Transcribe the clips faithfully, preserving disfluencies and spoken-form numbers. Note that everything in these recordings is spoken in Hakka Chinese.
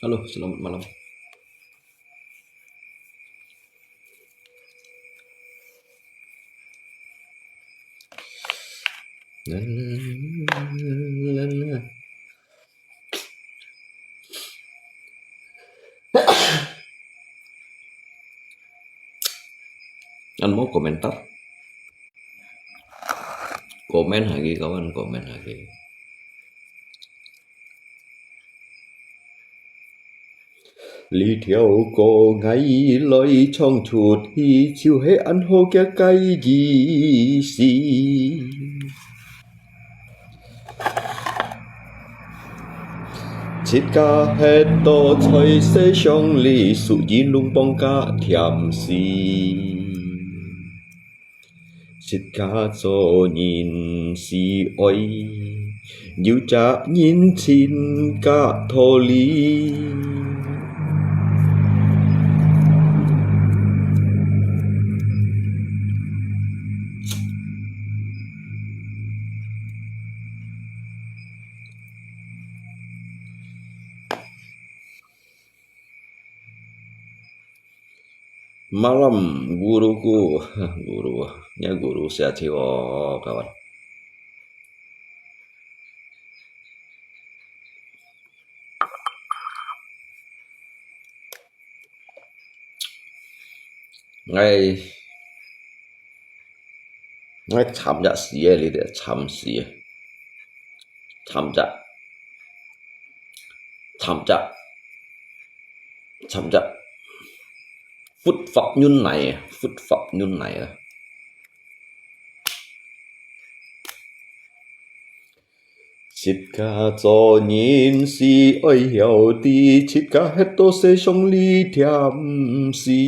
Halo, selamat malam. An mau komentar? Komen hagi kawan, komen hagi. Li條歌𠊎來唱出去，就係恁好个个意思。自家歇到在世上裡，屬於龍邦个甜心。 自家做人是愛有責任心个道理。Malam guruku, guru, nya guru siat siwa kawan. Ngai, ngai chăm jak si eh, li de chăm si eh. Chăm jak. Chăm jak. Chăm jak. Phút phap nhún nai, phút phap nhún nai. Zit ka cho nyin si oi hiao ti, zit ka het to se shong li tiam si.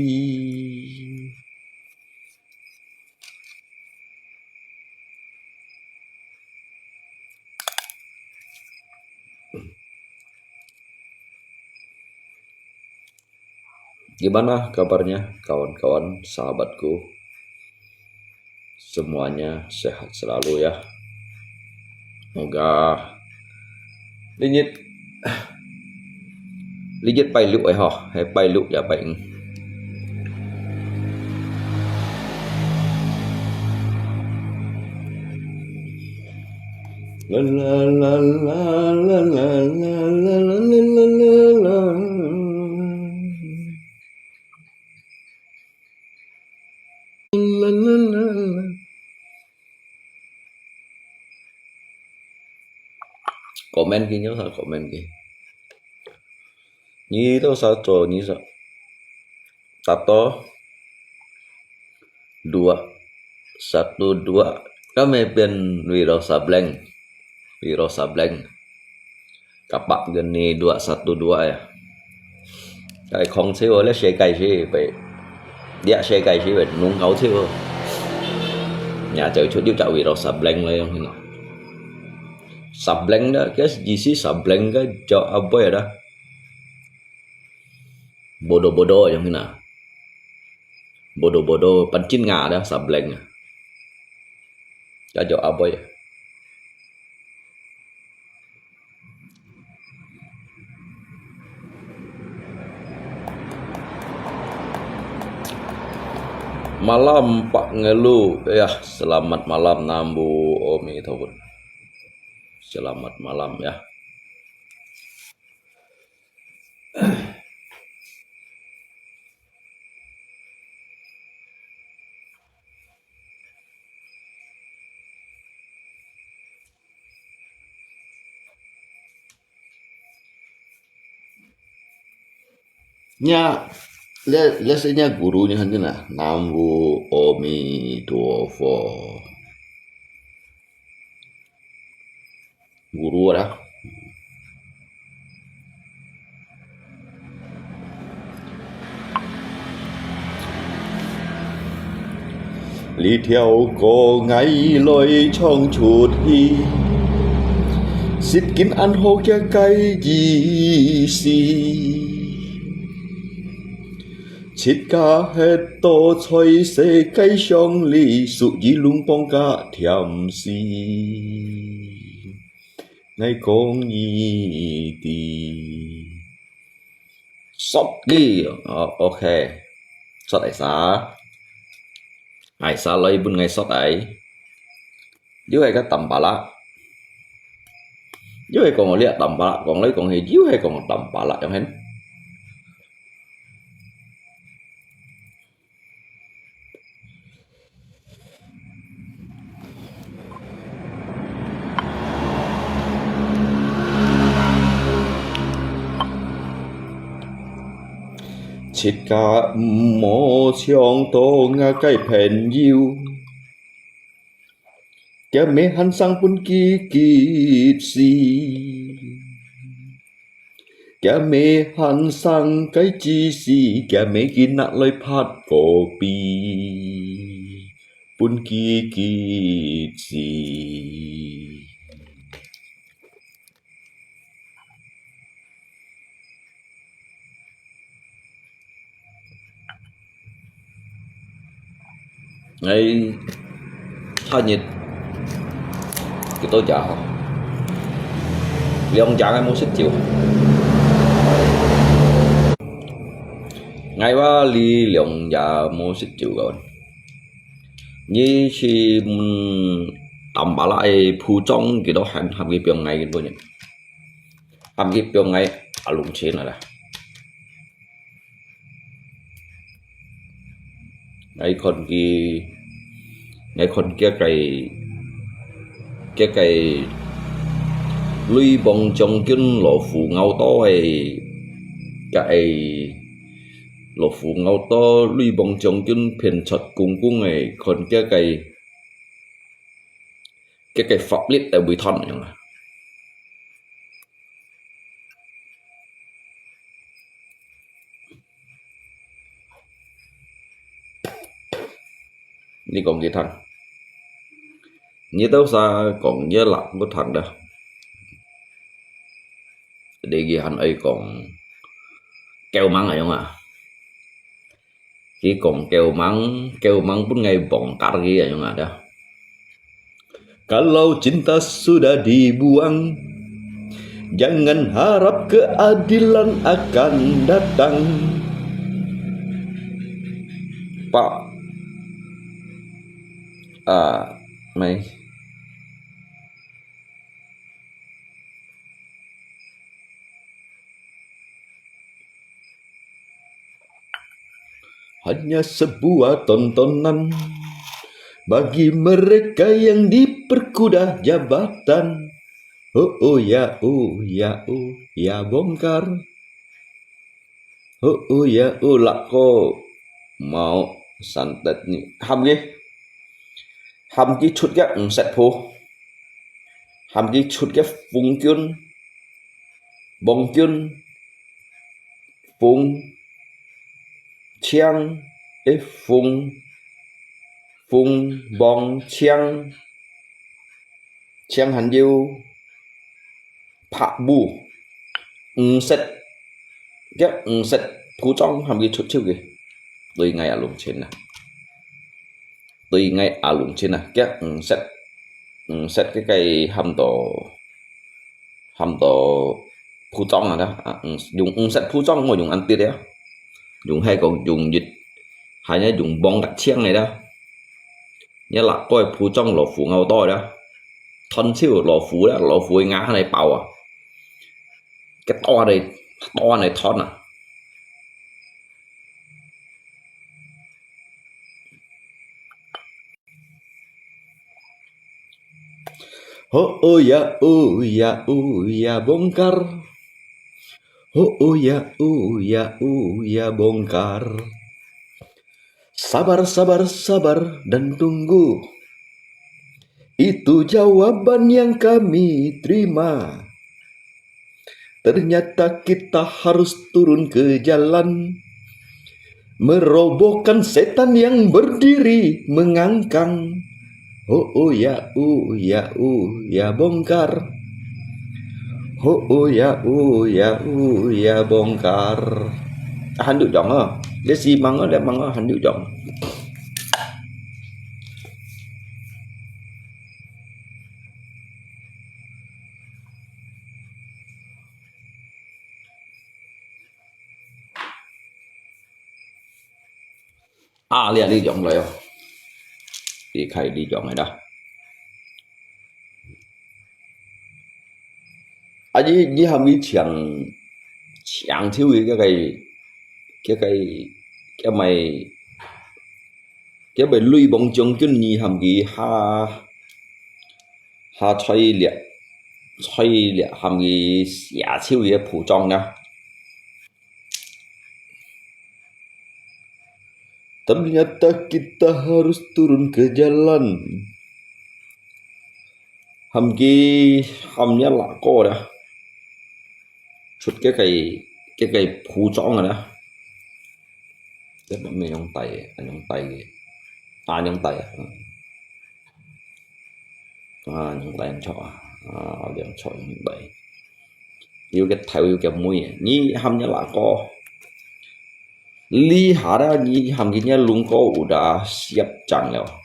Gimana kabarnya, kawan-kawan, sahabatku? Semuanya sehat selalu ya. Moga 禮拜，禮拜六哎吼，禮拜六也拜五。啦啦啦啦啦啦啦啦啦啦啦啦。 Comment ki nyo sa comment ki. Ni to sa to ni sa. Tato. Dua. Satu, dua. Kami pin Wiro Sableng. Wiro Sableng. Kapak geni dua satu dua ya. Cái không chịu là sẽ cái gì vậy? Dia sẽ cái gì vậy? Nung kau chịu. Nhà chơi chút điều chảo Wiro Sableng là không nào. Sableng đó, cái gì xí Sableng cái cho aboy đó. Bodoh-bodoh yang hina. Bodoh-bodoh, pancin nga ada sableng. Kajo aboy. Malam Pak Ngelu, ya, selamat malam, Nam Mô A Di Đà Phật. Selamat malam, ya. Nya, le-, le-, nya guru nya han na, Nam Mô A Di Đà Phật. Guru ada. Li thiau ko ngai loi chong chut hi, sit kin an ho kia kai ji si. Chit ka het to choi se kai xiong li, su yi lung pong ka thiam si. Ngai kong yi ti. Sot li, oh, ok. Sot ai sa. Ai sa loi bun ngai sot ai. Yua hai ka tam pa la. Yua hai kong lia tam pa la, kong loi kong hi, yua hai kong tam pa la, yang hen. Chit ka mò chong to nga kai phen yiu. Kia mê han sang bun ki kit si. Kia mê han sang kai ji si, kia mê ki nak loi phat ko pi. Bun ki kit si. Ngai，他日幾多日吼？兩日ngai無食酒。Ngai話你兩日無食酒个。你去問Tampalak个部長，佢都喊，喊佢放ngai个本人。 喊佢放ngai阿龍錢啊啦。𠊎看佢，𠊎看佢个，佢个雷邦將軍老虎咬刀个，佢个老虎咬刀雷邦將軍騙出公公个，看佢个，佢个法律个違反樣啊。 你講佢聽，你兜儕講佢辣不聽个。你佢還愛講，狗盲个樣啊？ 佢講狗盲，狗盲分𠊎bongkar佢啊，樣啊，dah. Kalau cinta sudah dibuang, jangan harap keadilan akan datang. Pak, ah, mai. Hanya sebuah tontonan bagi mereka yang diperkudah jabatan. Oh, oh, ya, oh, ya, oh, ya, bongkar. Oh, oh, ya, oh, lak ko mau santet ni. Ham ki. Ham ki chut yak, mm, set pho. Ham ki chut yak, phung kyun. Bong kyun. Phung. Chiang. Eh, phung. Phung, bong, chiang. Chiang han yiu. Phak bu. Ng set. Kiak ng set. Phu chong ham ki chut chiu ki. Tui ngai a lung chin na. Tui ngai a lung chin na. Kiak ng set. Ng set cái cái ham to. Ham to phu chong à đó. À, ng, dùng ng set phu chong mà dùng ăn tiết đấy. Dùng hay còn dùng dịch. 還有用網格槍个啦，你若過普通老虎咬刀啦，斷手老虎啦，老虎个牙還來爆啊，个刀還來，刀還來斷啊。 Oh, oh ya, oh ya, oh ya, bongkar. Oh, oh ya, oh ya, oh ya, bongkar. Sabar, sabar, sabar dan tunggu. Itu jawaban yang kami terima. Ternyata kita harus turun ke jalan, merobohkan setan yang berdiri mengangkang. Oh, oh ya, oh ya, oh ya, bongkar. Oh, oh ya, oh ya, oh ya, bongkar. Hăn dụ dòng à. Để xì măng à, để măng à, hăn dụ dòng. À, 這裡用來哦。離開這用个啦。啊，你，你喊佢搶，搶手个，該个，該个，該賣，該賣雷鋒將軍，你喊佢下，下菜粒，菜粒喊佢下手个普通啊。 Ternyata kita harus turun ke jalan. 喊佢，喊你拉過啦，出該个，該个普通个啦。這乜用帶个，啊，用帶个，啊，用帶啊，嗯。 啊，用帶用著啊，啊，用著用帶。有个頭有个尾，你喊你拉過，這下啦，你喊佢个龍哥有得攝正了。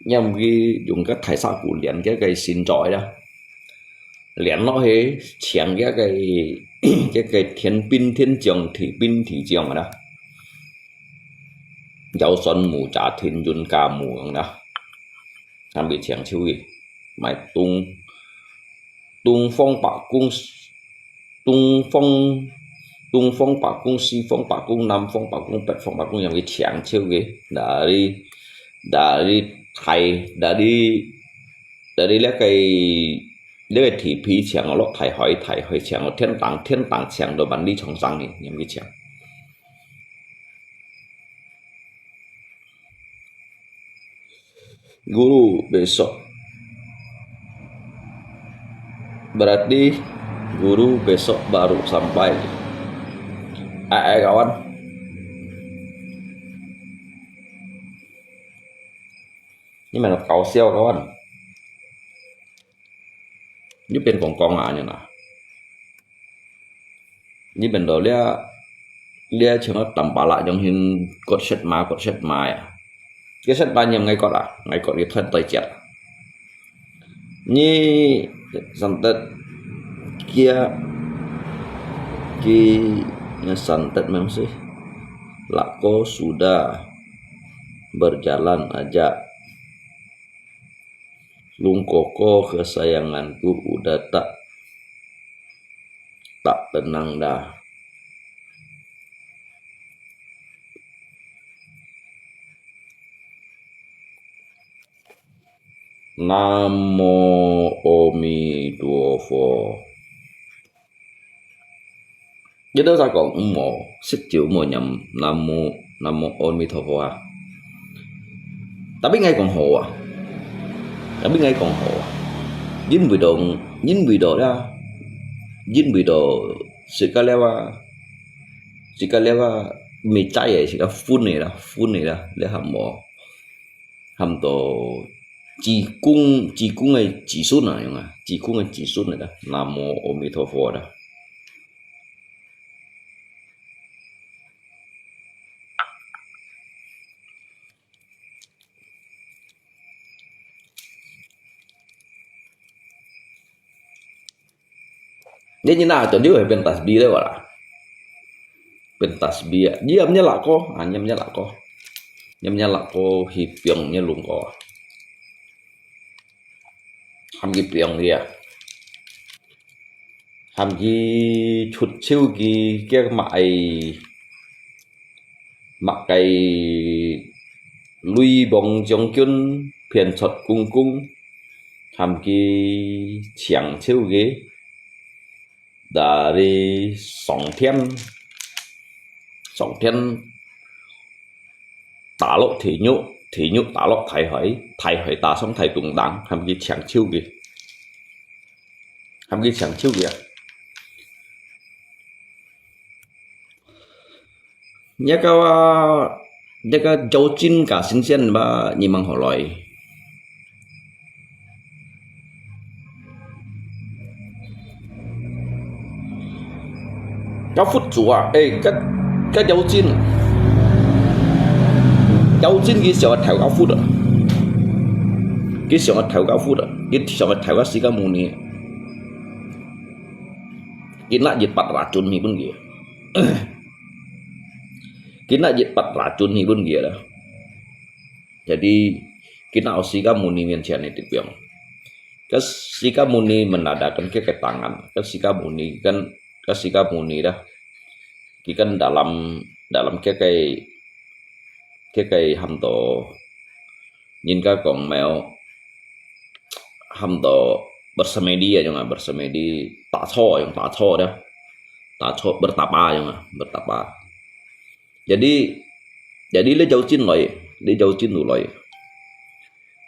你毋係用个大沙鼓連該个身材啦，連落去，像該个，該个天兵天將、地兵地將个啦。腰酸木炸、天軍加木樣啦。 還未搶手个，賣東，東方八公，東方，東方八公、西方八公、南方八公、北方八公，還未搶手个。Dari，dari Thai，dari，dari這个，這个地皮搶落大海，大海搶落天堂，天堂搶到萬里長城个，還未搶。 Guru besok. Berarti guru besok baru sampai. Eh, eh, kawan. Ini mana kau siau, kawan? Ini pen kong kong aja nah. Ini pen do lia, lia chang tam pala jong hin kot set ma, kot set ma ya. Kia set ma nyam ngai kot ah, ngai kot li thon toi chat. Ni santet kia ki santet memang sih. Lako sudah berjalan aja. Lungkoko kesayanganku udah tak, tak tenang dah. Namo Omi Duofo. Jadi saya kong mo, sit jiu mo nyam namo, namo Omi Duofo ah. Tapi ngai kong ho ah. Tapi ngai kong ho ah. Yin wi dong, yin wi do ya. Yin wi do, sika lewa, sika lewa, mi chai eh, sika fun eh la, fun eh la, le ham mo. Ham to, 濟公，濟公个子孫啊，用啊，濟公个子孫个啦，南無阿彌陀佛啦。你，你那，就你會變tasbih了啦。Pentas bia. Ngiam nya lako, ah, ngiam nya lako. Ngiam nya lako hi piong nya lung ko. Ham ki piong dia. Ham ki chut chiu ki kia mak ai mak ai lui bong jong kiun pian chot kung kung. Ham ki chiang chiu ki. Dari song tian, song tian 打落地獄，地獄打落大海，大海打上大東東，喊佢搶手个，喊佢搶手个啊。這個啊，這個有真个新鮮吧，你問好來。 較佛祖啊，誒，該，該妖精，妖精佢想愛投較佛啊，佢想愛投較佛啊，佢想愛投較釋迦牟尼。佢拿一把racun去分佢，佢拿一把racun去分佢啦。Jadi，佢拿到釋迦牟尼面前个地方。 Kan Sikamuni menandakan ke ketangan. Kan Sikamuni kan, kan Sikamuni dah. Ki kan dalam, dalam ke kai, ke kai ham to. Nyin ka kong mèo ham to bersemedi ya jong, bersemedi 打坐 jong, 打坐 dah. 打坐 bertapa jong, bertapa. Jadi, jadi le jauh cin loi, le jauh cin tu loi.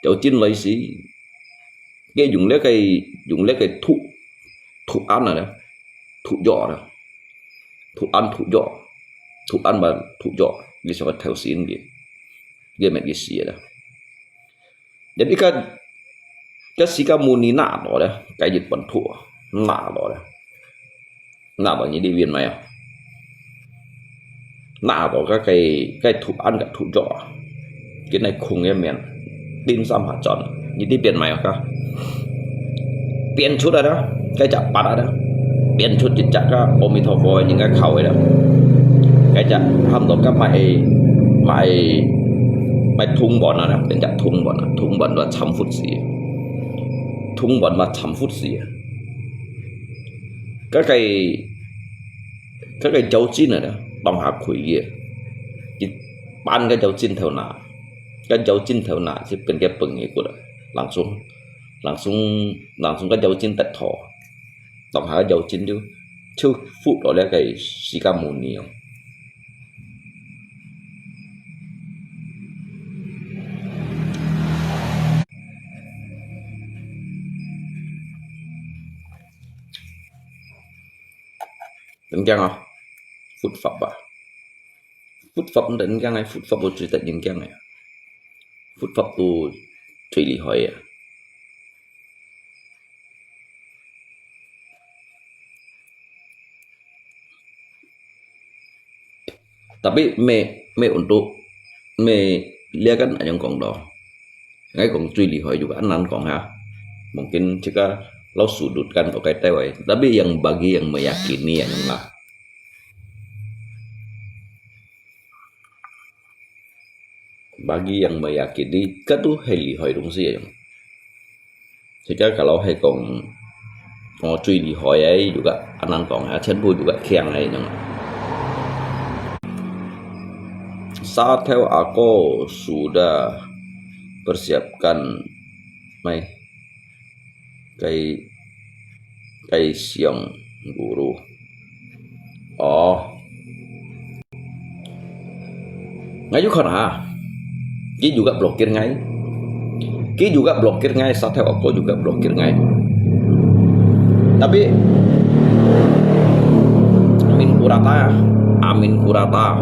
Jauh cin loi si, ke dùng le kai, dùng le kai thu, thu an à, thu jo à, thu an thu jo, thu an mà thu jo, cái sao thèo xin cái, cái mệt cái si à. Jadi kan, kan Sikamuni nak to dah, kai jit pon thu, nak to dah. Nak to nyi di win mai à. Nak to ka kai, kai thu an ka thu jo. Cái này không cái miền. Tin sam hạt chọn. Nyi di biên mai à ka. Biên chút à dah, cái chặt bắt à dah. Biên chút chit chặt ka, ôm mi thọ phô, những cái khẩu ấy dah. Cái chặt, ham to ka mai, mai, mai thung bon à dah, biên chặt thung bon à, thung bon và chăm phút gì. Thung bon và chăm phút gì. Ka kai, ka kai jauh cin à, tong ha khui ye. Ki pan ka jauh cin thèo na. Ka jauh cin thèo na, si pen ke peng ye kut à. Langsung, langsung, langsung ka jauh cin tet tho. Tong ha ka jauh cin tu, chiu phut lo le kai Sikamuni yong. Tấn Giang à? Phút Pháp à? Phút Pháp Tấn Giang hay Phút Pháp vô truy tại Tấn Giang này? Phút Pháp tu truy lì hỏi à? Tapi mê, mê untuk, mê lia kan ayong kong do. Ngai kong truy lì hỏi juga an nan kong ha. Mungkin cika lau sudut kan to kai tewai. Tapi yang bagi yang meyakini ayong lah. Bagi yang meyakini, katu hai lì hỏi dong si ayong. Sehingga kalau hai kong, kong truy lì hỏi ai juga an nan kong ha, chen bu juga kiang ai ayong. Sa theo ako sudah persiapkan mai. Kai, kai siang guru. Oh. Ngai juga na. Ki juga blokir ngai. Ki juga blokir ngai, sa theo ako juga blokir ngai. Tapi Amin Kurata, Amin Kurata,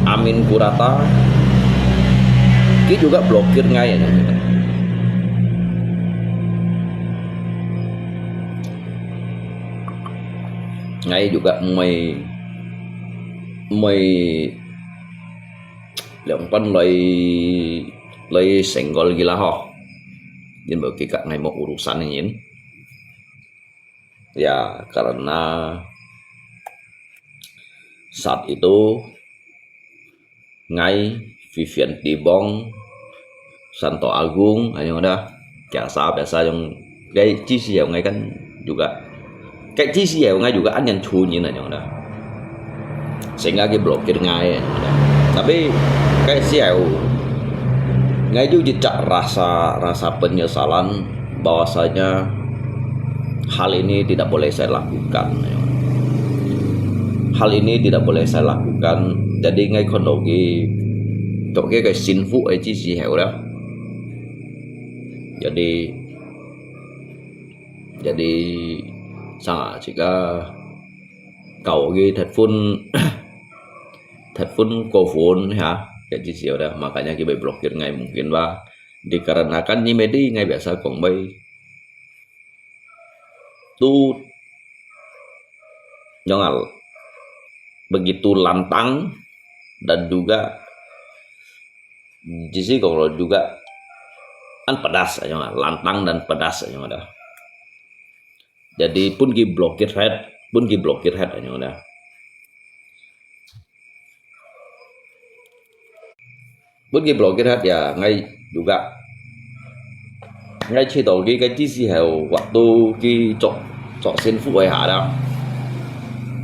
Amin Kurata, ki juga blokir ngai. Ngai juga mui, mui liang pan lai, lai senggol gila ho. Yin bo kika ngai mo urusan yin. Ya, karena Saat itu, ngai Vivian Timbong, Santo Agung, ayong ada. Biasa, biasa yang, ngai GC yang ngai kan juga. Ngai GC yang ngai juga anyan chunyin ayong ada. Sehingga ki blokir ngai ayong ada. Tapi ngai siau, ngai juga rasa, rasa penyesalan bahwasanya hal ini tidak boleh saya lakukan. Hal ini tidak boleh saya lakukan. Jadi ngai khon lagi, tok ke kai sinfu ai chi si heo lah. Jadi, jadi, sa jika kau lagi telepon, telepon ko phone ya, kai chi si heo lah. Makanya kita blokir ngai mungkin bah. Dikarenakan ni medi ngai biasa kong bai tu nyongal begitu lantang dan juga di sini kalau juga kan pedas aja lah, lantang dan pedas aja ada. Jadi pun ki blokir head, pun ki blokir head aja ada. Pun ki blokir head ya, ngai juga. Ngai chito ki kai chi si heo waktu ki chok, chok sinfu ai ha da.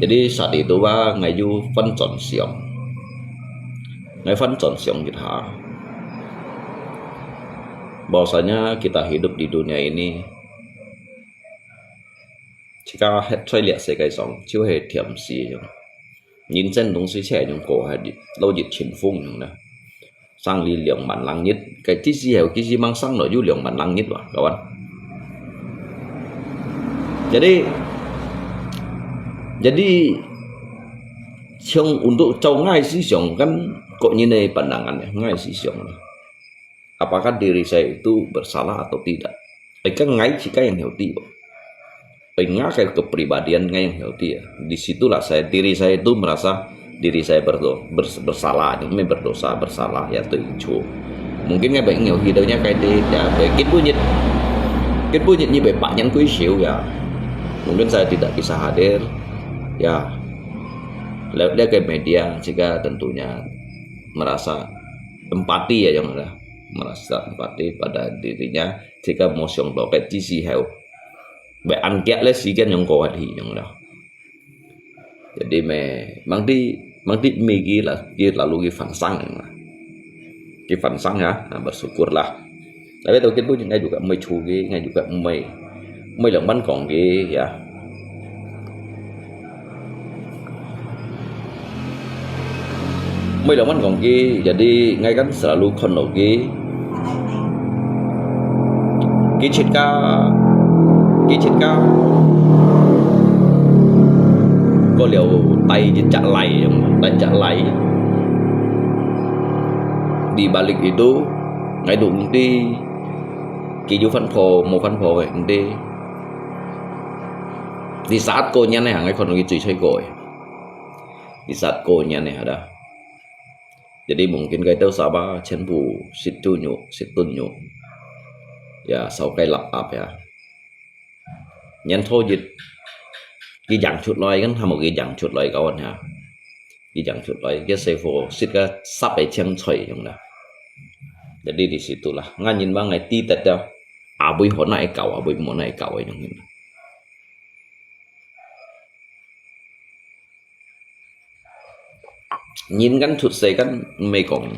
Jadi saat itu bah ngai ju fan chon siang. Ngai fan chon siang kita. Bahwasanya kita hidup di dunia ini, jika het choi liak se kai song, chiu he tiam si yang. Nhân生東西切用過係落日清風樣啦。生理兩萬零日，該之時候其實mang生落有兩萬零日哇，kawan。Jadi, jadi, siang untuk cau ngai si siang kan kok nyine pandangan ya, ngai si siang lah. Apakah diri saya itu bersalah atau tidak? Ai kan ngai jika yang healthy kok. Ai ngai kai kepribadian ngai yang healthy ya. Di situlah saya, diri saya itu merasa diri saya berdo, bers, bersalah, ini berdosa, bersalah ya tu incu. Mungkin ngai bai ngau hidupnya kai di ya, bai kit bunyit, kit bunyit ni bai pak yang kui siu ya. Mungkin saya tidak bisa hadir ya. Lewat dia ke media jika tentunya merasa empati ya yang ada, merasa empati pada dirinya jika mau siang doket di sihau. Bai an kiak le sigen yang kawat hi yang ada. Jadi me, mang di, mang di mi ki la, ki lalu ki fan sang yang ada. Ki fan sang ya, nah, bersyukurlah. Tapi tau kit bunyit ngai juga mei chu ki, ngai juga mei, mei leng ban kong ki ya. Mei leng ban kong ki, jadi ngai kan selalu khon lo ki. Ki chit ka, ki chit ka. Ko liau tai chit chak lai, tai chak lai. Di balik itu, ngai du nti. Ki ju fan pho, mo fan pho nti. Di saat ko nyan ne, ngai khon lo ki chui choi ko. Di saat ko nyan ne ada. Jadi mungkin kai tau Sabah, chen pu, sit tu nyu, sit tun nyu. Ya, sau kai lap ap ya. Nyan tho jit, ki jang chut loi kan, hamo ki jang chut loi kawan ya. Ki jang chut loi, ki sei pho, sit ka sap ai chiang choi yang da. Jadi di situlah, ngan yin bang ai ti tet ya. Abui ho na ai kau, abui mo na ai kau yang hin. Nhân kan chut se kan mei kong,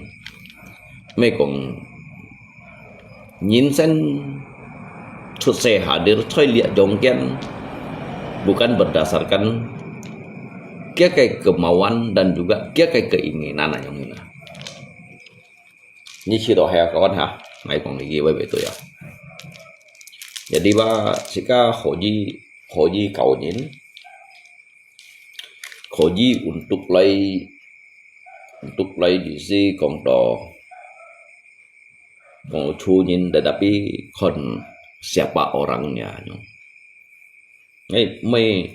mei kong nhân sen chut se hadir choi liak jong kian bukan berdasarkan kia kai kemauan dan juga kia kai keinginan ayong ina. Ni chi to hai kawan ha, ngai kong ni ki wei wei tu ya. Jadi ba sika hoji, hoji kau nyin, hoji untuk lai, untuk lai di si kong to, kong chu nyin, tetapi kon siapa orangnya nyo. Ngai mei,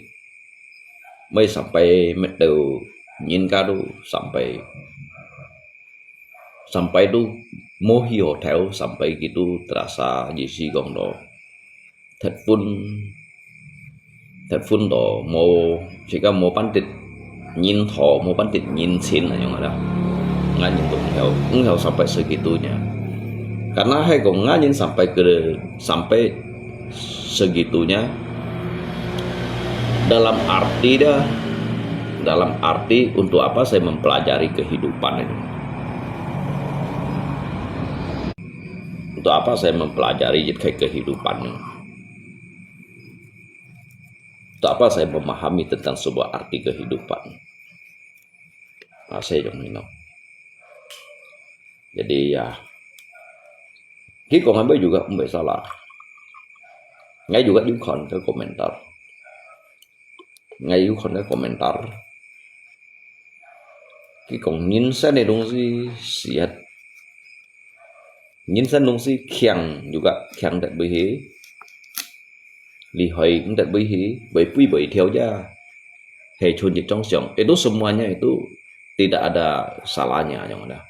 mei sampai met teu nyin ka tu sampai sampai tu mo hi hotel sampai gitu terasa jisi kong do. Tet phun, tet phun do mo, sika mo pantit, 人頭，無半點人情恁樣啦。𠊎人都毋曉，毋曉sampai segitunya。Karena係講𠊎人sampai ke，sampai segitunya, dalam arti dia, dalam arti untuk apa saya mempelajari kehidupan ini? Untuk apa saya mempelajari kehidupan ini? Untuk apa saya memahami tentang sebuah arti kehidupan? Nah, saya yang minum. Jadi ya, ki kong ambil juga ambil salah. Ngai juga 有看个 komentar. Ngai 有看个 komentar. Ki kong 人生个东西，是啊，人生东西強juga強得會去，厲害毋得會去，會飛會跳呀。係像一種想，itu semuanya itu tidak ada salahnya yang ada.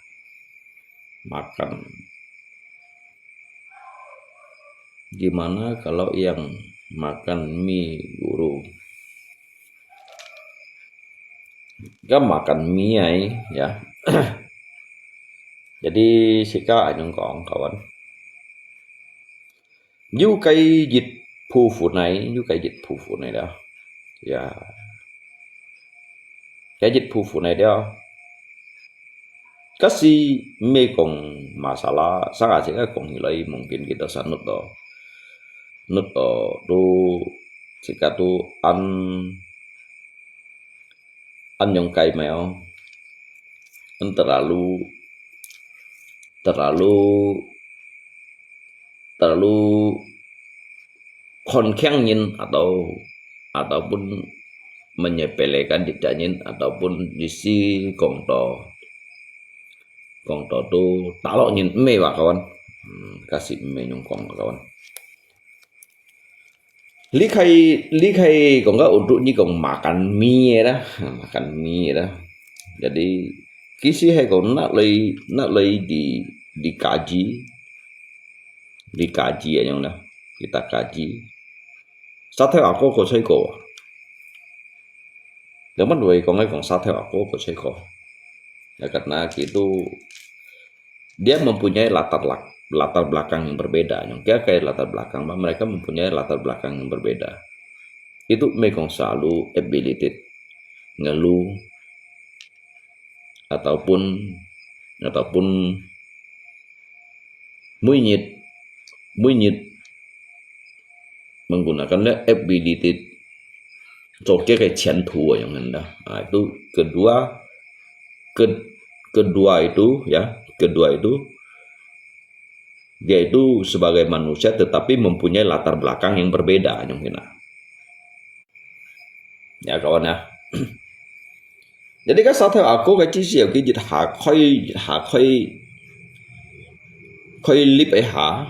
Makan. Gimana kalau yang makan mie guru? Kan makan mie ai, ya. Jadi sika anh 講，各位。有該一部分呢，有該一部分呢啦。Ya。該一部分呢了。 Kasi 毋係講masalah，saka sika講起來，mungkin kita sanut to，nut to，都，sika都恁，恁樣解咩哦，恁terlalu，terlalu，terlalu 看輕人，atau，ataupun menyepelekan一隻人，ataupun意思講到，講到都打落人，毋係吧，各位？嗯，確實毋係恁樣講，各位。這個，這個講到untuk你講makan mie啦，makan mie啦。Jadi，其實係講拿來，拿來di，dikaji，dikaji恁樣啦，kita kaji。Sa teo ako ko chai ko. Dapat dua kong ai kong sa teo ako ko chai ko. Ya, karena gitu, dia mempunyai latar lak-, latar belakang yang berbeda. Yang kia kayak latar belakang, mereka mempunyai latar belakang yang berbeda. Itu mekong selalu ability ngeluh ataupun, ataupun每日，每日 menggunakan le ability做佢个前途啊，樣樣啦。Ah，itu kedua, ke-, kedua itu, ya, kedua itu, dia itu sebagai manusia tetapi mempunyai latar belakang yang berbeda, yang kena. Ya, kawan ya. Jadi kan sa teo ako个知識有幾日下開，下開，開live一下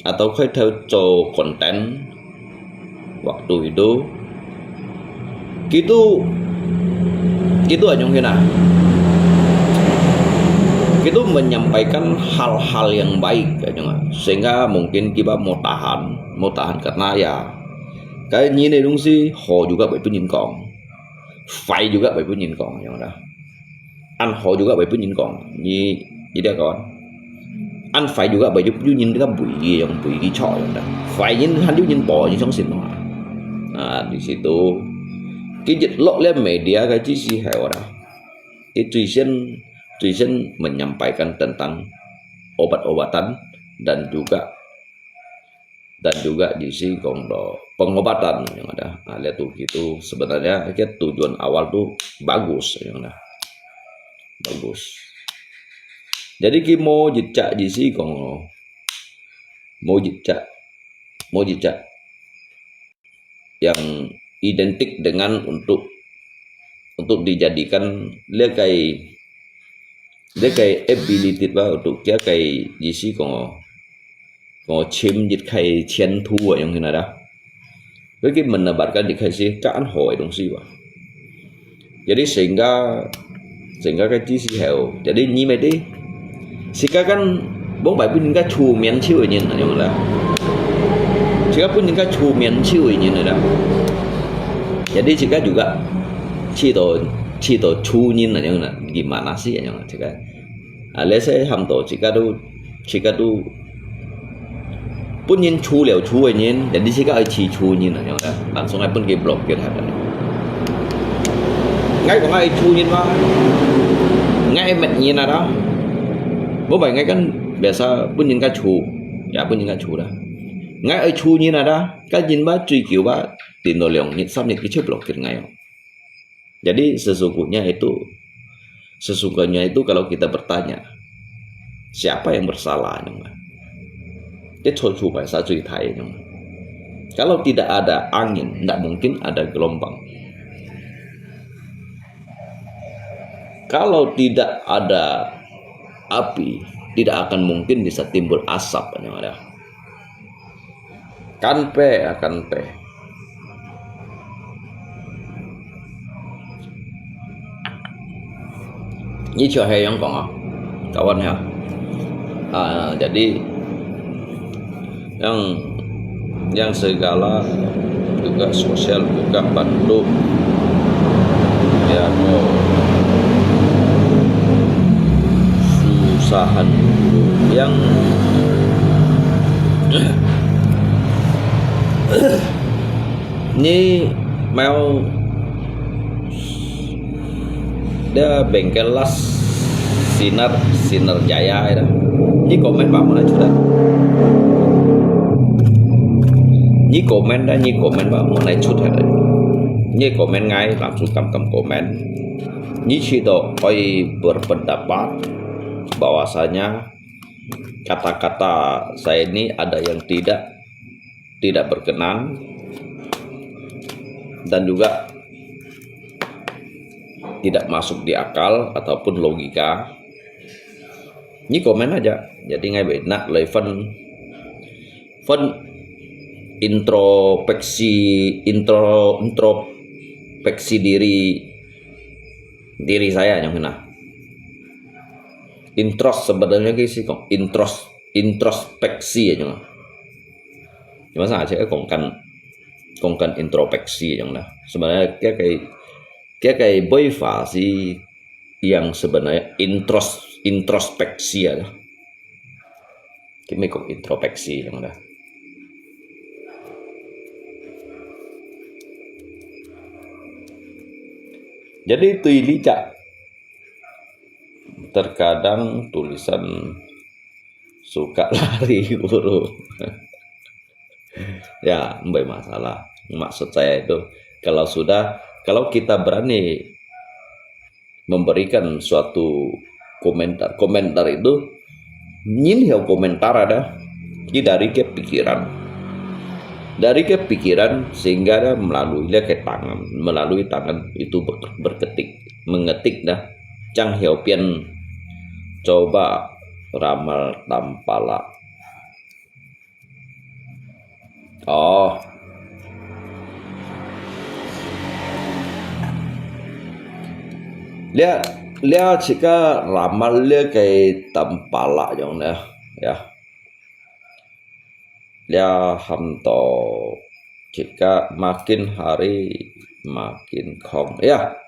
，atau開頭做content，waktu itu，gitu，gitu aja mungkin ah。Gitu menyampaikan hal-hal yang baik aja, sehingga mungkin kita mau tahan, mau tahan karena ya 該人个東西好juga會分人講，壞juga會分人講，樣啦。恁好juga會分人講，你，你聽講，恁壞juga會有，有人个背佢，樣背佢錯樣啦。壞人還有人報，你相信無啊？啊，你是都，其實落了media个知識係啦。佢最先，最先 menyampaikan tentang obat-obatan dan juga dan juga disi kong do pengobatan yang ada. Ah, lihat tuh gitu. Sebenarnya aja tujuan awal tuh bagus yang ada. Bagus. Jadi ki mau jejak disi kong mau jejak, mau jejak yang identik dengan untuk, untuk dijadikan 這個，這個 ability 吧，untuk 這個意思講，講尋一個前途啊，樣形啦。佢去 menyebarkan 一個係較好个東西吧。Jadi sehingga，sehingga 个知識後，jadi你乜知，自家kan，往擺分人家出名手个人，樣啦。自家分人家出名手个人啦。Jadi自家juga 試著試著處人恁樣啦，gimana sih恁樣啦，這個。啊，這些喊到自家都自家都分人處了處个人，jadi自家愛試處人恁樣啦，langsung愛分佢block佢下。𠊎講𠊎愛處人嘛，𠊎愛搣人啊啦。無辦法，𠊎kan biasa分人家處，也分人家處啦。𠊎愛處人啊啦，該人嘛追求嘛，頂多兩日三日佢就block佢𠊎哦。Jadi sesungguhnya itu, sesungguhnya itu kalau kita bertanya, siapa yang bersalah nyong? Dia 錯處擺啥最大nyong? Kalau tidak ada angin, tidak mungkin ada gelombang. Kalau tidak ada api, tidak akan mungkin bisa timbul asap nyong ada. Kan pe, kan pe. Ini cuaca yang kong ah, kawan ya. Ah, jadi yang yang segala juga sosial juga bantu ya no susahan yang 你 mau dia bengkel las sinar sinar jaya dah. Ni komen ba mana cudah? Ni komen dah, ni komen ba mana cudah? Ni komen ngai langsung kam kam komen. Ni cudah oi berpendapat bahwasanya kata-kata saya ini ada yang tidak tidak berkenan dan juga tidak masuk di akal ataupun logika. Ni komen aja. Jadi ngai nak lei fan fan introspeksi intro introspeksi diri diri saya yang kena. Intros sebenarnya ki si kong intros introspeksi aja. Cuma saya cakap kongkan kongkan introspeksi aja lah. Sebenarnya dia kayak dia kayak boifa si yang sebenarnya intros introspeksi aja. Kita kong introspeksi aja lah. Jadi tu licak terkadang tulisan suka lari guru. Ya, tidak masalah. Maksud saya itu kalau sudah kalau kita berani memberikan suatu komentar, komentar itu nyin hiau komentar ada di dari ke pikiran. Dari ke pikiran sehingga ada melalui le ke tangan, melalui tangan itu ber- berketik, mengetik dah. Cang hiau pian coba ramal tampala. Oh. Lia lia cika ramal lia kai tampala jong lia. Ya. Lia ham to cika makin hari makin kong. Ya.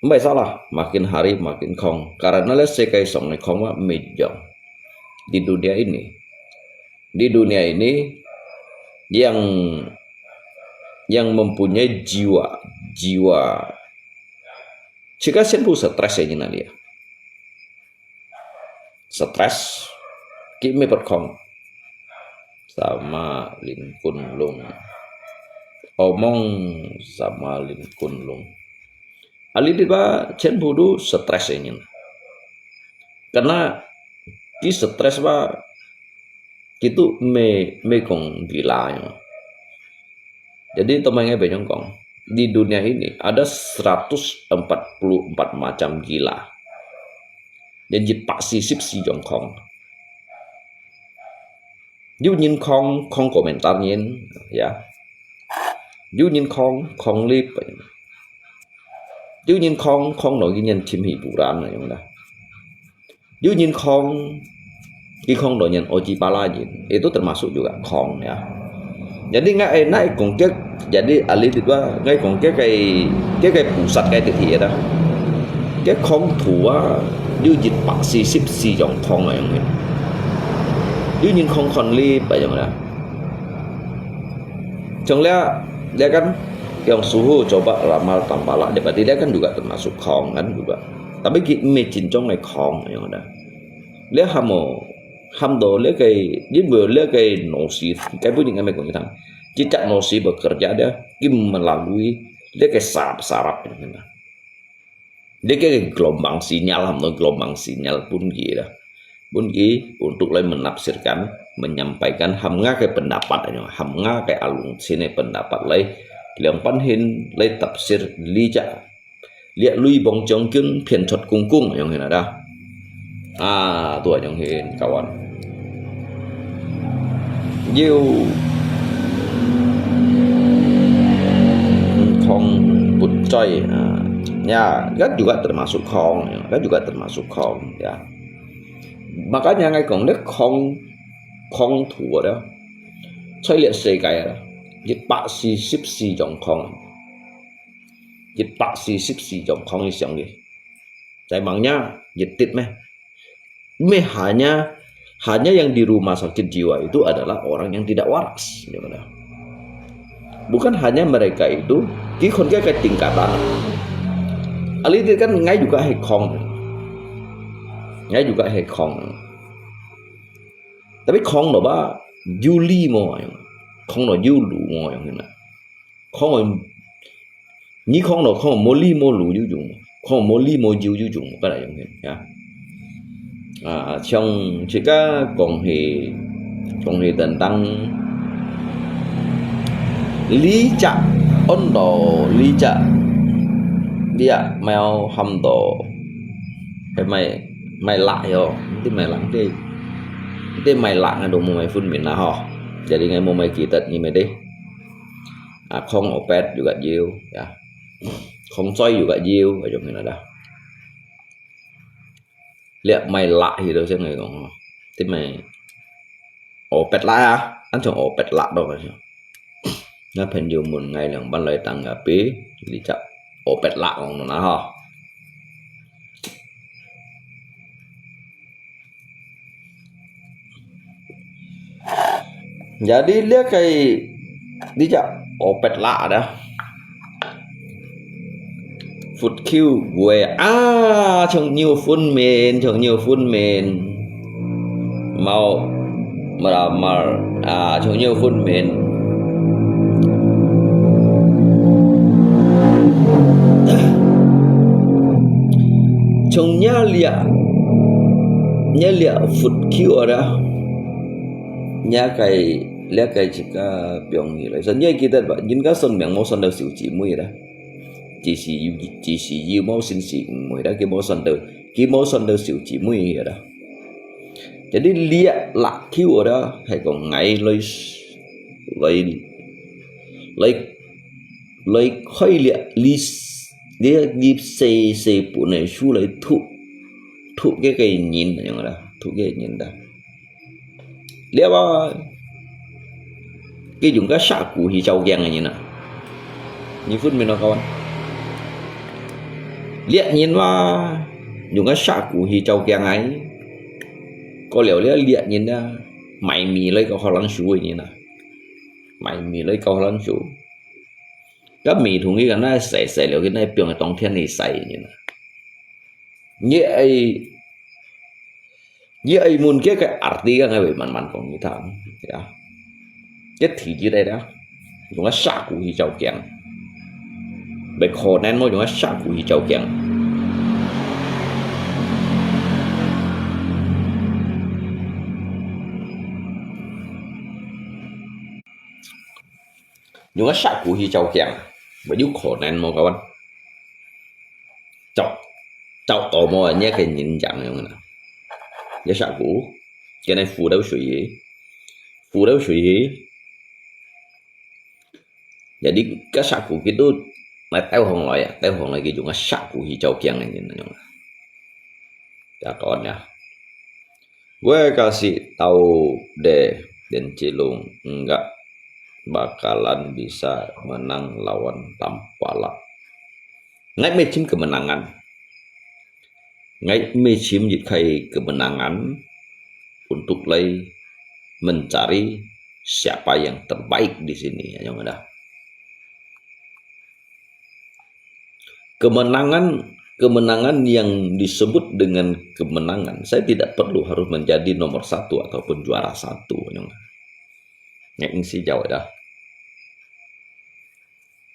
Tidak salah, makin hari makin kong. Karena le sekai song ne kong wa mejong. Di dunia ini. Di dunia ini yang yang mempunyai jiwa, jiwa. Cika sen bu stres ini na lia. Stres, ki me perkong. Sama Lin Kun Lung. Omong sama Lin Kun Lung. Ali di ba chen bu du stres ini. Karena ki stres ba kitu me me kong gila ya. Jadi teman ngai benyong kong di dunia ini ada seratus empat puluh empat macam gila. Jadi pak sisip si jong kong. Yu nyin kong kong komentar nyin ya. Yu nyin kong kong lip. Yu nyin kong kong no nyin tim hiburan na yong da. Yu nyin kong ki kong no nyin oji pala nyin. Itu termasuk juga kong ya. Jadi ngai ai nai kong ke, jadi ahli dit wa, ngai kong ke cái, cái cái菩薩个dit hi ta. Cái空肚啊，有一百四十四張空啊，yang hin. Yu nyin kong kon li pa yang da. Chong lia, lia kan, yang suhu coba ramal tambala, dia berarti lia kan juga termasuk kong kan juga. Tapi ki mecin chong ai kong yang da. Lia hamo, ham do lia cái, ini bu lia cái nô sĩ, cái bu ni ngai mai kong thang. Cicak nô sĩ bekerja dia, ki melalui lia cái sarap-sarap yang da. Dia cái gelombang sinyal, ham do gelombang sinyal pun ki da. Pun ki untuk lai menafsirkan, menyampaikan ham nga cái pendapat, ham nga cái alung sini pendapat lai, liang pan hin lai tafsir li cak. Liak lui bong jong kun phiên chot kung kung yang hin ada. Ah, tua yang hin kawan. Yiu kong put choi. Ah, ya, kan juga termasuk kong, ya, kan juga termasuk kong, ya. Makanya ngai kong, lia kong, kong tu ada. Choi liak 世界啊，一百四十四張 kong. 一百四十四张 kong以上个。在 maknya 一滴咩？咩 hanya, hanya yang di rumah sakit jiwa itu adalah orang yang tidak waras, ya kan? Bukan hanya mereka itu, ki kon ke cái tingkatan. Ahli dit kan ngai juga hai kong. Ngai juga hai kong. Tapi kong no ba, yu li mo yang. Kong no yu lu mo yang na. Kong, ni kong no kong mo li mo lu yu yung. Kong mo li mo yu yu yung, ka la yang ya. À, 像自家講起，講起等等，呢隻安到呢隻，呢隻貓喊到，係咪，咪辣喲？啲咪辣，啲，啲咪辣，𠊎都無乜分辨啦，吼。Jadi𠊎無乜記得，你咪啲。啊，kong opet juga jiu，ya。Kong choi juga jiu，cái種hình đó đó。 Liak mai lak hi đó chứ người còn. Thế mày opet lak à? Ăn chồng opet lak đâu mà chứ. Nó phần nhiều muốn ngày lòng ban lời tăng ngà pí, lý chắc opet lak lòng nó nà ho. Jadi liak cái đi chợ opet lạ đó. Phút khiu quê à, chồng nhiều phun mền, chồng nhiều phun mền. Mau mà mà à, chồng nhiều phun mền. Chồng nhá liak, nhá liak phút khiu ở đó. Nhá cái, liak cái chỉ có biong gì lại. Sao nhá kita ba, nhìn có son miệng mau son đâu xíu chỉ mũi đó. Chỉ xí, chỉ xí, yêu mau xin xí mũi đó, cái mau son đâu, cái mau son đâu xíu chỉ mũi đó. Jadi liak lak khiu đó, hay có ngai lơi, lơi, lơi, lơi khơi liak li, liak li xê xê bu này su lơi thu, thu cái cái nhìn, nhớ đó, thu cái nhìn đó. Liak ba, cái dùng cái sa cú hi chau kiang cái nhìn à. Ni phút mình nó kawan. Liak nhìn ba, dùng cái sa cú hi chau kiang ai. Có liak liak liak nhìn đó, mày mì lơi có khó lắng su cái nhìn à. Mày mì lơi có khó lắng su. Cái mì thùng cái này xài xài liak cái này biong cái tông thiên thì xài nhìn à. Nhớ ai, nhớ ai muốn cái cái arti cái ngày về mặn mặn còn như thế. Ya. Cái thì gì đây đó. Dùng cái sa cú hi chau kiang. Bê khó nên mà dùng cái sa cú hi chau kiang. Dùng cái sa cú hi chau kiang. Bê dù khó nên mà kawan. Chọc, chọc tò mò nhé cái nhìn chẳng用nè. Cái sa cú. Cái này phủ đâu suy. Phủ đâu suy. Jadi cái sa cú cái tu mà tao hong lại à, tao hong lại cái dùng cái sa cú hi chau kiang này nhìn nè. Chà con nha. Gue kasi tau de den cilung enggak bakalan bisa menang lawan Tampalak. Ngai mei chim kemenangan. Ngai mei chim yikai kemenangan untuk lai mencari siapa yang terbaik di sini. Ayong ada. Kemenangan, kemenangan yang disebut dengan kemenangan, saya tidak perlu harus menjadi nomor satu ataupun juara satu. Ayong. Ngai ing si jawab dah.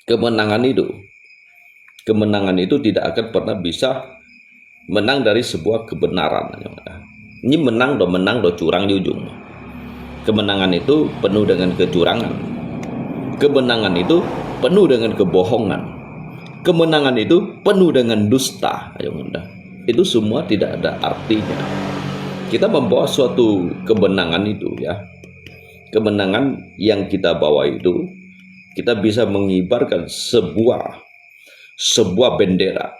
Kemenangan itu, kemenangan itu tidak akan pernah bisa menang dari sebuah kebenaran. Ini menang do, menang do curang jujung. Kemenangan itu penuh dengan kecurangan. Kemenangan itu penuh dengan kebohongan. Kemenangan itu penuh dengan dusta. Ayong ada. Itu semua tidak ada artinya. Kita membawa suatu kemenangan itu, ya. Kemenangan yang kita bawa itu, kita bisa mengibarkan sebuah sebuah bendera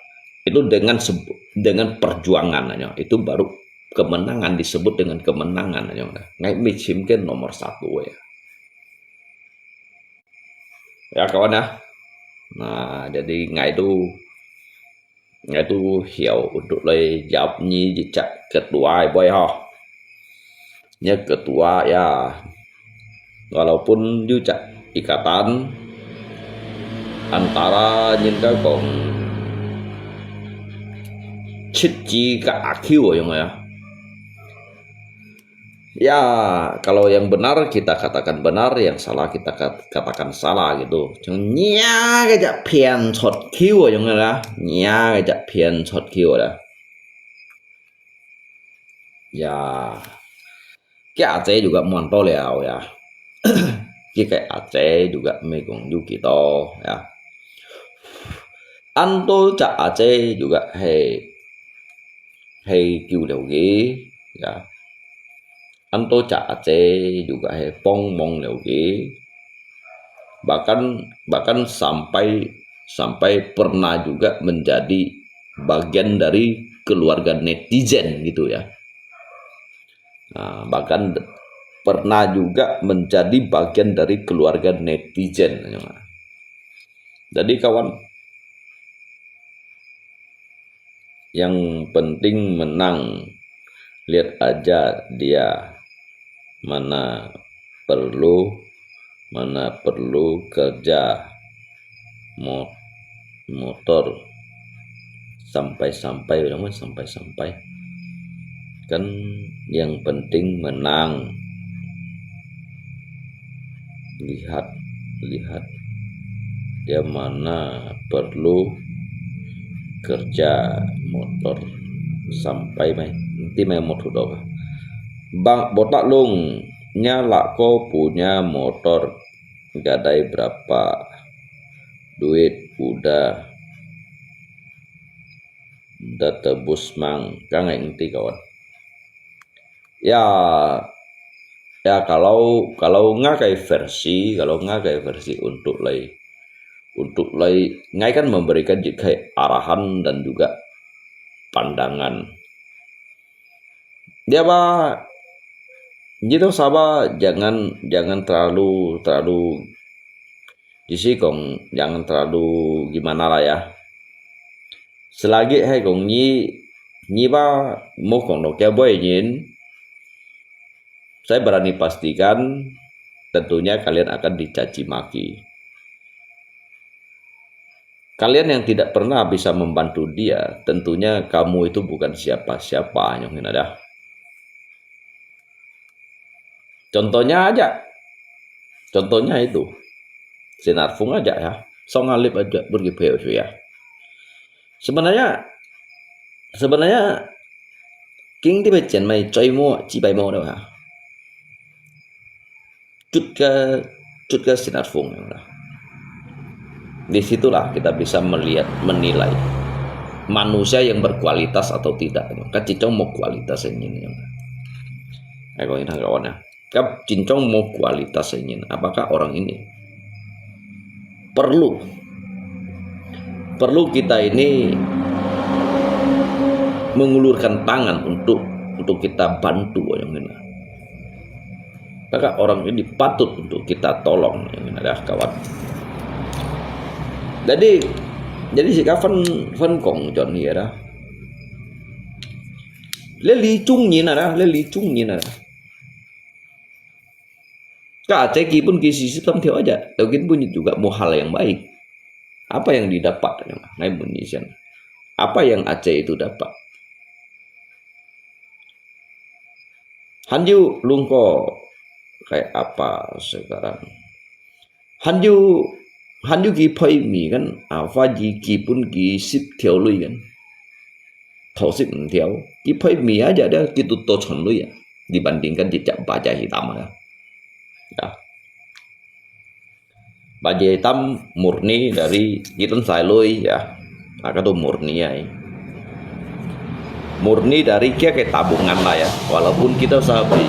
itu dengan sebu-, dengan perjuangan, ayong. Itu baru kemenangan, disebut dengan kemenangan, ayong. Ngai mei chim ke nomor satu ya. Ya kawan ya. Nah, jadi ngai itu, ngai itu hiau untuk lai jawab nyi jejak ketua boy ha. Nyi ketua ya. Walaupun jejak ikatan antara nyin ka kong Chit Ji ka A Q ayong ya. Ya, kalau yang benar kita katakan benar, yang salah kita kat-, katakan salah gitu. Jangan nya aja pian chot Q ayong ya. Nya aja pian chot Q dah. Ya. Kia aja juga muan to liao ya. Kia aja juga mei kong yuki to ya. Anto cak aja juga hei hei kiu liao ge ya. Anto cak aja juga hei pong mong liao ge. Bahkan bahkan sampai sampai pernah juga menjadi bagian dari keluarga netizen gitu ya. Nah, bahkan pernah juga menjadi bagian dari keluarga netizen. Jadi kawan, yang penting menang. Lihat aja dia mana perlu, mana perlu kerja mo-, motor sampai-sampai, sampai-sampai. Kan yang penting menang. Lihat, lihat. Dia mana perlu kerja motor sampai mai. Nanti mai motor doa. Bang botak lung, nya lako punya motor gadai berapa duit udah udah tebus mang. Kang ngerti kawan. Ya, ya kalau kalau ngagai versi, kalau ngagai versi untuk lai untuk lai ngai kan memberikan juga arahan dan juga pandangan. Dia ba, gitu sabar jangan jangan terlalu terlalu jadi kong jangan terlalu gimana lah ya. Selagi hai kong nyi nyi ba mo kong lo kia boy nyin, saya berani pastikan tentunya kalian akan dicaci maki. Kalian yang tidak pernah bisa membantu dia, tentunya kamu itu bukan siapa-siapa, nyong ada. Contohnya aja. Contohnya itu. Sinarfung aja ya. Song alip aja pergi ya. Sebenarnya sebenarnya king di mai choi mo, chi pai mo dah. Cut ke cut ke Sinarfung. Di situlah kita bisa melihat, menilai manusia yang berkualitas atau tidak. Kan cincong mo kualitas ini. Hai kong inang kawan ya. Kan cincong mo kualitas ini. Apakah orang ini perlu perlu kita ini mengulurkan tangan untuk untuk kita bantu yang ini. Maka orang ini patut untuk kita tolong, ya, kawan. Jadi, jadi si kawan, kawan kong John ni ada. Lili Chung ni ada, Lili Chung ni ada. Ka Aceh 基本佢四十三條 aja, tapi pun juga mau hal yang baik. Apa yang didapat, ngai mun ni sian. Apa yang Aceh itu dapat? 還有，如果 kayak apa sekarang? 還有，還有佢賠米kan, apa佢 基本佢十條鐳kan? Thâu 十五條，佢賠米 aja dia, kita to chon lui ya. Dibandingkan cicak baja hitam ya. Ya. Baja hitam murni dari kita sai lui ya. Maka tu murni ya. Murni dari kia ke tabungan lah ya. Walaupun kita usaha beli.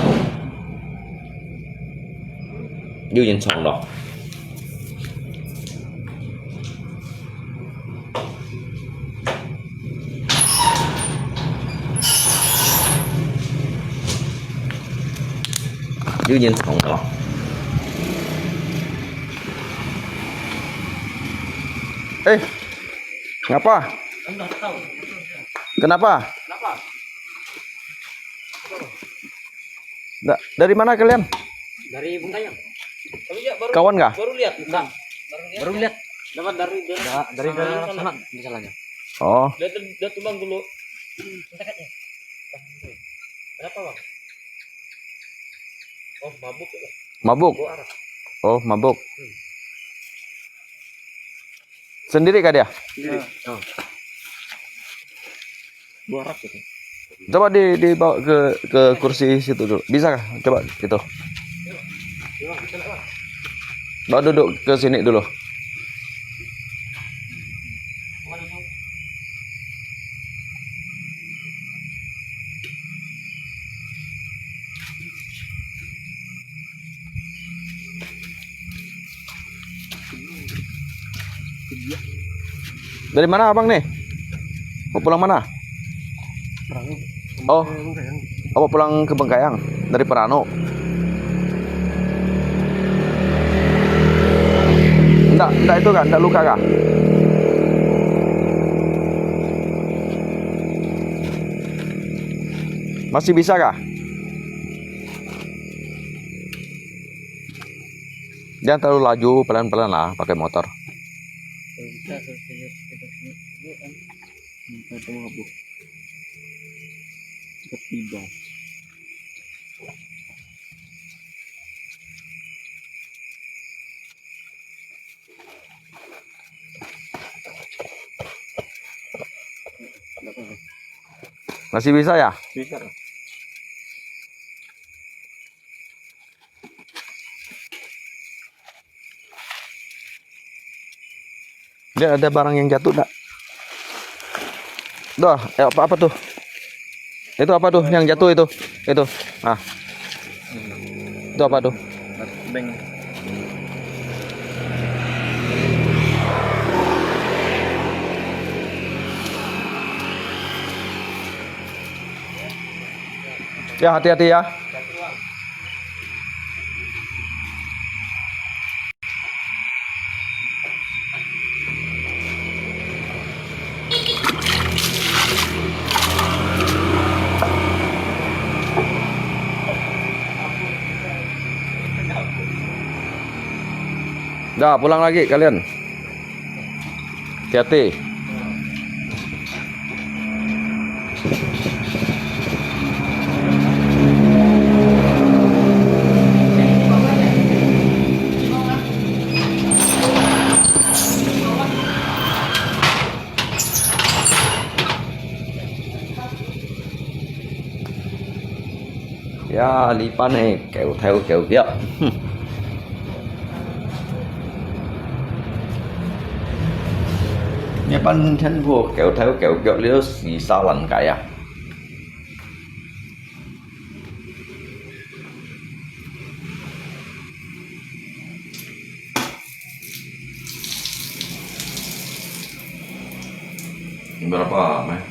Yuk yin chong lo. 有人冲了。Eh, ngapa? Kenapa? Da- dari mana kalian? Dari Bengkayang. Tapi ya, baru, Kawan kah? Baru lihat. Bukan. Baru lihat. Dapat dari, dari, da- dari sana, daerah sana, sana, di sananya. Oh. Dia, dia, dia tumbang dulu. Kenapa, Bang? Oh, mabuk ya, Bang? Mabuk? Bawa arak. Oh, mabuk. Hmm. Sendiri kah dia? Sendiri. Oh. Bawa arak gitu. Coba di, dibawa ke, ke kursi situ dulu. Bisa kah? Coba gitu. Bawa duduk ke sini dulu. Dari mana abang nih? Mau pulang mana? Oh, abang pulang ke Bengkayang dari Perano. Ndak, ndak itu kah? Ndak luka kah? Masih bisa kah? Jangan terlalu laju, pelan-pelan lah pakai motor. Kalau bisa, kalau saya, saya, saya, saya, saya, saya, saya, saya, saya, saya, saya, saya, saya, saya, saya, Masih bisa ya? Bisa. Dia ada barang yang jatuh tak? Dah, eh, apa, apa tuh? Itu apa tuh yang jatuh itu? Itu. Ah. Itu apa tuh? Beng. Ya, hati-hati ya. Dah, pulang lagi kalian. Hati-hati. Ya, lipan eh, kêu theo kêu kiak. Hmm. Lipan then bu kêu theo kêu kiak liu si sa lan kai ah. Berapa, Meh?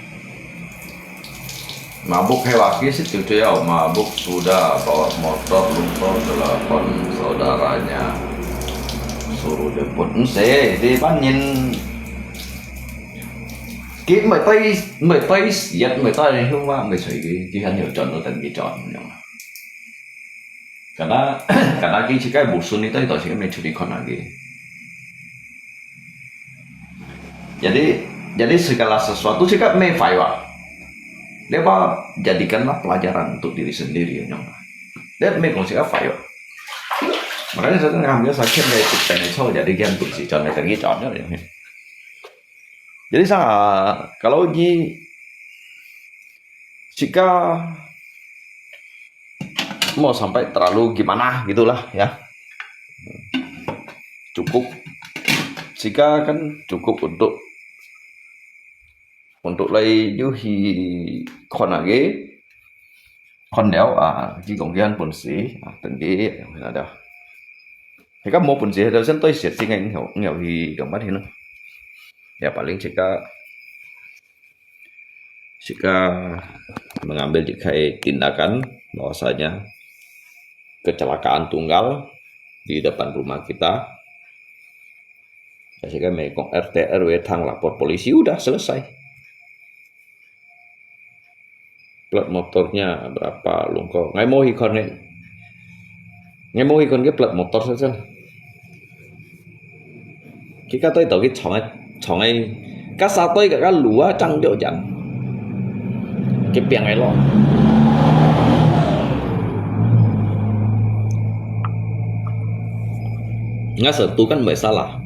Mabuk hebat, ki sit tu tu ya, mabuk sudah bawa motor lumpur telepon saudaranya. Suruh jemput. Nse, di panin. Ki mai tai, mai tai yat, mai tai hung wa, mai sai ki, ki han yo chọn lo tan ki chọn yong. Kana, kana ki chikai busun ni tai to chikai mai churi kon lagi. Jadi, jadi segala sesuatu chikai mai fai wa. Lepas jadikanlah pelajaran untuk diri sendiri yong. Lihat mai kong chikai fai wa. Makanya saya ngambil sakit dari tukang itu, jadi kian tu si chọn dari chọn ya. Jadi sa, kalau di sika mau sampai terlalu gimana gitulah ya. Cukup, sika kan cukup untuk untuk lai yuhi kon lagi. Kon liao, ah, ki kong kian pun si, ah, tendi, ada. Hika mau pun si, ada sen toi siat sing ngiau, ngiau hi gambar hin. Ya, paling sika, sika mengambil dikai tindakan bahwasanya kecelakaan tunggal di depan rumah kita. Ya, sika mai kong R T R W tang lapor polisi, udah selesai. Plat motornya berapa lungko? Ngai mau hi kon ngai. Ngai mau hi kon ke plat motor saja. Kika toi to ki chong ai, chong ai. Ka sa toi ka ka lua chang jo jan. Ki piang ai lo. Nga sertu kan mai salah.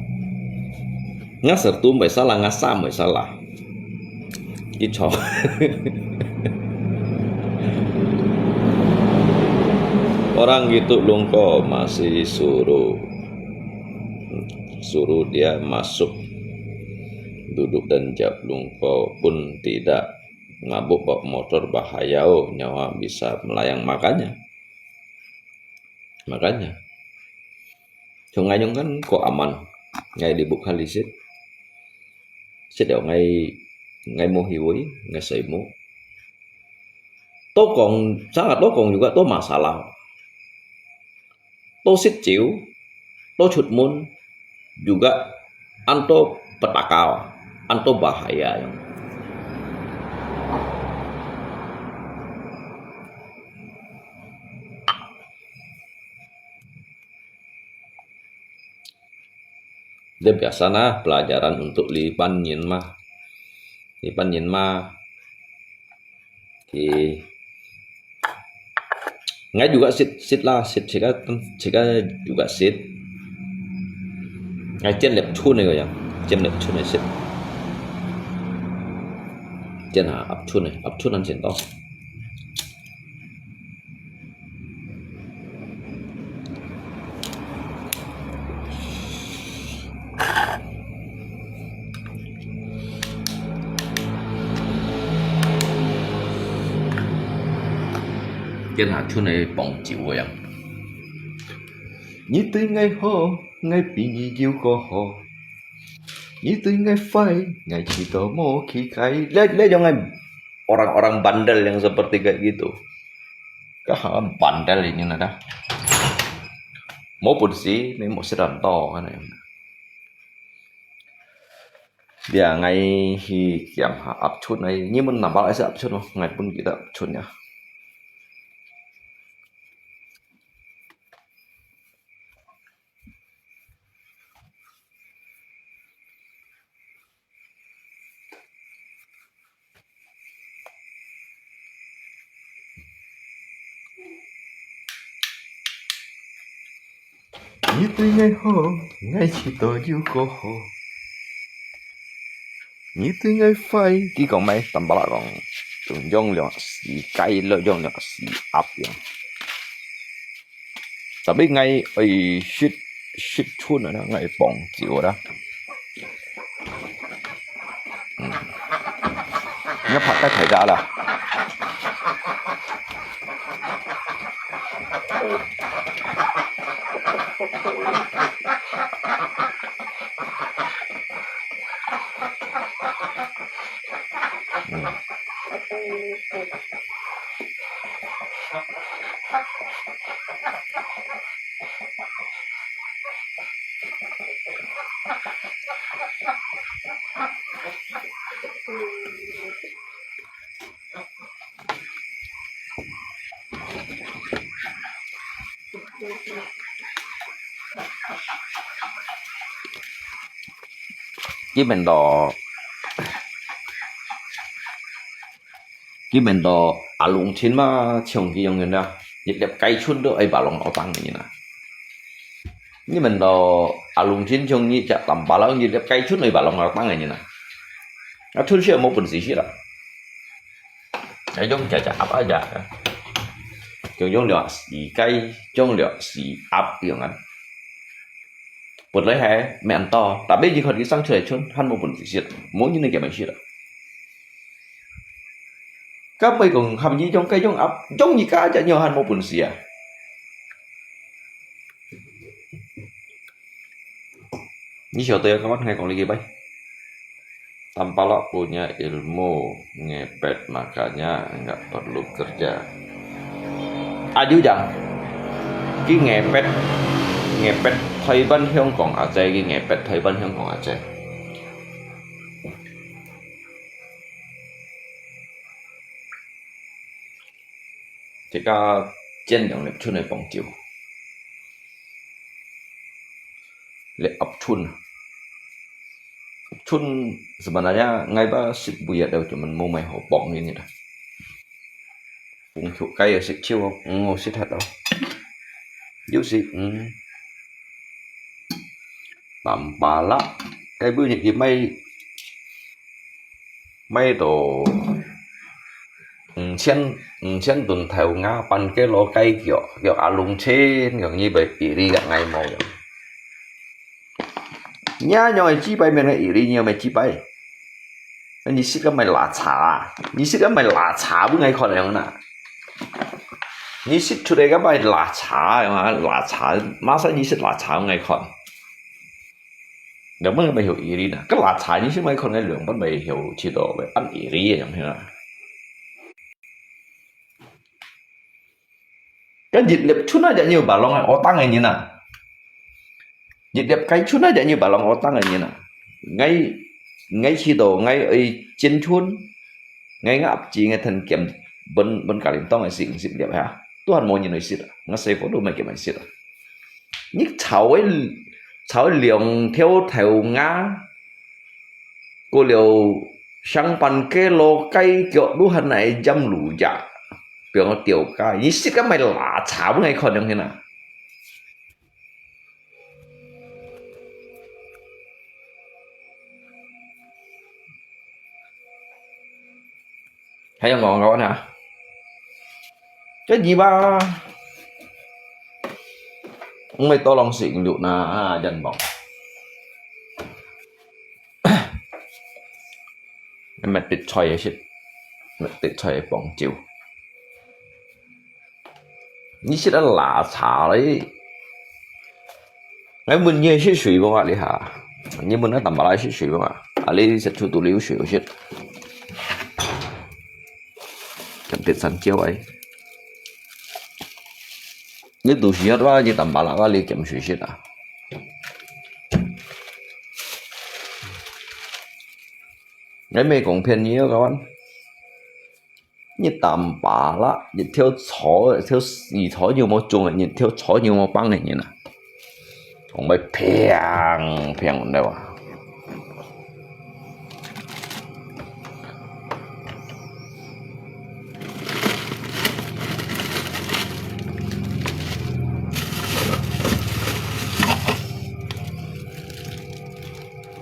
Nga sertu mai salah, nga sa mai salah. Icho. Orang itu lungko masih suruh suruh dia masuk duduk dan jawab lungko pun tidak. Mabuk bawa motor bahaya, oh, nyawa bisa melayang. Makanya. Makanya. Chong ngai yong kan ko aman. Ngai di buk halisit. Sit ngai, ngai mo hiwoi, ngai sai mo. To kong, sangat to kong juga to masalah. To sit chiu, to chut mun, juga anto petaka, anto bahaya. Dia biasa nah pelajaran untuk lipan nyin mah. Lipan nyin mah. Oke. Ngai juga sit, sit lah, sit, sika, sika juga sit. Ngai chén lep chun ne ko yang, chén lep chun ne sit. Chén ha, ap chun ne, ap chun an chén to. Chén ha chun ne pong chiu yang. 你對𠊎好，𠊎比你有個好。你對𠊎壞，𠊎知道無幾解。 Lihat, lihat yang orang-orang bandel yang seperti kayak gitu. Kahangan bandel ini nada. Mau pun si, ni mau sedang tahu kan ya. Dia ngai hi kiam ha ap chun ngai, ni mun nampak ai ap chun, ngai pun kita ap chun ya. 你對𠊎好，𠊎知道有個好。你對𠊎壞，佢講咩？Tampalak講，用用兩時雞咯，用兩時鴨樣。Tapi ngai ai shit shit chun na ngai pong chiu da. Ngai phat kai thai da la. 基本到，基本到阿龍親嘛，像佢樣个啦，一粒雞春都愛白龍愛當个人啊。基本到阿龍親像你隻淡白佬，一粒雞春愛白龍愛當个人啊。啊，春色無本事食啦。 該種隻隻鴨啊隻，種種了是雞，種了是鴨樣啊。本來係毋多，tapi你看佢生出來春，還無本事食，無人來撿來食啊。該毋係講含你種雞種鴨，種你家隻鳥還無本事啊。 你曉得kawan，𠊎講你个拜。Tampalak punya ilmu ngepet, makanya nggak perlu kerja. Aju jang. Ki ngepet, ngepet Taiwan Hong Kong aja, ki ngepet Taiwan Hong Kong aja. 自家煎兩粒春來傍酒。粒鴨春啊，鴨春sebenarnya𠊎吧食會啊，就cuman無麼好傍个啦。紅肉雞啊食少，魚啊食忒咯。有時嗯，tampalak，該本日佢賣 賣到五千，五千噸頭，半個lô雞腳，腳啊，弄清，用你會iri个，𠊎無用。你仰會知擺面个iri，你仰會知擺？你食个麼个垃圾啊？你食个麼个垃圾，分𠊎看樣啦。你食出來个麼个垃圾啊？垃圾，麼儕你食垃圾，分𠊎看。 兩本乜曉iri呢？該垃圾你先莫看，該兩本乜曉知道，乜恁iri个樣啊。該一粒春啊，就有白浪个，我當个人啊。一粒雞春啊，就有白浪，我當个人啊。𠊎，𠊎知道，𠊎愛煎春，𠊎鴨子，𠊎吞鹹，分，分家人當个食，食粒啊，都還無人來食啊。𠊎細個都毋係鹹來食啊。 你炒个，炒个兩條頭牙，過了上半個lô雞腳，都還來沾滷汁，分𠊎吊雞。你食个麼个垃圾，分𠊎看樣形啊？ 還有講講啊，這你吧，毋係多浪食肉啦，啊，人講。你乜得菜也食，乜得菜也傍酒。 你食啊垃圾咧！𠊎問你食水無啊？你哈，你問啊，tampalak食水無啊？啊，你食出肚裡有水無食？減滴三焦哎！你肚屎渴哇，你tampalak哇，你減水食啊？𠊎無講騙你哦，kawan。 你tampalak，一條草，一條，一條草有無種个，一條草有無幫个人啊？講會平平了啊！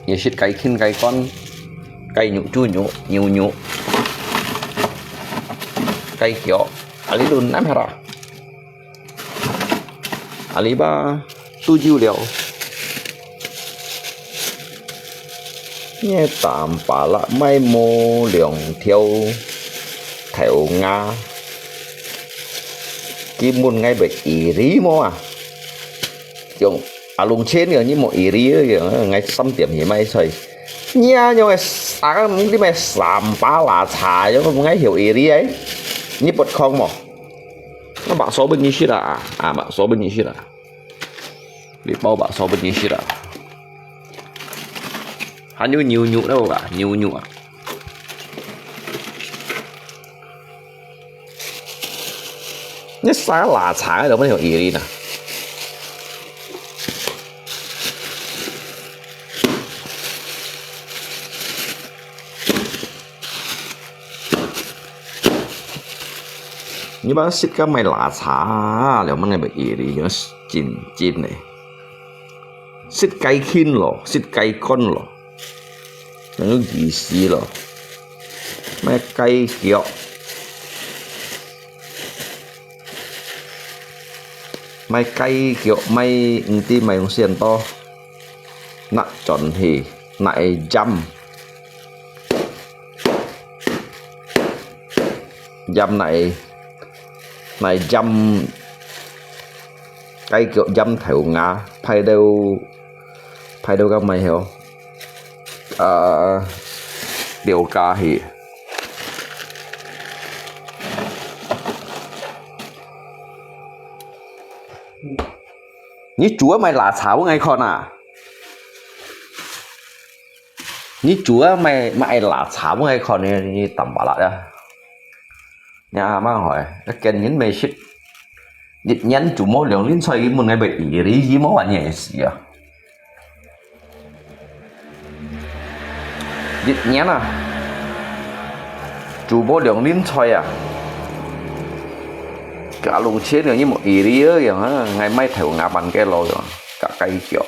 也食雞筋、雞肝、雞肉、豬肉、牛肉、雞腳，啊，你都拿下啦。啊，你吧，都有了。你tampalak賣無兩條頭牙，根本𠊎會iri無啊？ 用啊，弄清了，你莫iri个，𠊎三點去買菜。你啊，用个啊，你買三把拉茶，有無愛曉iri哎？你不空無？那bakso分你食啦，啊，bakso分你食啦。你包bakso分你食啦。還有牛肉了吧？牛肉啊。 你三个拉茶个都毋曉iri呢？你把食个買拉茶，了，毋曉iri，真真个。食雞筋咯，食雞肝咯。 等於意思咯。買雞腳，買雞腳，買毋知買用線刀，拿轉去，拿來醃，醃拿來，拿來醃雞腳醃豆芽，排到，排到到麼个吼？ 啊，了解去。你煮啊買拉茶分𠊎看啊？你煮啊買，買拉茶分𠊎看，你，你淡薄啦呀。 你阿媽害，一見人毋識，一年煮無兩輪菜，佢問𠊎買iri，佢無話你个事啊。一年啊，煮無兩輪菜啊，加攏錢了，你無iri个樣啊，𠊎買豆芽粄雞卵樣，加雞腳。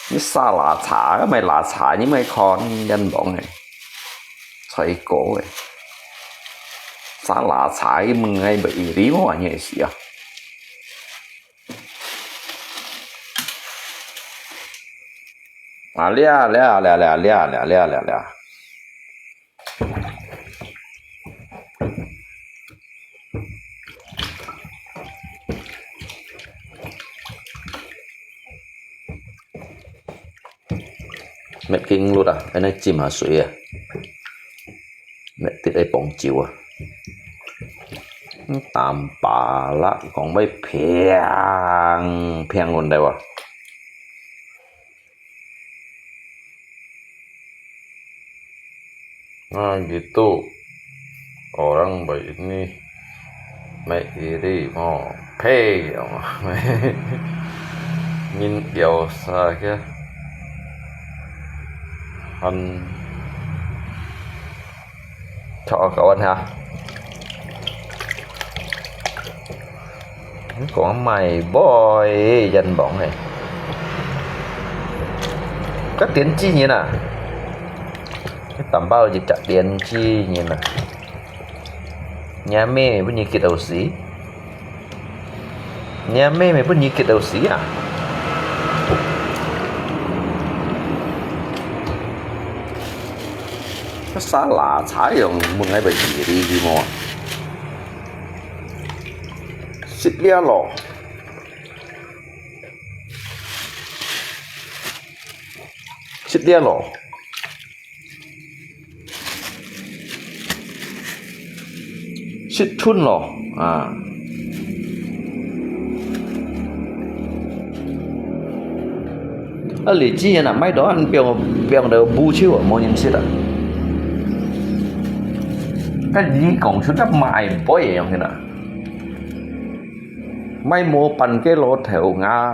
你沙拉茶，買拉茶，你買看，人講个。 菜糕个。沙拉茶，佢問𠊎買iri無，你个事啊？啊，了了了了了了了了了。 搣緊落啊，恁呢浸下水啊，搣直个磅酒啊，淡薄啦，講要平平穩定啊。 啊，gitu. Orang baik ini, mai iri mo, phe, ngin yau sa ke, han, cho kawan ha. Có mày bói dân bóng này. Các tiến chi nhìn à? Cái tầm bao dịch chặt tiến chi nhìn à? Nhà mẹ mày bớt nhìn kịch đầu xí. Nhà mẹ mày bớt nhìn kịch đầu xí à? Cái xã lạ xã dòng mừng ai bị gì đi gì mà. Xịt lia lò. Xịt lia lò. Xịt thun lò. À. Ơ, lì chi nè, mai đó ăn piong, piong đầu bu chiu, mô nhân xịt à. Cái gì cũng xịt chắc mãi bói vậy không thế nào. Mai mô pan cái lô theo ngà.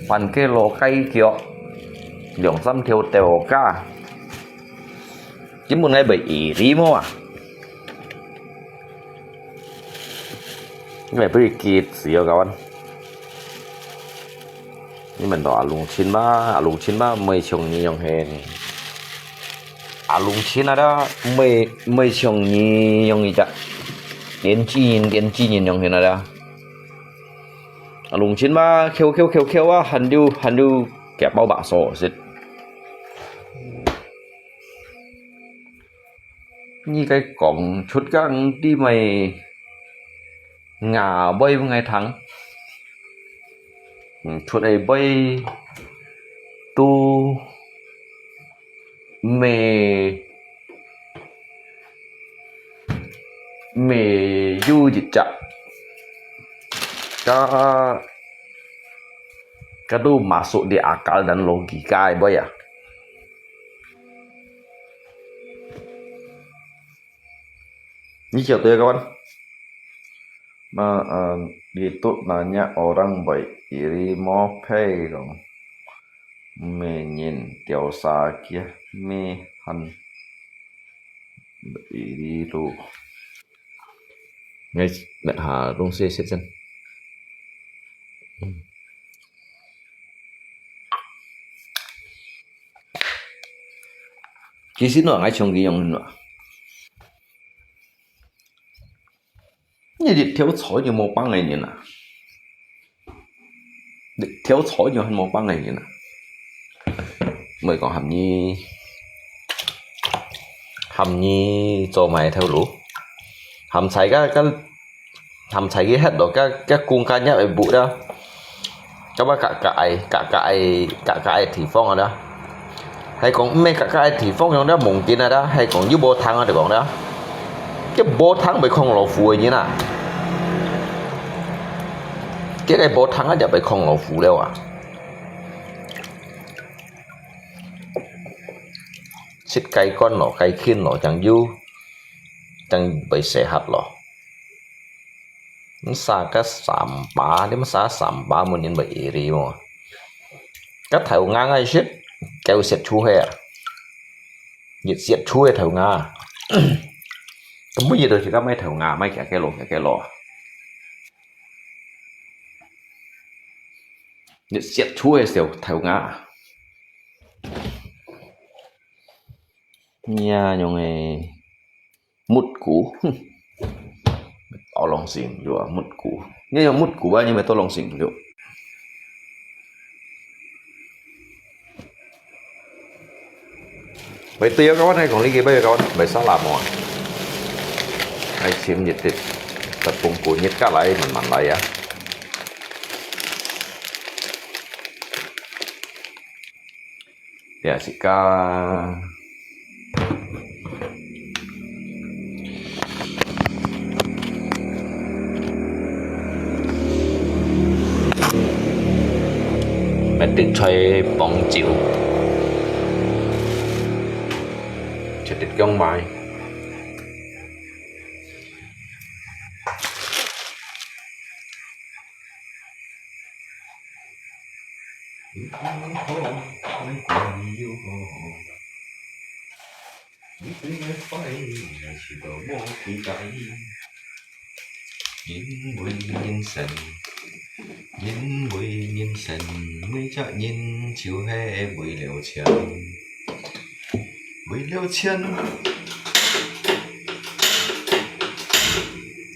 Pan cái lô cái kiểu. Lòng xăm theo tèo cả. Chính muốn ngay bởi ý lý mô à. Mẹ bơi kịt xíu kawan. Ni mình đó alung chin ba, alung chin ba, mười chồng ni yong hen. Alung chin ada, mười, mười chồng ni yong icha. Tiên tri nhìn, tiên tri nhìn yong hen ada. Alung chin ba, kêu, kêu, kêu, kêu, à, hàn du, hàn du, kẻ bao bạ sổ xịt. Nhi cái cổng chút các đi mày ngả bơi với ngày thắng. Chút ấy bơi tu Mè, mè有一隻，該，該都masuk di akal dan logika个啊。你曉得kawan？Nah, eh, itu nanya orang baik iri mau pay dong. Mè人調查佢，mè han iri tu. Ngay, mệt hà rung xe xe chân. Kì xin nọ ngay chong kì yong nọ. Nè一條菜就無幫个人啊。一條菜就還無幫个人啊。毋係講喊你，喊你做麼个頭路？鹹菜个，个，鹹菜佢忒咯，个，个公家業个物啊。 該麼个，个愛，个，个愛，个，个愛地方啊啦。係講毋係个，个愛地方樣啦，mungkin啊啦，係講又無糖啊，就講啦。佢無糖會囥老虎个人啊。佢个無糖啊，就會囥老虎了啊。食該罐咯，該斤咯，正有，正會適合咯。 你撒个三把，你們撒三把，無人會iri無？該頭牙愛食，夠食出去啊！越食出去頭牙。根本佢都係个買頭牙，買幾个咯，幾个咯。越食出去小頭牙。你啊，用个 mutku. Tolong sing jua mutku. Ni yang mutku ba ni tolong sing jua. Baik tu ya kawan, hai kong lagi baik kawan. Baik salam mo. Hai sim jit tepung kunyit ka lai man man lai ya. Ya, sika. Mẹ tịt xoay bóng chiều. Sẽ tịt kông mai. Nhìn với nhìn sân, nhìn với nhìn sân, mới chắc nhìn chiều hè với liều chiều. Vì liêu chiên,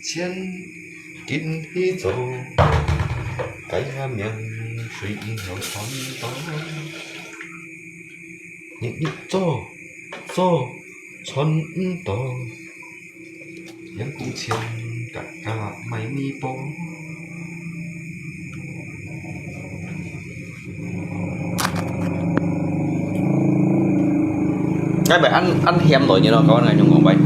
chiên kín hí dầu, cái miệng suy nghĩ nó thoáng to. Nhịn nhịn cho, cho, chọn to. Yang cũng chiên cả cả mày mi bò. Ngai bai ăn, ăn hiam lòi nyin lò, kawan ngai nhung ngong bai.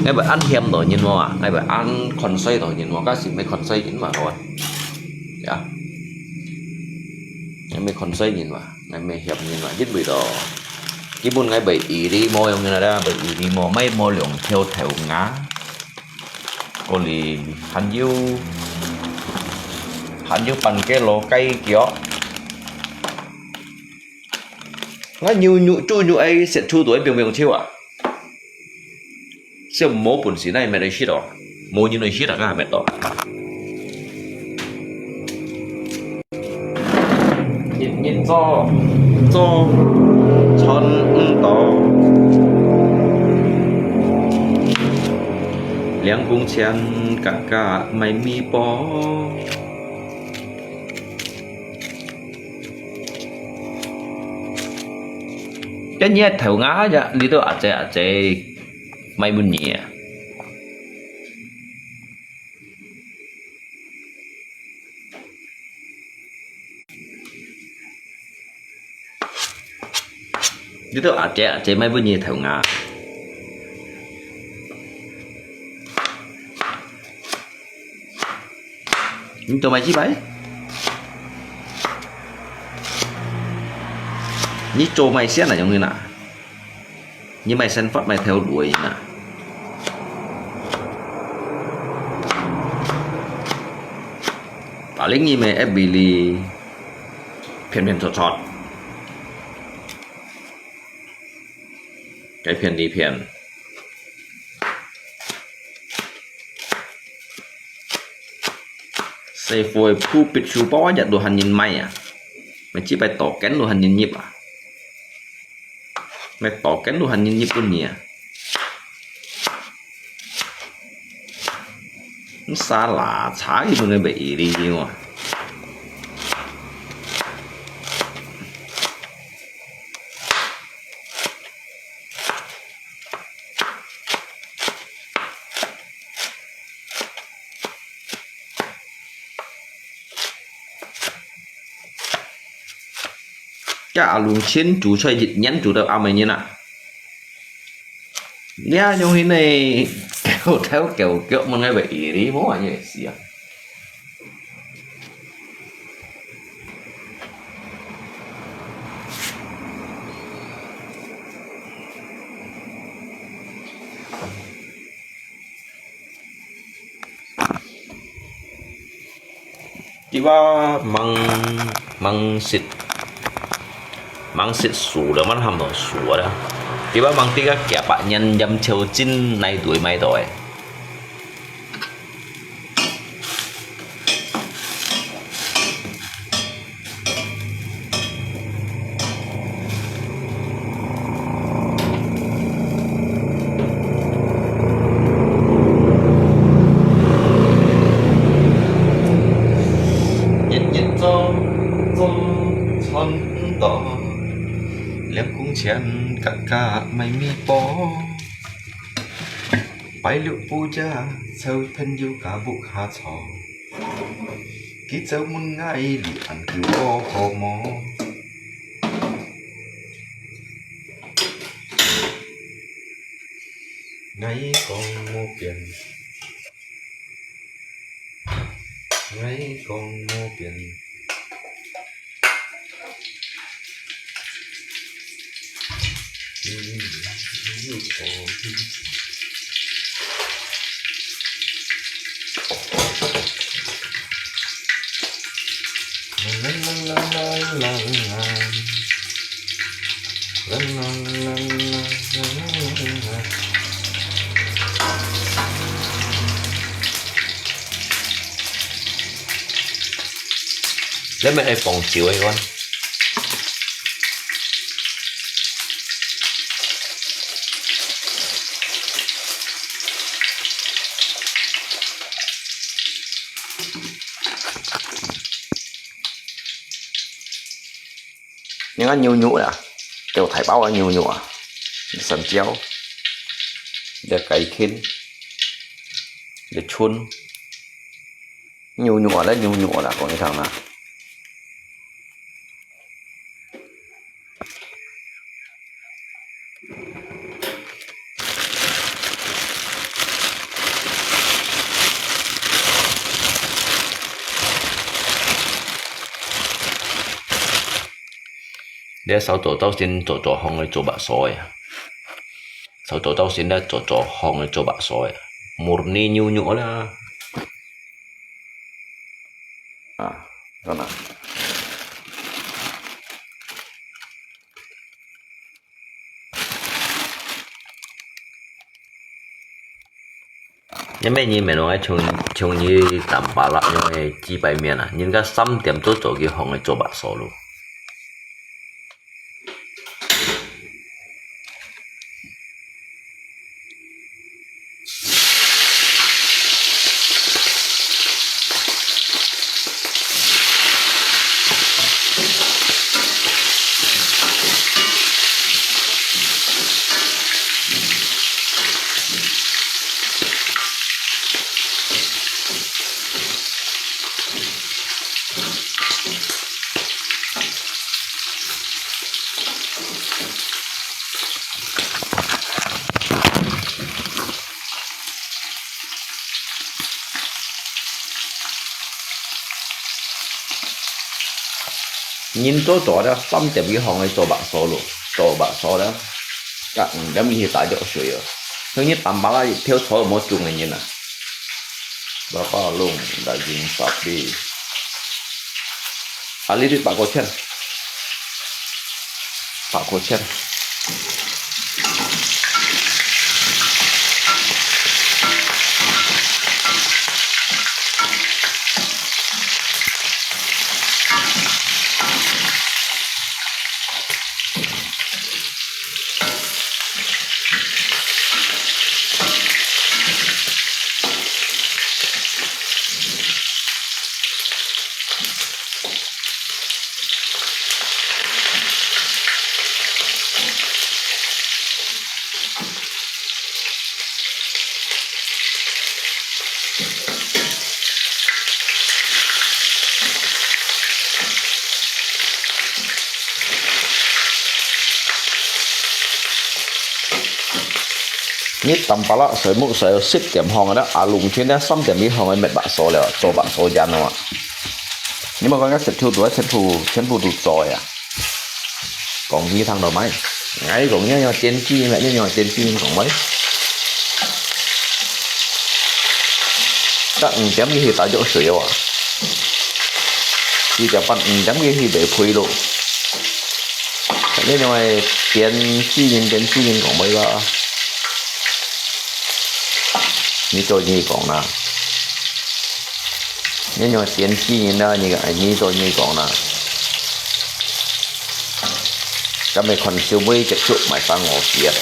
Ngai bai ăn hiam lòi nyin mò à, ngai bai ăn khon sai lòi nyin mò, ka si mê khon sai nyin mà kawan. Ya. Ngai mê khon sai nyin mà, ngai mê hiam nyin mà, jin bai do. Ki bun ngai bai iri mò yong nyin da, bai iri mò, mai mò liong theo theo nga. Có lý, hẳn yêu, hẳn yêu bàn cái lò cay kiểu. Ngã nhiều nhiều, chú nhiều ai sẽ thu đuổi biếng biếng chiêu à? Siêu mô bún xí này mẹ đây shit đó. Mô như này shit à, ngã mẹ đó. Nhìn, nhìn cho, cho, chọn, ừ, to. Liang bung chen, cả, cả, mày mi bò. Cái nhẹ thầu ngã, dạ, lý do à, chế, à, chế, mày muốn nhẹ. 你兜阿姐阿姐買分你个頭牙。你做麼个雞排？你做麼个先啊，用你啊？你買生活買頭路个人啊？打零一个F B里，片片撮撮。 該片呢片。細貨个鋪必須包啊，日都還人買啊，乜只擺多間都還人入啊，乜多間都還人入分你啊。 沙拉茶佢本來袂一樣啊。這阿龍千煮出來一年煮到阿妹人啊！ 你啊，用你个狗頭狗腳問个袂意思，無恁樣个事啊。佢話吂，吂食，吂食素了，吂喊到素了。佢話吂知个幾百年鹽超真哪位買到个。 日日做，做賺毋多，兩公錢格格買米包。拜六晡夜，湊朋友家屋下坐。 佢就問𠊎：「你恁久過好無？」𠊎講無變，𠊎講無變。 你乜愛放酒个喏。 你看牛肉啊，這大包个牛肉啊，生椒，這雞筋，這春，牛肉啊，這牛肉啊，講你聽啊。 這燒到到先做做烘个做白所个啊，燒到到先來做做烘个做白所个啊，murni牛肉啦。 啊，看啊。你乜人乜弄个像，像你淡白辣樣个雞排麵啊，人家三點都做佢烘个做白所咯。人做做了三點幾項个做白所咯，做白所了，甲五點幾去打藥水哦。所以你淡薄啦，一條草無種个人啊。Berapa long daging sapi? Ahli duit 八个千，八个千。 你淡薄啦，水木水有十點項个啦，啊，龍泉呢三點幾項个滅白所了，做白所煙了嘛。你莫講个石頭都係全部全部都做个啊。 講你聽到無？𠊎講你樣電子咩？你樣電子講喂？甲五點幾去打藥水哦啊？四點半五點幾去買配咯。你樣个電子人，電子人講喂啦？你做你講啦。 你樣電子人啦，你个，你做你講啦。今日看小妹結束賣生我死啊！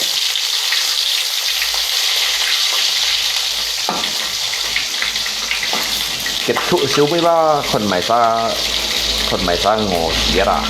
結束小妹啦，看賣生，看賣生我死啦！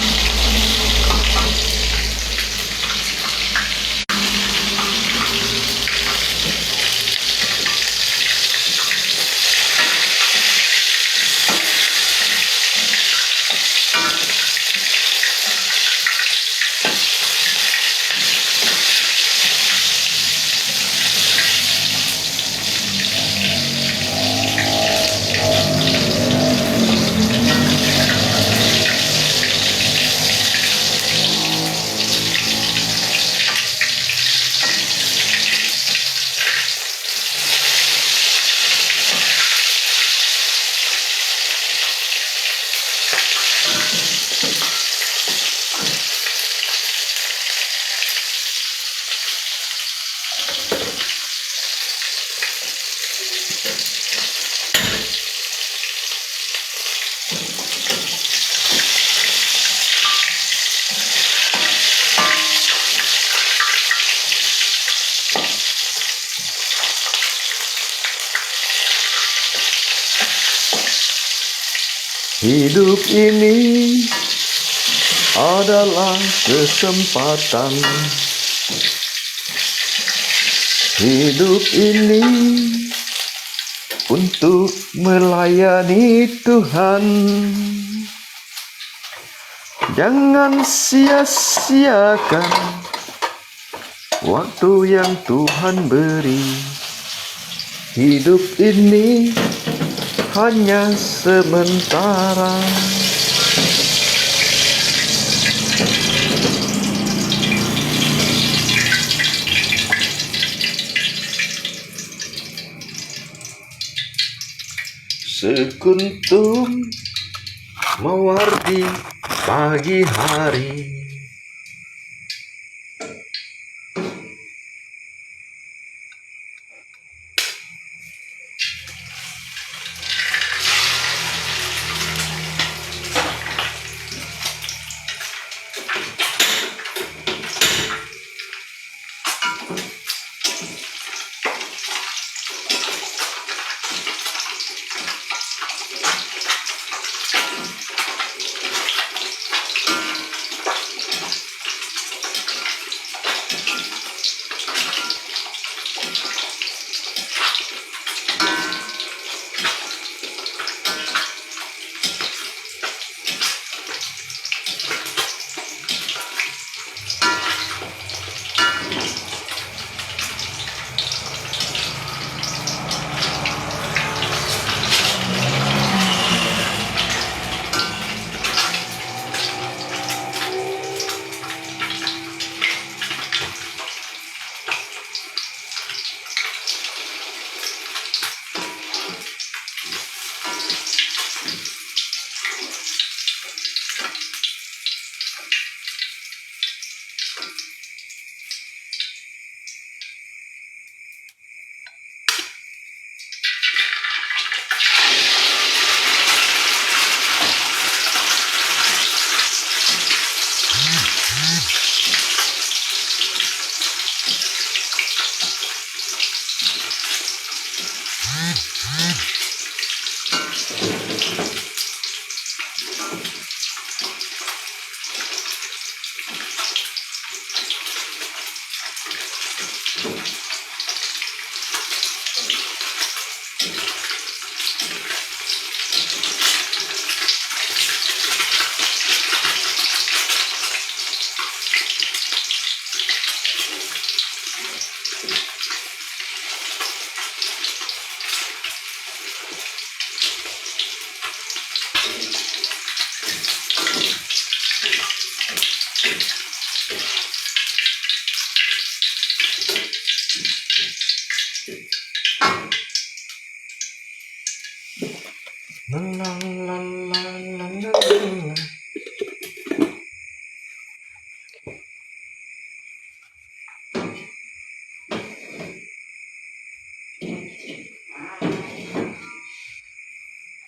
Hidup ini adalah kesempatan. Hidup ini untuk melayani Tuhan. Jangan sia-siakan waktu yang Tuhan beri. Hidup ini hanya sementara. Sekuntum mawar di pagi hari.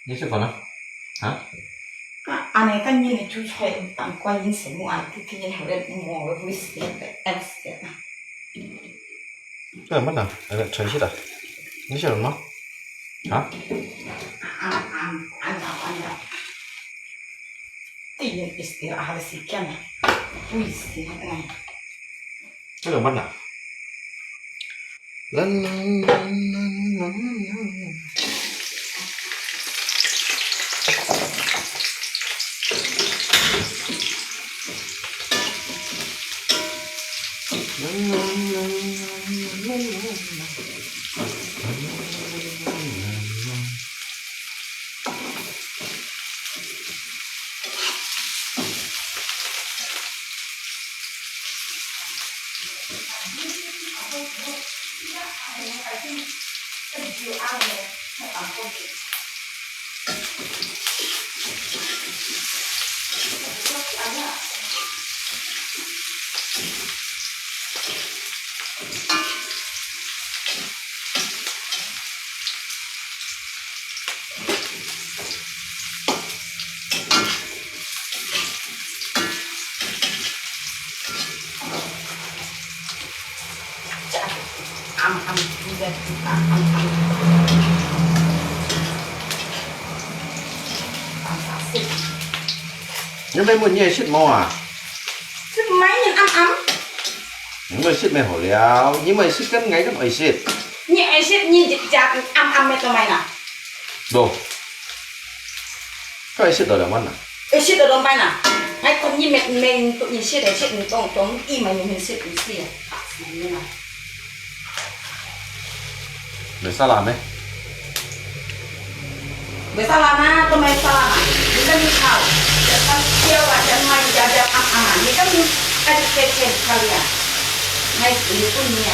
你食飯啊？啊？啊，恁呢，等人个煮菜，當觀音聖母啊，天天還會摸个，會死个，愛死个啊！這麼慢啊？哎，出去了。你食了嗎？啊？啊，啊，啊，啊，啊。 Tiyan istirahat sedikit na. Puisi na. Ano man na? Lan, lan, lan, lan, lan, lan. Lan, lan, lan, lan, lan, lan, lan. 暗暗，你个暗暗。暗暗色。你毋係問你愛食無啊？這麼暗暗？你毋係食乜好了，你毋係食跟𠊎跟愛食。你愛食，你食暗暗个做麼个啦？喏，該愛食到兩碗啦。 愛食到兩擺啦。𠊎講你毋，毋，毋食个，食毋中，中醫嘛，你毋食，毋食啊。啊，係啊。無沙拉咩？無沙拉嘛，都無沙拉嘛。你跟你炒，炒椒啊，炒米，炒炒暗暗啊。你跟你，該就切切炒呀。𠊎係分你啊。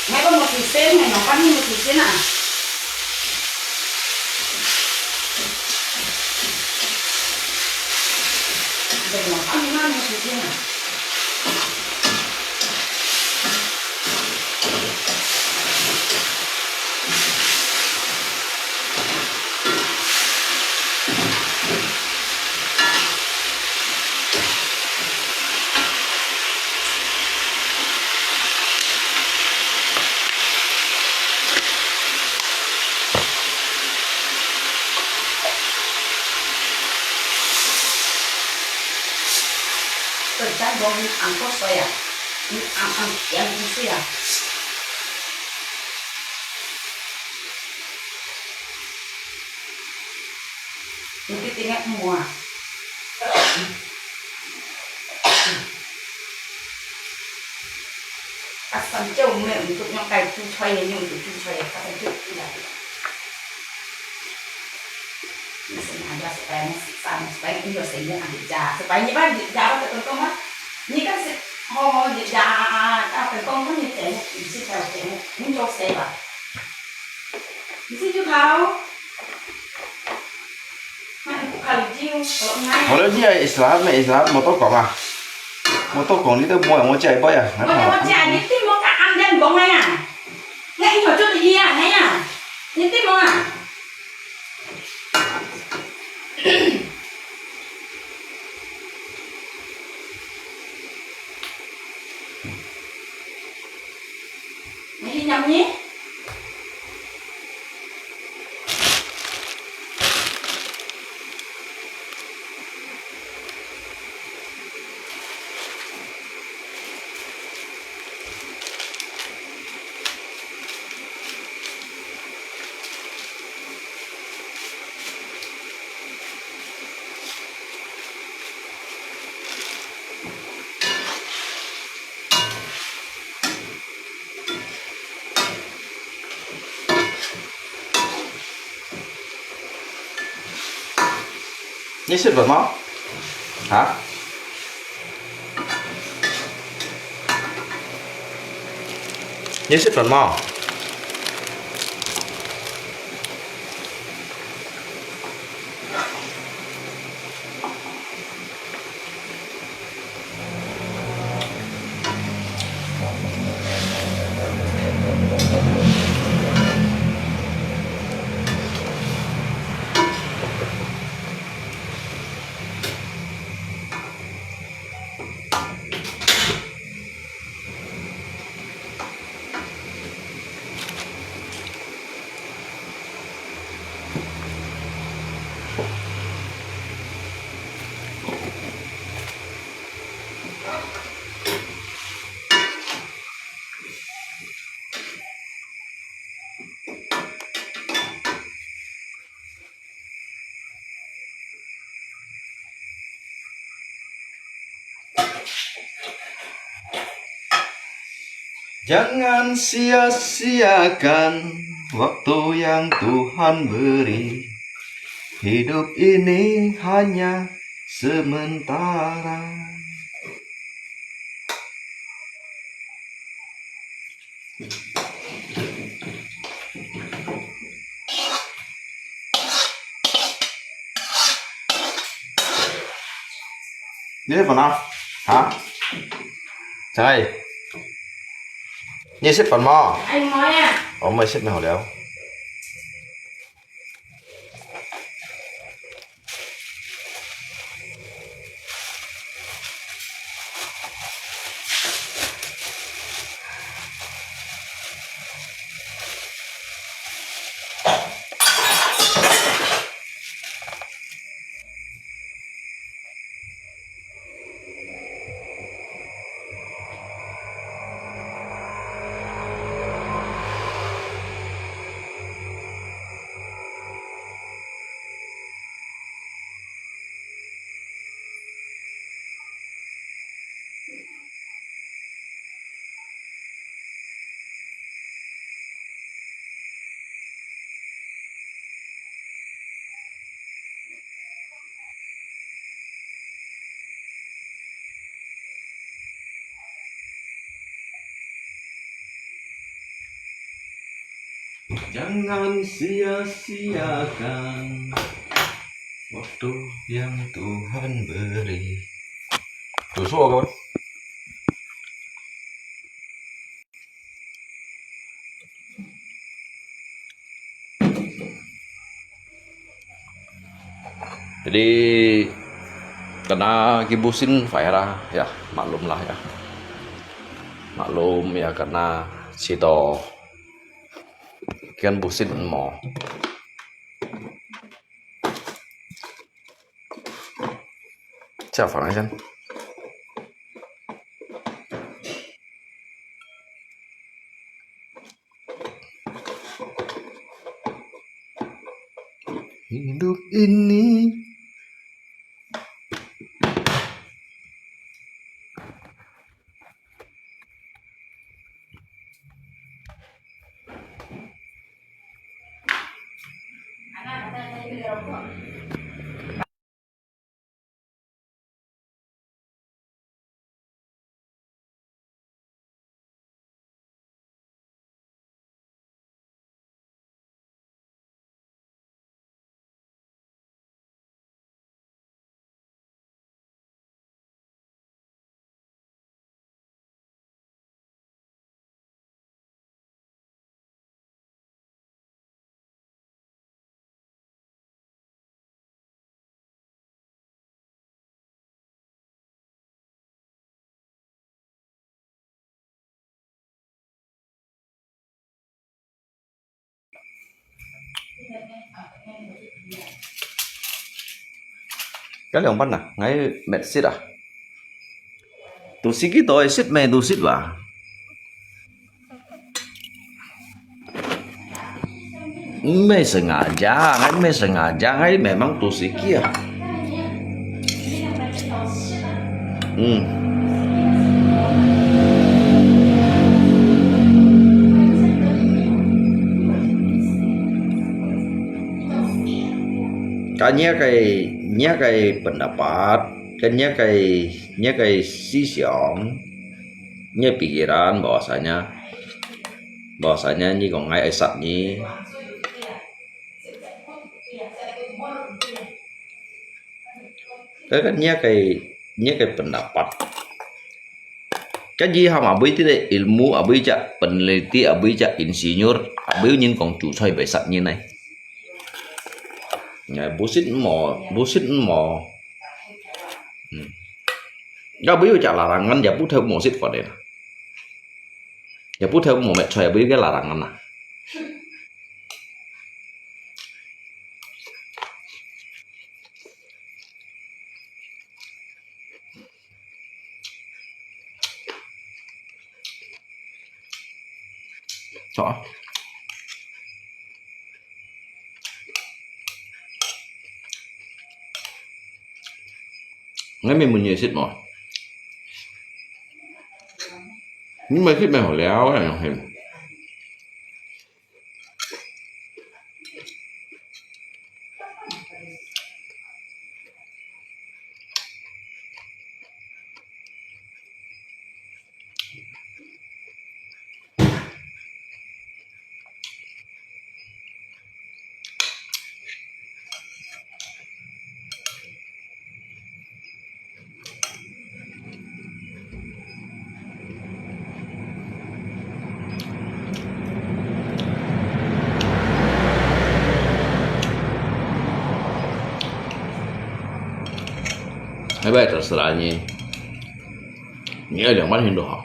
𠊎都無提醒，𠊎用飯你無提醒啊？用飯你無提醒啊？ 對，咱無你紅棗水啊，你紅，紅，紅棗水啊。 你一定愛摸啊！啊，三九五个毋知用該煮菜个，用煮菜个，啊，三九五个。你是哪个是白，是啥，是白，你有谁用啊？你家是白，你把你家把这个东西，你看是，哦，你家啊，啊，这东西你全部，你是全部，你有谁吧？ 你自己就跑。那你不考虑就，我，我來，你係Islam，Islam無多講啊，無多講，你都無，無食一杯啊，我，我食，你對我講，恁樣講个呀，𠊎以後就你啊，哎呀，你對我啊。 你去飲呢？你食飯無？哈？你食飯無？Jangan sia-siakan waktu yang Tuhan beri. Hidup ini hanya sementara.你食飯啊？哈？Chang-ai，你食飯無？哎，無啊。哦，毋食，毋好了。 Jangan sia-siakan waktu yang Tuhan beri. Tusuk, kawan. Jadi, karena ki busin phải ra, ya, maklum lah, ya. Maklum, ya, karena sito kian busin mo. Siapa nang sian? Hidup ini. Ka liang pan na, ngai met sit ah. Tusiki to sit me tu sit ba. Meh sengaja, ngai meh sengaja, ngai memang tusiki ah. Hmm. Kanya kay 若个pendapat，跟若个，若个思想，若个pikiran，bahwasanya，bahwasanya你講𠊎愛殺你。Kan若个，若个pendapat. Kan ji ham abui ti le ilmu, abui jak peneliti, abui jak insinyur, abui nyin kong tu choi bai sat nyin nai. Ya, busit mo, busit mo. Hmm. Ya, abui jak larangan, ya bu thai mo sit ko de. Ya bu thai mo met choi, abui ke larangan na. Chok. Ngai mi mun ye sit mo. Ni mai sit mai ho liao ya yong hen. Hai bai terserah nyi. Nyi ai liang ban hin do ha.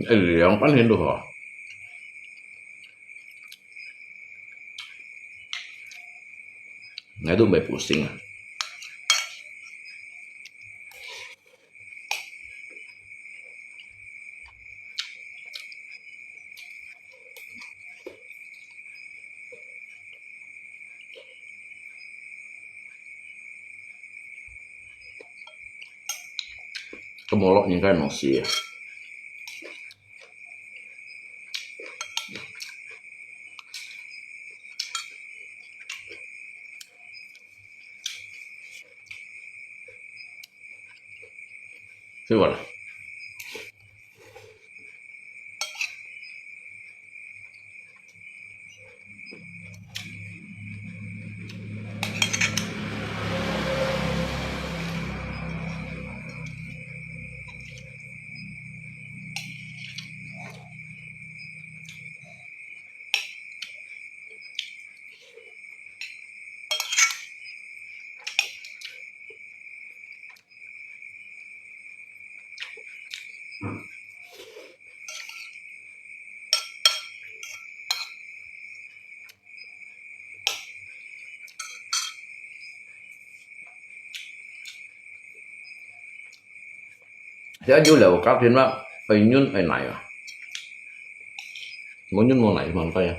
Ai liang ban hin do ha. Ngai tu mai pusing ah. Kemolok nyi kai mong si. Siwala. Sia ju leo kap hin ma, ai nyun ai nai ma. Mo nyun mo nai ma kai a.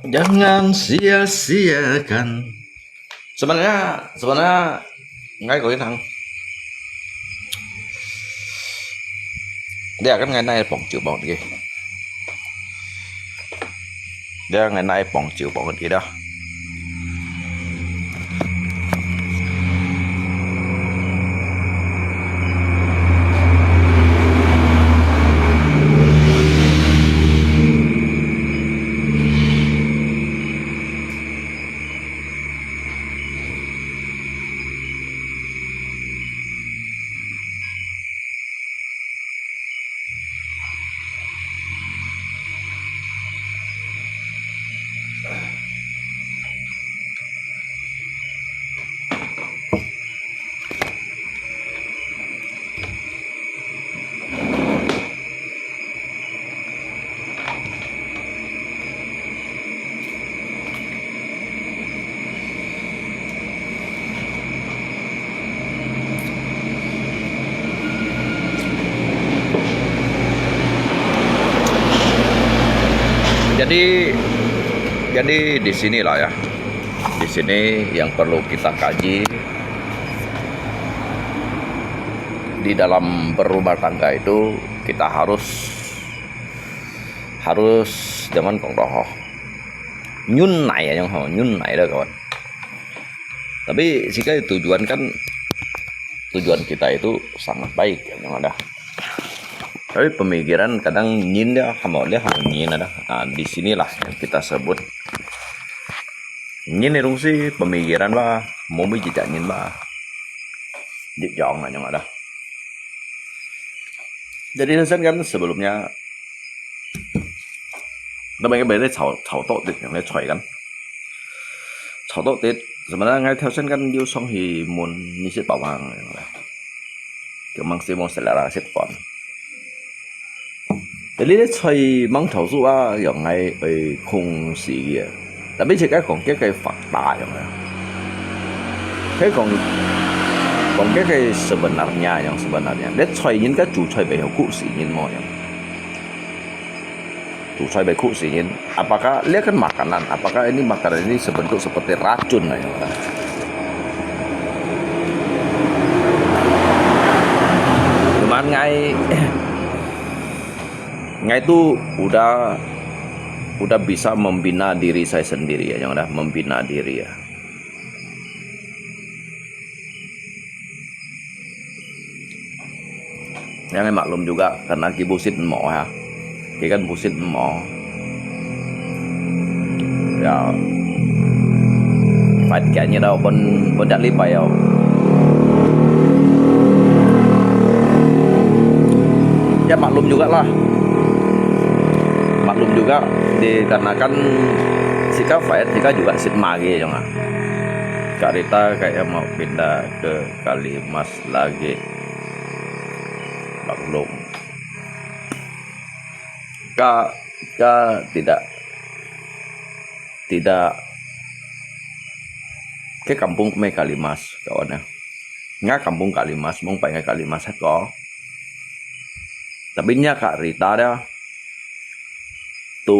Jangan sia-siakan. Sebenarnya, sebenarnya ngai kau inang. Dia kan ngai nai pong chiu pong di. Dia ngai nai pong chiu pong di dah. Jadi, jadi di sinilah ya. Di sini yang perlu kita kaji. Di dalam berumah tangga itu kita harus, harus jangan kong roh. Nyun nai ya, nyong ho, nyun nai dah kawan. Tapi sikai tujuan kan, tujuan kita itu sangat baik ya, nyong ada. Tapi pemikiran kadang nyin dia, hamo dia, hamo nyin ada. Nah, di sinilah yang kita sebut nyin itu si pemikiran ba, mau bi jejak nyin ba. Jejak na nyong ada. Jadi Nelson kan sebelumnya, tapi kan boleh cau, cau tok dik yang dia cai kan. Cau tok dik, sebenarnya ngai theo sen kan 有上去問你食飽吂，佢問是無食了啦，食飯。Jadi你菜吂頭數啊，用來會控制个。Tapi cik ai講，佢个發達用啊。佢講，講佢个 sebenarnya，用 sebenarnya。你菜人个主菜背後故事人無用。 Tuh sai bai kuk singin. Apakah dia kan makanan? Apakah ini makanan ini sebentuk seperti racun, nah, ya? Cuman ngai, ngai tu udah, udah bisa membina diri saya sendiri ya, yang udah membina diri ya. Yang maklum juga, karena ki busit mo ha. Ki kan busit mo. Ya. Fight kayaknya dah pun, pun dah lipai ya. Ya maklum juga lah. Maklum juga, dikarenakan sika fight, sika juga sit magi ya, Kak Rita kayak mau pindah ke Kalimas lagi. Maklum. Ka, ka tidak, tidak ke kampung kami Kalimas, kawan ya. Nga kampung Kalimas, mong pai nga Kalimas ko. Tapi nya Kak Rita dia, tu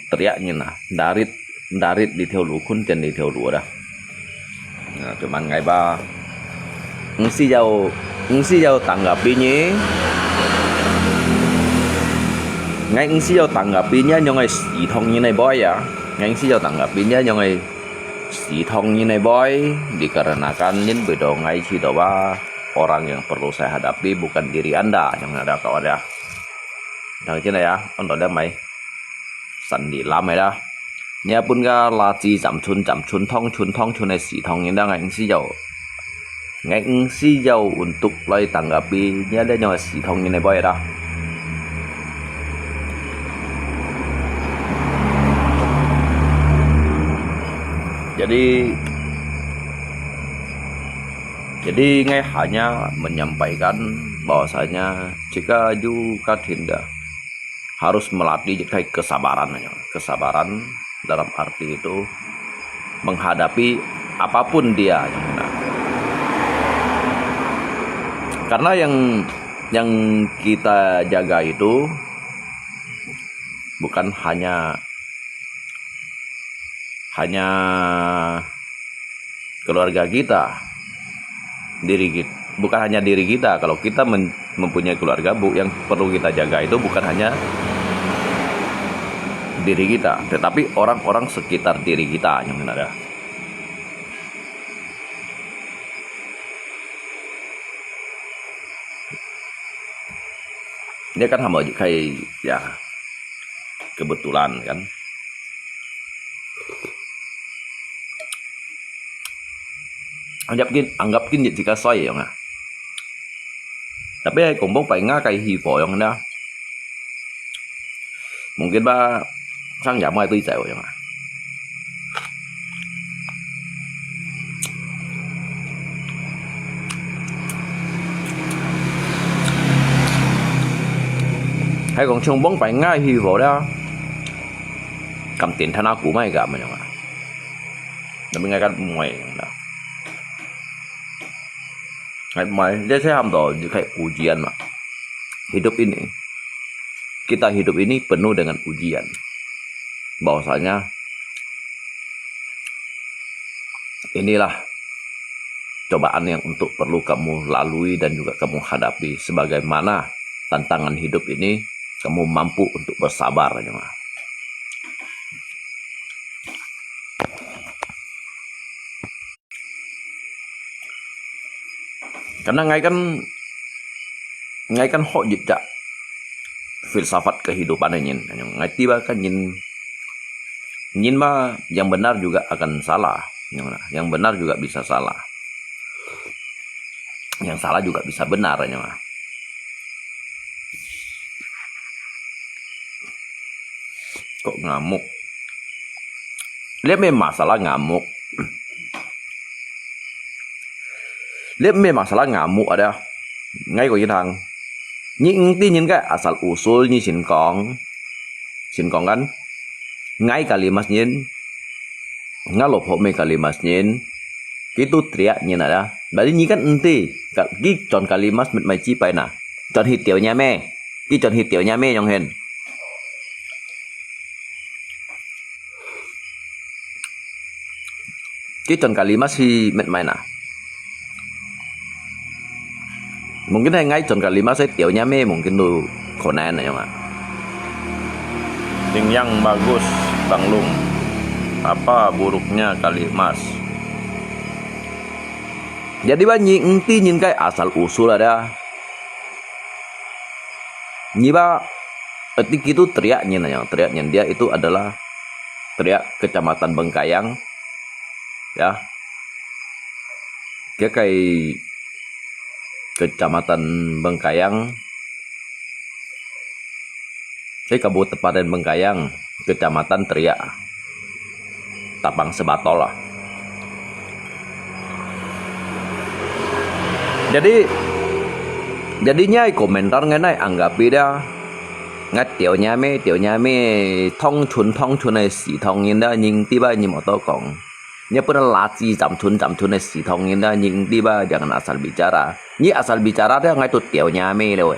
teriak nyin nah, darit, darit di theo lu, khun tian di theo lu dah. Nah, cuman ngai ba, ngsi yau, ngsi yau tanggapi nyi, ngai ngsi yau tanggapi nya nyong ai si thong nyin ai boy ya, ngai ngsi yau tanggapi nya nyong ai si thong nyin ai boy, dikarenakan nyin bedo ngai si do ba, orang yang perlu saya hadapi bukan diri anda yang ada kawan ya. Dang cina ya, on to dia mai. San di lam ai dah. Nya pun ka la ci zam chun, zam chun thong chun, thong chun ai si thong nyin dang ai ngsi yau. Ngai ngsi yau untuk lai tanggapi, nya dia nyong ai si thong nyin ai boy dah. Jadi, jadi ngai hanya menyampaikan bahwasanya jika you katinda harus melatih kesabaran, kesabaran dalam arti itu menghadapi apapun dia. Karena yang, yang kita jaga itu bukan hanya hanya keluarga kita, diri kita, bukan hanya diri kita. Kalau kita men- mempunyai keluarga, bu- yang perlu kita jaga itu bukan hanya diri kita, tetapi orang-orang sekitar diri kita yang ada. Ini kan hamba kayak, ya, kebetulan kan. Anggap kin, anggap kin jika saya yang ah. Tapi ai kong bông pai nga kai hi po yang na. Mungkin ba sang ya mai tui zai yang ah. Hai kong chung bông pai nga hi po la. Kam tin than aku mai kam yang ah. Tapi ngai kan muai yang na. Ngai muai, dia saya ham to, dia kayak ujian mah. Hidup ini, kita hidup ini penuh dengan ujian. Bahwasanya inilah cobaan yang untuk perlu kamu lalui dan juga kamu hadapi. Sebagaimana tantangan hidup ini, kamu mampu untuk bersabar, ya. Karena ngai kan, ngai kan hok jejak filsafat kehidupan nyin. Ngai tiba kan nyin, nyin mah yang benar juga akan salah. Yang benar juga bisa salah. Yang salah juga bisa benar, nyo. Kok ngamuk? Lihat memang masalah ngamuk. Lihat memang masalah ngamuk ada. Ngai kok yitang. Nyi engti nyin kai asal usul nyi sin kong. Sin kong kan? Ngai kalimas nyin. Nga lo pho me kalimas nyin. Kitu triak nyin ada. Bali nyi kan enti. Ki chon kalimas met mai chi pai na. Chon hi tiau nya me. Ki chon hi tiau nya me yong hen. Ki chon kalimas hi met mai na. Mungkin hai ngai chon kalimas hai tiau nya me mungkin tu konan na yong ah. Ting yang bagus, Bang Lung. Apa buruknya kalimas? Jadi ba nyi engti nyin kai asal usul ada. Nyi ba, eti kitu triak nyin na yong, triak nyin dia itu adalah triak Kecamatan Bengkayang. Ya. Dia kai Kecamatan Bengkayang. Dia Kabupaten Bengkayang, Kecamatan Triak. Tapang Sebatol lah. Jadi, jadi nyai komentar ngenai anggap ida. Ngat tiau nyame, tiau nyame, thong chun, thong chun ai si thong yin da, nying tiba nyim oto kong. Nya pun laci jam chun, jam chun ai si thong yin da, nying tiba jangan asal bicara. Nyi asal bicara dia ngai tu tiau nyame le we.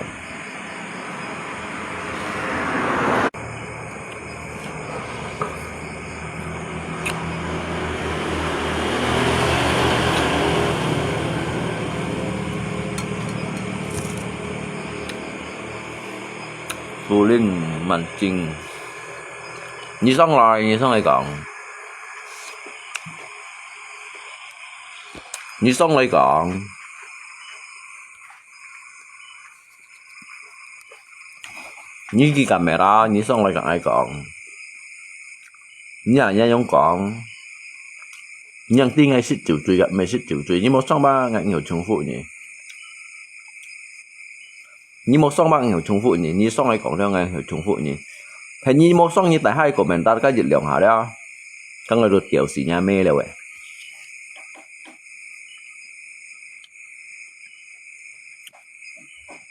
苏令满金。你上来，你上来讲。你上来讲。 你个kamera，你上來同𠊎講。你啊，你用講，你用知𠊎識酒醉个，毋係識酒醉，你無上吧，𠊎有重複你。你無上吧，𠊎有重複你，你上來講了，𠊎有重複你。係你無上，你大下komentar个一兩下了，剛剛就掉死人咩了喂。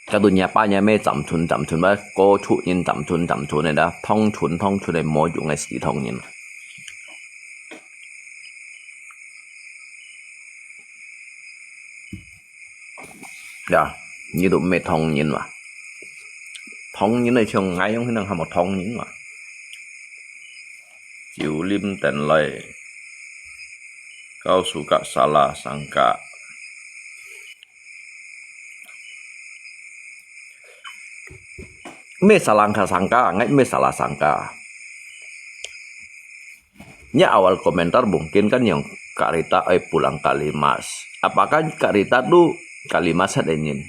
Kadu nyapa nyame jam chun jam chun ba, ko chu yin jam chun jam chun da, thong chun thong chun mo yung ai si thong yin. Ya, ni tu me thong yin ma. Thong yin ai chung ngai yong hinang hamo thong yin ma. Chiu lim ten lai. Kau suka salah sangka. Meh salah sangka, ngai meh salah sangka. Nya awal komentar mungkin kan yang Kak Rita ai pulang Kalimas. Apakah Kak Rita tu Kalimas hat nyin?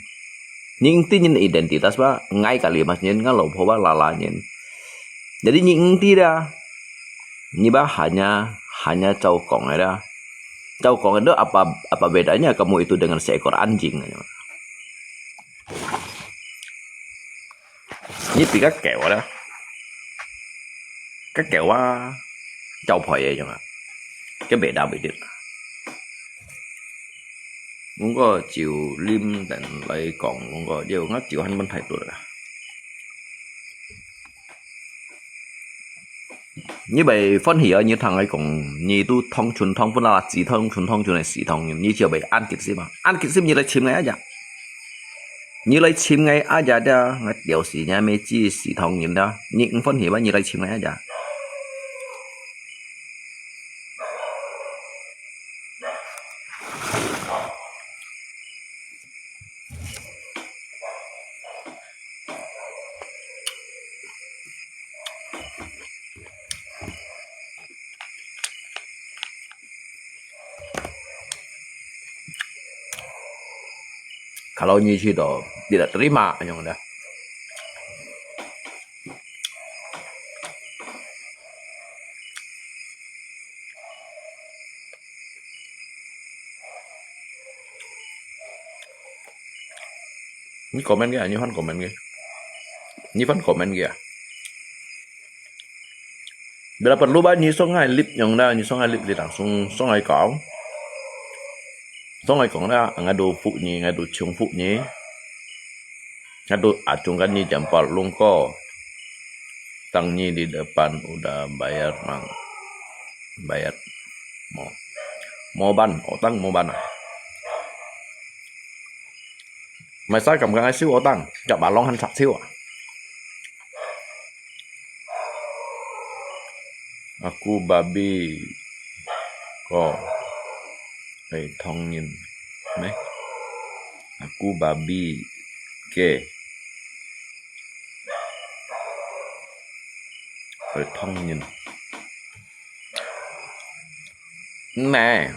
Nyi ti nyin identitas ba ngai Kalimas nyin, ngai lopho ba lala nyin. Jadi nyi ti dah. Nyi ba hanya, hanya 照講个啦。照講个都 apa, apa bedanya kamu itu dengan seekor anjing? Nyi pi ka kêu lah. Ka kêu啊，照配个樣啊。Ka beda beda. 毋過就啉等來講，毋過就𠊎就還問態度啦。你會歡喜啊？你聽𠊎講，你都燙春燙分啊，自燙春燙春个時燙，你就會恁激心嘛？恁激心，你來尋𠊎啊呀！你來尋𠊎啊呀，這𠊎表示你還沒知時燙人啦。你毋歡喜嘛？你來尋𠊎啊呀！ Kalau nyi cito tidak terima, anyong dah. Nyi comment kìa, nyi fan comment kìa. Nyi fan comment kìa. Bila perlu ba nyi song ai lip nyong da, nyi song ai lip li tang song, song ai kong. Song ai kong da, ngai do fu nyi, ngai do chung fu nyi. Ngai do acung kan nyi jam pal lung ko. Tang nyi di depan udah bayar mang. Bayar. Mo. Mo ban, otang mo ban ah. Mai sa kam kan ai siu otang, jak balong han sak siu ah. Aku babi ko phải thông nhân. Meh. Aku babi ke phải thông nhân. Meh.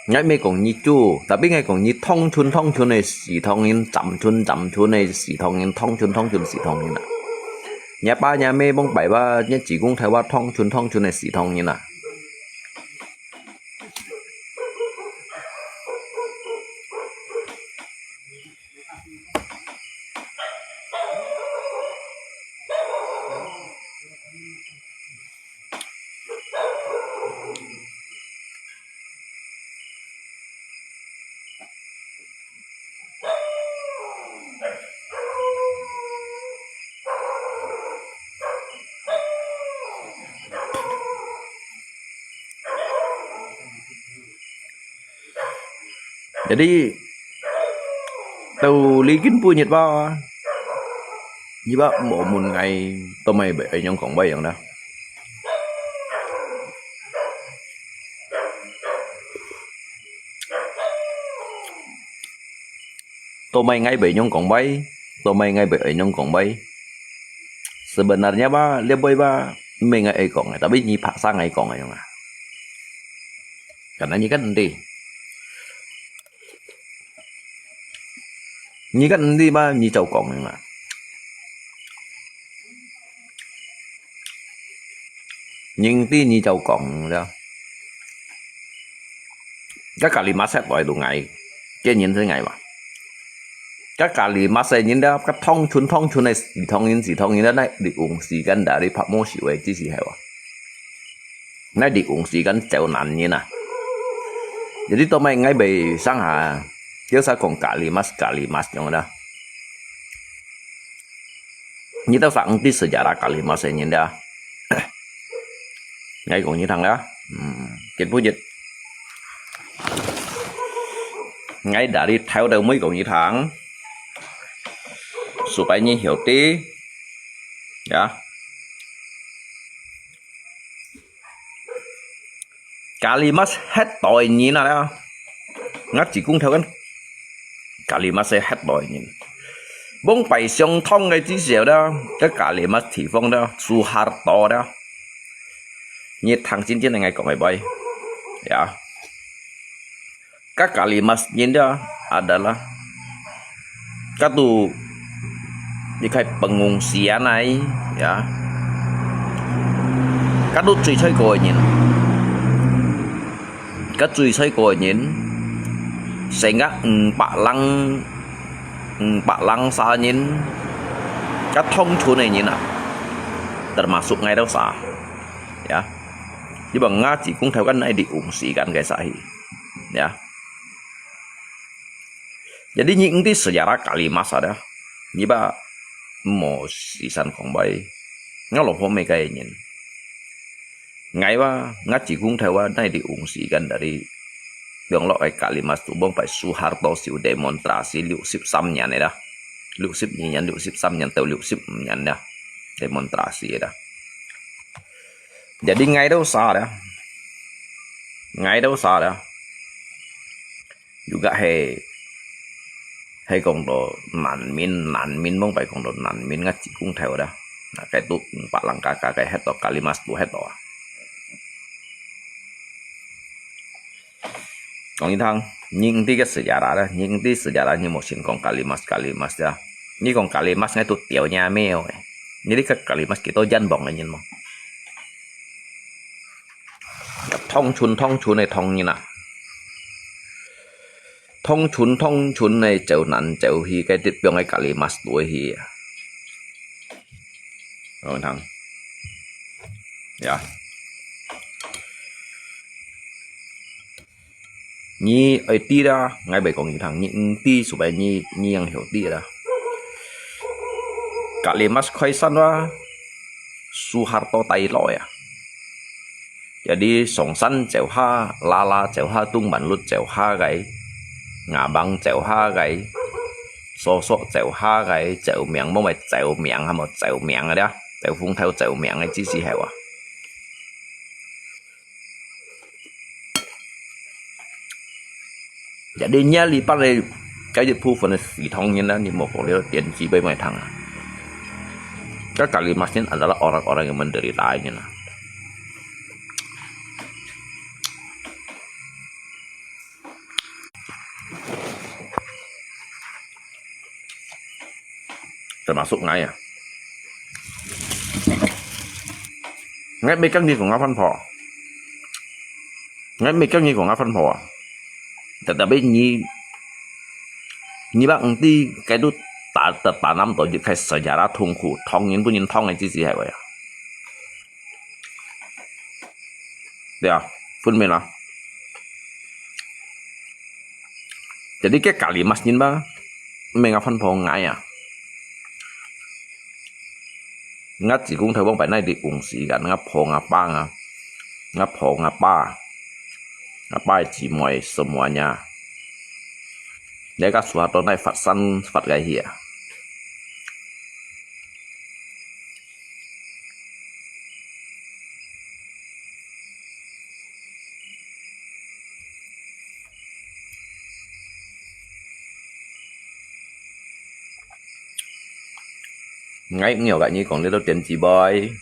Ngai meh kong nyi chu, tapi ngai kong nyi thong chun thong chun ne si thong yin, cham chun cham chun ne si thong yin, thong chun thong chun si thong yin ah. Nya pa nya meh bong pai ba, nya ji kung thai ba thong chun thong chun ne si thong yin ah. Jadi, tau li kin pu nyet ba, nyi ba mo mun ngai, to mai bai ai nyong kong bai yang da. To mai ngai bai nyong kong bai, to mai ngai bai ai nyong kong bai. Sebenarnya ba, lia bai ba, meh ngai ai kong, tapi nyi paksa ngai kong ai nyong ah. Karena nyi kan enti. Nyi kan enti ba, nyi chau kong ai nyong ah. Nyi enti nyi chau kong da. Ka kali maset loi tu ngai, ke nyin se ngai ma. Ka kali maset nyin da, ka thong chun thong chun ai si thong yin si thong yin da, nai di ung si kan da di pak mo si wei ji si hai wa. Nai di ung si kan chau nan nyin ah. Jadi to mai ngai bai sang ha, kêu sa kong kali mas kali mas nyong da. Nyi tau sa enti sejarah kali maset nyin da. Ngai kong nyi thang da. Hmm, kin pu nyet. Ngai dari thau tau mui kong nyi thang. Supaya nyi healthy. Ya. Kalimas歇到个人啊啦，𠊎自公頭間Kalimas歇到个人。往擺上湯个之時候啦，該Kalimas地方啦，Suharto啦，你聽真真个𠊎講个話，呀。該Kalimas人啦，adalah該都一個pengungsian啊，ya。該都最衰過个人，該最衰過个人，成個五百零五百零儕人，該當賰个人啊，termasuk𠊎兜儕，ya。Sebab𠊎自公頭間哪會用時間个儕去，ya。 Jadi你毋知sejarah Kalimas ada，你吧無時間講話，𠊎老婆咩个人。𠊎話，𠊎自公頭啊，哪會用時間dari，用落个Kalimas都往擺Suharto時候demonstrasi六十三年个啦，六十二年、六十三年到六十五年啦，demonstrasi个啦。Jadi𠊎兜儕啦，𠊎兜儕啦。 又个係，係講到難民，難民，往擺講到難民，𠊎自公頭啦。那該都五百零加加个歇到Kalimas都歇到啊。講你聽，你毋知个sejarah啦，你毋知sejarah，你無先講Kalimas，Kalimas啊。你講Kalimas，𠊎都吊你咩哦。你知个Kalimas幾多冤枉个人無？當賰，當賰个當人啊！ 當賰，當賰个走難走去，該地方个Kalimas都去啊。講你聽，ya。你愛知啦，𠊎毋講你聽，你毋知，supaya你，你正曉知啦。Kalimas開山哇，Suharto帶來啊。 Jadi上山走下，拉拉走下，Tuan Manglut走下个，Ngabang走下个，Sosok走下个，走名，無乜走名，係無走名个啦，走風頭走名个，只是係話。Jadi你這禮拜个，該一部分个西塘人啦，你莫講了，電視背莫聽啊。該Kalimas人adalah orang-orang yang menderita人啊。 Termasuk𠊎啊。𠊎毋係講你講𠊎番婆，𠊎毋係講你講𠊎番婆啊。Tetapi你，你捌毋知，該都打，打，tanam到一個sejarah痛苦，當人分人當个，只是係話啊。 對啊，分明啦。Jadi該Kalimas人吧，毋係𠊎番婆𠊎啊。𠊎自公頭往擺哪會用時間，𠊎婆、𠊎爸啊，𠊎婆、𠊎爸，𠊎爸个姊妹，semuanya。你个Suharto哪會發生發个去啊？ 𠊎毋曉甲你講這兜電子杯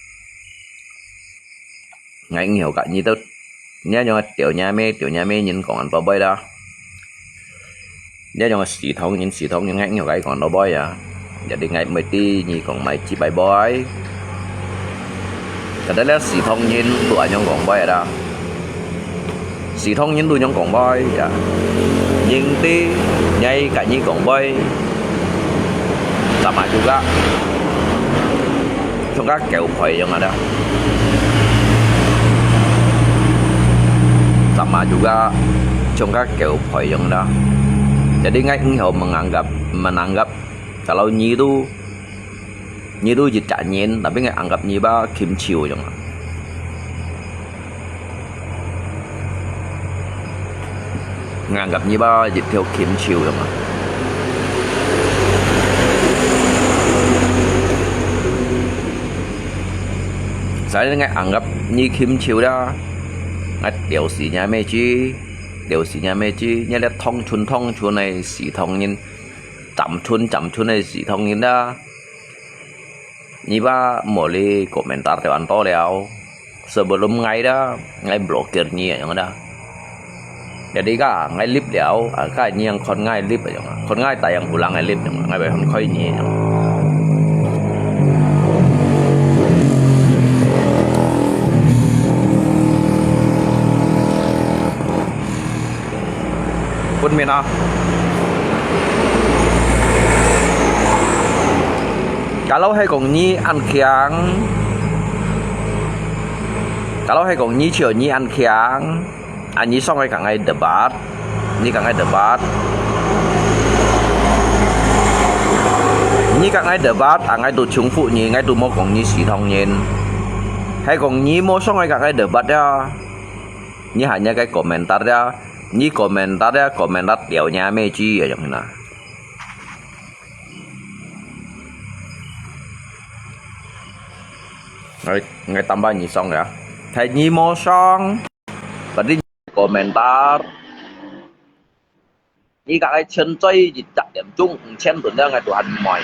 ，𠊎毋曉甲你兜，你仰个條若咩條若咩人講恁多杯啦。 這種个西塘人，西塘人，𠊎毋曉甲你講到尾啊。Jadi𠊎毋會知你講麼个字bye bye。Kadang-kadang西塘人都恁樣講bye啦。西塘人都恁樣講bye啊。認得，𠊎甲你講bye，sama juga。 像个狗吠樣啊啦。Sama juga像个狗吠樣啦。Jadi𠊎毋曉menganggap，menganggap，kalau你都，你都一隻人，tapi𠊎anggap你吧禽獸樣啊。 Nganggap你吧一條禽獸樣啊。Saya ngai anggap你禽獸啦，啊，了事若咩知，了事若咩知，若咧當村當村个西塘人，站村站村个西塘人啦。你把無哩komentar掉恁多了，sebelum ngai dah, ngai blokir你樣啦。Jadi ka ngai lip了，啊，ka你樣看ngai lip樣啊，看ngai tayang ulang ngai lip樣，ngai會很開你樣。 分明啊。Kalau係講你恁強，kalau係講你就你恁強，啊，你上來同𠊎debat，你同𠊎debat，你同𠊎debat，啊，𠊎都重複你，𠊎都無講你西塘人。係講你無上來同𠊎debat啊，你還愛該komentar啊， 你komentar ya，komentar掉若咩知啊，樣啦。𠊎，𠊎tambah你上呀，係你無上，berarti你komentar。你講个千載一隻點鐘五千噸了，𠊎都還毋愛。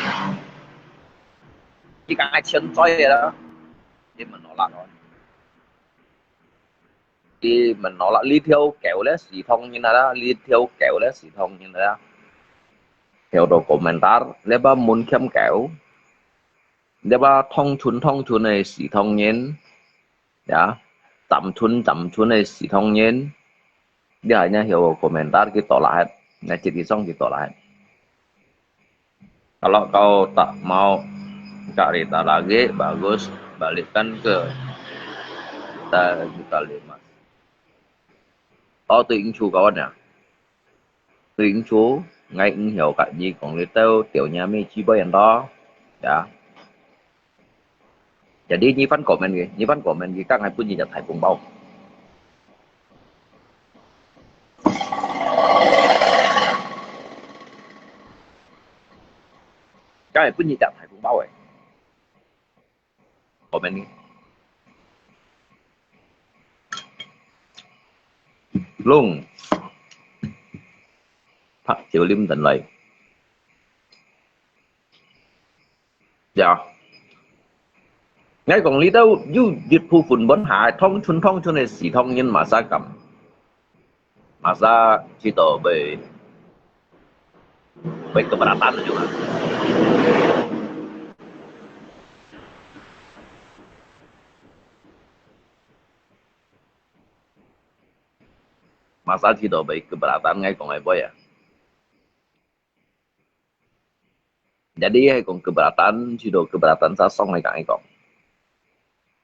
你講个千載啦，你問我啦。 Di menolak，這條狗咧，西塘人啊啦，這條狗咧，西塘人啊啦。Theo到komentar，這把門檻狗，這把當村當村个西塘人，呀，站村站村个西塘人，這下呢，theo komentar佢tolak，那這地方佢tolak。 Kalau kau tak mau cari tak lagi, bagus, balikkan ke kita, kita lima. Kau tu incu kawan ya. Tu incu, ngai inhio kat ni kong litau, tiau nya mi ci boyan to. Ya. Jadi你反comment佢，你反comment佢，該𠊎分你隻大紅包。該𠊎分你隻大紅包誒。Comment佢。龍，白酒啉等來。 呀。𠊎講這兜有一部分本下當村當村个西塘人masa敢，masa知道會，會keberatan就啦。Masa知道會keberatan，𠊎講个話啊。 Jadi係講keberatan，知道keberatan sa上來同佢講。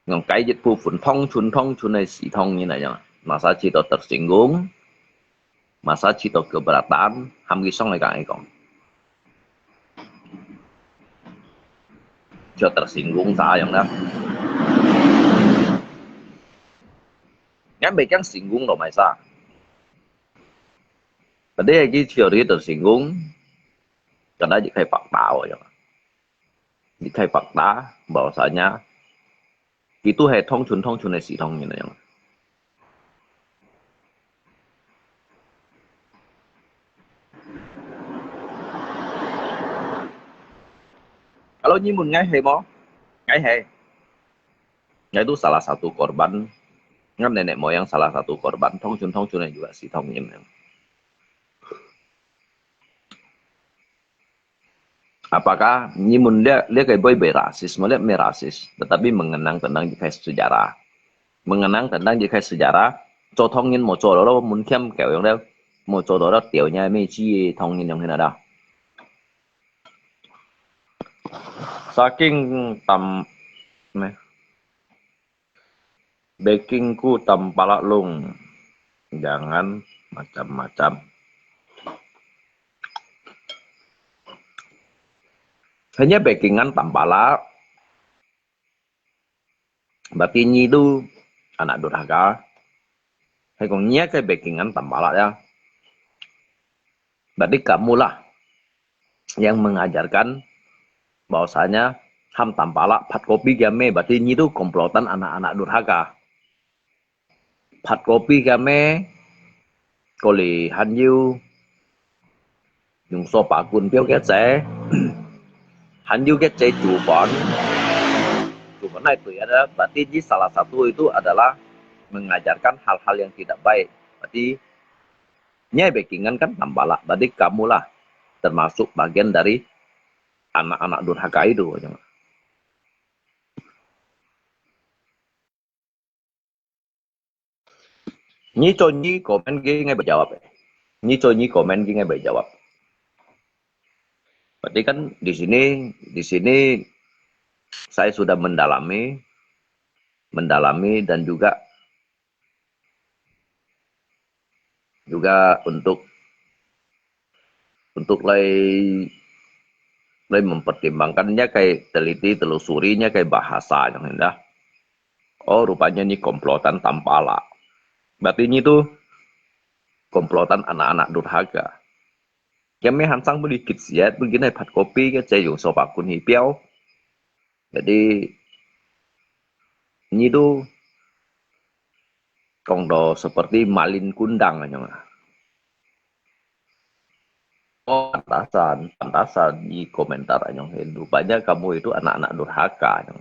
用該一部分當村當村个西塘人來講，masa知道tersinggung，masa知道keberatan，喊佢上來同佢講。就tersinggung sa樣啦。𠊎袂驚singgung咯，masa。Tadi佢就tersinggung， Karena一个fakta哦，一个fakta bahwasanya itu係當村當村个西塘人樣。Kalau你問𠊎係無？𠊎係。𠊎都salah satu korban。𠊎nenek moyang salah satu korban，當村當村个juga西塘人樣。 Apakah你問這，這个會毋會rasis？無，這毋係rasis，tetapi mengenang tentang一个sejarah。Mengenang tentang一个sejarah，做唐人無做到門檻狗樣了，無做到了條件咩之个唐人樣个啦。Saking tam，咩？ Baking ku tampalak lung, jangan macam-macam. Hanya bakingan tampalak, berarti nyi tu anak durhaka. Hai kong nyi ke bakingan tampalak ya. Berarti kamulah yang mengajarkan bahwasanya ham tampalak phat kopi kiam e, berarti nyi tu komplotan anak-anak durhaka. Phat kopi kami, kuli hanyu, yung sopa kun piao kece, hanyu kece cuban, cuban itu ya, berarti ini salah satu itu adalah mengajarkan hal-hal yang tidak baik. Berarti, ini backingan kan Tampalak, berarti kamulah termasuk bagian dari anak-anak durhaka itu. Ni cho ni komen ke ngai bejawab eh. Ni cho ni komen ke ngai bejawab. Berarti kan di sini, di sini saya sudah mendalami, mendalami dan juga, juga untuk, untuk lai, lai mempertimbangkan nya kai teliti telusuri nya kai bahasa yang indah. Oh, rupanya ni komplotan Tampalak. Berarti ni tu komplotan anak-anak durhaka. Kami hansang boleh kit siat, begini phat kopi kece yung sopa kun hi piao. Jadi, ni tu kong to seperti malin kundang aja. Oh, pantasan, pantasan ni komentar anyong hen. Rupanya kamu itu anak-anak durhaka anyong.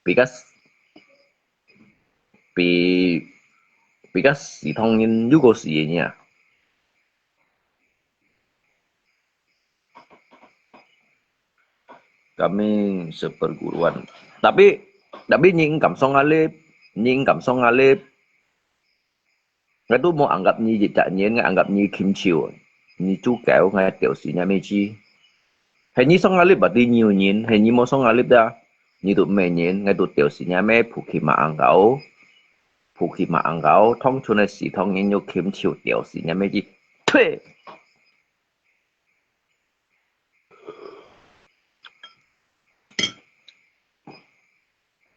Because, bi-, because 是唐人有个是人呀。 Kami seperguruan. Tapi, tapi ni engkam song alip, ni engkam song alip. Ngai tu mo anggap ni jejak nyen, ngai anggap ni kimchiu. Ni cukau ngai teo si nya meji. Hei ni song alip berarti ni yin, hei ni mo song alip dah. Ni tu me nyen, ngai tu teo si nya me puki ma anggau. Puki ma anggau, thong chun si thong nyen yo kimchiu teo si nya meji. Tui!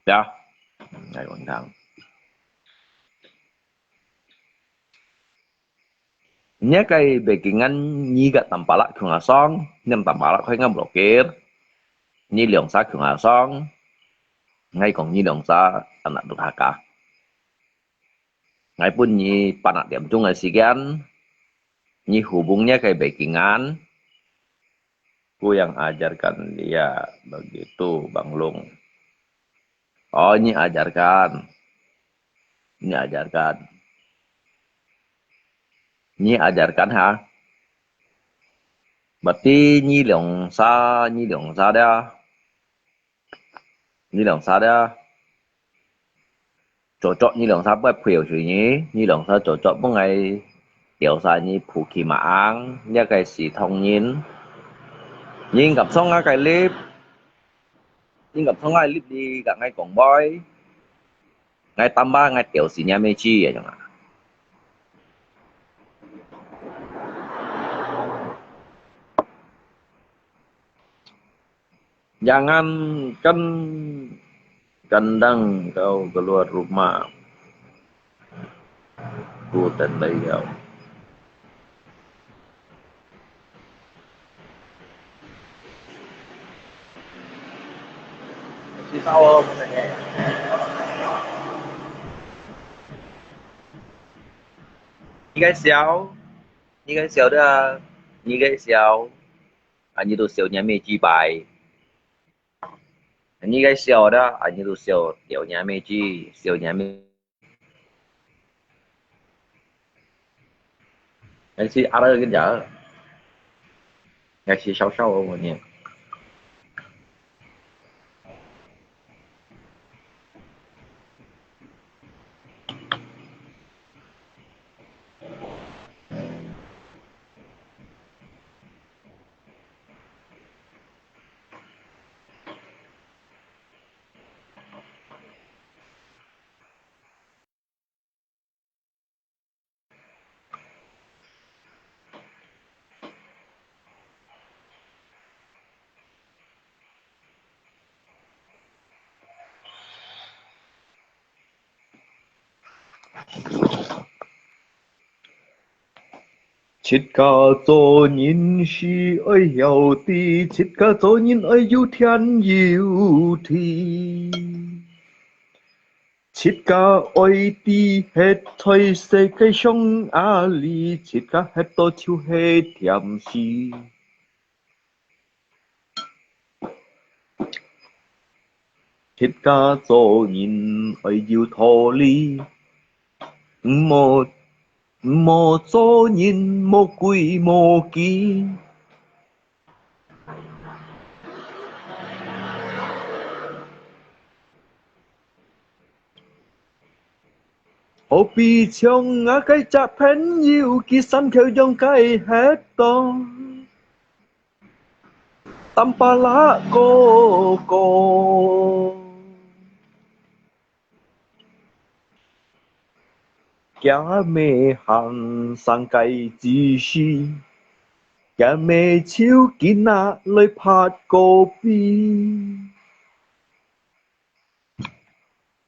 Ya, ngai kong thang. Nya kai backingan ni ka Tampalak kiung asong, nem Tampalak koi ngam blokir. Ni liongsa kiung asong, ngai kong ni liongsa anak durhaka. Ngai pun ni panak tiam chung ai sikian, ni hubung nya kai backingan, ku yang ajarkan dia begitu, Bang Long. Oh, ni ajarkan. Ni ajarkan. Ni ajarkan ha. Berarti ni liongsa, ni liongsa dia. Ni liongsa dia. Cocok ni liongsa buat pui yo ni, ni liongsa cocok pun ngai teo sa ni puki ma ang, nya kai si thong nyen. Ni engkam song ngai kai lip, ni engkam song ngai lip di ka ngai kong boy. Ngai tamba ngai teo si nya meji ya jong a. Jangankan kandang kau keluar rumah, ku tandai kau. Ni kai siau, ni kai siau dah, ni kai siau. Anyi tu siau nya meji pai. Anyi kai siau dah, anyi tu siau, siau nya meji, siau nya meji. Ngai si ada kerja. Ngai si siau-siau mo ni. 自家做人係愛曉知，自家做人愛有天有地。自家愛知歇在世界上哪裡，自家歇到就係恬適。 自家做人愛有道理，毋好，毋好做人無規無矩。好比像𠊎个隻朋友，佢山口洋个歇到 Tampalak哥哥。佢乜行山个知識，佢乜手機拿來拍个比。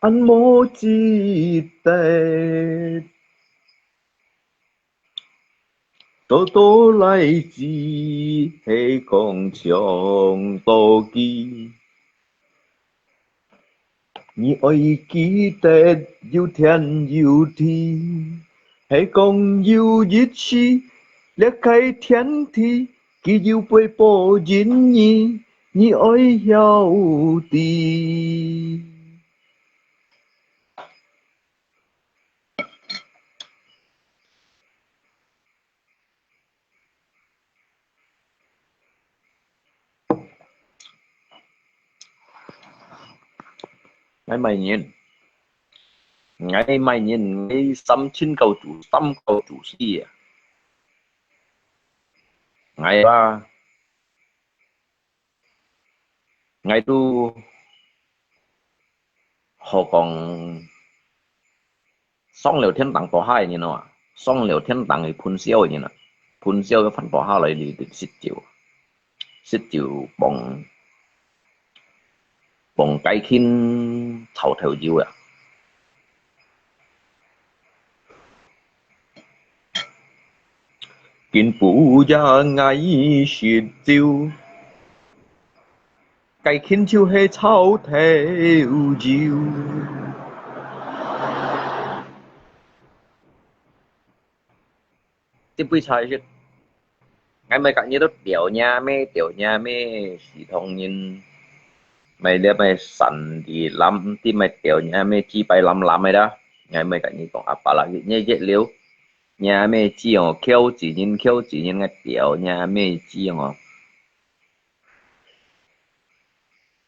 恁無值得。多多來只係講唱到佢。你愛記得有天有地，係講有一時，這个天地，佢有會報應你，你愛曉知。 𠊎麼人？𠊎麼人？𠊎三千九九，三九九四啊！𠊎啊， 𠊎都好講，上了天堂墮下个人哦，上了天堂个噴燒个人啊，噴燒个翻墮下來哩，食酒，食酒傍，傍雞ክን炒豆油啊。 今晡夜𠊎食酒，雞ክን就係炒豆油。這杯茶係，𠊎每隔日都吊若姆，吊若姆，時常人，買這買三D藍，毋知買吊若姆，幾擺藍藍个啦。𠊎每隔日講阿爸啦，日日了。 若姆知哦，噭嘴人，噭嘴人个吊若姆知哦。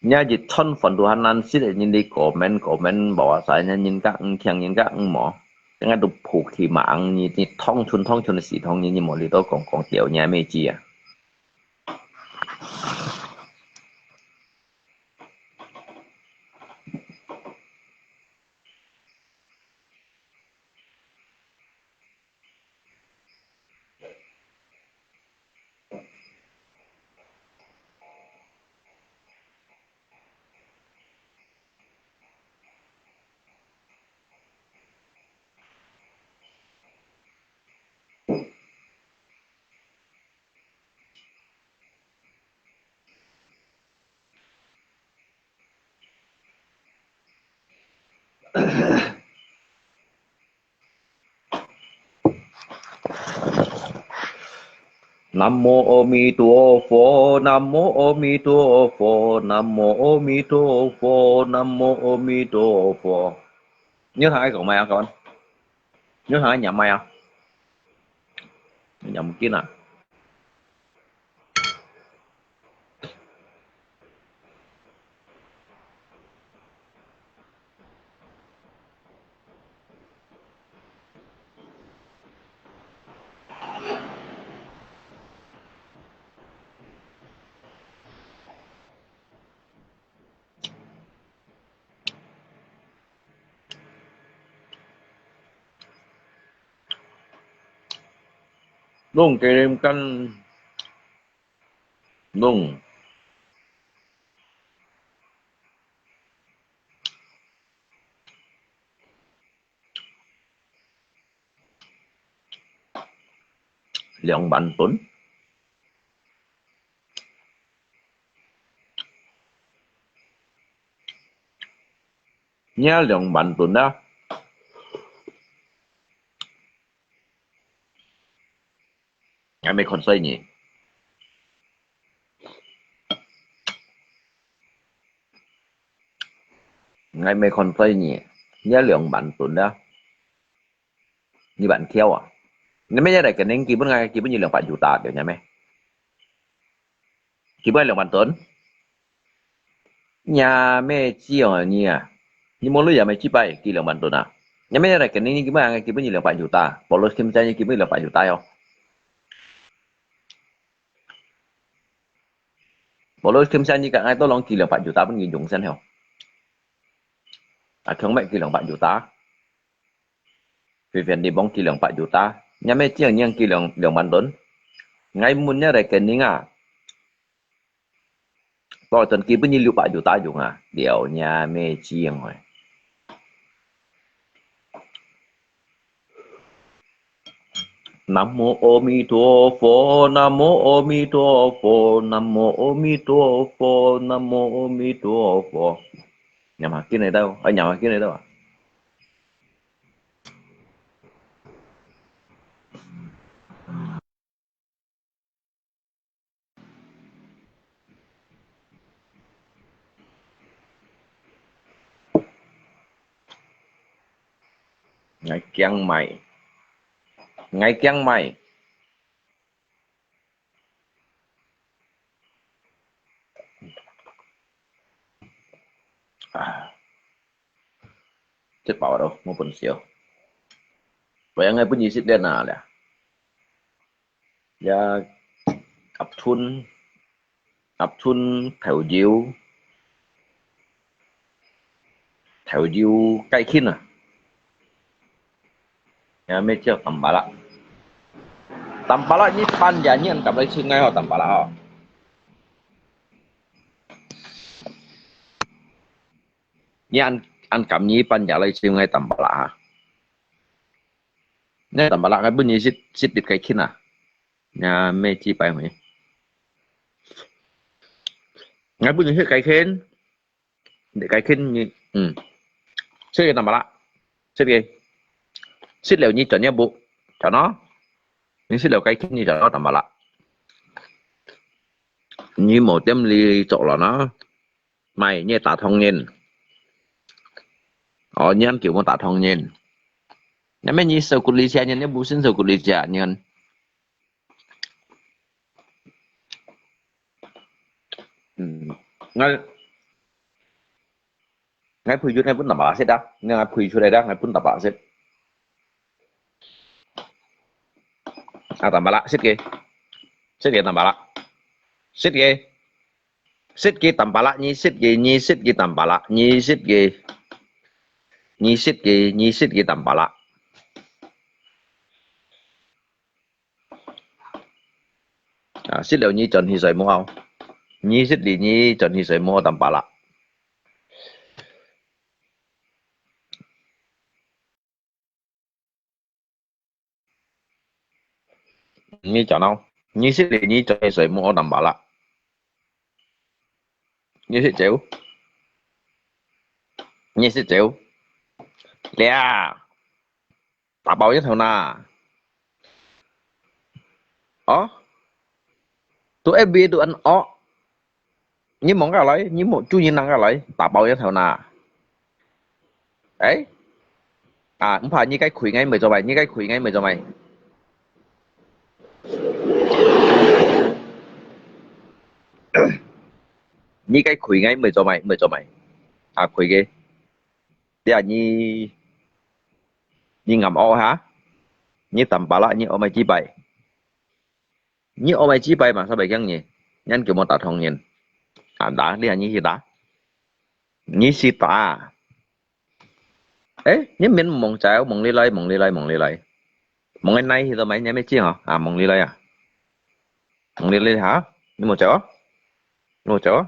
若一餐飯都還難食个，人哋comment comment無話晒，人家毋強，人家毋無，人家都抱起嘛，你你當春當春个時當，你你無你都講講吊若姆知啊。 南無阿彌陀佛，南無阿彌陀佛，南無阿彌陀佛，南無阿彌陀佛。你有聽𠊎講無啊？講，你有聽𠊎唸無啊？你唸緊啊！ 弄给人看，弄。兩萬噸。你兩萬噸啊！ 𠊎乜看衰你。𠊎乜看衰你，你兩萬噸啊，你萬條啊。你乜一來肯定基本𠊎基本有兩百juta對，你乜？基本兩萬噸。 也乜知哦你啊，你無鐳也乜知擺寄兩萬噸啊。也乜來肯定你基本上基本有兩百juta，保羅金山你基本有兩百juta哦。保羅金山你个愛多人寄兩百juta分佢用先哦。啊，強乜寄兩百juta。 Vivian你幫寄兩百juta，你乜知人寄兩兩萬噸。𠊎問你來肯定啊，保羅基本有六百juta用啊，了你乜知哦。 南無阿弥陀佛，南无阿弥陀佛，南无阿弥陀佛，南无阿弥陀佛。Nhắm há kính này đâu? Ơ, nhắm há kính này đâu à? Ngai kiang mai. Ngai kiang mai. À. Chết bảo đâu, mua bún xíu. Vậy ngay bún gì xịt đen à lẹ. Ya, áp thun, áp thun thèo diu, thèo diu cải thiện à. Ya, mê chiêu tắm bá lạ. Tắm bá lạ, nhi pan ya, nhi ăn cặp lấy chữ ngay hả, tắm bá lạ hả? Nhi ăn, ăn cặp nhi pan ya lấy chữ ngay tắm bá lạ hả? Nè, tắm bá lạ, ngai bún nhi xịt, xịt đít cải thiện à. Nè, mê chi bài hả? Ngai bún nhi xịt cải thiện. Đít cải thiện nhi, ừ. Xịt kì tắm bá lạ. Xịt kì. Xịt liu nhi chọn nhi bố. Chọn nó. Nhi xịt liu cải thiện nhi chọn nó tắm bá lạ. Nhi mổ tiêm lì chọn lọ nó. Mày, nhi ta thông nhân. Ơ, nhi ăn kiểu mô ta thông nhân. Nè, mẹ nhi sầu cụt lì chia nhân, nhi bố xin sầu cụt lì chia nhân. Ừm. Ngai, ngai phui yut ngai bún tắm bá lạ xịt à. Ngai phui yut ngai đa, ngai bún tắm bá lạ xịt. À, tắm bá lạ, xịt kì. Xịt kì tắm bá lạ. Xịt kì. Xịt kì tắm bá lạ, nhi xịt kì, nhi xịt kì tắm bá lạ, nhi xịt kì. Nhi xịt kì, nhi xịt kì tắm bá lạ. À, xịt liu nhi chọn hì sỏi mô ao. Nhi xịt lì nhi chọn hì sỏi mô ao tắm bá lạ. Nhi chọn ao. Nhi xịt lì nhi chọn hì sỏi mô ao tắm bá lạ. Nhi xịt chéu. Nhi xịt chéu. Lẹ. Tả bảo nhất thầu nà. Ơ? Tụ F B tụ ăn ơ. Nhi mong ka lối, nhi mong chú nhi năng ka lối. Tả bảo nhất thầu nà. Ấy? À, không phải, nhi cái khui ngay mới cho mày, nhi cái khui ngay mới cho mày. Nhi cái khui ngay mới cho mày, mới cho mày. À, khui kì. Tia nhi, nhi ngắm ơ hả? Nhi tắm bá lạ, nhi ơ mày chi bài. Nhi ơ mày chi bài mà sao bài kiang nhi? Nhân kiểu mô ta thông nhân. À, đá, đi hả nhi hi đá. Nhi si ta. Ê, nhi miên mong cháu, mong lì lòi, mong lì lòi, mong lì lòi. Mong cái này hi tao mày, nhi mê chi hả? À, mong lì lòi à? Mong lì lòi hả? Nhi mong cháu? Nhi mong cháu?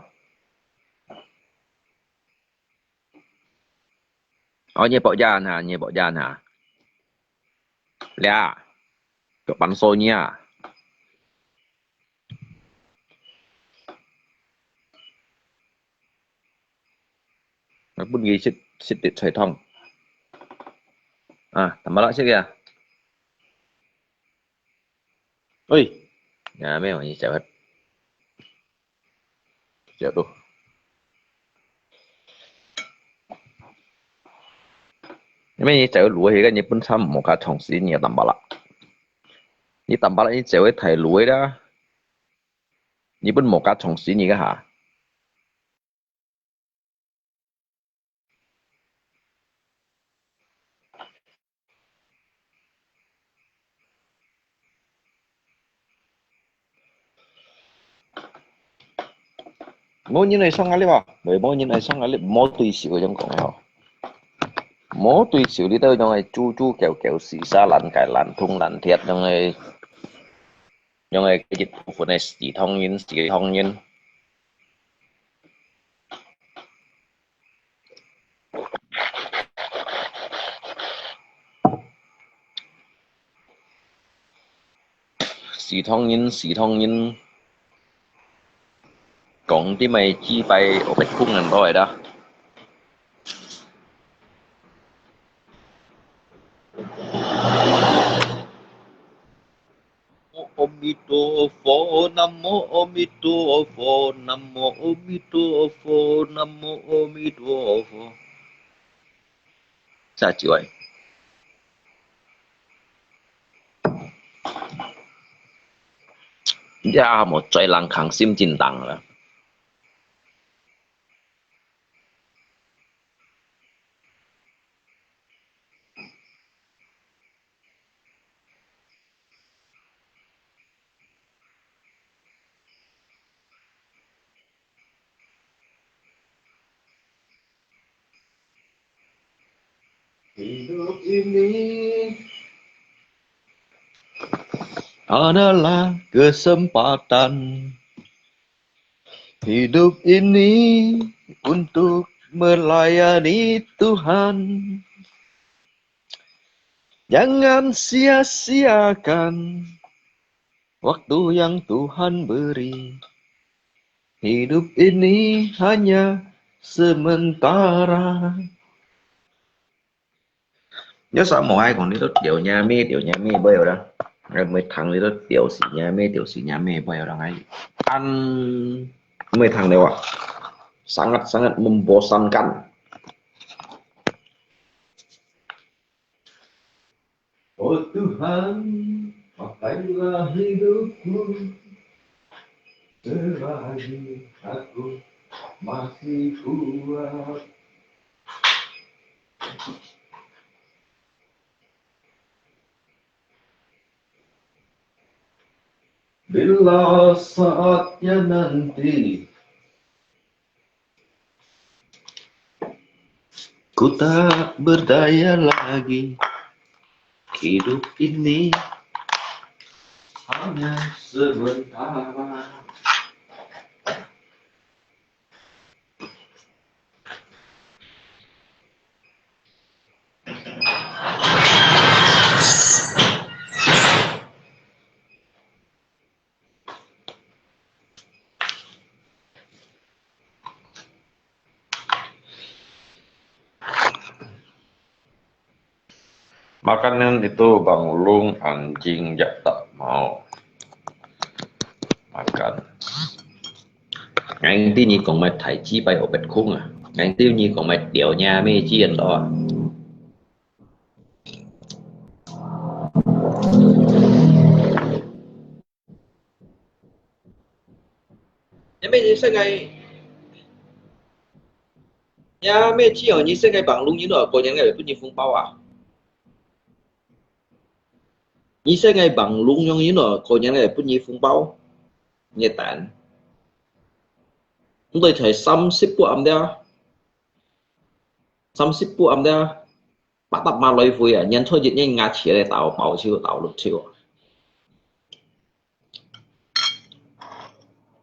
Ơ, nhi bảo gia hả, nhi bảo gia hả? Lẹ. Kơ bắn số nhi à? 分佢食，食啲菜湯。啊，tambah啦，食啊。喂，啊，咩，你食啊？食到。因為你食到滷个，你本身無較長時間，你tambah啦。你tambah啦，你食个太滷个啦。你本無較長時間个哈。 無人愛上壓力啊，無，無人愛上壓力，無對手个種講个吼。無對手，你兜種个豬豬狗狗，死沙爛界爛銅爛鐵，種个，種个一部分个死唐人，死唐人。 死唐人，死唐人，講啲咩雞排，我被困人到來的。 南無阿彌陀佛，南無阿彌陀佛，南無阿彌陀佛，南無阿彌陀佛。啥子喂？呀，莫再人空心真重了。 Hidup ini adalah kesempatan. Hidup ini untuk melayani Tuhan. Jangan sia-siakan waktu yang Tuhan beri. Hidup ini hanya sementara. Nhớ sao một hai còn đi tốt tiểu nha mi, tiểu nha mi bây giờ đó. Người mới thắng đi tốt tiểu sĩ nha mi, tiểu sĩ nha mi bây giờ đó ngay. Ăn mới thắng đều à. Sangat-sangat membosankan. Oh Tuhan, pakailah hidupku selagi aku masih kuat. Bila saatnya nanti ku tak berdaya lagi, hidup ini hanya sementara. Makanan itu Bang Lung, anjing ja tak mau makan. Ngang ti ni kong mai thai chi pai opet kung ah. Ngang ti ni kong mai tiao nya me chi an to ah. 你咩你識个？你咩知哦？你識个網路，你都過年个分你紅包啊？你識个網路用，你都過年个分你紅包，你等。你對才三十不暗的啊，三十不暗的啊。 八搭馬來回啊，年初一年牙齒咧，打包手，打六手啊。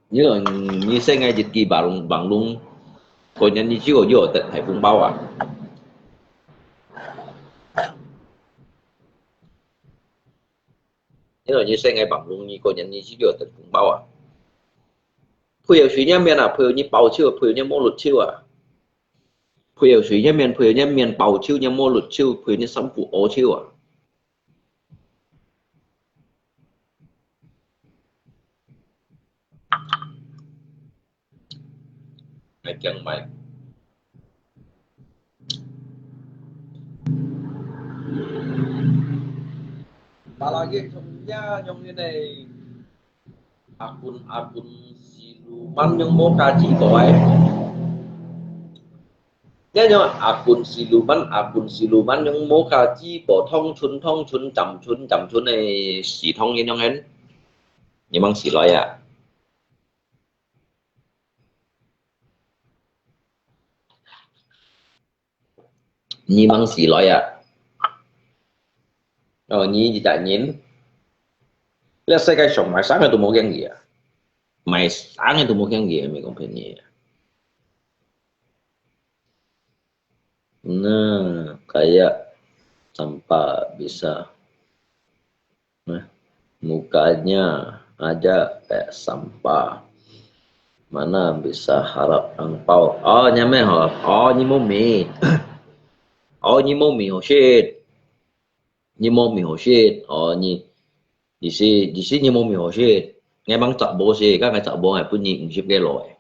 你講你細个一支網路，網路，過年你只有有得大紅包啊。你講你細个網路，你過年你只有得紅包啊。配合水面面啊，配合你包手，配合你摸六手啊。配有水，若免配，若免包手，若無熝手，配若衫褲屙手啊。愛驚買。Malagit從這樣的 akun-akun siluman yang mau kaji ko ai. Nya nyo akun siluman, akun siluman yang mau kaji po thong chun, thong chun, jam chun, jam chun eh, si thong yin yang hen. Ni mang si loi ya. Ni mang si loi ya. Oh, ni di tak nyin. Lihat saya kai shong, mai sang tu mau keng dia. Mai sang tu mau keng dia, mi kong pen ni. Nah, kayak sampah bisa. Nah, mukanya aja kayak sampah. Mana bisa harap angpau. Oh, nyamai ho. Oh, ni mau mi. Oh, ni mau mi ho shit. Ni mau mi ho shit. Oh, ni. Di si, di si ni mau mi ho shit. Ngai mang chak bo si, ka ngai chak bo ngai pun ni ngusip ke lo eh.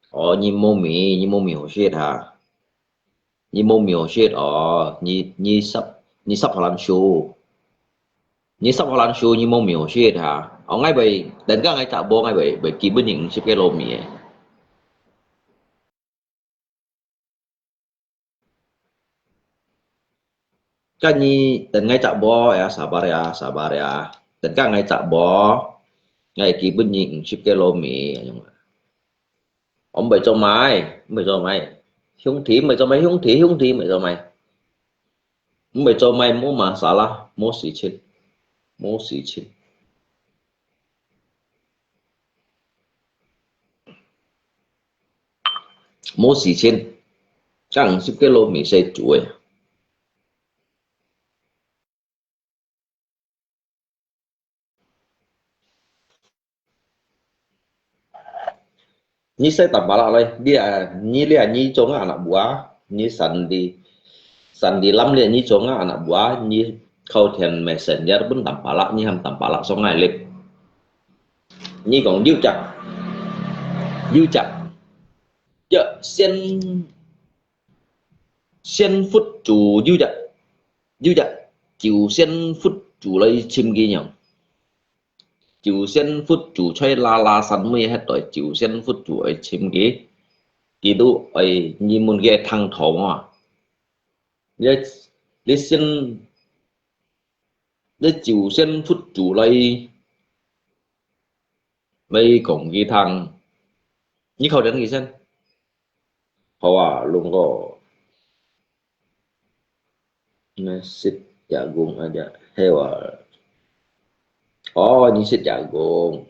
Oh, ni mau mi, ni mau mi ho shit ha. Ni mau mi ho shit, oh, ni, ni sap, ni sap halan shu. Ni sap halan shu, ni mau mi ho shit ha. Oh, ngai bai, dan ka ngai chak bo ngai bai, bai ki pun ni ngusip ke lo mi eh. Kan ni dan ngai chak bo ya, sabar ya, sabar ya. Dan ka ngai chak bo, ngai ki pun ni ngusip ke lo mi. Om bai cho mai, om bai cho mai. Hiong thi bai cho mai, hiong thi, hiong thi bai cho mai. Om bai cho mai, mo masalah, mo si chin. Mo si chin. Mo si chin. Kang sip ke lo mi se chu eh. Ni sai tampalak loi, dia, ni lia ni chong anak buah, ni sandi, sandi lam lia ni chong anak buah, ni kau thian messenger pun tampalak, ni ham tampalak song ngai lip. Ni kong diu chak, diu chak, ya, sen, sen phut chu diu chak, diu chak, kiu sen phut chu loi chim ki nyong. Kiu sen phut chu choi la la san mui het toi kiu sen phut chu oi chim ki. Ki tu oi ni mun ki thang thong ah. Li, li sen, li kiu sen phut chu loi, loi kong ki thang. Ni khau den ki sen. Hau ah, lung ko. Nasi jagung aja hewa. Oh, nasi jagung.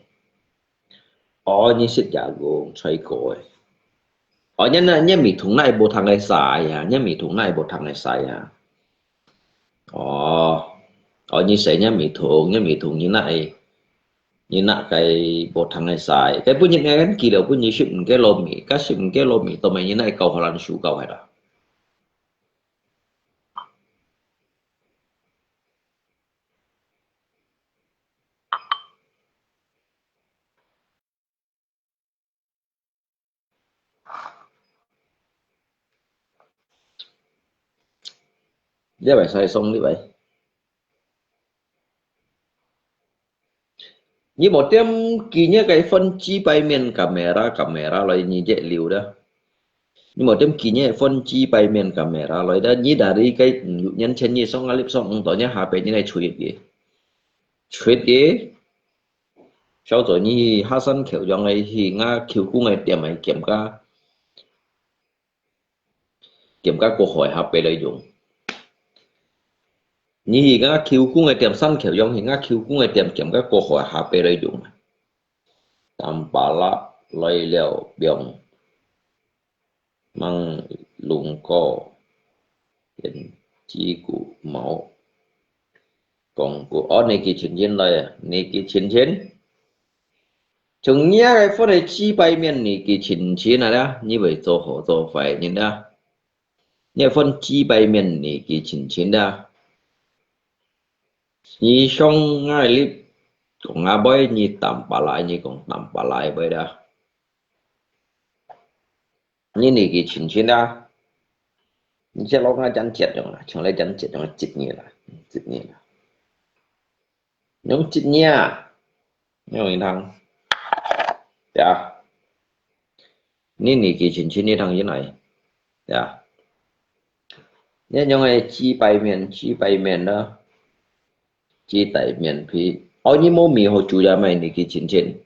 Oh, nasi jagung, choi ko eh. Oh, nya na, nya mi thung nai bo thang ai sa ya, nya mi thung nai bo thang ai sa ya. Oh. Oh, ni sai nya mi thung, nya mi thung ni nai. Ni nak kai bo thang ai sa. Kai pun ni ngai kan ki lo pun ni sip ke lo mi, ka sip ke lo mi, to mai ni nai kau halan su kau hai la. Ni bai sai song ni bai. Ni mau tiêm ki ni cái phone chi bai miên camera, camera loi ni dễ liu đó. Ni mau tiêm ki ni phone chi bai miên camera loi đó. Ni dari cái yu nhân chen ni song alip song ung to ni ha pe ni nai chuit ki. Chuit ki. Sau zo ni ha san khiu yong ai hi nga khiu kung ai tiêm ai kiêm ka. Kiêm ka kua hoi ha pe loi yung. Ni hi nga khiu kung ai tiêm san khiu yong hi nga khiu kung ai tiêm kiêm ka kua hoi ha pe loi yung. Tam pa la loi liao biong. Mang lung ko. Yen chi ku mao. Kong ku, oh, ni ki chin chin loi, ni ki chin chin. Chung nia cái phone này chi bai miên ni ki chin chin à, ni bai zo ho zo fai ni da. 你分雞排麵你幾錢錢啊？你想𠊎哩講啊，買你淡白啦，你講淡白啦，買啦。你你幾錢錢啊？你這老人家講樣啊，像來講樣啊，接你啦，接你啦。用接你啊，用一趟，對啊。你你幾錢錢一趟進來，對啊。你用个雞排麵，雞排麵呢？雞排麵皮，哦，你無米好煮呀，買你幾錢錢？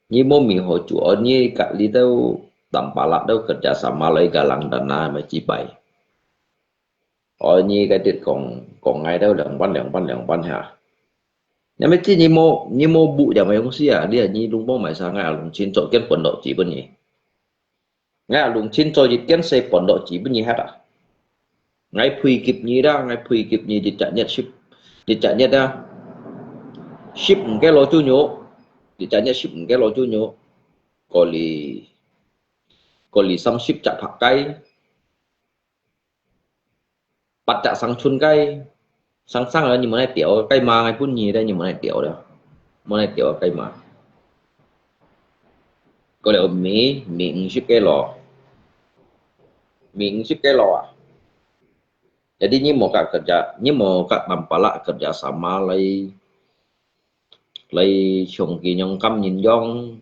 你無米好煮，哦，你隔離到淡白啦，到kerja sama來个人dan啊，買雞排。哦，你个dit講，講𠊎到兩半、兩半、兩半哈。那麼這你無，你無補，也無用事啊，你啊，你攏無買啥，𠊎啊，攏清楚，跟本落基本你。 𠊎攏清楚一件事，本落基本你核啊。𠊎賠給你啦，𠊎賠給你一隻月十，一隻月啊，十五个老豬肉，一隻月十五个老豬肉，過嚟，過嚟三十隻白雞。 八隻生春雞，生生啊，你無來釣，雞嫲，𠊎分你咧，你無來釣咧，無來釣雞嫲。過了米，米五十个咯，米五十个咯啊！Jadi你無甲kerja，你無甲淡白啦kerja sama來，來像佢樣感人樣，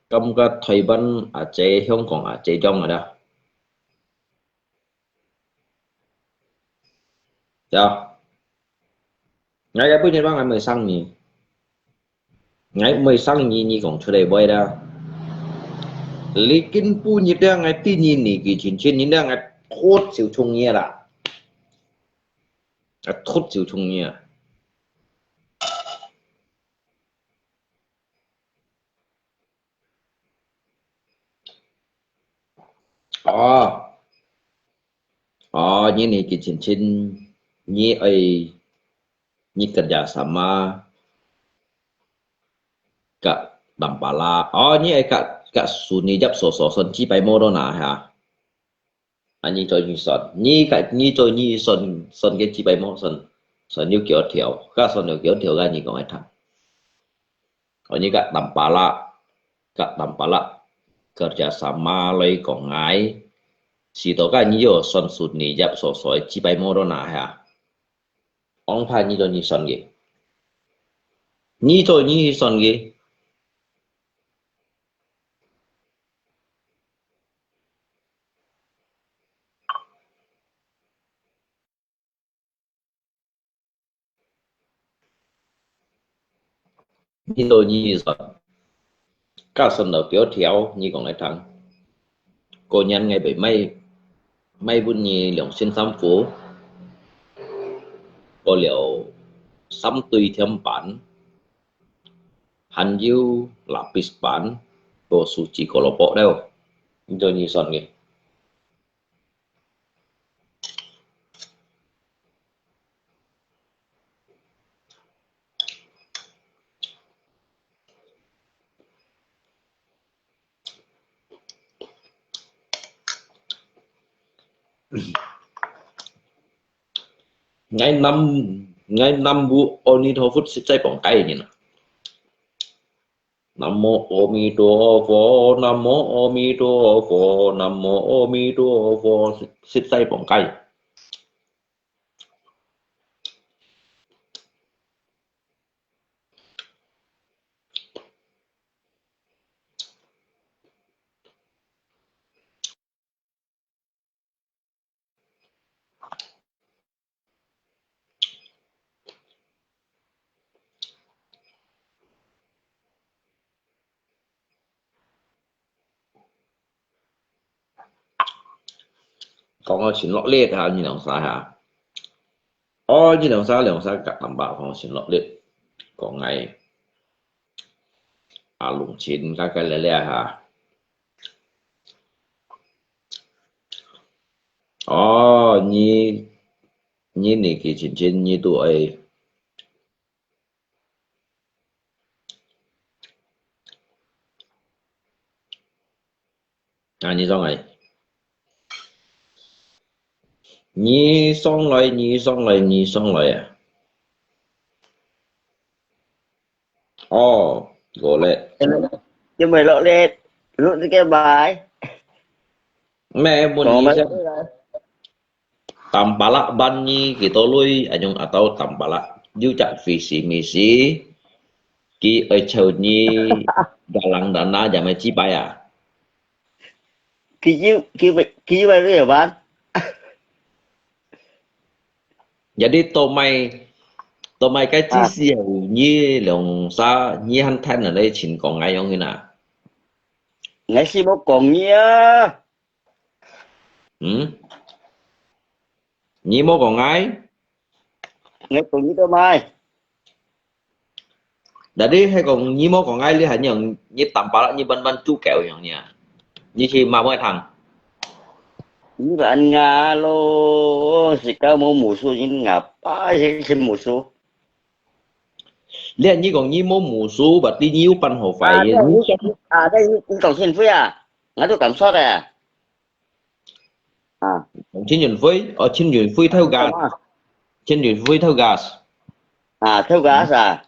感覺台灣阿姐、香港阿姐樣个啦。 呀，𠊎个本日話，𠊎毋會生你，𠊎毋會生你，你講出來會啦。你今晡日咧，𠊎知你年紀輕輕，你咧，𠊎突就衝你啦，𠊎突就衝你啊！ 哦，哦，你年紀輕輕，你愛，你kerja sama，甲淡白啦，哦，你愛甲，甲Sunny Yap so，so，算雞排妹到哪哈？ 啊，你做你算，你个，你做你算，算个雞排妹，算，算有幾多條，甲算有幾多條，甲你講來聽。哦，你甲淡白啦，甲淡白啦，kerja sama來講𠊎，是到甲你有算Sunny Yap所，所以雞排妹到哪哈？王牌你做你算个，你做你算个。 你都你算，甲算到幾多條，你講來聽。過年𠊎會買，買分你兩身衫褲，過了三對甜粄，還有lapis粄，過手指胡蘿蔔了，你都你算个。 𠊎南，𠊎南無阿彌陀佛，實在放雞呢。南無阿彌陀佛，南無阿彌陀佛，南無阿彌陀佛，實在放雞。 講到盡落力哈，你兩儕哈。哦，你兩儕，兩儕甲淡白講盡落力，講𠊎阿龍親該个了了哈。哦，你，你年紀輕輕，你都愛 啊，你講个，你上來，你上來，你上來啊！哦，過了。因為落咧，落這個買。咩問題先？Tampalak ban你幾多鐳？恁樣atau Tampalak有隻visi misi，佢愛求你galang dana，jangan mai cibai啊？佢有，佢有，佢有鐳ban？Jadi到尾，到尾个知識係你兩儕，你還聽人哋情講恁樣个啊？𠊎係無講你啊。嗯？你無講𠊎？𠊎講你做麼个？Jadi係講你無講𠊎，你還樣，你Tampalak你慢慢煮狗樣呢？你去麼个聽？你還𠊎咯，自家無musuh，你𠊎爸係係musuh。你你講你無musuh，berarti你有辦法壞个。啊，你，你，啊，你，你講陳雲輝啊？𠊎都感受个。啊。講陳雲輝，哦，陳雲輝偷gas，陳雲輝偷gas。啊，偷gas啊？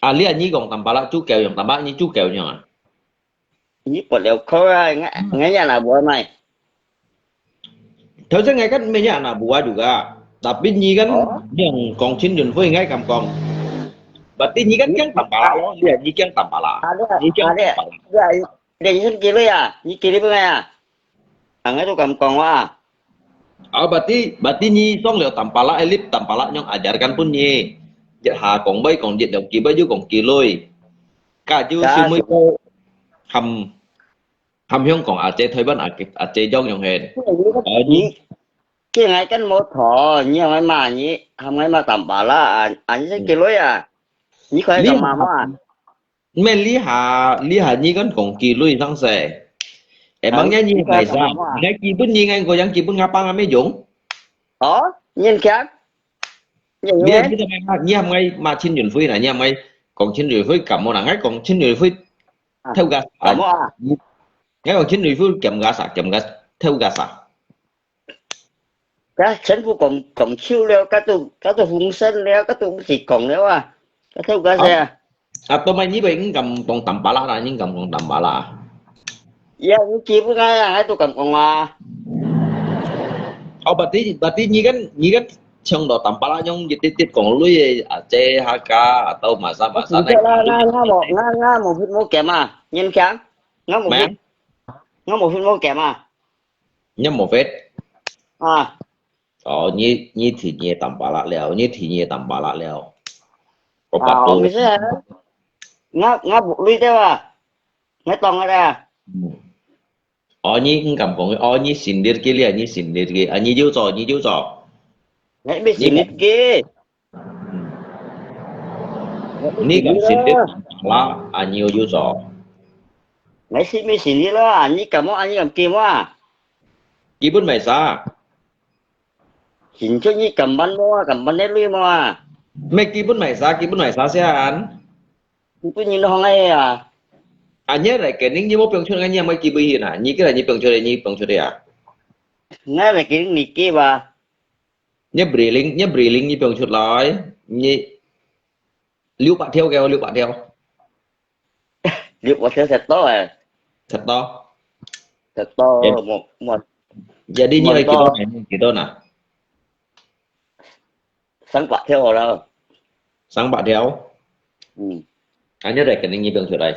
啊，你啊，你講Tampalak煮狗樣，Tampalak你煮狗樣啊？你不了口啊，𠊎，𠊎也拿無買。頭先𠊎跟你也拿無啊，juga。Tapi你kan，哦。你講陳雲輝，𠊎敢講。Berarti你kan驚Tampalak咯，你啊，你驚Tampalak，啊，你啊，你驚Tampalak。啊，你啊，你啊，你先幾鐳啊？你幾鐳分𠊎啊？啊，𠊎都敢講話。啊，berarti，berarti你上了Tampalak，哎，你Tampalak yang ajarkan分你。一下講尾講一兩句尾就講幾鐳。該就係每個含，含香港阿姐、台灣阿姐，阿姐樣樣係。哦，你，你𠊎跟無妥，你喊𠊎罵你，喊𠊎罵Tampalak啊，啊，你先幾鐳啊？你快講罵嘛。 Meh，你下，你下你kan講幾鐳生事？Emangnya你係麼个？你基本你ngan goyang基本ngapang ame用？哦，你強？你你你你你喊𠊎罵陳雲輝啦，你喊𠊎講陳雲輝敢無啦？𠊎講陳雲輝偷gas，敢無啊？你，𠊎講陳雲輝敢gas啊，敢gas，偷gas啊？ 該全部講，講笑了，該都，該都風聲了，該都毋使講了啊，該都該些啊。啊，到尾你會，你敢講Tampalak啦，你敢講Tampalak啊？呀，你基本啊，還都敢講啊。哦，berarti，berarti你跟，你跟像到Tampalak樣一滴滴講鐳个，啊，這下家，啊，到masa-masa那，那，那，那無，那，那無ผิ無檢啊，你強，那無ผิ，那無ผิ無檢啊。 你無fit？啊。哦，你，你提你个Tampalak了，你提你个Tampalak了。我把哦，毋係啊。𠊎，𠊎無鐳个啊。𠊎當个啦。嗯。哦，你毋敢講，哦，你sindir个咧，你sindir个，啊，你就做，你就做。𠊎毋係sindir个。 你敢sindir啦，啊，你有有做？𠊎sindir sindir啦，你敢無？啊，你敢驚無啊？基本賣啥？sindir你敢辦無啊？敢辦得鐳無啊？Meh基本賣啥？基本賣啥先？基本你弄个啊？啊，你來肯定你無放出來，你莫基本去啦。你个來你放出來，你放出來啊？𠊎來肯定你个吧。 你beriling，你beriling你放出來，你六百條个，六百條。六百條食到誒。食到。食到，哎。無，無。Jadi你愛幾多？無。你幾多拿？三百條好了。三百條？嗯。啊，你來肯定你放出來。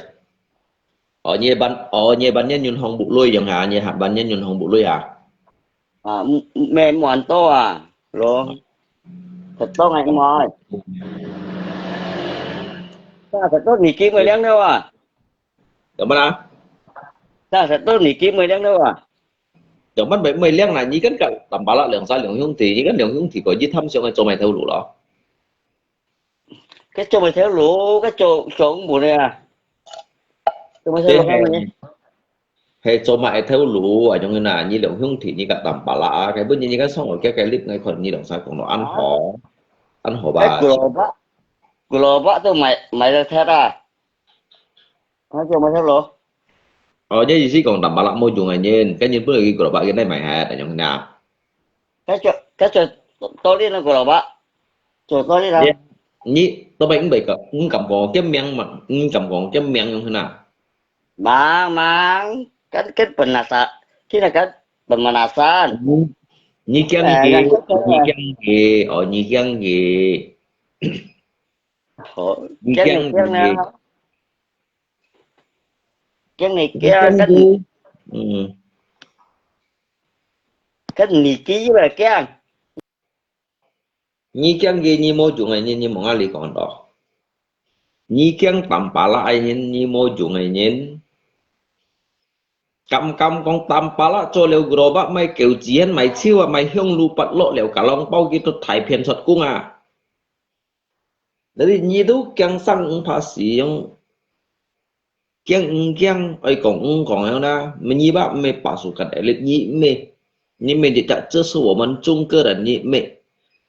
哦，你个ban，哦，你个ban銀行目鐳用啊，你个ban銀行目鐳啊。 啊，毋，毋，無恁多啊，咯。食到𠊎毋愛。但食到年紀會靚了啊。做麼啦？但食到年紀會靚了啊。做麼會，會靚啦？你跟个Tampalak兩儕兩兄弟，你跟兩兄弟過去探上去做麼个頭路咯？該做麼个頭路？該做，做毋得啊。做麼个頭路？係做麼个頭路啊？種个啊，你兩兄弟，你个Tampalak啊，該本人你个上來，該，該，你，𠊎看你兩儕講到恁好，恁好吧？該胡蘿蔔，胡蘿蔔都賣，賣得忒啊。該做麼个頭路？哦，你意思講Tampalak無用个人，該人本來佢胡蘿蔔佢來賣忒，恁樣啊？該做，該就多啲那個了吧，就多啲啦。你，你都毋會講，毋敢講，叫名嘛，毋敢講，叫名用哪？Mang, mang, kan, kan penasa-, kita kan pemanasan. 你，你驚佢，哎，你驚佢，哦，你驚佢。好，你驚佢。驚你驚啊！驚你驚，跟，嗯。跟你驚又來驚。 你驚佢，你無用个人，你莫𠊎哩講到。你驚Tampalak个人，你無用个人。敢敢講Tampalak做了gerobak，賣狗子煙，賣酒啊，賣香爐、八樂了，加兩包佢都大片出工啊！Jadi你都驚生五怕四樣， 驚毋驚，愛講毋講樣啦，你吧毋係pasukan elit，你毋係，你毋係，這，這是我們中國人，你毋係，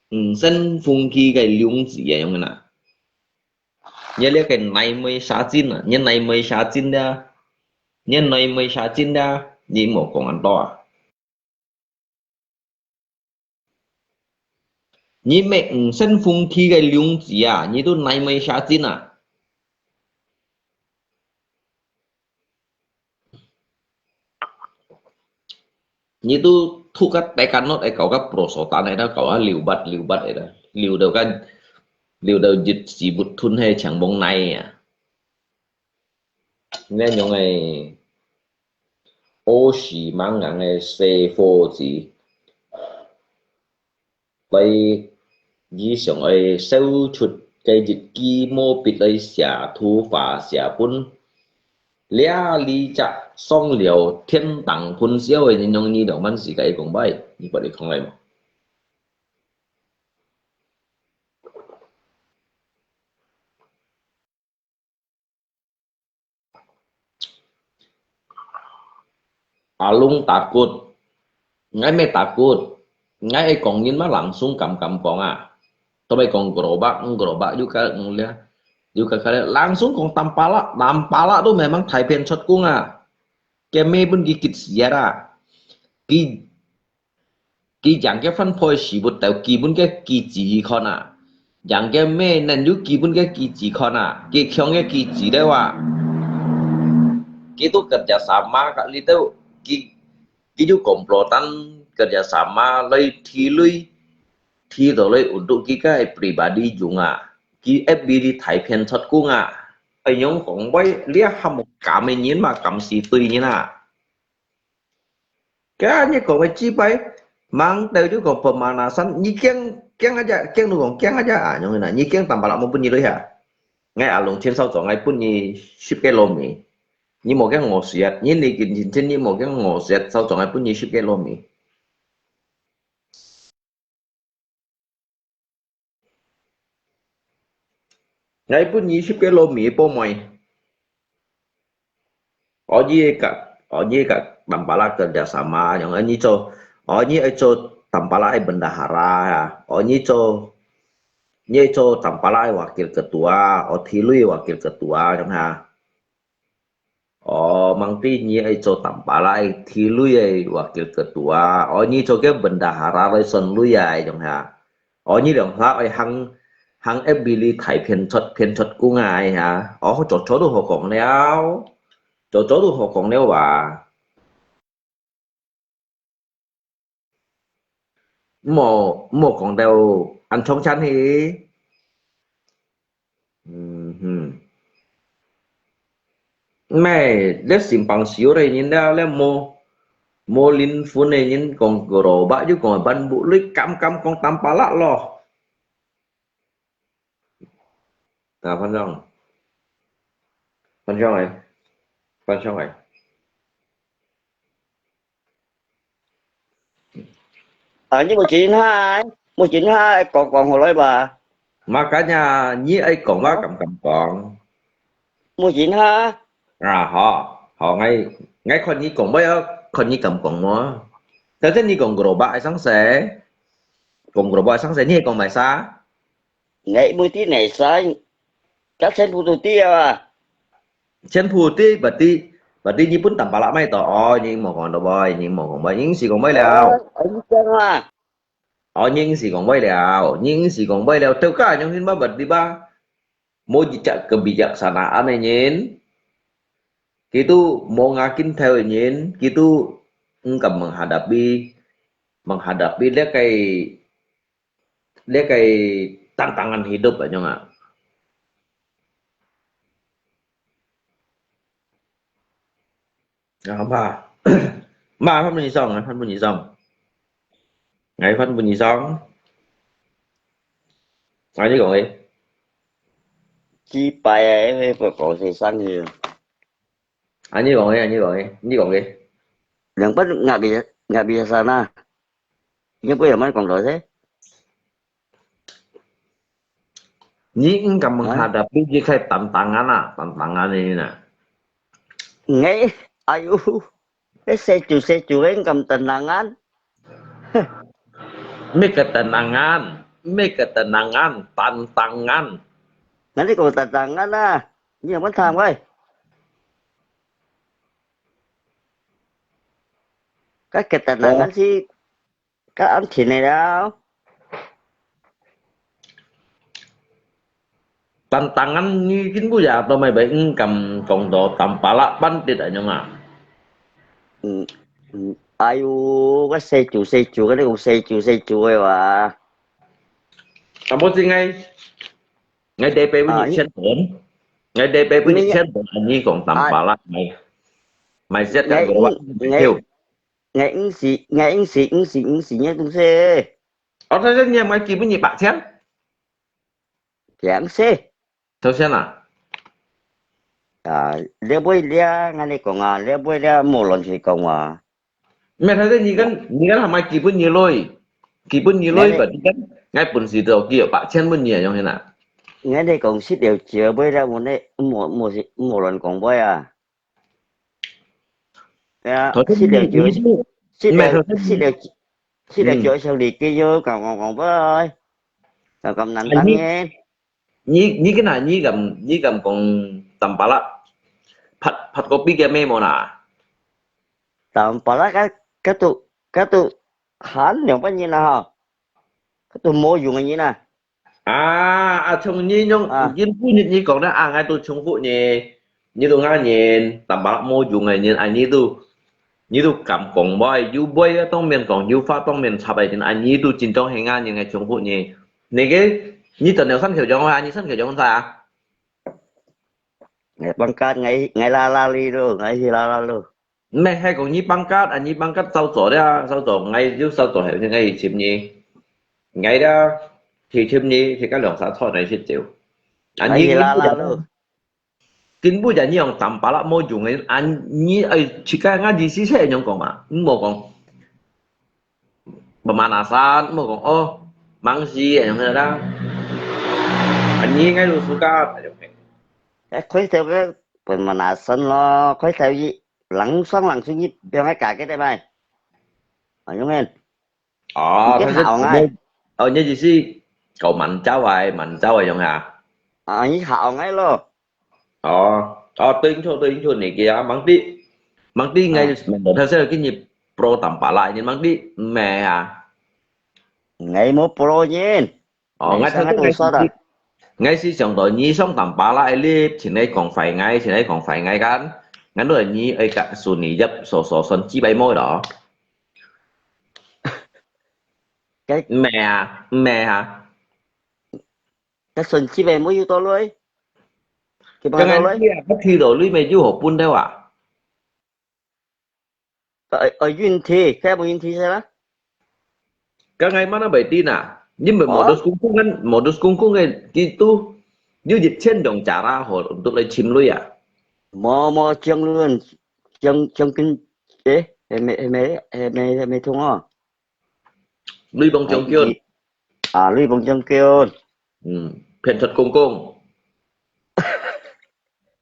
嗯，五星紅旗个領袖啊，樣个啦。你這個內妹殺精啊，你內妹殺精啊，你內妹殺精啊，你莫講恁多啊。 你毋係五星紅旗个領袖啊，你都內妹殺精啊！你都tuh个Tekanot个搞个perosotan个，搞个liwat liwat个，liwat到个，liwat到一時不斷个像崩泥啊！ 恁樣个，屙屎猛硬个細伙子，來，你想愛笑出个日記，無必來寫圖畫寫本，這裡隻上了天頂噴燒个，你用你兩萬四个講擺，你把你講來無？ Alung takut. Ngai meh takut. Ngai ai kong ngin ma langsung kam kam kong a. Tawmai kong gerobak, gerobak juga nglia. Juga kali langsung kong tampalak, tampalak tu memang thai phian chot kung a. Keme pun gigit siat a. Ki Ki jang ke phân配食物到基本个機制去看啊。Jang ke meh nên有基本个機制看啊，ki khiong个機制了啊。Ki tu kerja sama ka li tu, ki, ki ju komplotan kerja sama lai thi lui, thi tu lai untuk ki ka pribadi jung a. Ki F B di thai phian chot kung a. Ai nyong kong bai lia ham kam ngin ma kam si tui ngin a. Ka nyi kong wei chi pai, mang teu ju kong pemanasan, nyi kiang, kiang aja, kiang lu kong, kiang aja a, nyong na, nyi kiang tampalak mo pun nyi lui ha. Ngai alung chien sao chong, ngai pun nyi sip ke lo mi. Nyi mo kiang ngo siat, nyi li kin chin chin, nyi mo kiang ngo siat, sao chong, ngai pun nyi sip ke lo mi. Ngai pun nyi sip ke lo mi po moi. Onyi ka, onyi ka tampalak kerja sama, nyong onyi cho, onyi ai cho tampalak ai bendahara ya. Onyi cho, nyi cho tampalak ai wakil ketua, o thi lui wakil ketua, nyong ha. O, mang ti nyi ai cho tampalak ai thi lui ai wakil ketua. O, nyi cho ke bendahara lai son lui ai, nyong ha. O, nyi liang hla ai hang, hang F B li thai phian chot, phian chot kung ai ha. O, cho cho tu ho kong liao. Cho cho tu ho kong liao wa. Mo, mo kong teu an chong chan hi. Hm hm. Meh, le simpang siu re nyin le, le mo, mo lin fun re nyin kong gro ba yu kong ban bu lui kam kam kong tampalak lo. Ta phan song. Phan song ai. Phan song ai. Ơ, nyi mùi chín ha, mùi chín ha, kong kong hô lôi ba. Makanya nyi ai kong ba kam kam kong. Mùi chín ha. A, hô, hô, ngai, ngai khon nyi kong ba, khon nyi kam kong mo. Tơ tơ nyi kong gro ba ai sang se. Kong gro ba ai sang se, nyi kong mai sa. Ngai mùi ti nai sa. Kak sen pu tu ti a. Sen pu ti, berarti, berarti nyi pun tampalak mai to. O, nyi mo kong to bai, nyi mo kong bai, nyi si kong bai liao. Ơ, ơ, nyi kiang a. 哦，你毋係講歪了，你毋係講歪了，到家樣先乜問題吧？Mo bijak kebijaksanaan个人，佢都無牙根頭个人，佢都毋敢menghadapi，menghadapi這个，這个tantangan hidup啊，樣啊。啊，嘛，嘛，翻分你爽啊，翻分你爽。𠊎翻分你爽。啊，你講个。幾擺啊，因為不講是生意。啊，你講个，啊，你講个，你講个。兩班壓力，壓力sana。你不要慢講多些。 你應該問下，tapi你開tantangan啊，tantangan呢啦。哎，哎喲，這細酒細酒个應該tantangan。Mega tantangan，mega tantangan，tantangan。那你講tantangan啊，你有冇聽喂？該个tantangan是 該恁甜个了。Tantangan你根本也都毋會，毋敢講到tampalak pandit啊，樣啊。嗯，嗯，哎喲，該細酒細酒，該你講細酒細酒个哇。啊，無係𠊎，𠊎第一擺分你千元，𠊎第一擺分你千元，啊，你講tampalak，買，買set个，𠊎，𠊎， 𠊎毋係，𠊎毋係，毋係，毋係，你東西。哦，頭先你還買幾分一百千？點是？頭先啊？啊，這尾這，𠊎你講啊，這尾這無亂去講啊。毋係，頭先你跟，你跟還買幾分二類？幾分二類吧？你跟，𠊎本事都幾百千分你啊，用去哪？𠊎你講食了酒尾了，無呢，無，無是，無亂講話啊。 呀，頭先你，食了酒，你，食了，你食了，食了酒，嗯。想你，佢又講，講，講，喂，就咁難聽个。你，你，你今日你敢，你敢講tampalak，拍，拍kopi个咩無啦？Tampalak該，該都，該都，還兩百人啦吼，該都無用个人啊。 啊，啊，像你樣，啊。今晡日你講了，啊，𠊎都重複呢，你都恁樣，tampalak無用个人，啊，你都，你都敢講話，有話啊，當面講，有話當面插个人，啊，你都真正係恁樣个重複呢。那個，你真正生口講話，你生口講啥啊？𠊎放假，𠊎，𠊎啦啦哩咯，𠊎去啦啦咯。 毋係，係講你放假，啊，你放假早做了，早做，𠊎又早做，係，𠊎去尋你。𠊎了，去尋你，去个兩三餐來食酒。啊，你，哎，啦啦咯。根本就，根本就你用tampalak無用个，啊，你愛自家，𠊎意思係恁樣講嘛，毋好講。 Pemanasan，莫講，哦，mangsi，恁樣啦。啊，你應該都暑假，哎，開頭个pemanasan咯，開頭一，langsung，langsung一，變个假个个咩？啊，用个。哦，你好啊。哦，你意思搞慢招啊，慢招啊，用啊。啊，你好啊咯。 哦，哦，對，毋著，對，毋著，你个啊，mangdi，mangdi，𠊎，啊。Mangdi，頭先今日pro tampalak，你mangdi，毋係啊。𠊎無pro人。哦，𠊎頭先𠊎，𠊎係想到你上tampalak个，你前來講壞𠊎，前來講壞𠊎kan，𠊎都係你愛甲順利入所所算幾擺妹咯。該毋係啊，毋係啊。 該順序个無有到位？佢無到位？剛剛你啊，佢提到你咩有好分的哇？呃，呃，運氣，該無運氣係啦。剛剛mana未定啊？你們modus kungkung kan，modus kungkung个，佢都有一千兩隻啦，好，都來尋你啊。無，無，將軍，將，將軍，誒，係咩，係咩，係咩，係咩通哦？ 雷鋒將軍。啊，雷鋒將軍。嗯，騙出公公。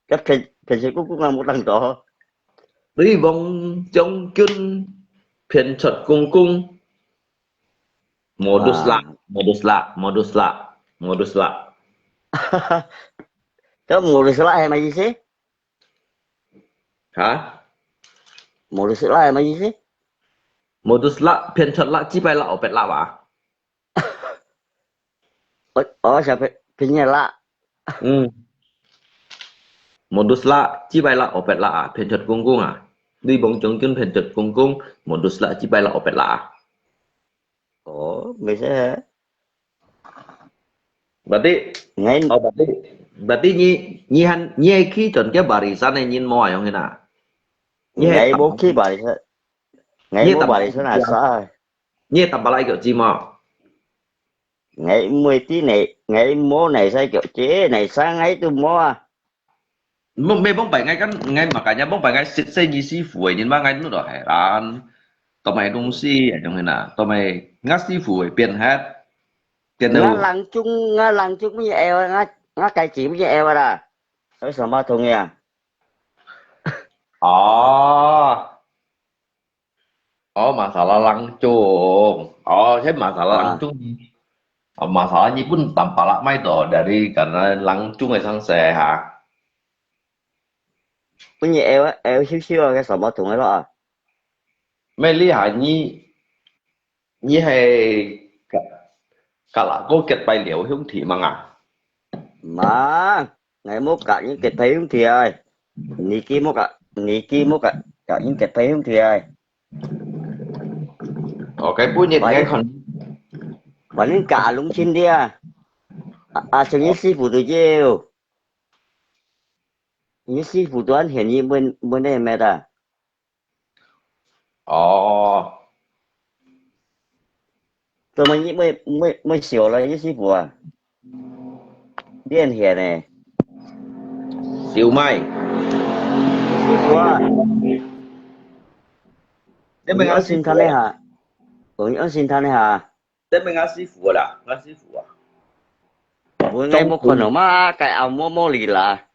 該騙，騙出公公啊，無當多。雷鋒將軍，騙出公公。Modus啦，啊。Modus啦，modus啦，modus啦。該modus啦係麼意思？ 哈？Modus啦，係麼意思？Modus啦，騙出啦，幾擺啦，後壁啦哇？哦，哦，小朋，朋友啦。嗯。Modus lah, 幾擺啦，五百啦啊，騙出公公啊。你望將軍騙出公公，modus lah，幾擺啦，五百啦啊。哦，沒事。Berarti，哎，哦，berarti，berarti你，你還，你還去轉个barisan个人無啊，樣形啊？你還，哎，無去barisan，哎，你無barisan啊，啥？你係tambah lah腳趾無？ 哎，毋會知呢，哎，無哪使叫，這哪使，哎，都無啊。無，無，往擺𠊎kan，𠊎makanya往擺𠊎識識你師傅个，你嘛𠊎努到係啦，都買東西，樣形啊，都買，𠊎師傅个變忒，變到。𠊎人中，𠊎人中乜會啊，𠊎，𠊎該錢乜會啊啦，有什麼同樣？哦。 哦，masalah lancung。哦，這masalah lancung。哦，masalah你分tambah lah買到，dari karena lancung个上勢哈。分你會，會少少个什麼同个咯啊？咩你哈，你，你係隔，隔啦，个結拜了兄弟嘛啊？嘛， 𠊎無佮人結拜兄弟啊，年紀無佮，年紀無佮，佮人結拜兄弟啊。OK，本日𠊎看。反正佮阿龍親啲啊，啊，啊，像你師傅都有，你師傅都很顯你問，問个咩啊？ 哦。做麼你，你，你，你笑了，你師傅啊？你很顯呢。笑咩？師傅啊，你問𠊎師傅啊？你愛先聽一下，你愛先聽一下。你問𠊎師傅啦，𠊎師傅啊。我應該無看到嘛，該阿嬤無理啦。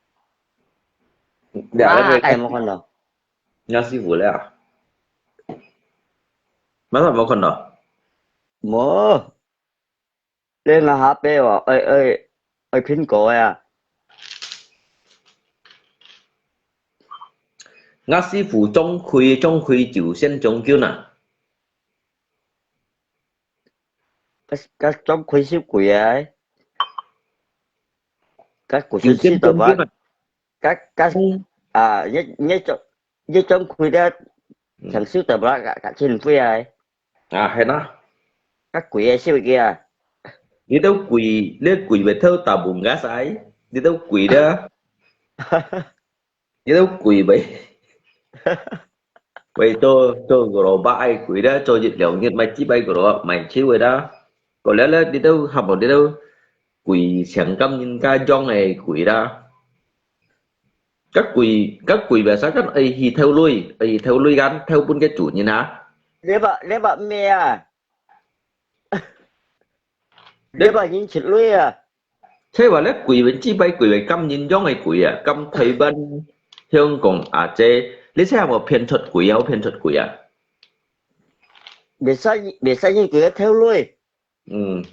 啊，該無看到。 𠊎師傅了啊？麼个無看到？無。你拿下背哦，愛，愛，愛蘋果呀。𠊎師傅掌櫃，掌櫃就先將軍啊。該，該掌櫃收貴啊。該古時就先將軍啊。 該，該，嗯。啊，你，你做，你做開了，嗯。享受得不啦？該，該真貴啊！啊，係啦。該貴个收幾啊？你都貴，你貴袂透大半个使，你都貴了。你都貴袂。 喂，做，做guru bak愛貴啦，做一兩日買幾擺guru買手个啦。過了了，你都喊無你都貴，像咁人家樣个貴啦。較貴，較貴biasa kan愛去偷鐳，愛去偷鐳kan偷分个主人啊。你把，你把咩啊？ 你把人切鐳啊？這話咧貴，幾擺貴，甘人樣个貴啊，甘台灣、香港啊，這，你這有無騙出貴啊？有騙出貴啊？袂使，袂使人貴个偷鐳。嗯。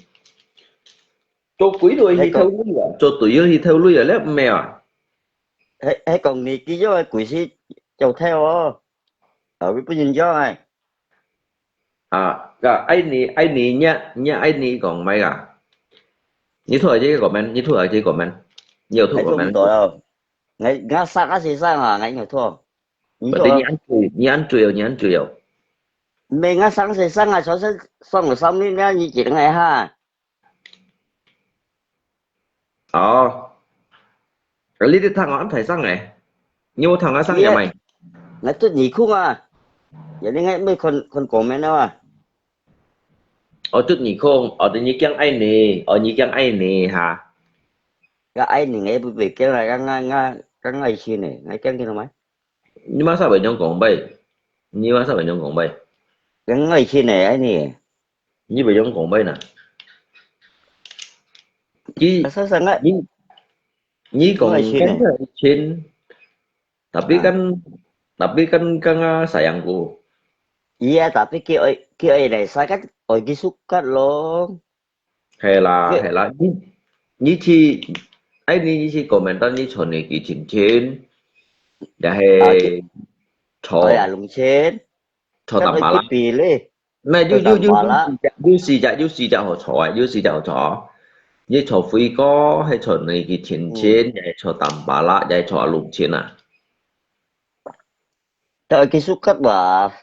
做鬼都去偷鐳啊，做隊友去偷鐳啊，你毋係啊？ 係，係講你佢用个鬼是做頭哦，後尾不人用哎。啊，个愛你，愛你，你，你愛你講咩啊？你突然間講咩？你突然間講咩？你有突然講咩？係做毋到哦。𠊎，𠊎生个先生啊，𠊎有錯。你錯啊。你安醉，你安醉哦，你安醉哦。毋係，𠊎生先生啊，上次上了三年了，你記得𠊎哈？ 哦。你在聽我安排上來，你有聽我上來沒？𠊎做耳空啊，有你愛，愛看，看comment了啊。哦，做耳空，哦，等你講愛你，哦，你講愛你哈。个愛你，𠊎不，不驚啦，剛剛，剛剛，剛剛去呢，𠊎驚去了嗎？ 你麼儕會用講話？你麼儕會用講話？人愛情个，愛你。你會用講話呐？佢，啊，所以說𠊎，你，你講愛情个。Kan愛情，tapi kan，tapi kan kang sayang ku。Iya, tapi佢愛，佢愛來，saya kan愛佢suka咯。 係啦，係啦，你，你去，哎，你，你去國民黨，你坐你去親親，也係坐，哎呀，弄親，坐大馬啦。該會去比咧，那有，有，有，坐大馬啦。有四隻，有四隻，有四隻好坐啊，有四隻好坐。你坐飛哥，係坐你个親親，嗯。也係坐Tampalak，也係坐阿龍親啊？都係佢suka吧。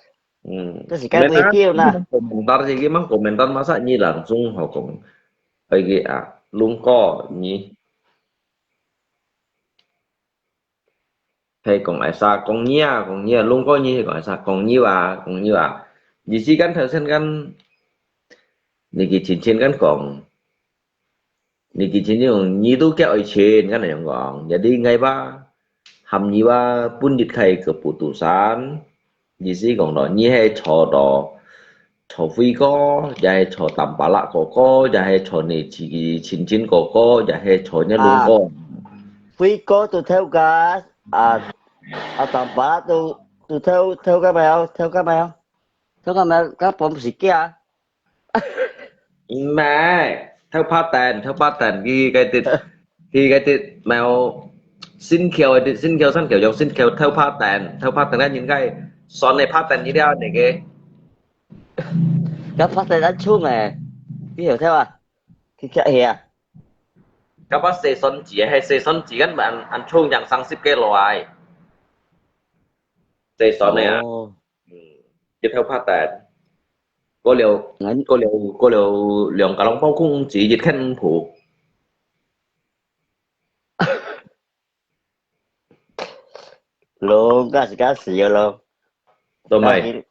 嗯。但是該會叫啦。Komentar，佢mang komentar，masa你langsung好講，哎个啊，龍哥，你 係講愛啥？講你啊，講你啊，龍哥你係講愛啥？講你啊，講你啊。意思kan頭先kan，你个親親kan講，你个親親講，你都叫愛錢，kan恁樣講。Jadi，𠊎話，喊你話，分一個keputusan， 意思講咯，你係坐到，坐飛哥，也係坐Tampalak哥哥，也係坐你自己親親哥哥，也係坐你龍哥。啊，飛哥都頭家，啊，啊，Tampalak都，都頭，頭家咩哦？頭家咩哦？頭家咩哦？該本是假啊？ 毋係，頭padan，頭padan，佢該啲，佢該啲，mau，新橋个啲，新橋山橋用新橋頭padan，頭padan个應該算个padan你了，你个。該padan恁重誒，你曉得啊？佢夾起啊？該把細算子，係細算子，kan恁，恁重，yang三十kilo來。細算个啊。哦。 嗯，一頭padan。過了，𠊎，過了，過了兩個人包公子，一千五。咯，該係該時个咯。做咩？你，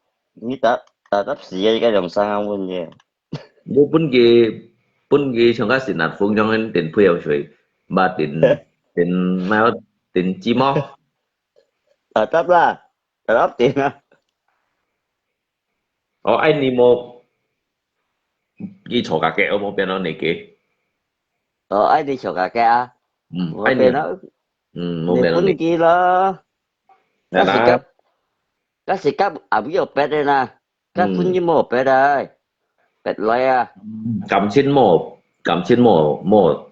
你答，答，答時个，應該用三個問題。你分佢，分佢像該時難分樣，電配合水，嘛電，電，嘛電寂寞。啊，答啦。 Harap din na. 哦，愛你無，佢坐架个，我無變到你个。哦，愛你坐架个啊？嗯，無變到。愛你。嗯，無變到你。你分佢咯。該時甲，該時甲阿妹有別个啦，甲分佢無別个，別來啊。嗯，感情無，感情無，無，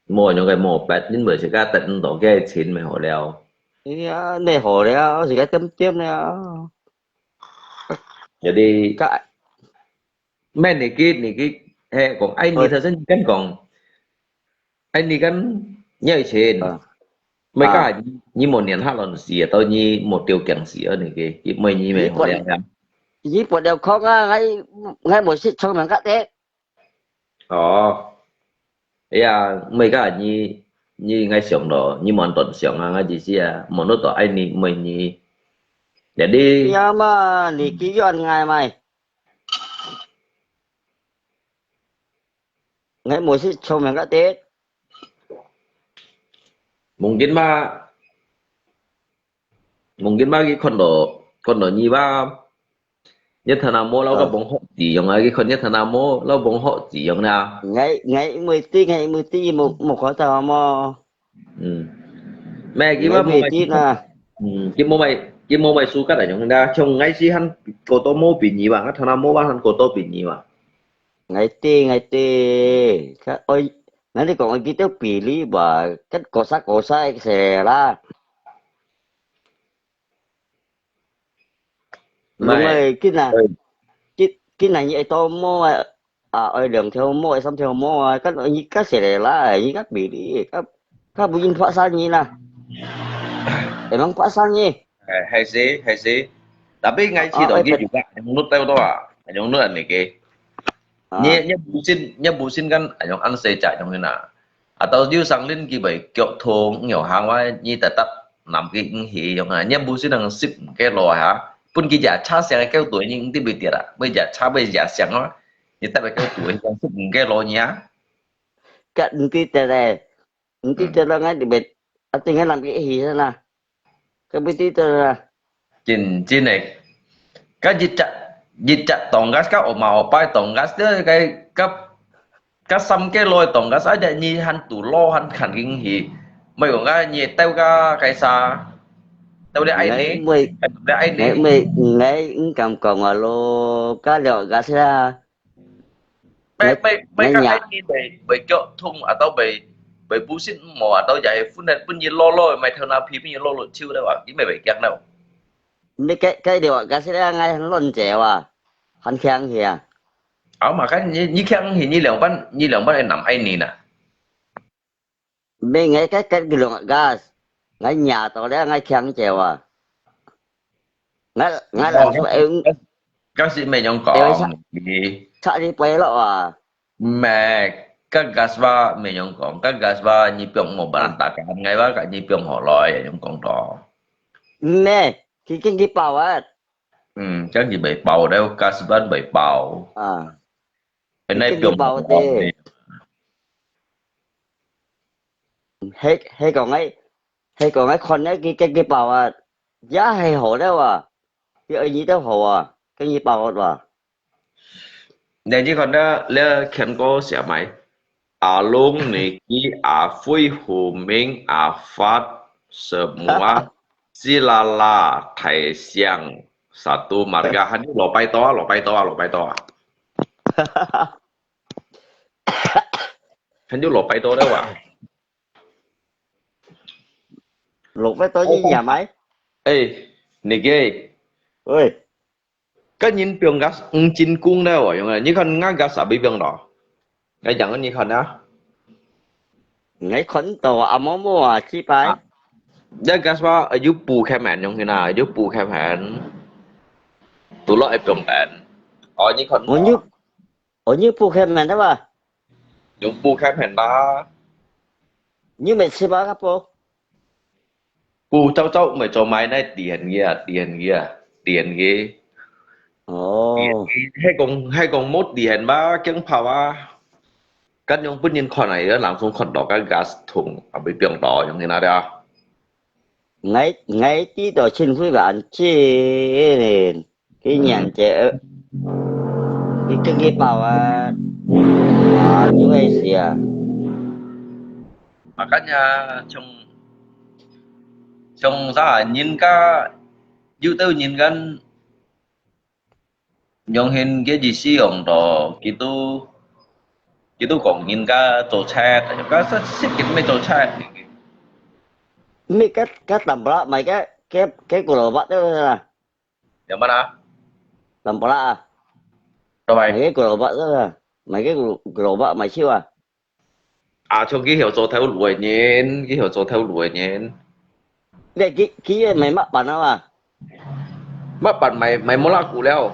無樣个無別，因為自家得毋到个錢咪好了。哎呀，你好了，自家點點了。 Jadi，該，咩你个，你个，嘿，講，哎，你頭先跟講，哎，你跟，你有錢，啊。咩个，你無年下亂時啊，到你無條件時啊，你个，你無你無好了呀。你不了空啊，𠊎，𠊎無識聰明个的。 哦。哎呀，毋係个，你，你應該想咯，你無亂想啊，𠊎意思啊，無論到愛你，毋係你。Jadi，呀嘛，你佢怨𠊎嘛。𠊎無識聰明个的。Mungkin嘛， Mungkin嘛佢看到，看到你吧，你頭那毛摎个幫學子樣啊，佢看你頭那毛摎幫學子樣啦。𠊎，𠊎因為知，𠊎因為知，無，無看到嘛。嗯。咩，佢嘛無買，𠊎知啦。嗯，佢無買，佢無買suka啊，樣啦，像𠊎是還過多毛比你吧，𠊎頭那毛吧還過多比你吧。𠊎知，𠊎知，佢愛，𠊎你講佢都比你吧，佢過晒過晒个啦。 Mày, 因為今日，今，今日你愛多毛啊，啊，愛兩條毛，愛三條毛啊，該你該時來啦，你該比例，該，該不應發生你啦，會能發生你。Hay, hay si, hay si. Tapi ngai si to gitu juga, yang lu tahu to ah, yang lu ane ke. 啊。你，你本身，你本身kan，用恁細隻樣个啦。啊，到有生人佢會腳痛，有行歪，你特特揇佢引起樣啊，你本身能食毋个落啊，分佢隻車成个狗對你，你對跌啊，每隻車每隻想啊，你特別狗對，你食毋个落你啊。該毋知得咧，毋知得了，𠊎特別，啊，等下揇佢一起先啦。 Ka beti tu lah. Cin, cin eh. Ka jijak, jijak tonggas ka oma opai tonggas tu kai ka, ka sam ke loi tonggas aja ni han tu lo han khan ging hi. Mai kong ka ni tau ka kai sa. Tau le ai ni. Ngai mai, tau le ai ni. Ngai mai, ngai ng kam kong a lo. Ka lo ka sa. Mai, mai, mai ka ai ni mai, mai kyo thung atau mai, mai busin mo atau jai fun dan pun ni lo lo mai thau na pi pun ni lo lo chiu da wa. Ni mai mai kiak nau. Ni kai, kai de wa, ka si le ngai han lon je wa. Han kiang hia. Au ma kan ni, ni kiang hi ni liang ban, ni liang ban ai nam ai ni na. 毋係，𠊎該，該个兩个gas，𠊎拿到了，𠊎搶走啊。𠊎，𠊎老師，哎，該，該係毋係樣講？你，差你背了啊。毋係，該gas話毋係樣講，該gas話你放無辦法，該話你放好來，樣講到。毋係，佢跟佢包啊。嗯，跟佢未包了，gas話未包。啊。 你跟佢包的。係，係講个，係講个看个，佢，佢，佢包啊，也係好了啊，佢二都好啊，跟佢包啊。你，你看到，你看過寫咩？阿龍、你、阿輝、胡明、阿發、什麼啊？ Silala、大象、Satu Marga，還有羅拜多啊，羅拜多啊，羅拜多啊。還有羅拜多了哇。羅拜多你也買？哎，你个。喂。 該人放个黃金公了哦，用啊，你看𠊎个啥位放咯？𠊎講你看啊。你看到啊，毛毛啊，幾擺？啊，該个啥，有補開門用个啦，有補開門，都落一放門。哦，你看到。哦，你，哦，你補開門的吧？用補開門啦。你每次吧，个補？ Ku cau-cau mei cau mai nai tian ge, tian ge, tian ge. 哦。Tian ge, hai kong, hai kong mot tian ba, kiang phao ba. Kan yong pun yin khon ai, langsung khon dok kan gas thùng, abi piong to, yong hin ada. Ngai, ngai ti to chin hui ba an chin. Cái nhàn chế ớ. Cái, cái, cái bảo à, à, U S à. Makanya, chung, chung sa, nhìn ka, yu teu nhìn kan, yong hin cái gì si yong to, kitu, kitu kong nhìn ka to chat, ka sa sit kit me to chat. Mì cái, cái tầm bra, mày cái, cái, cái của lò bát đó là. Yang mana? Tầm bra à? Rồi mày. Mày cái của lò bát đó là. Mày cái của, của lò bát mày chịu à? À, cho cái hiểu cho theo đuổi nhìn, cái hiểu cho theo đuổi nhìn. Để cái, cái mày mắc bắn không à? Mắc bắn mày, mày mua lá cũ leo.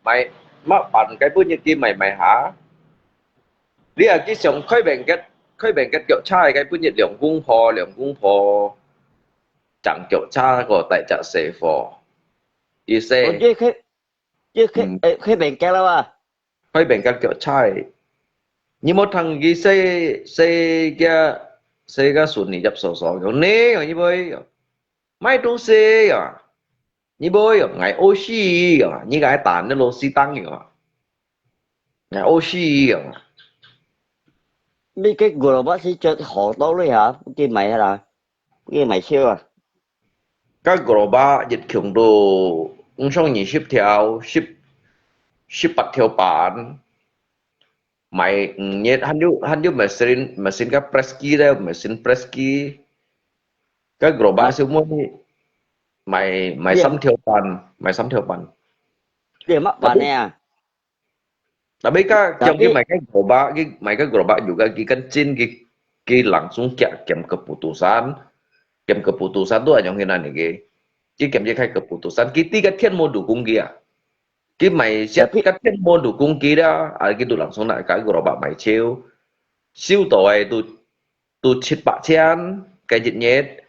Mày mắc bắn cái bữa như kia mày, mày hả? Lý à, cái sống khói bèn kết, khói bèn kết kiểu trai cái bữa như 兩公婆, 兩公婆. Chàng kiểu cha có tại chợ xe phò. Ý xe. Ủa, chứ khói, chứ khói, ê, khói bèn kéo đâu à? Khói bèn kéo kiểu chai. Nhi mốt thằng ghi xe, xe kia, xe kia sụn nì dập sổ sổ. Kiểu nè, rồi nhi bơi. Mai trông xe, rồi. Nhi bơi, rồi. Ngài ô xì, rồi. Nhi gái tàn, nó lô xì tăng, rồi. Ngài ô xì, rồi. Mấy cái gùa lò bác sĩ cho họ tố lý hả? Cái mày hả? Cái mày siêu à? Cái gùa lò bác dịch khiủng đồ, ông song nhị ship theo, ship, ship bắt theo bản. Mày, ừ, nhiệt, hăn dụ, hăn dụ mày xin, mày xin cái Presky đấy, mày xin Presky. Cái gùa lò bác siêu mua đi. Mày, mày sắm theo bản, mày sắm theo bản. Để mắc bản này à? Tapi ka, kiam ki mai ka gerobak, ki mai ka gerobak juga ki kan chin ki, ki langsung kia kiam keputusan. Kiam keputusan tu anyong hinan ni ki. Ki kiam ki kai keputusan. Ki ti ka tian mo dukung ki a. Ki mai siat ka tian mo dukung ki da. A ki tu langsung na ka gerobak mai chiu. Siu to ai tu tu chit pak chian, cái dịch nhiệt.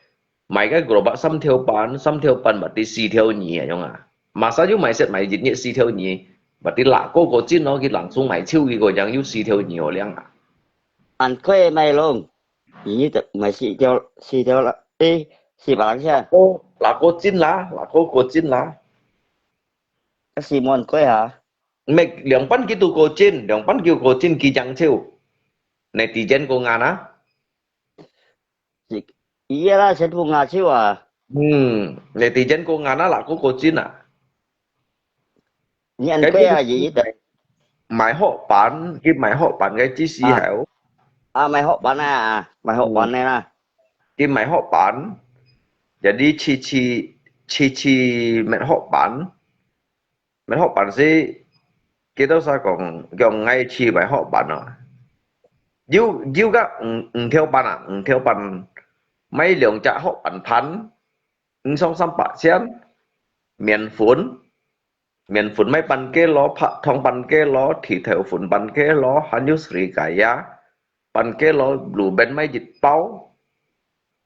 Mai cái gro bak sam theo pan, sam theo pan bak ti si theo nyi a yong a. Mà sao yu mai set mai dịch nhiệt si theo nyi, bak ti lạ cô cô chin nó, ki langsung mai chiu ki cô yang yu si theo nyi ô liang a. Ăn khuê mai long. Nyi tập mai si theo, si theo là, ê, si bak lang chia. Ô, lạ cô chin là, lạ cô cô chin là. Cái si mon khuê hả? Mẹ, 兩班佢都過盡，兩班佢過盡，佢正超。你地震過硬啊？係，佢啦，全部硬超啊。嗯，你地震過硬啊，啦，過過盡啊。你恁貴啊，佢一定。買好板，佢買好板个知識係哦。啊，買好板啊，買好板个啦。佢買好板，jadi次次，次次買好板。 Mai hok pan si, kita sa kong, kong ngai chi mai hok pan no. 有，有个五，五條半啊，五條半，買兩隻殼飯團，五上三百錢，麵粉，麵粉買半kilo，白糖半kilo，地豆粉半kilo，還有srikaya半kilo，blue band買一包，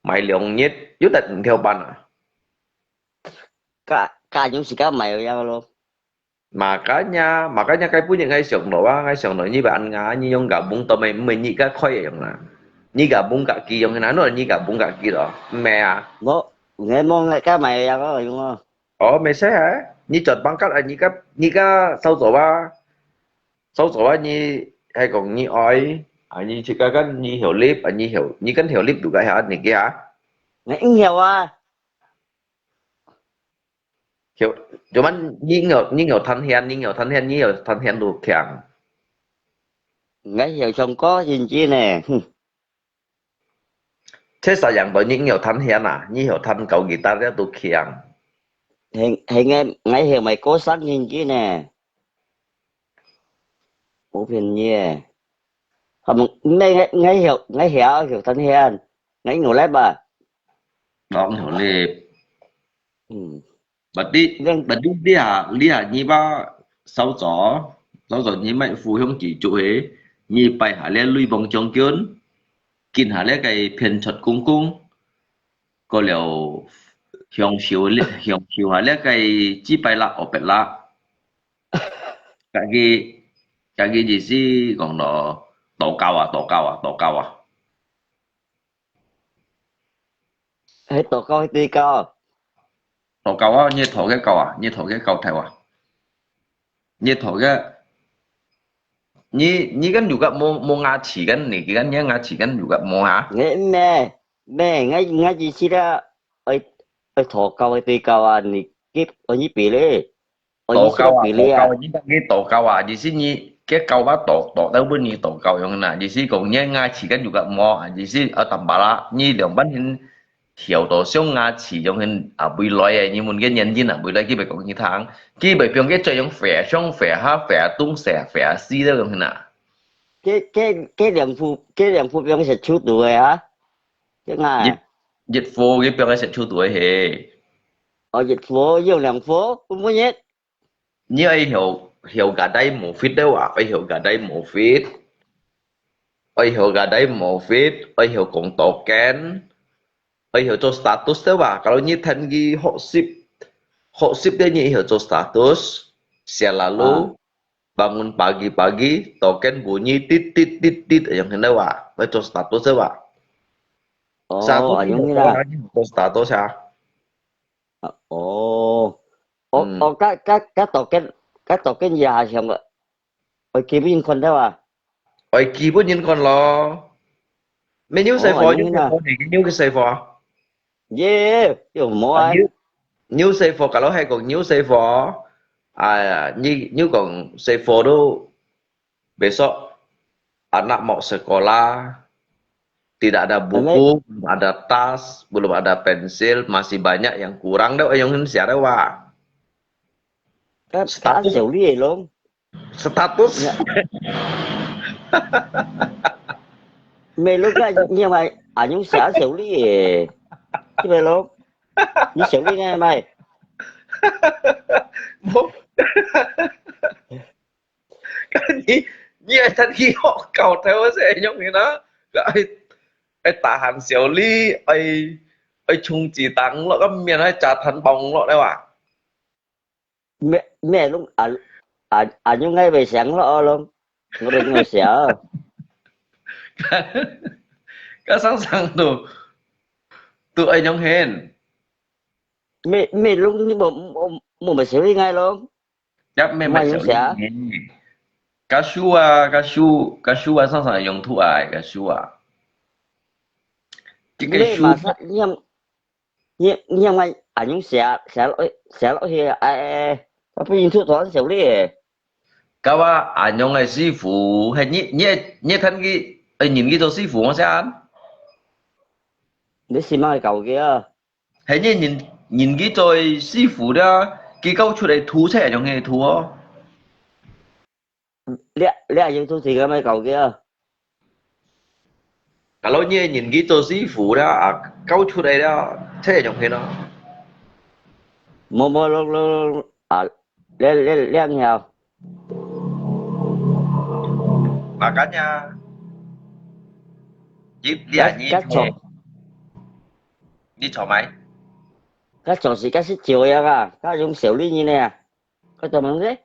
買兩日，有得五條半啊。 Ka, ka yung sika mayo yang lo. Makanya, makanya kay punya ngai siang lo ah, ngai siang lo ni ba an nga ni yung gabung to may, may ni ka khoi yung na. Ni gabung ka ki yung na no, ni gabung ka ki lo. May ah. Mo, ngai mo ngai ka mayo yang lo yung lo. Oh, may say ha. Ni chot bangkat ah, ni ka, ni ka sao zo ba. Sao zo ba ni hay kong ni oi. Ah, ni chika kan ni hiu lip, ah, ni hiu, ni kan hiu lip du ka ha, ni ki ha. Ngai ing hiu ah. Hiu, cuman你有，你有趁現，你有趁現，你有趁現都強。Ngai hiu唱歌認真呢，哼。這三樣都你有趁現啊，你有趁搞吉他了都強。Hay, hay ngai, ngai hiu mai歌聲認真呢。 無騙你誒。Hâm, ngai, ngai, ngai hiu, ngai hiu, hiu thân hian. Ngai ngủ lép à? Đó, ngủ lép. Ừ. Bật đi, bật đi, đi hả, đi hả, nhi ba sáu gió, sáu gió nhi mẹ phù hông chỉ trụ hế, nhi bay hả lẽ lui bóng chống kiôn, kin hả lẽ cái phiền thuật cung cung, có liều hiong siu, hiong siu hả lẽ cái chỉ bay lạ, ở bẹt lạ. Cái gì, cái gì gì gì còn đó, tổ cao à, tổ cao à, tổ cao à. Hay tổ cao hay tùy cao? Tổ cao à, như thổ cái cao à, như thổ cái cao theo à. Như thổ cái, như, như cái nhục cái mô, mô ngã chỉ cái, như cái, như ngã chỉ cái nhục cái mô hả? Nghe nè, nè, ngay, ngay chỉ chỉ đó, ơi, ơi thổ cao hay tùy cao à, như cái, ơi như bị lệ. Tổ cao à, tổ cao, nhi tak ngi tổ cao à,意思你个高啊，tổ，tổ到本你tổ cao用呐，意思講你牙齒跟有个毛啊，意思啊，淡薄啦，你兩半天跳到上牙齒用hin啊，未來誒，你們个年紀啊，未來佢會講你聽，佢會變个這樣肥上肥下肥東肥肥西了用hin啊。該，該，該兩副，該兩副變个係手度个啊，該牙。一，一副佢變个係手度个嘿。哦，一副用兩副，不，不一。 你愛曉，曉gadai無fit了啊，愛曉gadai無fit，愛曉gadai無fit，愛曉講多間，愛曉做status了啊。Kalau你聽佢學習，學習的你愛曉做status，selalu bangun pagi-pagi，多間bunyi，tit tit tit tit，yang hendak啊，愛做status了啊。哦，status，啊，用啦。做status啊。 哦，哦，該，該，該多間，該多間也還行个，愛基本看到啊。愛基本人看咯。咩牛細貨，牛細貨，你牛个細貨。耶，又無啊。牛，牛細貨，kalau係講牛細貨，啊，你，你講細貨都 Besok anak mau sekolah, tidak ada buku, belum ada tas, belum ada pensil, masih banyak yang kurang. Dah, ayong hin siapa, wah? Kan status 小丽咯。Status? Ya. 沒咯，該你買，啊，用寫小麗誒，係咪咯？你小麗愛買？無。 你，你會等佢學校頭先用个啦，愛，愛tahan小麗，愛，愛充子彈咯，个面愛炸彈bomb咯，對吧？咩，咩咯，啊，啊，啊，用愛會想咯，咯，我都用想。該常常都，都愛用現。咩，咩咯，你無，無，無，無小麗愛咯。 Yap memang siap ni. Kasua, kasu, kasua sang sang yang tu ai, kasua. Cái, cái su masa, niam, niam, niam ai, anh yung siap, siap lo, siap lo hi, ai, ai, ai. Tapi yung tu tuan siap li. Kawa, anh yung ai sư傅, hay ni, ni, ni thân ki, ai, nhìn ki to sư傅ngon sian. Ni si mang ai kau kia. Hay ni nhìn, nhìn ki to sư傅da, ki kau chu ai thu sai yung ai thu o. Lia, lia yung thu si ka mai kau kia. Kalau你个年紀做師傅了啊，教出來了，這樣去咯。無，無，錄，錄，錄，啊，這，這，這樣。Makanya，你，你啊，你，該，該做，你做麼个？該做事，該係照樣啊，該用小利益呢，該做麼个？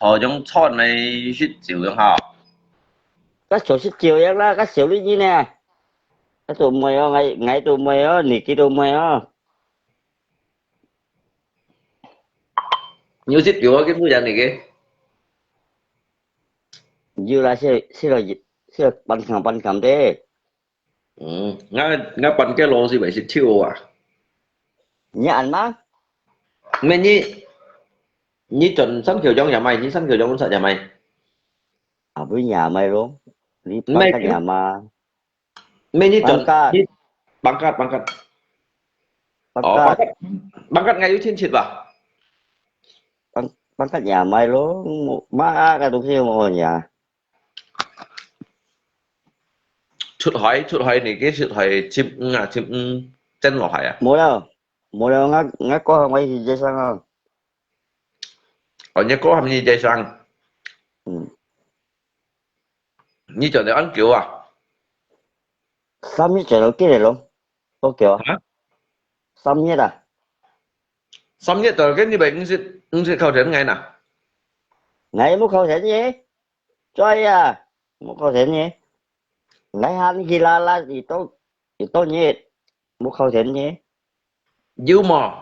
坐種餐來食酒樣吼。該坐食酒樣啦，該小利益呢？該都毋會哦，𠊎，𠊎都毋會哦，你佢都毋會哦。你有食酒啊？佢不然你个？有啦，食，食了，食了半罐半罐的。 嗯，𠊎，𠊎半個老師會食酒啊。你恁嘛？毋係你，你轉三口鐘也買，你三口鐘食也買。啊，毋係也買咯，你毋係半個也買。毋係你轉，半個。你半個，半個。半個。哦，半個，半個𠊎有親戚吧？半，半個也買咯，無，買啊，該東西無呀。 出海，出海，你个出海，浸魚啊，浸魚，蒸落海啊？無了，無了，𠊎，𠊎過後𠊎去接生啊。哦，你過後你接生？嗯。你做得恁久啊？三月做到幾日咯？多久啊？啊？三月啊。三月到，跟你咪五十，五十扣錢𠊎呐？𠊎無扣錢个。 在啊，無扣錢个。𠊎喊佢啦啦，佢到，佢到日，無扣錢个。有無？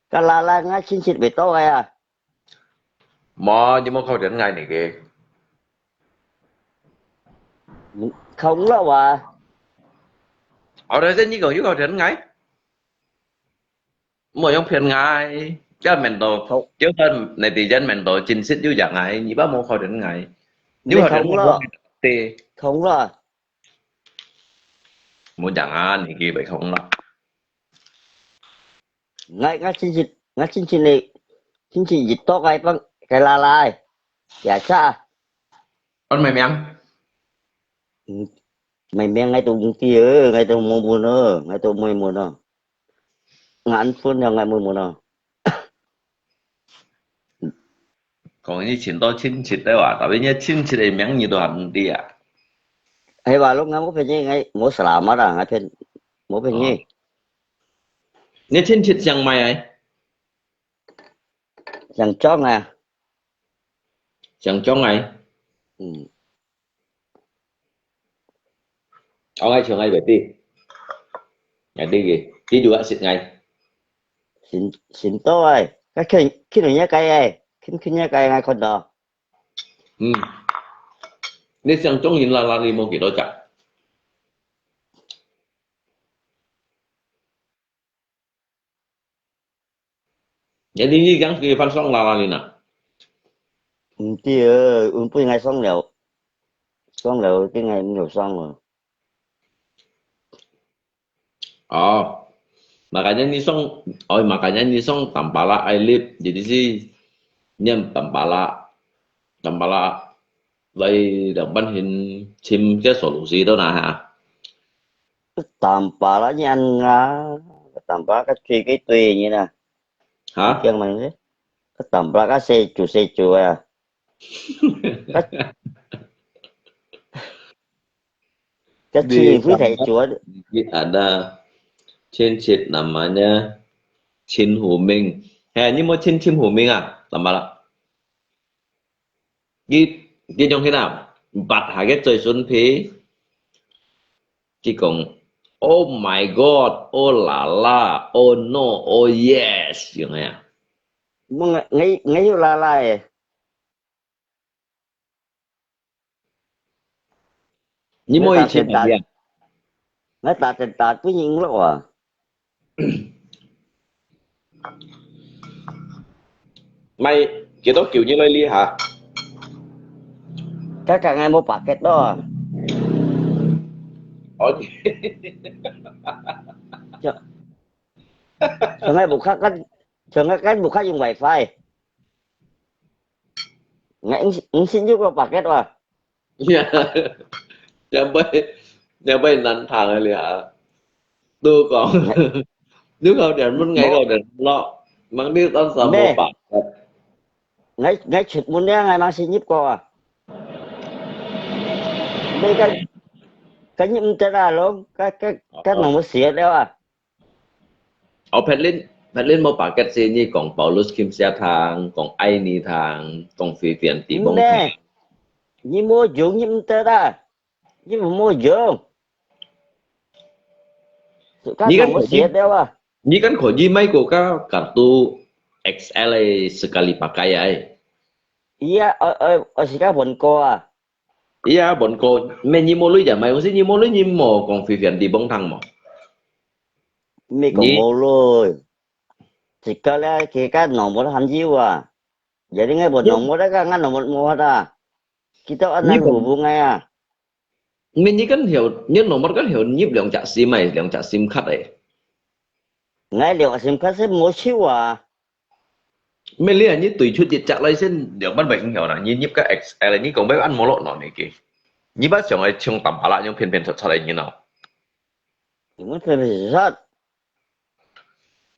該啦啦，𠊎親戚會到个啊。無，你無扣錢𠊎你个。嗯，扣毋落啊。哦，但是你講有扣錢𠊎？ 莫用騙𠊎，這面到，好。就算你在面到真實有樣𠊎，你把無靠近𠊎，你靠近𠊎，你通了。對。通了。無樣啊，你去袂通了。𠊎，𠊎親戚，𠊎親戚个，親戚一到該幫，該拉拉，也差。安咩名？嗯，咩名𠊎都毋知哦，𠊎都無問哦，𠊎都無問哦。 眼昏了，𠊎問問哦。講你尋到親戚个話，tapi你親戚个名你都還毋知啊？係話，攏𠊎無騙你，𠊎無selamat啊，𠊎騙，無騙你。哦。你親戚姓麼个？姓張啊。姓張啊？嗯。 哦，𠊎像𠊎會知。𠊎知个，知就識𠊎。新，新到哎，該去，去人家該哎，去，去人家該𠊎看到。嗯。你想中人啦啦，你無幾多隻？ Jadi你講佢翻上啦啦你呐？毋對，阮分𠊎上了，上了，跟𠊎毋有上了。哦，makanya你上，哦，makanya你上Tampalak愛立，jadi si niam Tampalak，Tampalak來兩班hin尋个solusi都拿哈。Tampalak nian nga，Tampalak ka cui cái tùy như nè. Hả? Kiang mà thế. Tampalak ka seju seju à. Ka cui phu thầy chùa. Ada 親戚 namanya Chin Hu Ming. Hè，你無親Chin Hu Ming啊？Tampalak。 佢，佢種去哪？拔下个嘴唇皮，佢講，Oh my God, oh la la, oh no, oh yes，用个啊。𠊎，𠊎，𠊎有啦啦誒。 你無以前啊？𠊎打電話分人咯啊。賣幾多久你來理下？剛剛𠊎無paket咯。哦。像，像𠊎無卡，像𠊎，𠊎無卡用WiFi。 Ngai ngsin, ngsin juga paket wah. Iya. 兩杯，兩杯難聽个了。都講，你靠電門，𠊎靠電落，問你當時無辦法。𠊎，𠊎出門了，𠊎嘛先入過啊。你該，該入毋得啊，咯，該，該，該弄到死了啊。 哦，Petlin，Petlin無paket時，你講Paulus Kim Sia聽，講Aini聽，講Vivian Tibong聽。呢，你無用，你毋得啊，你無用。你kan可以，你kan可以買過ka kartu X L sekali pakai ai. Iya, oh, oh, oh, sika bon ko ah. Iya, bon ko, men ni mo lui ja mai, usi ni mo lui ni mo kong Vivian Tibong thang mo. Mi kong mo lui. Sika le, kika nomor han jiu ah. Jadi ngai bon nomor ka, ngai nomor mo hada. Kita anan hubung ngai ah. Men ni kan hiểu, ni nomor kan hiểu, ni 兩隻 sim ai, 兩隻 sim card ai. Ngai 兩隻 sim card 係無手啊。 Mê li à, nyi tùy chut yit chak lai sen liang ban bai hing hiao na, nyi nyip ka X L, nyi kong bai an mo lo no nyi ki. Nyi ba siang ai chiang tam pala nyong phiên phiên chot chot ai nyi no. Nyi mo phiên phiên chot.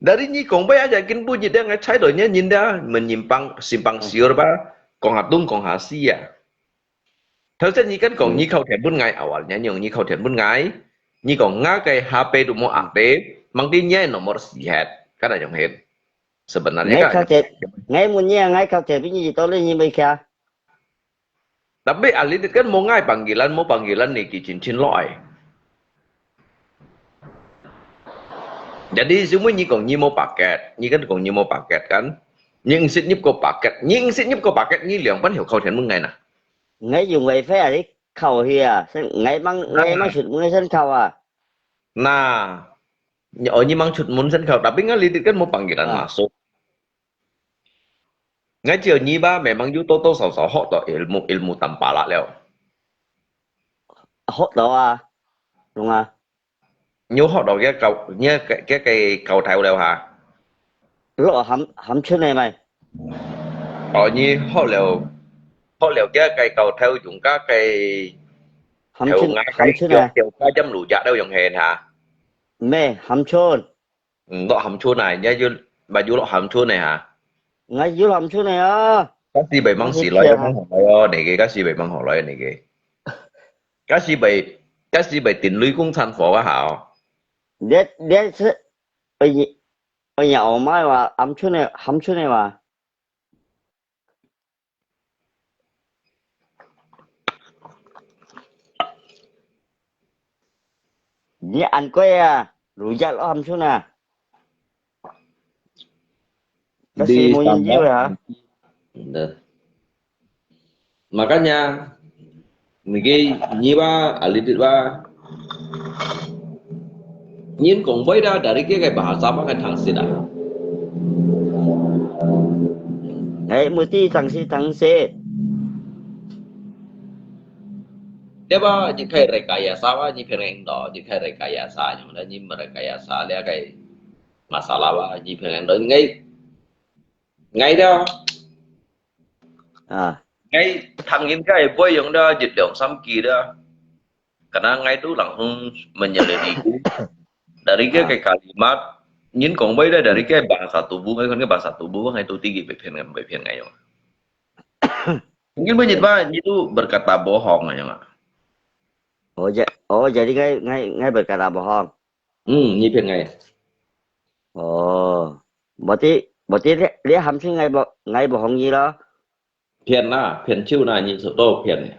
Dari nyi kong bai aja kin bu nyi dang ai chai doi nyi nyin da, men nyi pang, sim pang siur ba, kong ha tung kong ha si ya. Thâu sen nyi kan kong nyi khâu thian bun ngai awal, nyi nyong nyi khâu thian bun ngai. Nyi kong nga kai ha pe du mo ak pe, mang ti nyi nomor si het, kan ai yong het. Sebenarnya ngai kan khâu thian, ngai mun nyi ngai khâu thian bun nyi to le nyi mai kia. Tapi alit kan mo ngai panggilan, mo panggilan ni ki chin chin lo ai. Jadi semua nyi kong nyi mo paket, nyi kan kong nyi mo paket kan. Nyi sit nyip ko paket, nyi sit nyip ko paket nyi liang pan hiu khâu thian bun ngai na. Ngai yung wifi alit khâu hia, sen ngai mang, ngai mang chut mun sen khâu ah. Na, nyi, oh, nyi mang chut mun sen khâu, tapi ngai litit kan mo panggilan masuk. Ngai chiu nyi ba memang yu to to sao sao hok to ilmu, ilmu tam pala liao. Hok to ah, đúng ah. Nyu hok to kia kau, nia kia, kia kai kau thau liao ha. Lo ham, ham chun ne mai. Oh, nyi hok liao, hok liao kia kai kau thau yung ka kai ham chun, ngai ham kai chun kiok, kiok ka jam lu ja liao yung hen ha. Me, ham chun. Lo ham chun nai, nia yu, ba yu lo ham chun nai ha. Ngai yu ham chun nai ah. Ka si bai mang si loi, mang hok loi oh, ne ke, ka si bai mang hok loi ne ke. Ka si bai, ka si bai tin lui kung chan fo ka hao. Dia, dia se, oi, oi ya, oh mai wa, ham chun nai, ham chun nai wa. Ni an koi ah, lu ja lo ham chun ah. Kasi mo yin jiu ha. Makanya, niki nyi ba, alitit ba. Nyin kong bai da dari kia kai bahasa ba kai thang sit ah. Ngai muti thang sit, thang sit. Dia ba, nyi kai rekayasa ba, nyi phereng do, nyi kai rekayasa, nyi mana nyi merekayasa, dia kai masalah ba, nyi phereng do, ngai, ngai da. Ah. Ngai thang yin kai boi yong da, jit liang sam ki da. Karena ngai tu langsung menyelidiki. Dari ke, ke kalimat, nyin kong bai da dari ke bahasa tubuh, ngai kon ke bahasa tubuh, ngai tu tigi bai phian, bai phian ngai yong. Mungkin menyit ba, nyi tu berkata bohong ngai yong. Oh, ja-, oh, jadi ngai, ngai, ngai berkata bohong. Hmm, nyi phian ngai. Oh, berarti, berarti dia, dia ham chun ngai bo-, ngai bohong nyi lo. Phian na, phian chiu na, nyi su to phian.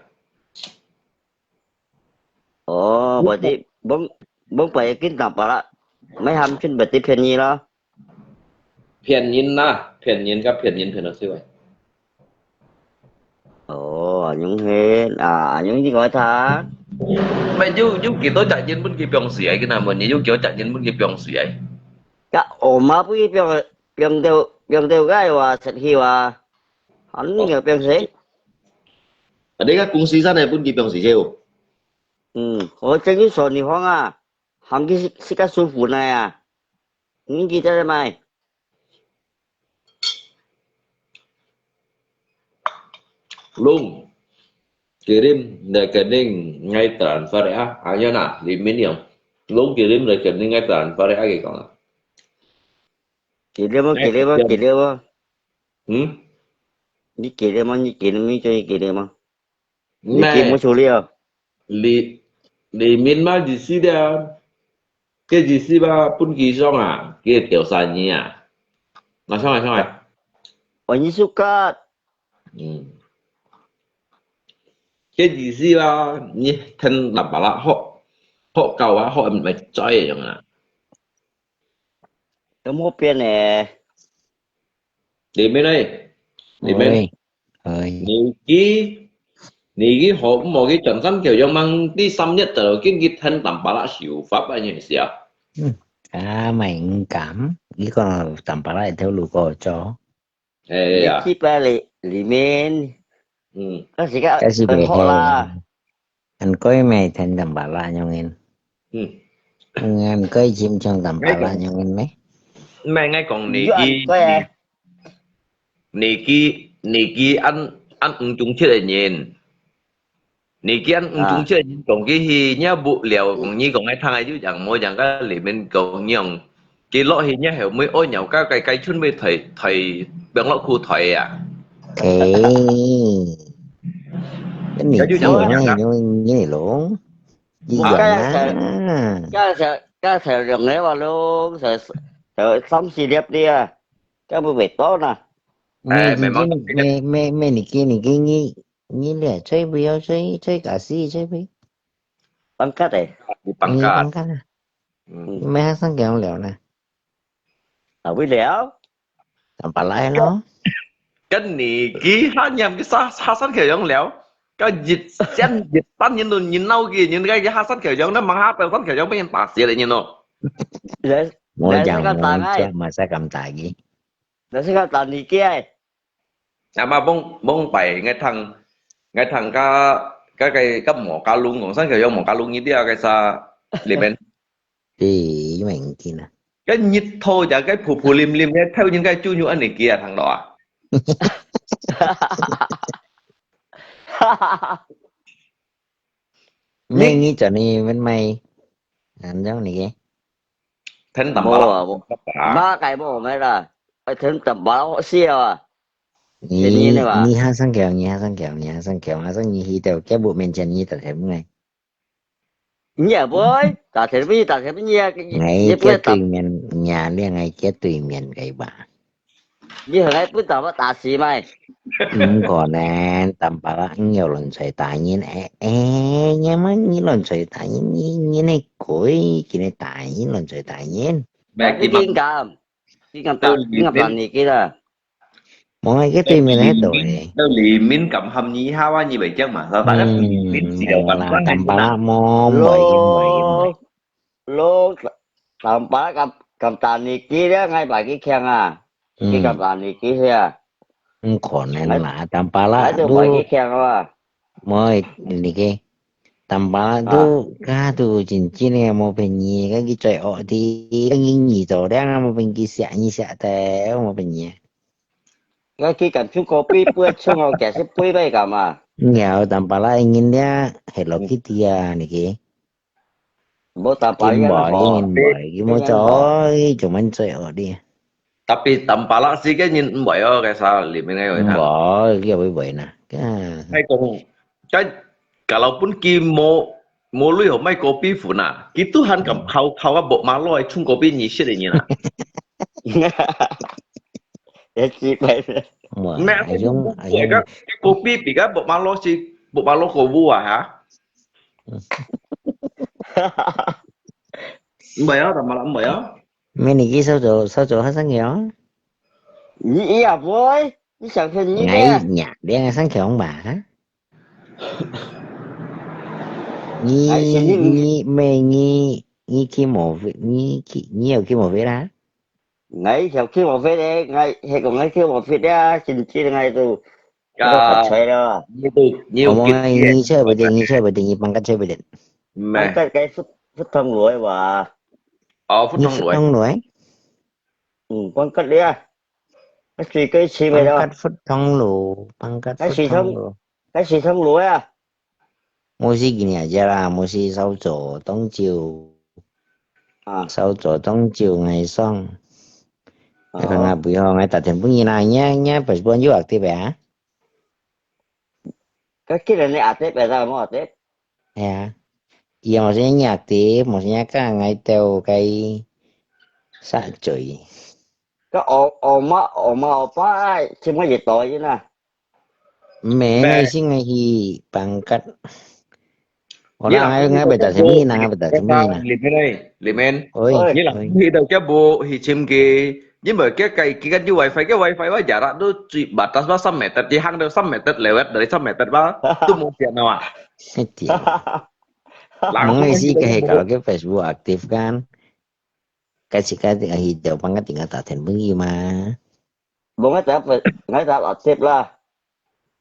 Oh, berarti bông, bông pai kin tam pala. Mai ham chun berarti phian nyi lo. Phian nyin na, phian nyin ka phian nyin phian lo siu ai. Oh, anyung hen, ah, anyung nyi koi tha. Mai yu, yu ki to chak nyin bun ki piong si ai, ki na mon nyi yu ki to chak nyin bun ki piong si ai. Ka oma bun ki piong, piong teu, piong teu gai wa, set hi wa. Hàn ni ngiau piang sih. Ada ka kung si san ai pun ki piang si siu. Hmm, oh, jadi so ni hong ah. Ham ki si, si ka su fu nai ah. Ni ki ta mai. Lung. Kirim, dah kirim ngai tran fare ah, ayo na, limin yang. Long kirim dah kirim ngai tran fare ah, kaya kong. Kirim mo, kirim mo, kirim mo. Hmm? Ni kirim mo, ni kirim, ni kirim mo. Ni kirim mo sulit ah. Li, limin ma jisi dia. Ke jisi ba pun kisong ah, ke tel sani ah. Ngasong, ngasong ah. Oh, ni sukat. Hmm. Ke意思啦，你聽南巴拉學，學到啊，學毋係嘴樣啊。都無變呢。你咩呢？你咩？你佢，你佢學毋學佢轉三條樣mang，第三日就見佢聽南巴拉手法啊，你係啊？嗯，啊，毋敢，佢講南巴拉一條路過做。 哎呀。你去吧，你，你面。嗯。該時个，該時袂好啦。恁該咪天當巴拉樣人。嗯。嗯，恁該尋像當巴拉樣人咩？毋係，𠊎講你去，你去，你去恁，恁毋忠直个人。 你見毋中秋人講佢去，你也無聊，講你講个聽个就講無講个裡面講樣，佢落去你後尾愛鳥个个个春尾抬抬，放落褲抬啊。誒，你就講啊，你你咯，一樣啊。該才該才兩个話咯，才才三四粒的啊，該不會多呢。誒，memang。沒沒沒，你給你給你。 你咧，最尾要最最高是最尾。Pangkat誒。你pangkat。你pangkat啊？嗯。你們還上去樣聊呢？啊，會聊。Tampalak咯。跟你佢下年个下下山去樣聊，个一千一百年都你鬧佢，你个下山去樣，那馬下到山去樣被人打死了，你喏。人人係个打哎。我講我這馬才敢打佢。人係个打你个。 啊嘛，往往擺𠊎聽，𠊎聽个个个个毛家龍，講山口有毛家龍一定要个啥裡面。對，因為你聽啊。个日頭呀，个普普淋淋，个透人个豬肉恁樣个啊，聽到啊？你你做你們買，安裝你个？Ten tambah無啊，無，馬該無咩啦，哎，ten tambah死啊！你你哈上橋，你哈上橋，你哈上橋，哈上你去到，佢屋面前你打電話。你也會，打電話，打電話，你也，你也不會打。哎，佢對面，你啊，你愛佢對面个吧？ 你係來分大把打死咩？毋可能，Tampalak你有亂吹打人，誒誒，你乜你亂吹打人，你你那鬼，今日打人亂吹打人。咩？你敢？你敢打？你敢打你个啦？無，佢對面那度誒。到裡面敢喊你下啊，你袂驚嘛？嗯，Tampalak無，無，無，無。 Lo Tampalak敢敢打你个咧，𠊎把佢強啊！佢敢打你个啊？毋可能啦，Tampalak都，𠊎就把佢強啊！𠊎你个Tampalak都，佢都真正个無便宜，佢最惡啲，佢你做了無便宜，食你食得無便宜。𠊎佢敢出个杯，杯出个，其實杯杯敢啊？有Tampalak人咧，係落去啲啊，你个。 無打牌个吼。佢無做，佢做乜做哦你？Tapi Tampalak時間人毋會哦，該啥裡面个會他。無，佢會會呢。該講，該kalau pun佢無無鐳好買kopi粉啊，佢都還敢靠靠啊，無馬路衝kopi你識个人啊。也奇怪。哇，咩？阿勇，阿勇，該kopi比較無馬路是無馬路个烏啊哈？ 毋會啊，Tampalak毋會啊。咩你去收走收走學生个哦？你也會，你想騙你咩？哎呀，你學生強吧？你你咩你你去無飛，你去你有去無飛啦？ 𠊎曉去無飛咧，𠊎係講𠊎去無飛咧，真正𠊎都，𠊎都發財了。你都你有你出不定，你出不定，你pangkat出不定。Pangkat該福福通路个哇。哦，福通路个。福通路个？嗯，pangkat咧，該水溝起未了？Pangkat福通路，pangkat福通路。該水通，該水通路啊。無事今日啫啦，無事稍早當晝，啊。稍早當晝𠊎上。啊。𠊎講啊，不要，𠊎打電話分你啦，你，你Facebook有active啊？該既然你active，為啥無active？係啊，佢無時間active，無時間教𠊎兜个煞嘴。該我，我媽，我媽，我爸，全部一代人啊。毋係，𠊎先𠊎去Pangkét。我那𠊎，𠊎會打什麼呢？𠊎會打什麼呢？裡面呢？裡面。喂，你人去到該屋去尋佢，因為該个佢个有WiFi，該WiFi我也啦，都最batas吧，三meter，佢行到三meter，lewat dari三meter吧，都無電了啊。係啊。人，𠊎意思个係搞个Facebook active kan，該時該去到Pangkét定个打電話去嘛。 無，𠊎打，𠊎打active啦。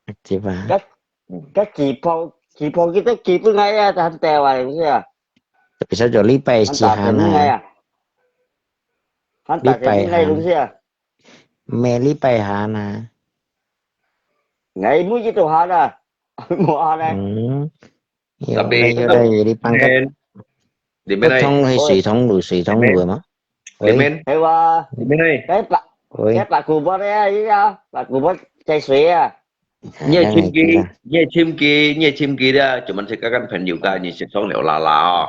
Active啊。該，該機鋪，機鋪佢都寄分𠊎啊，還掉啊，係啊。Tapi satu禮拜一下啊。還打電話啊。還打電話來東西啊。每禮拜下啊。𠊎每日都下啦，無下咧。嗯。 有，Tapi有，有，有，你Pangkét。裡面，裡面不通係水通路，水通路嘛。喂。裡面。係哇。裡面呢？該把，喂。該把古巴的啊，一樣，把古巴在水啊。你也尋佢，你也尋佢，你也尋佢的，cuma cakap kan朋友个，你先上了啦啦哦。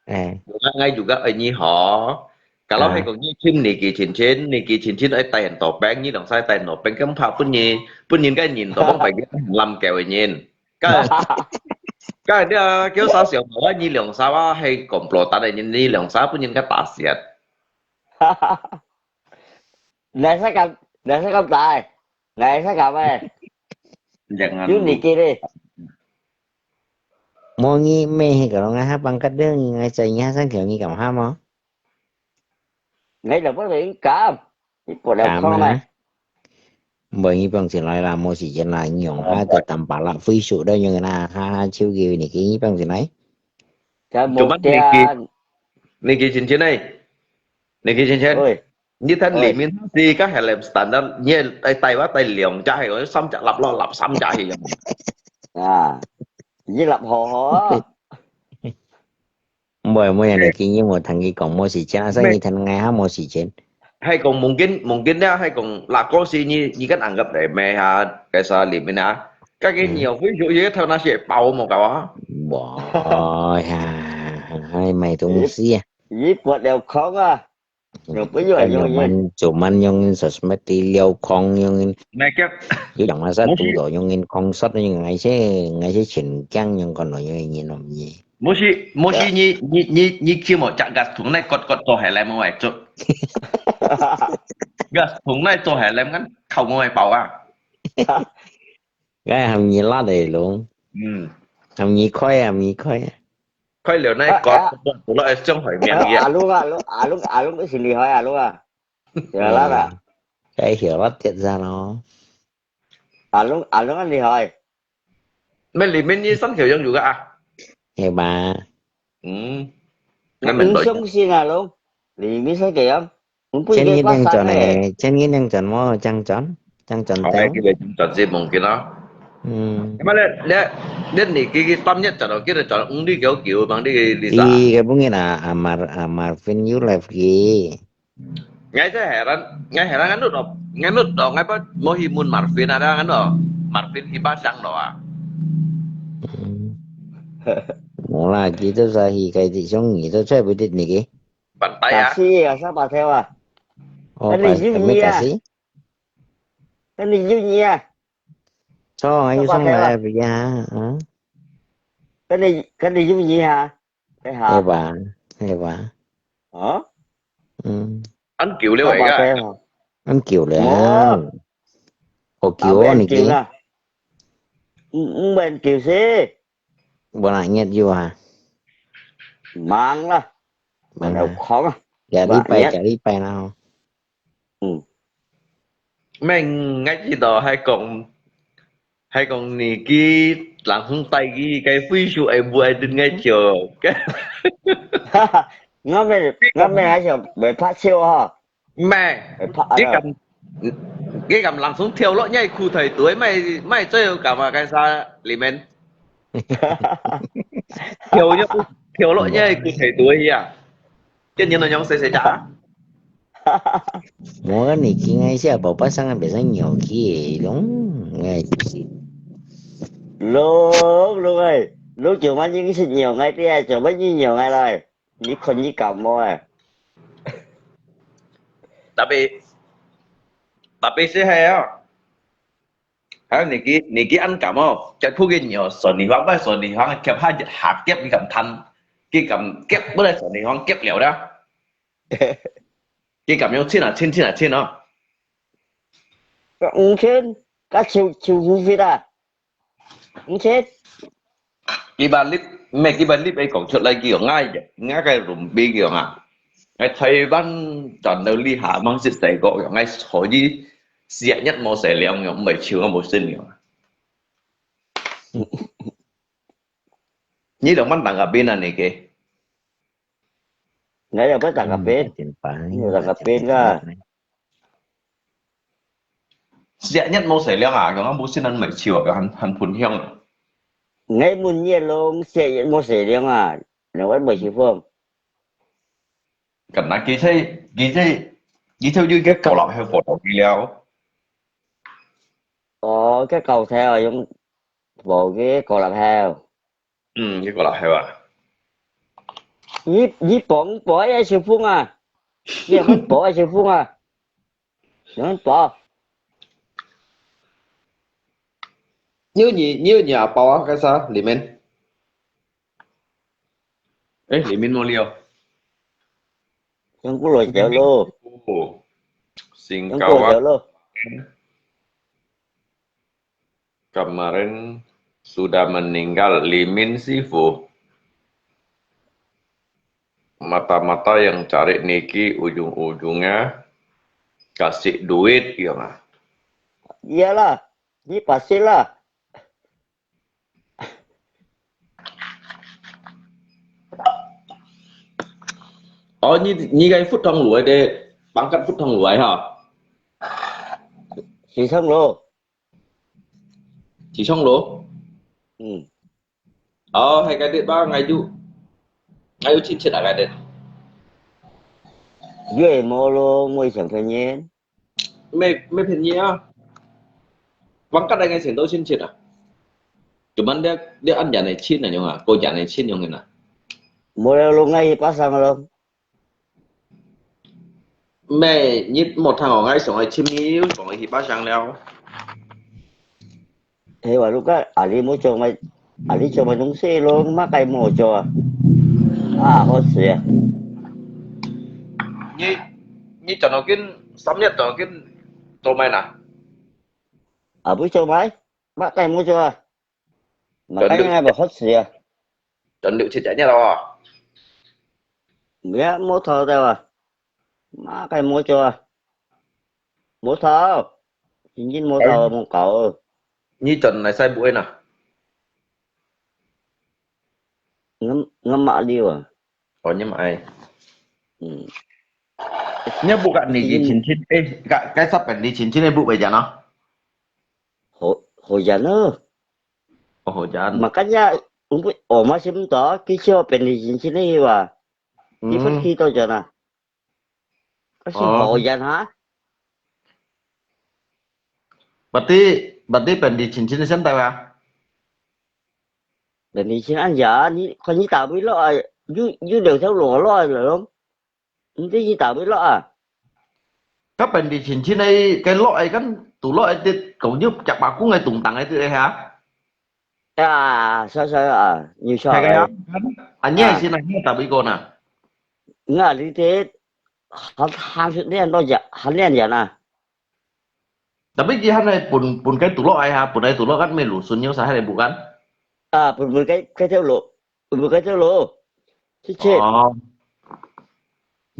哎。我，我juga愛你好。Kalau係講你尋你个親戚，你个親戚愛帶很多病，你兩儕帶很多病，咁怕分人，分人个人都講白个，濫交个人。 該，該你啊，叫啥小毛啊？你兩儕啊，係komplotan个人，你兩儕分人家打死啊！你係敢，你係敢打？你係敢誒？Jangan。有你个咧。無你咩？係个咯，𠊎還Pangkét咧，𠊎在你還想叫你幹嘛無？你就不能敢。 你不了空咩？毋會，你放心來啦，無時間啦，你用下个Tampalak Facebook都用啦，下下手機你给你放心來。Cuma你个，你个親戚呢？你个親戚？喂。你等裡面係个helm standar，你愛帶話帶兩隻，係講三隻粒咯，粒三隻係用。啊，一粒好好啊。 毋會，毋會，你今日無同佢講無時間，所以你同𠊎還無時間。係講mungkin，mungkin咧，係講，lakosi你，你跟anggap咧，咩哈，該啥裡面啊，該个你有Facebook，佢个頭那些包無搞啊？無呀，還買東西啊。佢，佢不了空啊。 有不有用？Zaman，zaman用sosmed了空用，Make up。有用masa tu都用空说用，𠊎是，𠊎是全疆用个咯，用个人咯，唔係。Mesti，mesti你，你，你，你去麼隻gas桶來割割做下來麼會做？Gas桶來做下來，kan靠麼會包啊？ 該含你辣个咯。嗯。含你開啊，含你開啊。開了那個，啊，啊。不落來上海面个。阿龍啊，阿龍，阿龍，阿龍，你是厲害啊，阿龍啊。曉得啦。該曉得跌咋咯。阿龍，阿龍很厲害。那裡面你上小用有个啊？有吧？嗯。那麼多。你相信啊，阿龍？你，你是這樣？ 前日正轉誒，前日正轉無？正轉，正轉掉。哦，佢正轉先mungkin咯。嗯。Emang咧，咧，咧你个，个三月轉到幾多轉？五六九九，幫你个Lisa。佢个本人啊，阿Mar，阿Marvin有來佢。𠊎在Heran，𠊎Heran nganu咯，nganu咯，𠊎不，無去問Marvin啊，nganu咯，Marvin去巴生咯啊。嗯。無啦，佢都係去該地方，佢都出不得你个。 Pantai啊。Tasik啊，上Pantai啊。哦，Tasik，Tasik。Kan你有你啊。錯，又上來了，不要啊。Kan你，kan你有你啊。哎哈。係吧？係吧？啊？嗯。恁久了，上Pantai啊。恁久了。哦。好久哦，你个。啊。嗯，嗯，恁久是。無啦，月有啊。忙啦。 Mana有空啊？幾禮拜，幾禮拜啦吼。嗯。Meng，𠊎知道，還講，還講你个人帶佢个Facebook會毋會對𠊎笑？哈哈，𠊎乜，𠊎乜還想袂怕笑哈。 Meh，你敢，你敢langsung跳落，你係褲腿對，莫，莫最後敢啊，該啥裡面。跳落，跳落，你个骨頭肚去啊！今年都養細細隻啊！無啊，你今个下寶寶生啊，別生牛去，攏，哎，攏，攏哎，攏做麼人是牛哎，對啊，做麼人牛哎來？你看你感冒哎。Tapi，tapi是係啊。 還有你佢，你佢恁感冒，結果佢尿酸地方，擺酸地方，夾下下夾佢敢吞，佢敢夾，本來酸地方夾了啦。佢敢用親啊，親，親啊，親哦。五千，甲手，手呼吸啊，五千。 佢把你，毋係，佢把你愛講出來，佢講，𠊎，𠊎个rumpi佢講啊，𠊎台灣轉到這下，吂識洗過，佢講，𠊎坐佢四十日無洗涼，佢講，毋係笑，𠊎無信佢講。你兩萬打個邊啊，你个？𠊎又不打個邊，嗯，有打個邊啊。 四十日無洗涼啊，佢講無信人毋係笑啊，佢還，還分享啊。𠊎每日攏四十日無洗涼啊，兩位無洗風。敢若佢在，佢在，佢在有个高樓後火到佢了。哦，該高樓啊，用無个高樓後。 嗯，結果啦，係吧？你，你綁，綁一小風啊，你很綁一小風啊，你很綁。你有你，你有你阿包啊，該啥，裡面？誒，裡面哪裡哦？Yang kulo jauh lo. Oh, Yang kulo jauh lo. Kemarin sudah meninggal Limin Sifu. Mata-mata yang cari niki ujung-ujungnya kasih duit, ya nggak? Iyalah, ini pastilah. Oh, ini, ini kayak food tong luai deh, pangkat food tong luai ha. Sisang lo. Sisang lo? Hmm. Oh, hai kadit ba, ngayu. Ngayu chin chin ah kadit. Yue mo lo, mo isang penyen. 咩，咩便宜啊？Pangkat ai ngai sing to chin chin ah. Cuman dia, dia an yan ai chin ah yung ah, ko yan ai chin yung ah. Mo lo lo ngai pasang lo. 咩，你莫聽我，𠊎想愛尋你，又想愛去巴掌了。Hey，話你个，啊，你莫做麼，啊，你做麼東西咯？麼个莫做啊？啊，好死啊！你，你轉到緊，三日轉到緊，做麼啦？啊，不做麼？麼个莫做啊？ Makanya ba hot siya. Tanduk cicaknya lah. Ya, motor tawa. Makai motor. Motor. Cincin motor mong kau. Ni tan nai sai bu na. Ngam, ngam mak liu ah. Oh, ngam ai. Hmm. Nya bu ka ni cincin, eh, ka, ka sa pen ni cincin eh bu bai jan ah. Ho, ho jan ah. Oh, jan. Makanya, umbu, oh, masih muda, kisah pendek cincin ni, wah. Di pergi tau jan ah. Kasi ho jan ha? Berarti, berarti pendek cincin ni santai, wah? Pendek cincin aja, ni, kan ni tak boleh lah, you, you dah tahu lo lah, lo. Enti kita bui lok ah. Ka pen di cincin ai, kai lok ai kan, tu lok ai tit, kau nyu cak bakung ai tung tang ai tit ai ha. Ya, sa sa ah, nyu sa. Hai kaya ai. Kan? Anya ai sin ai, tapi ko na. Nga li tit, han han sit nian to ja, han nian ja na. Tapi ki han ai pun, pun kai tu lok ai ha, pun ai tu lok kan me lu sun nyu sa hai bu kan. Ah, pun pun kai, kai theo lo. Ui, bu kai teo lo. Chi chi.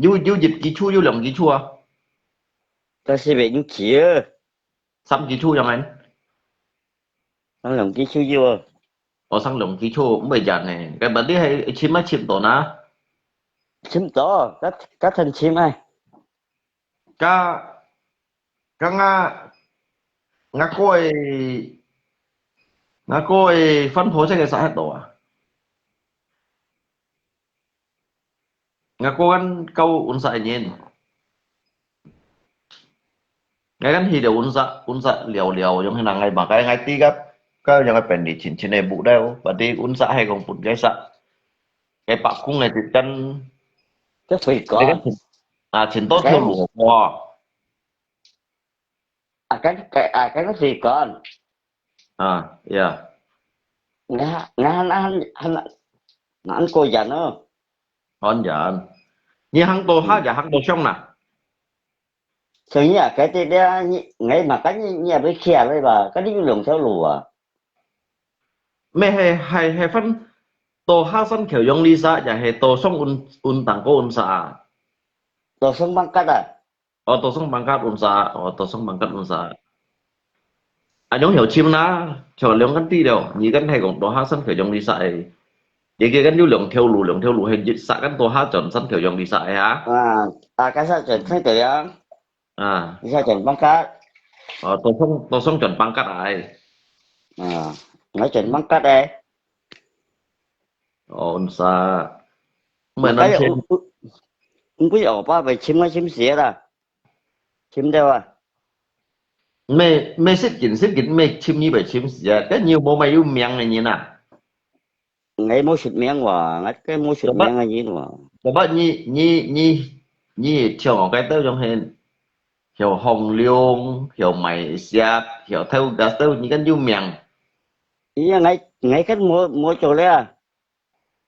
Yu, yu yip ki chu, yu liang ki chu ah. Ta si be yu ki ah. Sam ki chu yang an. Sang liang ki chu yu ah. Oh, sang liang ki chu, mui jan ne. Kai ba di hai chim ah chim to na. Chim to, ka, ka than chim ai. Ka, ka nga, nga koi, 𠊎哥个番婆這个啥个多啊？𠊎哥跟教阮婿个人。𠊎跟去了阮婿，阮婿了了，用迄人个嘛，該𠊎知个，該用个便利親親个物料，berarti阮婿係講分該啥，該伯公个一間，這水果，啊，請多條路哦。啊，跟啊，跟水果。啊，ya。那那那那那个人哦。當然，你行到下也行到上啦。所以啊，該啲咧，你你嘛，跟你你也要起來吧，跟你有兩條路啊。咩係係係分到下山橋用力啥，也係到上運運當過運啥啊？到上班格啊。 哦，到上pangkat unsa，哦，到上pangkat unsa。啊，用曉尋啦，像兩間地了，你跟係講到下山橋用力晒，你个跟有兩條路，兩條路係一煞跟到下轉山橋用力晒啊？啊，啊，該煞轉山橋用，啊，一煞轉pangkat，哦，到上到上轉pangkat啊，哎，啊，𠊎轉pangkat誒。哦，unsa，毋係難聽。毋過我爸爸尋啊尋死啦，尋到啊。咩咩識緊識緊咩尋你會尋死啊？跟你有無咩有名个人啊？ 𠊎無出名哇，𠊎該無出名个人哇。Sebab你你你你像我該兜樣係，曉放龍，曉賣石，曉偷gas兜，你跟有名。哎呀，𠊎𠊎跟無無做了，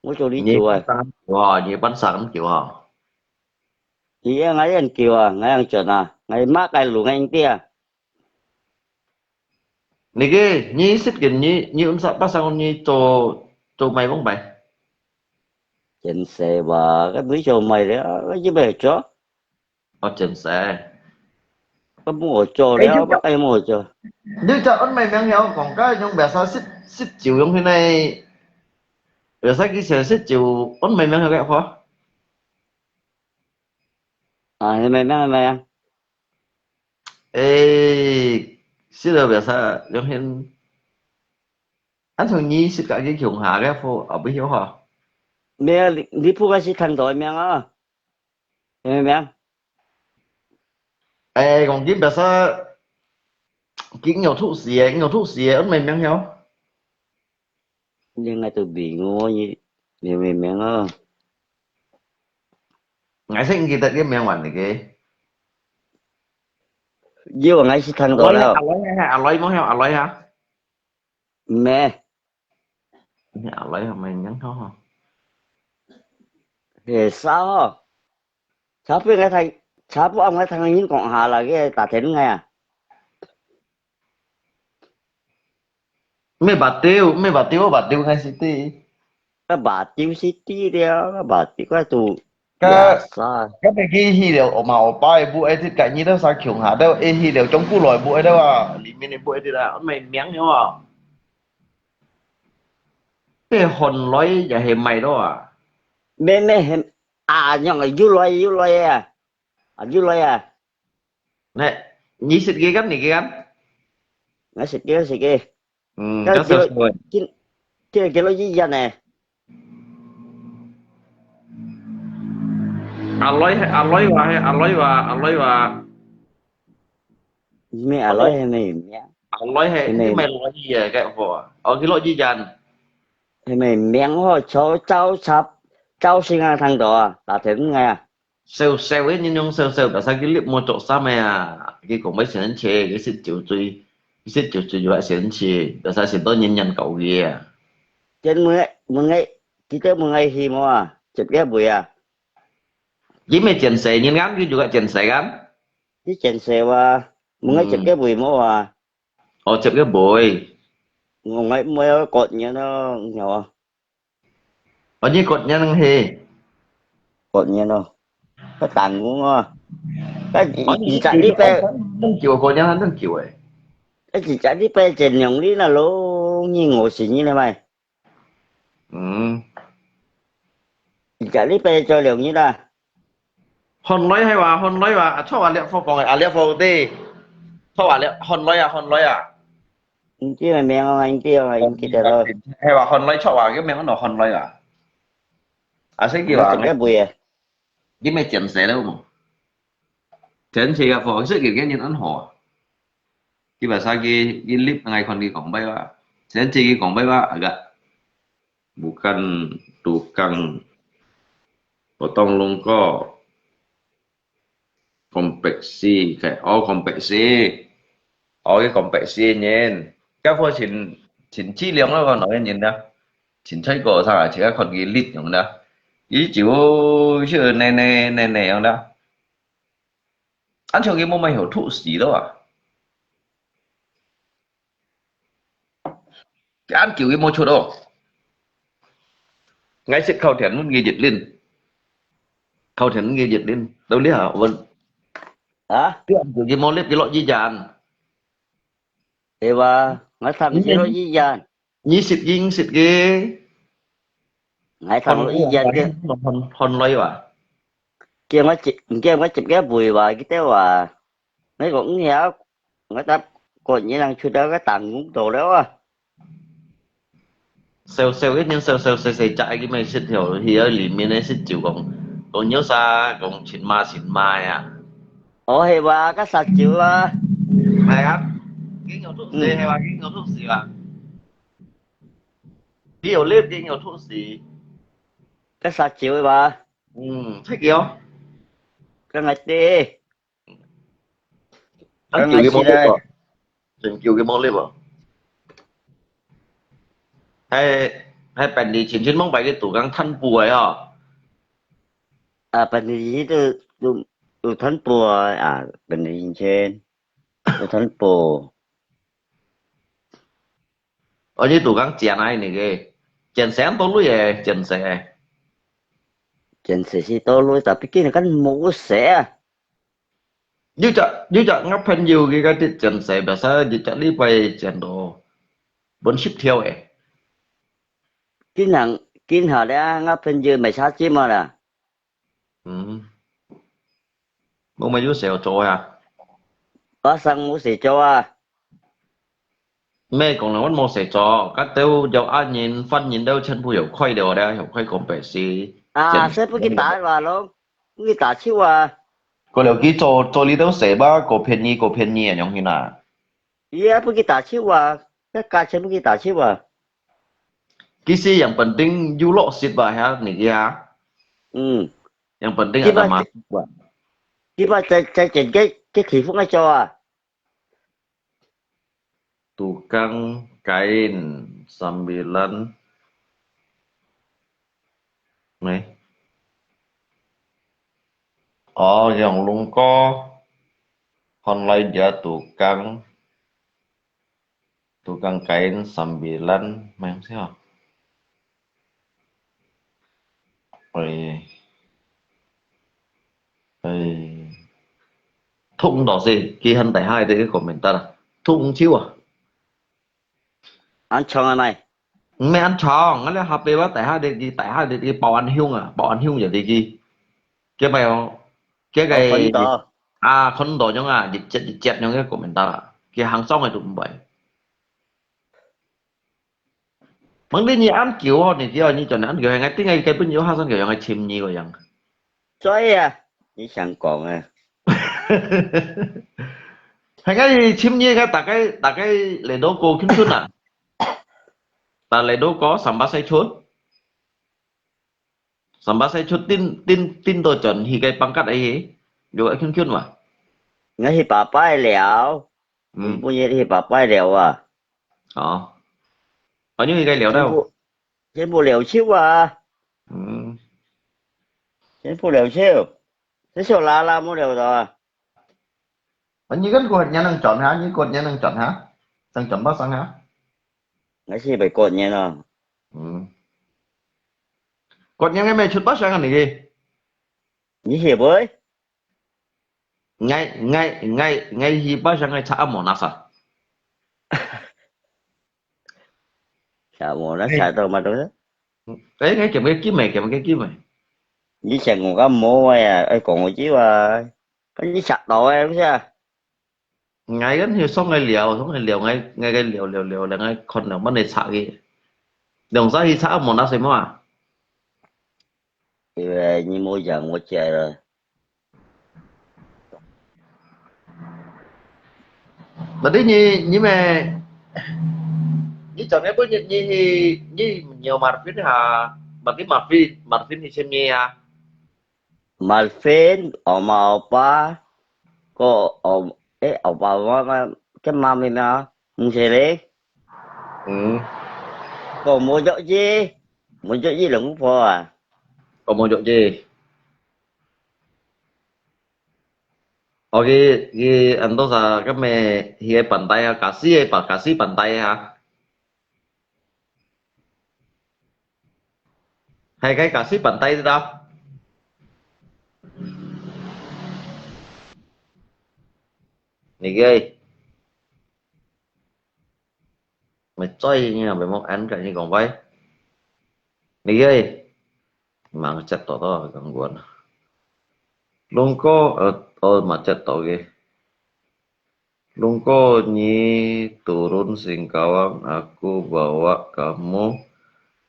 無做你你做啊。班上哇，你班上久啊。哎呀，𠊎樣久啊，𠊎樣轉啊，𠊎媽該路𠊎應該啊。 你个你識个你你unsa pasal你做做賣王牌？真係哇，該每做賣了，一般做。哦，真係。該無做了，該無做。你就安賣名曉講，該用biasa識識酒用去呢？Biasa佢寫識酒安賣名曉个話？ 啊，係咪咩係咪啊？誒，識了biasa用去。啊，從你識个佢共下个貨，後尾曉哈？咩啊，你你不管是聽到名啊，係咪名？誒，講緊biasa，佢有出事誒，有出事誒，安賣名曉？ 你應該都比我你你明明啊。𠊎識記得你名還你个。有，𠊎識聽到了。阿來係阿來，無曉阿來哈？咩？你阿來係咪人好哈？係啥哦？差不多𠊎聽，差不多𠊎聽人講下啦，佢打電話啊。 Meh batiu, meh batiu, batiu ngai siti. Ka batiu siti dia, ka batiu ka tu. Ka, Biasa. Ka meh ki hi liu oma opa e bu edit ka ni da sa kiung ha da e hi liu jong ku loi bu edit wa, li min e bu edit da, meh miang yo a. Te hon loi ya he mai lo a. Meh meh hem a nyong a yu loi yu loi a. A yu loi a. Nè, ni sit ki kan, ni ki kan? Ngai sit ki, sit ki. Hmm, Ka ka sa kilo, suai. Kin, kilo, kilo yi yan eh. A loi he, a loi wa he, a loi wa, a loi wa. Meh a loi he meh meh. A loi he, Meh. Ni mai loi ye ke fo. O ki lo yi yan. He meh meh ho, chau, chau, chap, chau sing a thang do a, ta them ngai a. Sêu sêu ấy, nhìn nhung sêu sêu, tại sao cái clip mua trộn xăm này à? Cái cũng mấy xịn chê, cái xịt chịu chui, cái xịt chịu chui, cái xịn chê, tại sao xịn tôi nhìn nhận cậu kìa? Trên mười, mười ngày, chỉ tới mười ngày thì mua à, chụp cái buổi à. Chỉ mày chèn xe nhìn ngắn, cái juga chèn xe ngắn. Chỉ chèn xe và mười ngày chụp Ừ. Cái buổi mua à. Ồ, chụp cái buổi. Mười ngày mua cột nhớ nó nhỏ. Ồ, như cột nhắn năng hề. Cột nhớ nó. Cái tàn cũng à. Cái chỉ, Ồ, chỉ chặt đi pe. Năng kiểu cột nhắn năng kiểu ấy. Cái chỉ chặt đi pe trên nhung đi là lô như ngồi xí như này mày. Ừ. Chỉ chặt đi pe cho liều như là. Hòn lối hay wa, hòn lối wa, à, cho wa liệp phô phong, à, liệp phô đi. Cho wa liệp, hòn lối à, hòn lối à. 毋知个名啊，毋知啊，毋記得咯。係話漢來著啊，个名安到漢來啊？啊，所以佢話，佢个背啊。佢咪見識了無？真係个，方式佢个人安好啊。佢話啥佢，佢立，𠊎看佢講白話，真係佢講白話，agak bukan tukang potong lungko. Kompleksi，哦，kompleksi，哦，佢kompleksi人，該個真，真淒涼咯，個老人家，真衰過，他自家看佢力樣啦，佢就，就奶奶，奶奶樣啦。恁樣佢無買好吐死咯啊！ 佢恁久佢無出哦。𠊎識靠天門个月令，靠天門个月令，到這下問，啊？佢恁久佢無入佢落醫院。係哇，𠊎聽佢落醫院。你識佢，你識佢？𠊎聽落醫院个。看，看來哇。叫𠊎接，叫𠊎接个背哇，佢兜哇。 你講毋曉，𠊎搭個人人出到个打工度了啊。瘦瘦个人，瘦瘦細細隻，佢乜食條，去到裡面个食酒講，講有啥，講尋媽尋媽呀。哦，係哇，該殺酒啊。係啊，佢有吐死，嗯。係哇，佢有吐死哇。佢有裂，佢有吐死。該殺酒哇。嗯，出去哦。該𠊎知。 恁久佢無入哦，真久佢無入哦。係，係本地親戚望拜佢都講看布个吼。啊，本地親戚都，都，都看布啊，啊，本地親戚都看布。哦，你都講剪啊，那個，剪成多類个，剪成个。剪成係多類，tapi今日看無色啊。 有隻，有隻𠊎朋友佢个啲剪色，biasa一隻禮拜剪到分十條誒。今行，今下咧，𠊎朋友賣茶葉嘛啦。嗯。無，無有事做啊？巴生無事做啊。 毋係講了，𠊎無事做，該兜有阿人、犯人都全部有開了咧，有開工白事。啊，真係不去打話咯，不去打球啊。過了佢做，做你兜事吧，過便宜，過便宜啊，樣形啊。佢也不去打球啊，該價錢不去打球啊。其實yang penting有落實吧，哈，你啊。嗯。Yang penting ada masuk吧。佢把在，在整个，个地方來做啊。 Tukang kain sambilan. Nih. Oh, yang lungko. Hòn lai dia tukang, tukang kain sambilan. Mang siapa? Ê, ê, thuốc đó gì? Khi hân tại hai thì cái comment ta là thuốc uống chiêu à? Ăn chong à mày? Mày ăn chong, ngay là hộp bê bát tại hai thì, tại hai thì, thì bảo ăn hiung à, bảo ăn hiung vậy thì khi. Cái mày, cái cái, à, con đó nhung à, dịch chết, dịch chết nhung cái comment ta là. Cái hàng xóm này tụi mình vậy. Mangdi nyi ăn kiu ho, nyi kiu nyi chọn ăn kiu, ngai ti ngai kai pun yu ha san kiu, ngai chim nyi ko yang. Choi à, nyi sang kong à. Hai ngai chim nyi ngai ta kai, ta kai lê đô ko khun khun à. Ta lê đô ko sắm bát sai chốt. Sắm bát sai chốt tin, tin, tin tô chọn hi kai pang kat ai hi. Yo ai khun khun wa. Ngai hi pa pai liao. Hm. Bun ye hi pa pai liao à. Ồ. Bao nhiêu người gầy liao đâu? Trên bộ liao chiu à. Ừ. Trên bộ liao chiu. Thế sao la la mua liao đó? Bao nhiêu cái quần nhà năng chọn hả? Như quần nhà năng chọn hả? Sang chọn bác sang hả? Ngai si bai quần nhà nó. Ừ. Quần nhà cái mày chụp bác sang anh này kì? Như hiệp ơi. Ngai, ngai, ngai, ngai hi bác sang ngai cha amo nasa. Cha amo nasa tao mà tao. Ê, ngai kiểm cái kim mày, kiểm cái kim mày. Như cha ngủ cái mố vậy à, ê, còn ngủ chứ à. Có như cha tao vậy, đúng chưa? ，𠊎跟佢上來聊，上來聊，𠊎，𠊎个聊聊聊，𠊎看兩半个拆个，兩儕去拆無拿什麼啊？因為你無講，我講了。Berarti你，你們，你昨天不是你，你，你有Marvin ha？Berarti Marvin，Marvin你先你啊？Marvin，oma opa，ko om，eh opa oma，ke mami na，msere。嗯。Ko mojok ji，mojok ji lengpo啊。Ko mojok ji。OK，OK，anto sa kami hiya pantai ha，kasi pa，kasi pantai ha。Hai kai kasi pantai ta. Niki ai. Mày chơi nha, mày mong ăn cái gì còn vay. Niki ai. Mang chat to to, gắng guan. Lungko, ờ, ờ, mà chat to kì. Lungko nyi turun Singkawang, aku bawa kamu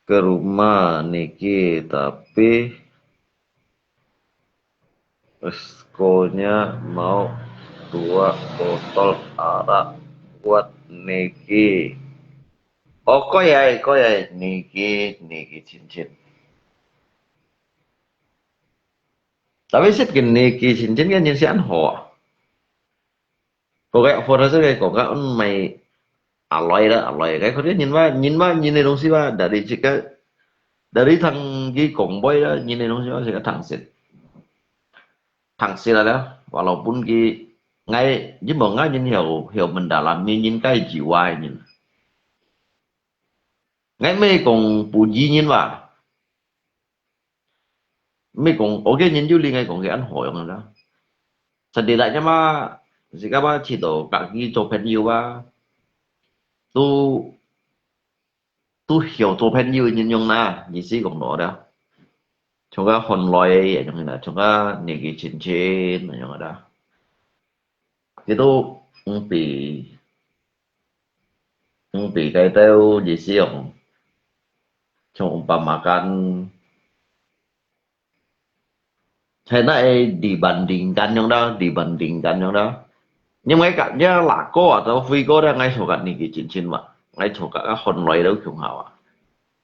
ke rumah niki, tapi sekonya mau dua botol arak buat niki. Oh, koi ai, koi ai, niki, niki cincin. Tapi sit kì niki cincin kan nyin sian hoa. Có cái offer đó cái có cái ăn mày à lòi đó, à lòi. Cái có cái nhìn mà, nhìn mà, nhìn này đồng sĩ mà, dari chỉ cái, dari thằng cái con boy đó, nhìn này đồng sĩ mà, chỉ cái thằng xịt. Thằng xịt là đó, walaupun cái ngay, nhưng mà ngay nhìn hiểu, hiểu mình đã làm, nhìn, nhìn cái gì hoài nhìn. Ngay mấy con bù gì nhìn mà. Mì kông, ok，人就另外講个恁好用啦。實際來講嘛，自家嘛，去到家己做朋友啊，都，都曉做朋友个人用啦，意思講到啦。像个online个用啦，像个年紀輕輕个用啦。佢都毋比，毋比該兜意思用，像umpamakan， Hay na e dibandingkan yang dah, dibandingkan yang dah. Nhưng mà cái cảm giác là có ở đâu phi có dah, ngay sau kat ni cái chính chính mà, ngay sau kat các hòn loài đâu cũng hào à.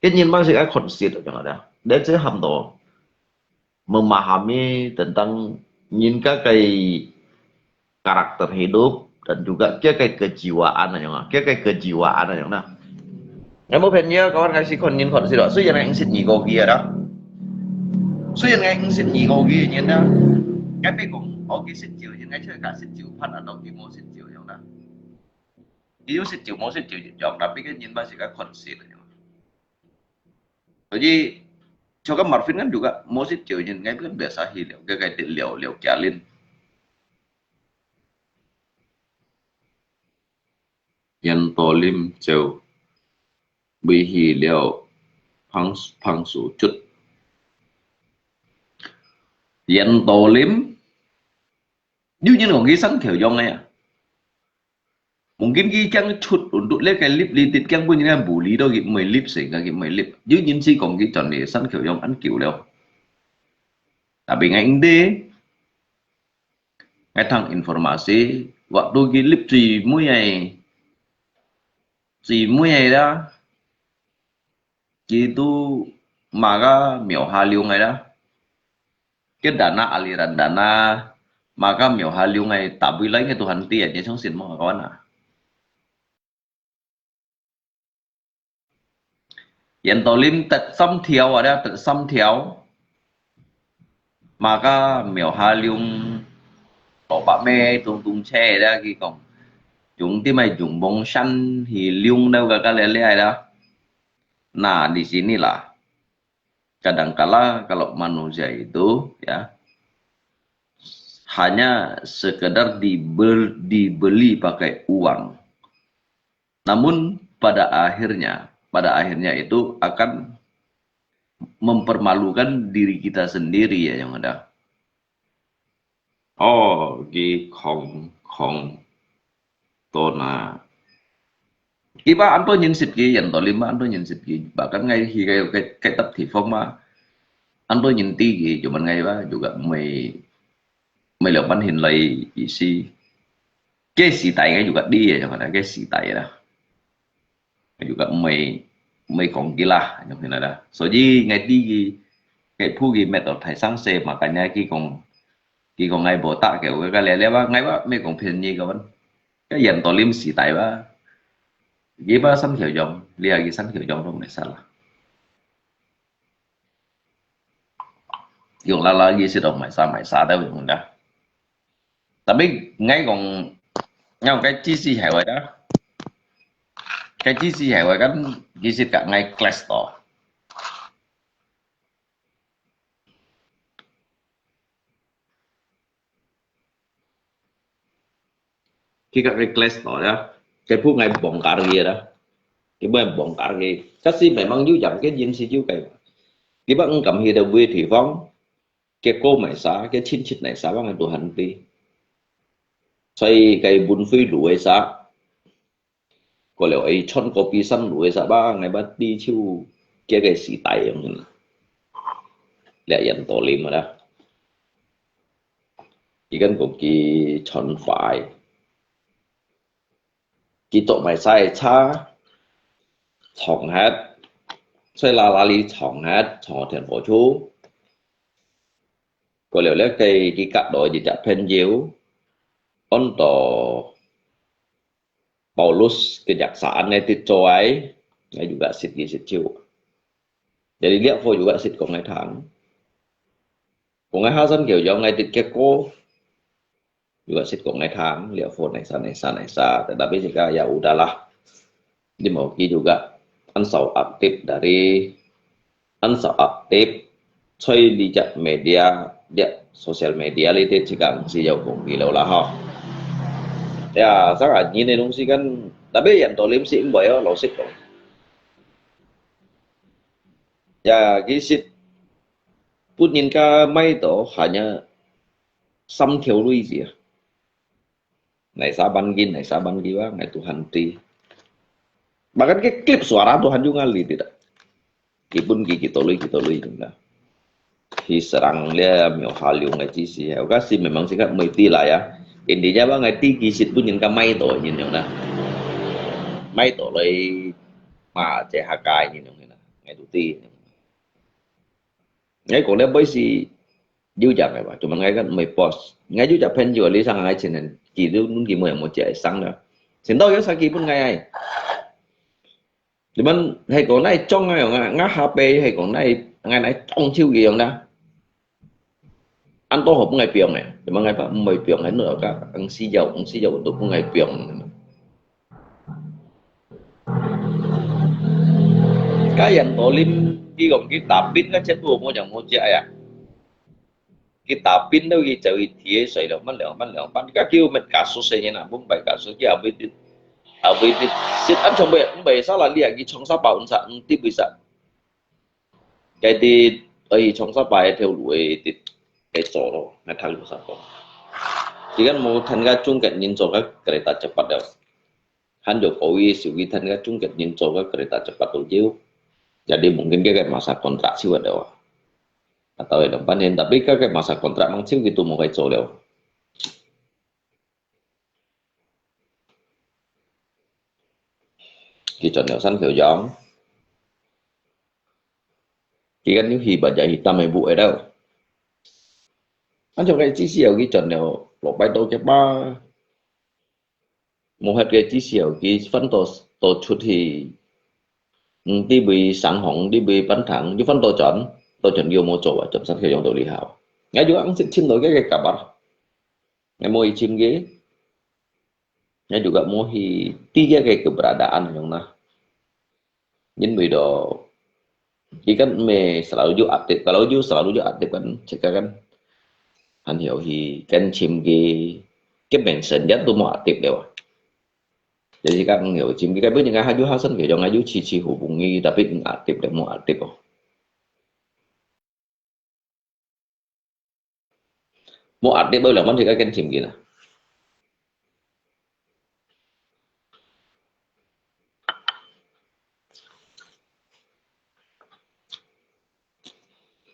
Cái nhìn bác sĩ cái hòn xịt ở trong đó, để sẽ hầm đó. Memahami tentang nhìn các cái karakter hidup, dan juga kia kai kejiwaan anyong, kia kai kejiwaan anyong nah. Ngai mo pen ya kawan ngai si kon ngin kon si lo, so yan ngai ngsit nyi ko kia dah. So yan ngai ngsit nyi ko kia nyen dah. Ngai pe kong, oh ki sit jiu nyen, ngai choi ka sit jiu pan atau ki mo sit jiu yong dah. Ki yu sit jiu mo sit jiu yong, tapi kan nyen ba si ka kon si lo yong. Jadi, cho ka Marvin kan juga mo sit jiu nyen, ngai kan biasa hi liao, kai kai ti liao liao kia lin. Yan to lim cheu, bui hi liao, phang, phang su chut. Yan to lim, yu nyen kong ki san kheu yong ai à. Mungkin ki kiang chut undut le kai lip li tit kiang pun nyen bu li do ki mui lip se, ka ki mui lip. Yu nyen si kong ki chon li san kheu yong an kiu liao. Tapi ngai ing de, ngai thang informasi, waktu ki lip chui mui ai, chui mui ai dah, ki tu maka miao ha liu ngai dah. Ke dana aliran dana, maka miao ha liu ngai tabui lai ngai Tuhan tia, nyi song sin mo kawan ah. Yan to lim tet sam thiao ada, tet sam thiao. Maka miao ha liung, to ba me tung tung che da ki kong. Jung ti mai jung bong shan hi liung nau ka ka le le ai da. Nah, di sinilah. Kadangkala kalau manusia itu, ya, hanya sekedar dibel-, dibeli pakai uang. Namun pada akhirnya, pada akhirnya itu akan mempermalukan diri kita sendiri ya yang ada. Oh, gi kong kong. 多拿。佢吧，恁多人識佢，人多，你嘛，恁多人識佢，bahkan ngai去該，該，該搭地方嘛，恁多人知佢，cuma ngai吧，juga mei，mei 兩班現來意思。該時代ngai juga知个，cuma該時代啦。Juga mei，mei講佢啦，樣形啦。所以ngai知佢，該鋪佢met到大生細，makanya佢講，佢講ngai botak个，我个了了吧，ngai吧，mei講便宜个，該人多，你時代吧。佢吧，三條樣，你啊，佢三條樣都mei salah。用啦啦，意思都mei salah，mei salah都用啦。Tapi ngai講，ngai講該知識係會啦，該知識係會，kan，其實个ngai clash到。佢个request到啦，佢鋪ngai bongkar佢啦，佢鋪bongkar佢。Kasi memang有樣个人係有个，佢把毋敢去到位地方，結果mei salah，佢親戚mei salah，ngai都還知。所以該文輝路个salah，過了，哎，穿過比山路个salah吧，ngai把知就，佢个時代樣。這樣道理嘛啦。 佢跟國際傳快，佢做mei salah个車，撞忒，所以啦啦哩撞忒，撞天火車。過了了，佢，佢隔到一隻朋友，安到 Paulus kejaksaan ngai tit做ai，ngai juga識佢識就。Jadi liak pho juga識講ngai聽。講ngai hasan kiau jong ngai tit keko，juga識講ngai聽，liak pho nai sa nai sa nai sa。Tetapi sika ya udahlah，你無佢juga，ansau aktif dari Ansau aktif，在這隻media，這social media裡底自家毋係有講佢了啦吼。Ya，生啊，你个東西kan，tapi yang dolim係毋會哦，老實講。Ya，其實本人个買到hanya三條類字啊。 Nai sa ban gin, nai sa ban giwa, ngai Tuhan ti. Bahkan cái clip suara Tuhan juga ngalih tidak. Kibun ki kita lui, kita lui juga. Hi serang dia mio haliu ngai ci si. Oka si memang sikat mui ti lah ya. Intinya ba ngai ti kisit pun nyin ka mai to nyin yong na. Mai to lai ma ce hakai nyin yong na. Ngai tu ti. Ngai kong dia bai si 有隻个吧，做麼个个毋會post？應該有隻朋友，你上海前人，佢都，佢無，無隻會生了。先到有啥基本个哎。你們係講那種啊，用啊，我下輩係講那，𠊎那種手个用啦。恁多好分𠊎放个，你們𠊎把毋會放个，你个，ang siyaw，ang siyaw都分𠊎放。 Kaya to lim, ki kong ki tapin ka chet tu mo jang mo jia ya. Ki tapin tu ki jawi tie sai lo man lo man lo man ka kiu met kasus sai na bung bai kasus ki abui ti, abui ti sit an chong bai bai sa la lia ki chong sa pau sa ti bui sa. Cái ti ai chong sa bai theo lui ti cái chỗ đó, ngay thẳng sa ko. Chỉ cần một thành cái chung cái nhìn cho cái cái ta chấp bắt được. Hán yuk ôi siu ki than ka chung ket nyin cho ka kereta cepat tu jiu. Jadi mungkin ka masa kontrak siu ada wa. Atau ada panen, tapi ka masa kontrak mang siu gitu mo kai cho liao. Ki chon liao san khiu yong. Ki kan yu hi ba ja hi tam ai bu ai dau. An cho kai chi siu ki chon liao lo pai to ke ba. Một hết cái chỉ siêu cái phân tổ, tổ chức thì, ừ, đi với sáng hồng, đi với bán thẳng, chứ phân tổ chọn, tổ chọn nhiều một chỗ, chọn sẵn cái dòng tổ lý hảo. Ngay juga ang sit chim nổi cái cái kabar. Ngay mua chim cái, ngay juga mua hi tiga cái keberadaan yang na. Nhân vì đó, khi kan me selalu ju aktif, kalau ju selalu ju aktif kan, cek kan, han hiểu hi kan chim ki, cái mình sinh nhất tu mo aktif leo. Jadi kan hiểu chim ki, cái bây giờ hai ju hasan cái, yang hai ju chi chi hubungi, tapi aktif deh mo aktif oh. Mo aktif bao lama sih kan chim ki na.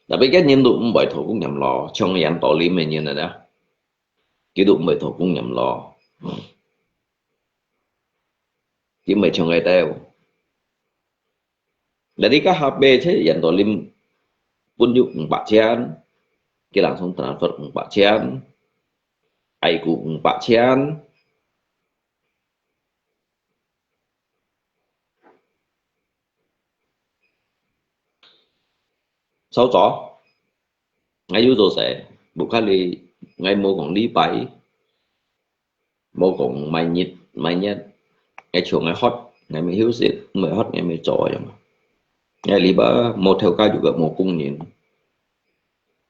Tapi該人都毋會討公業咯，像Yan Tori Lim个人啊，佢都毋會討公業咯。佢毋係像該兜。Jadi該下背，這Yan Tori Lim分佢五百千，佢langsung transfer五百千，Aiku五百千。收咗，𠊎有做事，無可能，𠊎無講禮拜，無講每日，每日，𠊎像𠊎hot，𠊎無休息，毋係hot，𠊎無做樣。𠊎禮拜無頭家，又个無工人。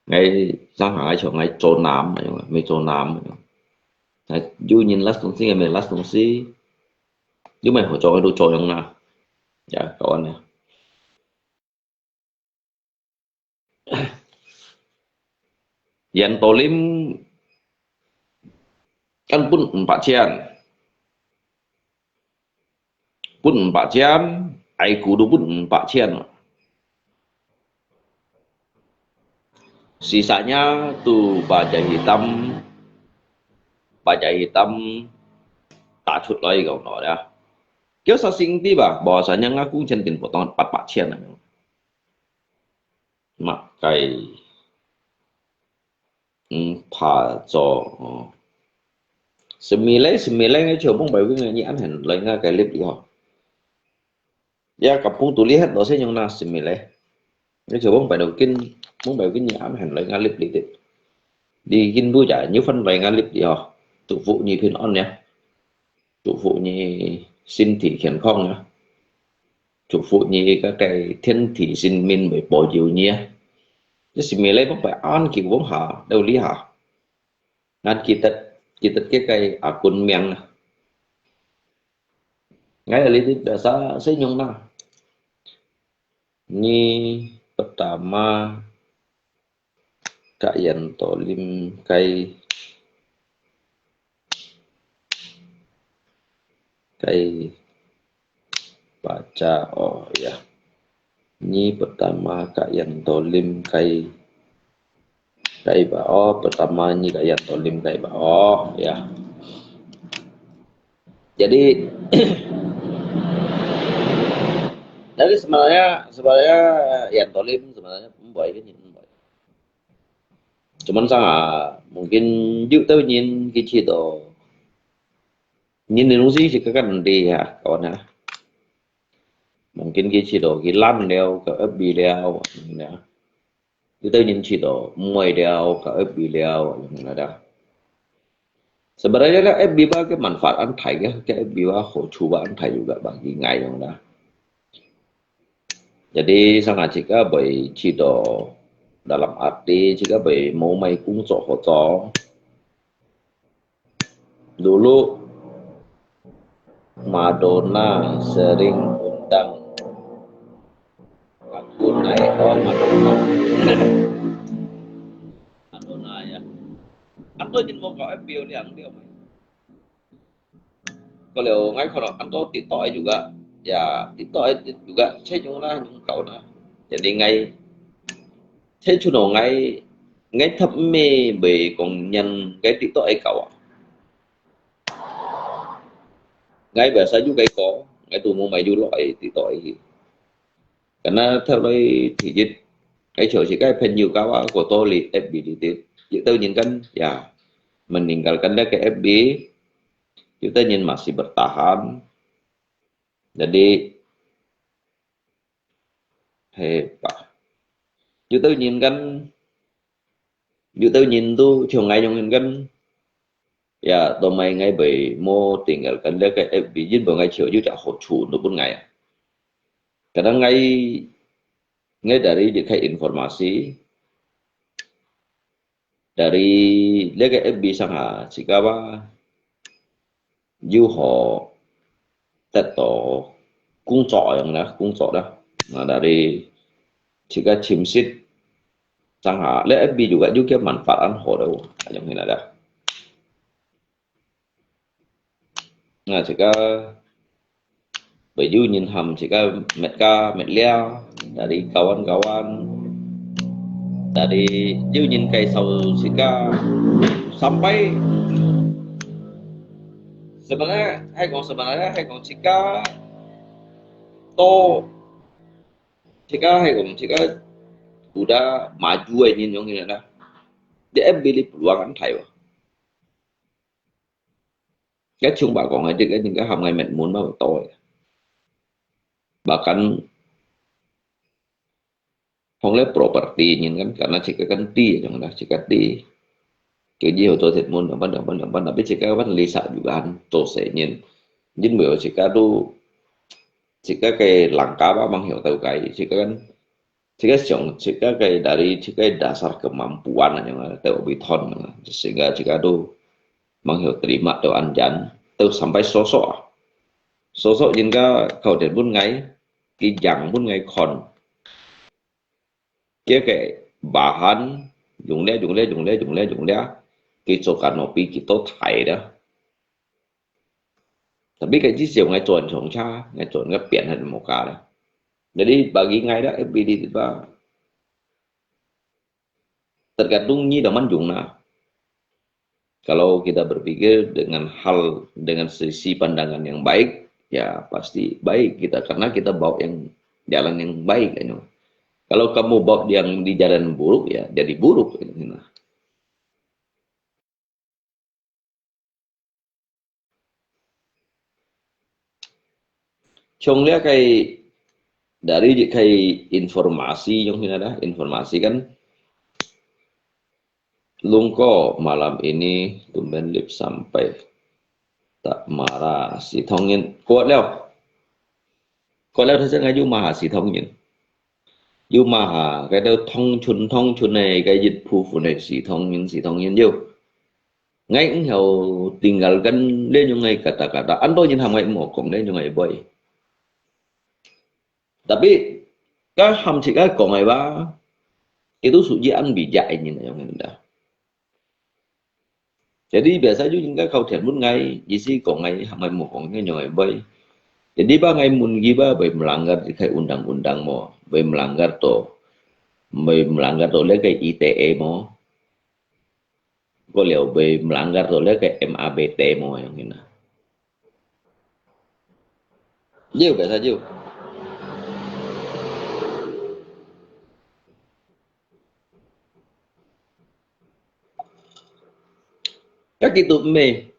𠊎上下像𠊎做男个樣，無做男个樣。啊，有人拉東西，𠊎無拉東西，有麼个好做，𠊎都做樣啦。Ya，kawan啊。Yan Tori Lim kan分五百千。 分五百千，Aiku都分五百千。Sisanya tu baja hitam, baja hitam tak出來講咯呀。叫啥兄弟吧，bahwasanya ngaku 錢定不到八百千啊。Makai 嗯，怕做哦。Semilai，semilai，𠊎全部擺分你，你暗喊來𠊎个lift裡吼。Ya，kampung tu lihat到先用那semilai。𠊎全部擺到跟，全部擺分你暗喊來𠊎lift裡的。你跟不呀，你翻來𠊎lift裡吼，祝福你平安呀。 祝福你身體健康啊！祝福你个个天地神明會保佑你啊！這semilai pun phải ăn kêu vốn hả, đâu lý hả? Ăn kita, kita cái cái akun miang à. Ngay ở đây thì biasa saya nyong na. Ni pertama Kak Yan Tori Lim, kay, kay baca, oh ya. Ni pertama Kak Yan Tori Lim, kay, kay ba, oh, pertama ni Kak Yan Tori Lim, kay ba, oh ya. Jadi, jadi sebenarnya, sebenarnya Yan Tori Lim sebenarnya 毋會个人，毋會。Cuman sanga，mungkin有兜人佢知道，人个東西係个个人知啊，kawan啊。Mungkin佢知道佢爛了，个FB了，呀。有兜人知道，毋會了，个FB了，樣啦。Sebenarnya FB ba个manfaat恁大个，个FB ba好處ba恁大juga bagi𠊎樣啦。 Jadi sanga，自家會知道，dalam arti自家會無麼个工作好做。Dulu Madonna sering undang aku naik, oh, Madonna. Madonna ya. Atau jin mau kau FB liang dia mai. Có điều ngay khỏi đó ăn có TikTok juga. Ya, TikTok juga, saya juga lah, juga kau lah. Jadi ngay, saya cuma ngay, ngay thấp mê về công nhận cái TikTok ấy kau à. Ngay biasa juga cái có, ngay tu mau mày juga lo TikTok ấy. Karena theo lối thì dịch, cái chỗ chỉ cái phần nhiều cao á, của tôi là FB đi tiếp. Jadi tự nhiên kan, ya, meninggalkan dia ke FB, Yuta nyin masih bertahan. Jadi, hepa. Yuta nyin kan, Yuta nyin tu, chiu ngai yong nyin kan. Ya, to mai ngai bai mo tinggalkan dia ke FB, yin bo ngai chiu yu ja ho chu no pun ngai. Kadang ngai, ngai dari dia kai informasi, dari 這個FB上下，自家吧，有好得到工作樣啦，工作啦。啊，dari自家尋食上下，這FB juga有个manfaat好了，樣樣啦。Nah，自家會有人喊自家滅家滅了，dari kawan-kawan， Jadi有人介紹自家sampai，sebenarnya係講，sebenarnya係講自家都，自家係講自家udah maju个人樣个啦。Di F B di peluang kan大哇。Cái chung bà còn hay cái những cái hàm ngày mệt muốn mà tôi. Bahkan 講了 property人kan, karena自家kan知，yang lah自家知。Cái gì hậu tôi thiệt muốn, apa, apa, apa, tapi自家kan lisa juga han, 做事人。因為自家都，自家个langkah apa，mang hiểu tau cái，自家kan，自家想，自家个dari，自家个dasar kemampuan，yang lah tau bị thon，sehingga自家都mang hiểu terima tau anjan，tau sampai sosok啊。Sosok 人家靠點本來，佢樣本來看。 Kia cái bahan，用了，用了，用了，用了，用了，佢做canopy，佢都大了。Tapi cái至少ngai chọn chọn cha, ngai chọn cái biển hay một cái lah. Jadi bagi ngai dah, F B D itu bah, tergantung nyi daman dùng na. Kalau kita berpikir dengan hal, dengan sisi pandangan yang baik, ya pasti baik kita, karena kita bawa yang jalan yang baik, kan. Kalau kamu bawa yang di jalan buruk, ya jadi buruk, kan. Nah. 從這個，dari這個informasi，用現在的informasi kan，Lungko malam ini tumben live sampai. Tak marah, si Thong Yin. Kuat liao. Kuat liao, 頭先𠊎有罵下si Thong Yin。有罵下，該兜通訊通訊个，該一部分个si Thong Yin，si Thong Yin有。 𠊎毋曉tinggalkan這種个kata-kata，恁多人喊𠊎毋好講這種个話。Tapi，該喊自家講个話，佢都屬於恁bijak个人，樣个。Jadi biasa就應該靠天問𠊎，意思講𠊎喊𠊎毋好講這種个話。Jadi bah，𠊎問佢bah，會melanggar這個undang-undang無？會melanggar到，會melanggar到這個I T E無？ 過了會melanggar到這個M A B T無，樣形啊。有，biasa有。Kan itu mê,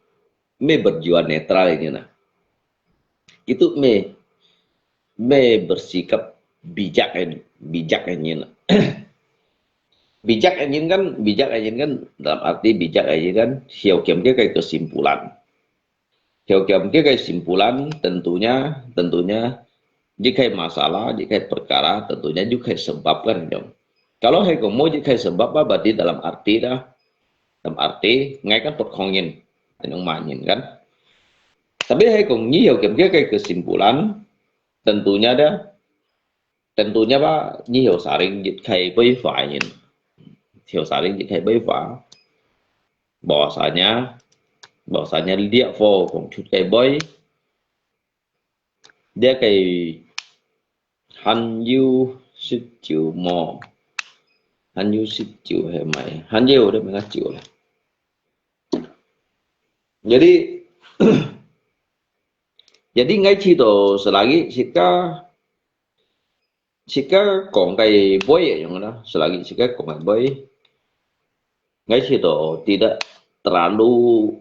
mê berjiwa netral ini nah. Itu mê, mê bersikap bijak, bijak ini nah. Bijak anyin kan, bijak anyin kan, dalam arti bijak anyin kan, hiau kiam kia kai kesimpulan. Hiau kiam kia kai kesimpulan, tentunya, tentunya, jika masalah, jika perkara, tentunya juga sebab kan, dong. Kalau hai komo jika sebab apa, berarti dalam arti dah, dalam arti, ngai kan perkongin, anyong manyin kan. Tapi hai kong nyi hiau kiam kia kai kesimpulan, tentunya dah, tentunya bah, nyi hiau saring jit khai bơi fa nyin. Hiau saring jit khai bơi fa. Bahwasanya, bahwasanya liak fo kong chut khai bơi. Liak khai han yu sit chiu mo. Han yu sit chiu he mai. Han yu de mai chiu lah. Jadi, jadi ngai chi to selagi sika Sika kong kai bơi ayong na, selagi sika kong kai bơi, ngai chi to tidak terlalu,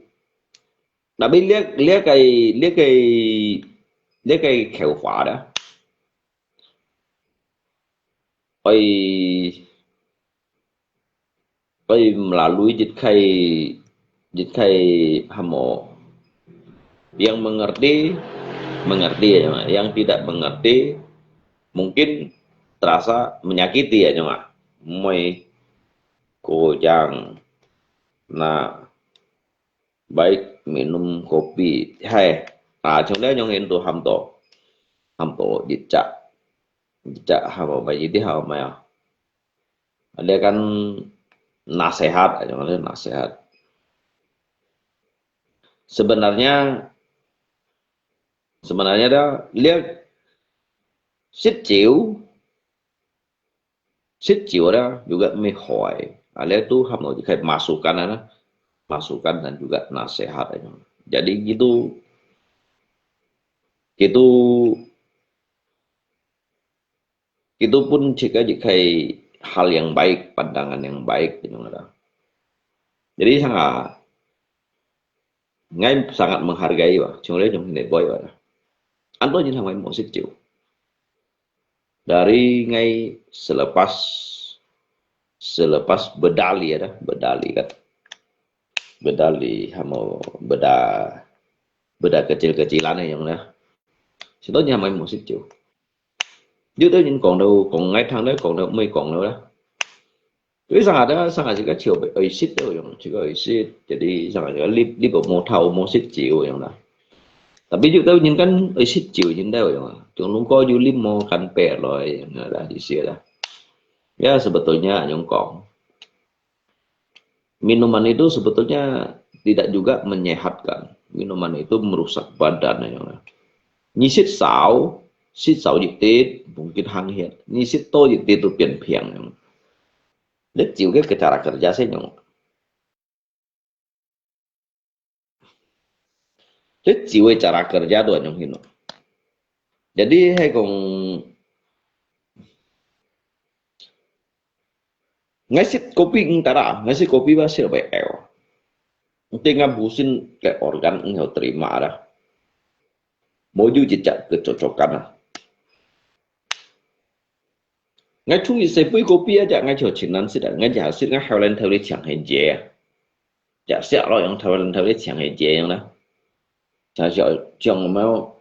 tapi liak, liak kai, liak kai, liak kai khâu phá dah. Oi, Oi, melalui jit khai, jit khai hamo. Yang mengerti, mengerti aja, Mak. Yang tidak mengerti, mungkin terasa menyakiti aja, Mak. Moi kojang. Nah, baik minum kopi. Hai, ah, chúng ta nhung into hâm tổ. Hâm tổ jit chak. Jit chak hâm tổ, baik jit hâm tổ ya. Ada kan nasihat, ada kan nasihat. Sebenarnya, sebenarnya dah, liak sit chiu, 食酒啦，juga mihoi. Ah, le tu ham lo dikai masukan na, masukan dan juga nasihat. Jadi gitu, gitu, gitu pun juga dikai hal yang baik, pandangan yang baik, gitu lah. Jadi sangat, ngai sangat menghargai wa, chung le chung hine boy wa. Anto nyin ham ngai mo sit jiu. Dari ngai selepas, selepas bedali ada, bedali kan. Bedali hamo beda, beda kecil-kecilan yang na. Sito nyin ham ngai mo sit jiu. Jiu tau nyin kong tau, kong ngai thang tau, kong tau, mui kong tau lah. Jadi sangat ada, sangat juga chiu oi sit tau yang, juga oi sit. Jadi sangat juga lip, lip mo thau mo sit jiu yang lah. Tapi juga tau nyin kan oi sit jiu nyin tau yang lah. Chung lung ko juga lip mo kan pe loi yang lah, di sia lah. Ya, sebetulnya nyong kong. Minuman itu sebetulnya tidak juga menyehatkan. Minuman itu merusak badan yang lah. Nyi sit sau, sit sau jiu tit, mungkin hang hiat. Nyi sit to jiu tit tu pian piang yang. Dia jiu ke cara kerja sih nyong. Jadi jiu cara kerja tu nyong hino. Jadi hai kong ngai sit kopi eng tara, ngai sit kopi ba sit bai eu. Enti ngai busin ke organ eng hau terima ada. Mo jiu jejak kecocokan ah. Ngai chung i sepui kopi aja ngai cho chinan sit ah, ngai ja sit ngai hau len thau li chiang hen je. Ja sit lo yang thau len thau li chiang hen je yang na. Ja sit chiang mo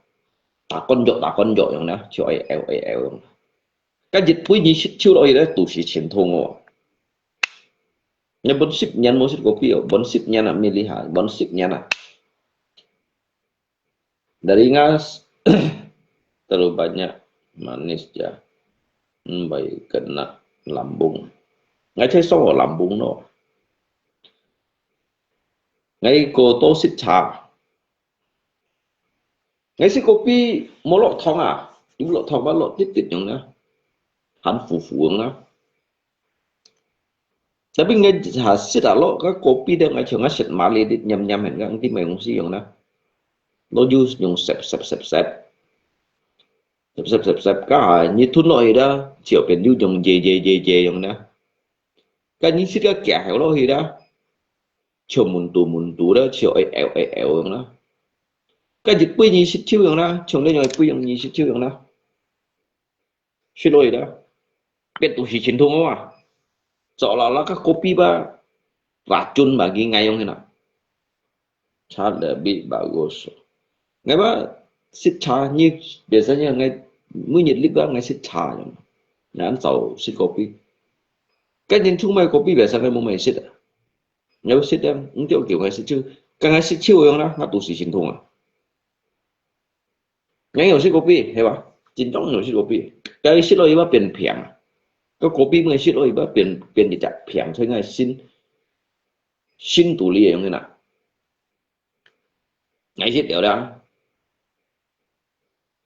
ta kon jo, ta kon jo yang na, cho ai eu, ai eu yang. Ka jit pui nyi sit chiu lo hi le tu si chin thung o. Ngai bon sip nyan mo sit kopi o, bon sip nyan ah mi li ha, bon sip nyan ah. Dari ngas terlalu banyak manis ya. Mbai kena lambung. Ngai cai song lambung no. Ngai ko to sit cha. Ngai sit kopi mo lo thong ah. Iu lo thong ba lo tit tit yang na. Han fu fu yang na. Tapi ngai ha sit ah lo, ka kopi de ngai chiu ngai sit ma li dit nyam nyam hen ngai ti mai kong si yang na. Lo ju nyong sep sep sep sep. Sep sep sep sep ka ha nyi thun lo hi da, chiu pian ju nyong je je je je yang na. Ka nyi sit ka kia heo lo hi da. Chiu mun tu mun tu da, chiu ai eu ai eu yang na. Ka jit pui nyi sit chiu yang na, chiu le nyong pui yang nyi sit chiu yang na. Sit lo hi da. Pian tu si chin thung o ah. Cho la la ka kopi ba racun bagi ngai yang hina. Cha lebih bagus. Ngai ba sit cha nyi biasanya ngai mui nyi lip ba ngai sit cha yang. Ngan chau sit kopi. Ka nyin chung mai kopi biasa ngai mo mai sit ah. Ngai sit yang, eng tiok kiu ngai sit chiu. Ka ngai sit chiu yang na, ngai tu si chin thung ah. Ngai nyong sit kopi, he ba? Chin tong nyong sit kopi. Ka sit lo hi ba pian piang. Ka kopi ngai sit lo hi ba pian, pian di jak piang, so ngai sin, sin tu li yang na. Ngai sit liao da.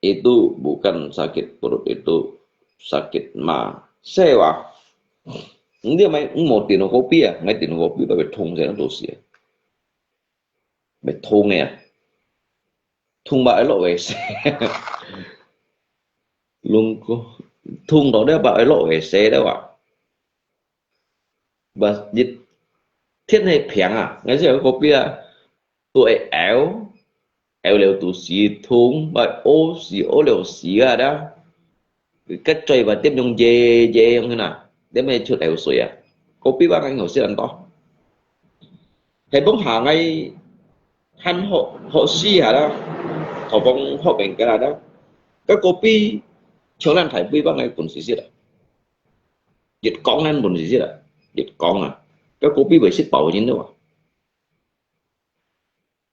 Itu bukan sakit perut, itu sakit ma. Sewa. Ngai mai mo tin kopi ah, ngai tin kopi ba thong se tu si. Mai thong ya. Thong ba ai lo wei se. Lung ko thong do de ba ai lo wei se de wa. Ba jit thiên hay piang ah, ngai se kopi ah. Tu ai eu, eu liu tu si thong, ba o si o liu si ah da. Ka choi ba tiêm nyong je je yang na. Tiêm mai chut eu sui ah. Kopi ba ngai ngau sit an to. He bong ha ngai han ho, ho si ha da. Ho bong ho beng ka da. Ka kopi chiu lan thai pui ba ngai pun si sit ah. Jit kong lan pun si sit ah. Jit kong ah. Ka kopi bai sit pau nyin da wa.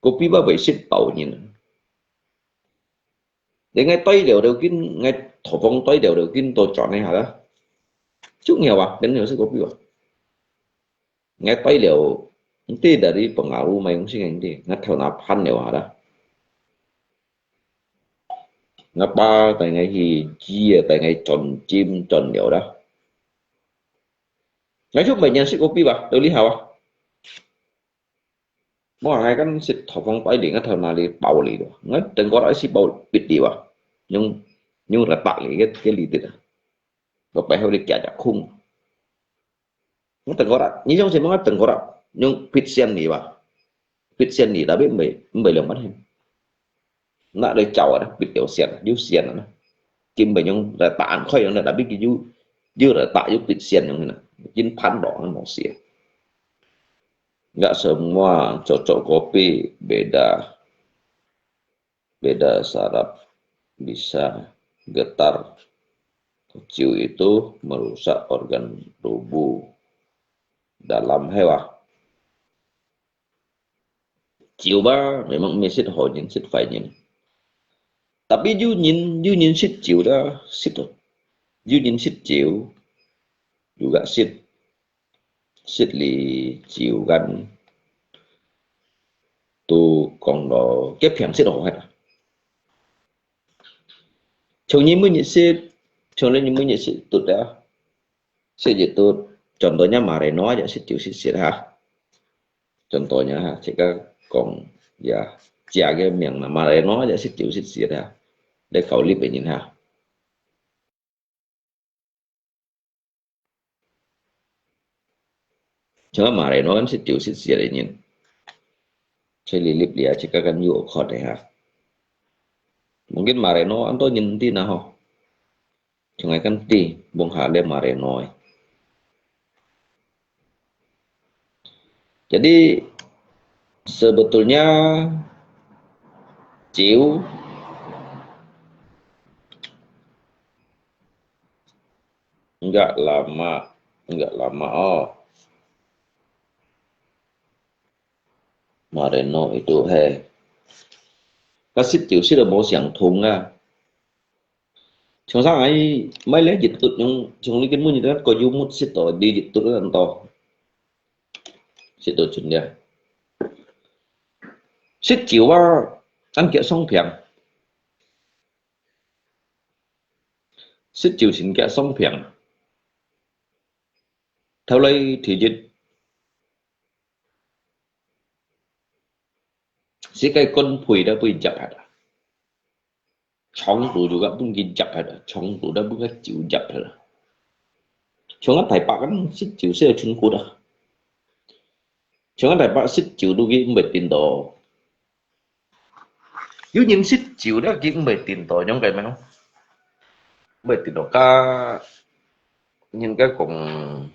Kopi ba bai sit pau nyin. Ngai toi liao liao kin, ngai thopong toi liao liao kin to chon ngai ha da. Chung ngiao wa, ken ngiao sit kopi wa. Ngai toi liao, nti dari pengaruh mai kong si ngai nti, ngai thau na phan liao ha da. Ngai pa tai ngai hi ji ah, tai ngai chon chim chon liao da. 𠊎就毋係認識kopi吧，道理好啊。無啊，𠊎kan識頭放擺零啊，頭哪裡包你咯？𠊎等過來係包別地吧，用用來白你个个裡底啊，我背後你夾夾空。我等過來，你相信嗎？我等過來，用別線你吧，別線你，tapi毋係毋係兩萬千。 那你走啊，別條線啊，有線啊，根本用來打開用的，tapi佢有有來打有別線用的，已經判了，無事。Nggak semua cocok kopi, beda beda saraf bisa getar. Kecil itu merusak organ tubuh dalam hewan. 酒吧，memang毋係食好人，食壞人。Tapi有人有人食酒啦，食，有人食酒，有个食，食哩酒kan，都講到佢平時好啊。從你每日食，從你每日食都得啊。 食一肚，contohnya Mareno aja食酒食食哈。Contohnya哈，自家講呀，食个名啦，Mareno aja食酒食食哈。你搞日本人哈。像Mareno kan食酒食食个人，所以你入嚟啊，自家kan有看个哈。Mungkin Mareno安到人啲啦吼。 Sungai Kenti, Bung Hale Mareno. Jadi, sebetulnya Ciu enggak lama, enggak lama oh. Mareno itu he. Kasi Ciu sila mau siang thung ah. 像生𠊎買了一肚用，像你根本就个有目識到，你一肚个人到，識到盡了。識酒啊，恁个雙平。識酒先个雙平。頭來第一，世界乾杯都杯夾下啦。 長度juga pun gijak ada, 長度都pun gijak ada. Cuma大伯kan識酒係有存骨啊。像大伯識酒都佢毋會顛倒。有人識酒咧，佢毋會顛倒，樣个咩？毋會顛倒，甲人家講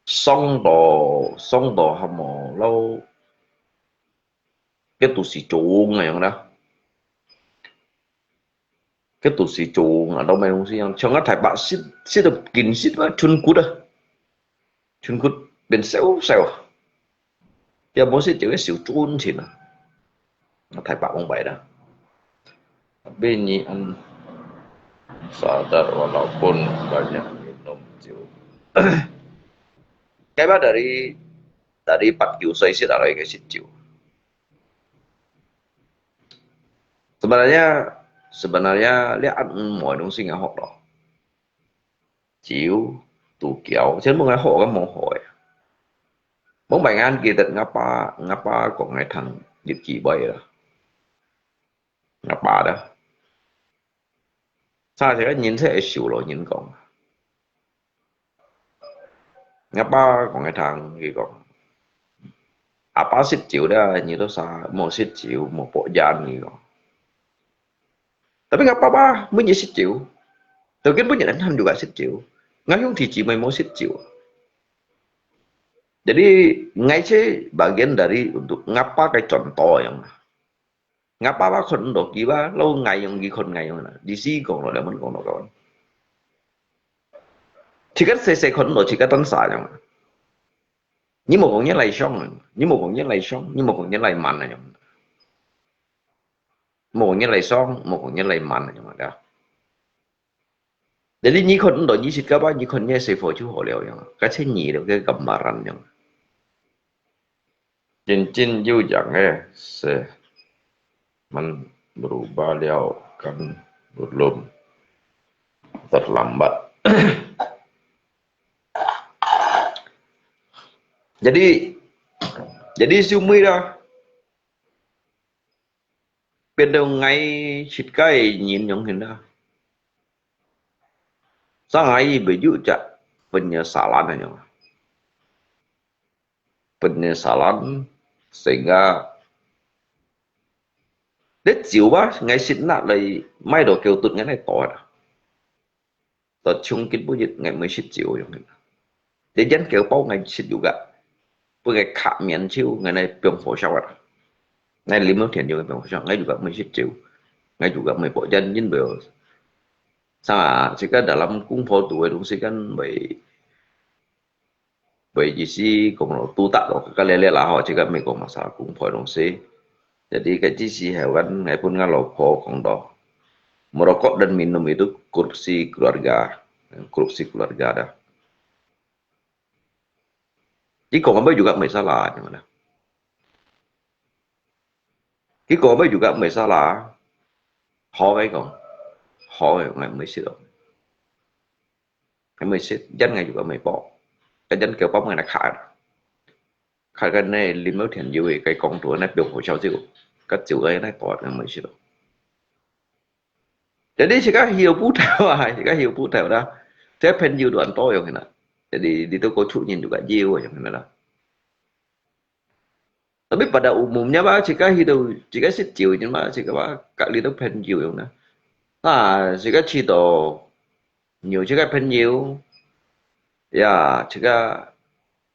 傷到傷到還無，然後 該都係中个樣啦。該都係中啊，老妹東西樣，像个大伯識識到緊識啊，存骨啊，存骨變少少啊。也無識就个小賺錢啊。啊，大伯講白啦。Tapi Nyi An sadar walaupun banyak minum 酒。Kaya dari dari八九歲識來个識酒。Sebenarnya sebenarnya你恁毋愛東西愛學咯。酒、都教，全部愛學个無好个。無買眼記得𠊎爸，𠊎爸講愛聽日記背啦。𠊎爸啦。 差一个人才會笑咯，人講。𠊎爸講个聽，佢講，阿爸識酒啦，你都啥，無識酒，無博眼，佢講。Tapi𠊎爸爸每日識酒，到今每日還有个識酒。𠊎兄弟姊妹無識酒。Jadi，𠊎係bagian dari untuk𠊎爸个轉到樣。 𠊎爸爸看毋到佢吧，老𠊎樣佢看𠊎樣啦。意思講咯，兩分講到講。自家細細看毋到自家當啥樣啊？你無講你來上，你無講你來上，你無講你來慢啊樣。無講你來上，無講你來慢啊樣啊。 Jadi你看毋到你自家吧，你看你个細伙就好了樣，該係你了，該gambaran樣。真正有樣个，是，man berubah了，kan belum terlambat。Jadi, jadi收尾啦，變到𠊎自家个人樣形啦。所以𠊎袂有隻penyesalan樣啊。Penyesalan，sehingga你走吧，𠊎識拿來，買到狗卒𠊎來剁啊。 到從今晡日，𠊎毋會食酒樣个。這煙狗包𠊎食有个，分𠊎卡面手，𠊎來放火燒啊。𠊎啉了天酒放火燒，𠊎有个毋會食酒，𠊎有个毋會包煙，因為啥，自家dalam公婆肚个東西kan會 會意思講咯，都得咯，个咧咧啦吼，這个毋係講masalah公婆个東西。Jadi，个只是hewan，𠊎分𠊎老婆講到，merokok dan minum itu korupsi keluarga，korupsi keluarga dah。佢講个乜有个毋係salah，你明白？佢講个乜有个毋係salah，好个講，好个，𠊎毋會食咯。 𠊎毋會食，煙𠊎有个毋會包，該煙狗包𠊎拿卡，卡个呢，啉了天酒个，該講到那放火燒酒，个酒个那多，𠊎毋會食咯。Jadi自家曉不透啊，自家曉不透啦，這朋友都恁多樣个啦。Jadi你都過出現有个有个樣个啦。 Tapi pada umumnya吧，自家去到，自家食酒个嘛，自家吧，隔離到朋友樣啦。啊，自家去到，有自家朋友，ya，自家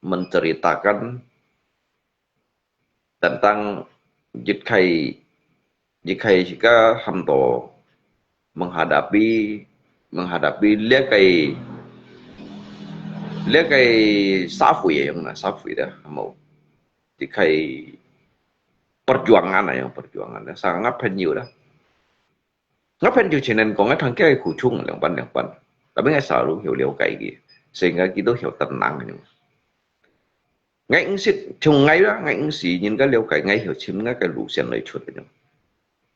menceritakan tentang一開，一開自家喊到 menghadapi，menghadapi 這个，這个社會个樣啦，社會个，有無？這个perjuangan啊，樣perjuangan啊，像𠊎朋友啦。𠊎朋友前人講，𠊎聽佢苦衷兩半兩半，tapi𠊎selalu有了解佢，sehingga佢都曉tenang个樣。 𠊎毋識，像𠊎啦，𠊎毋識人家了解，𠊎曉尋𠊎个路線來出个。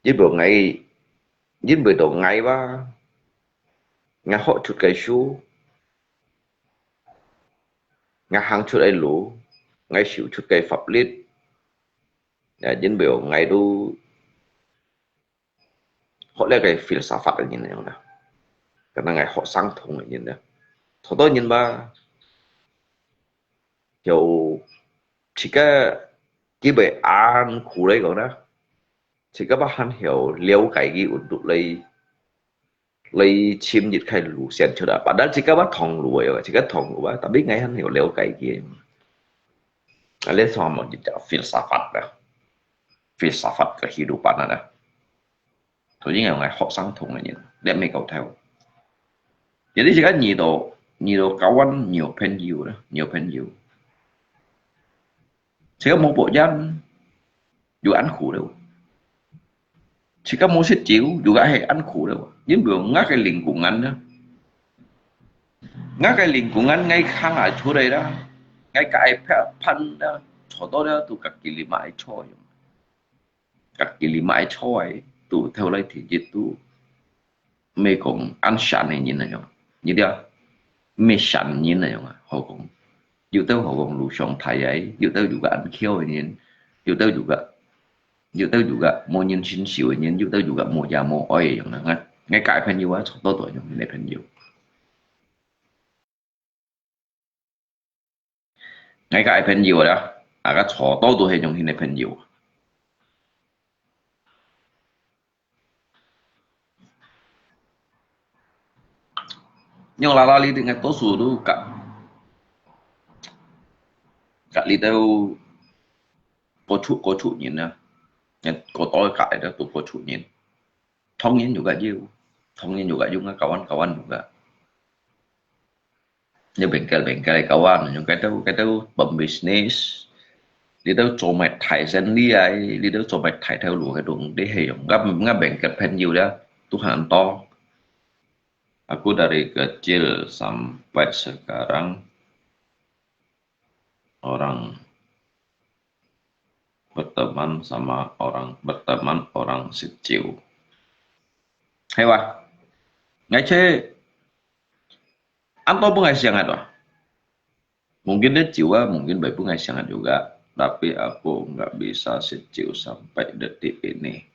因為𠊎，因為到𠊎吧，𠊎學出个書，𠊎行出个路，𠊎修出个法律，啊，因為𠊎都 學這个filsafat个人樣啦，可能𠊎學相同个人啦。好多人吧，有自家佢會恁苦來講啦，自家吧還曉了解佢運動來，來尋一个路線出來。Padahal自家吧同路个，自家同路啊，tapi𠊎還曉了解佢。啊，這算麼个filsafat啦，filsafat kehidupan啊啦。 所以𠊎學相同个人，這毋係搞笑。Jadi自家遇到，遇到kawan有朋友啦，有朋友。自家無包煙，有恁苦了。自家無食酒，有个係恁苦了。因為𠊎个lingkungan呢，𠊎个lingkungan𠊎行啊出來啦，𠊎个iPad、pen啦，坐到了都自家裡買坐樣。 自家裡買菜，都頭來第一都，毋係講恁善个人來樣，你知啊？毋係善人來樣啊，好講。有兜好講路上大个，有兜有个恁巧个人，有兜有个，有兜有个無人親手个人，有兜有个無爺無哀个樣啊。𠊎，𠊎个朋友啊，坐到到樣个朋友。 𠊎个朋友啦，啊个坐到都係用佢个朋友。用啦啦哩，𠊎多數都隔，隔離到過出，過出人啦，𠊎過到隔離到都過出人。 當然有个有，當然有个有，𠊎kawan-kawan有个。有bengkel-bengkel个kawan，有該兜，該兜pembisnis，你兜做麼个大生理啊，你兜做麼个大頭路个東西係用。𠊎，𠊎bengkel朋友啦，都很多。Aku dari kecil sampai sekarang orang berteman sama orang, berteman orang Siu. Hay wa. Ngai che, anto pun ngai siang ato. Mungkin dia jua, mungkin baik pun ngai sangat juga, tapi aku nggak bisa sit jua sampai detik ini.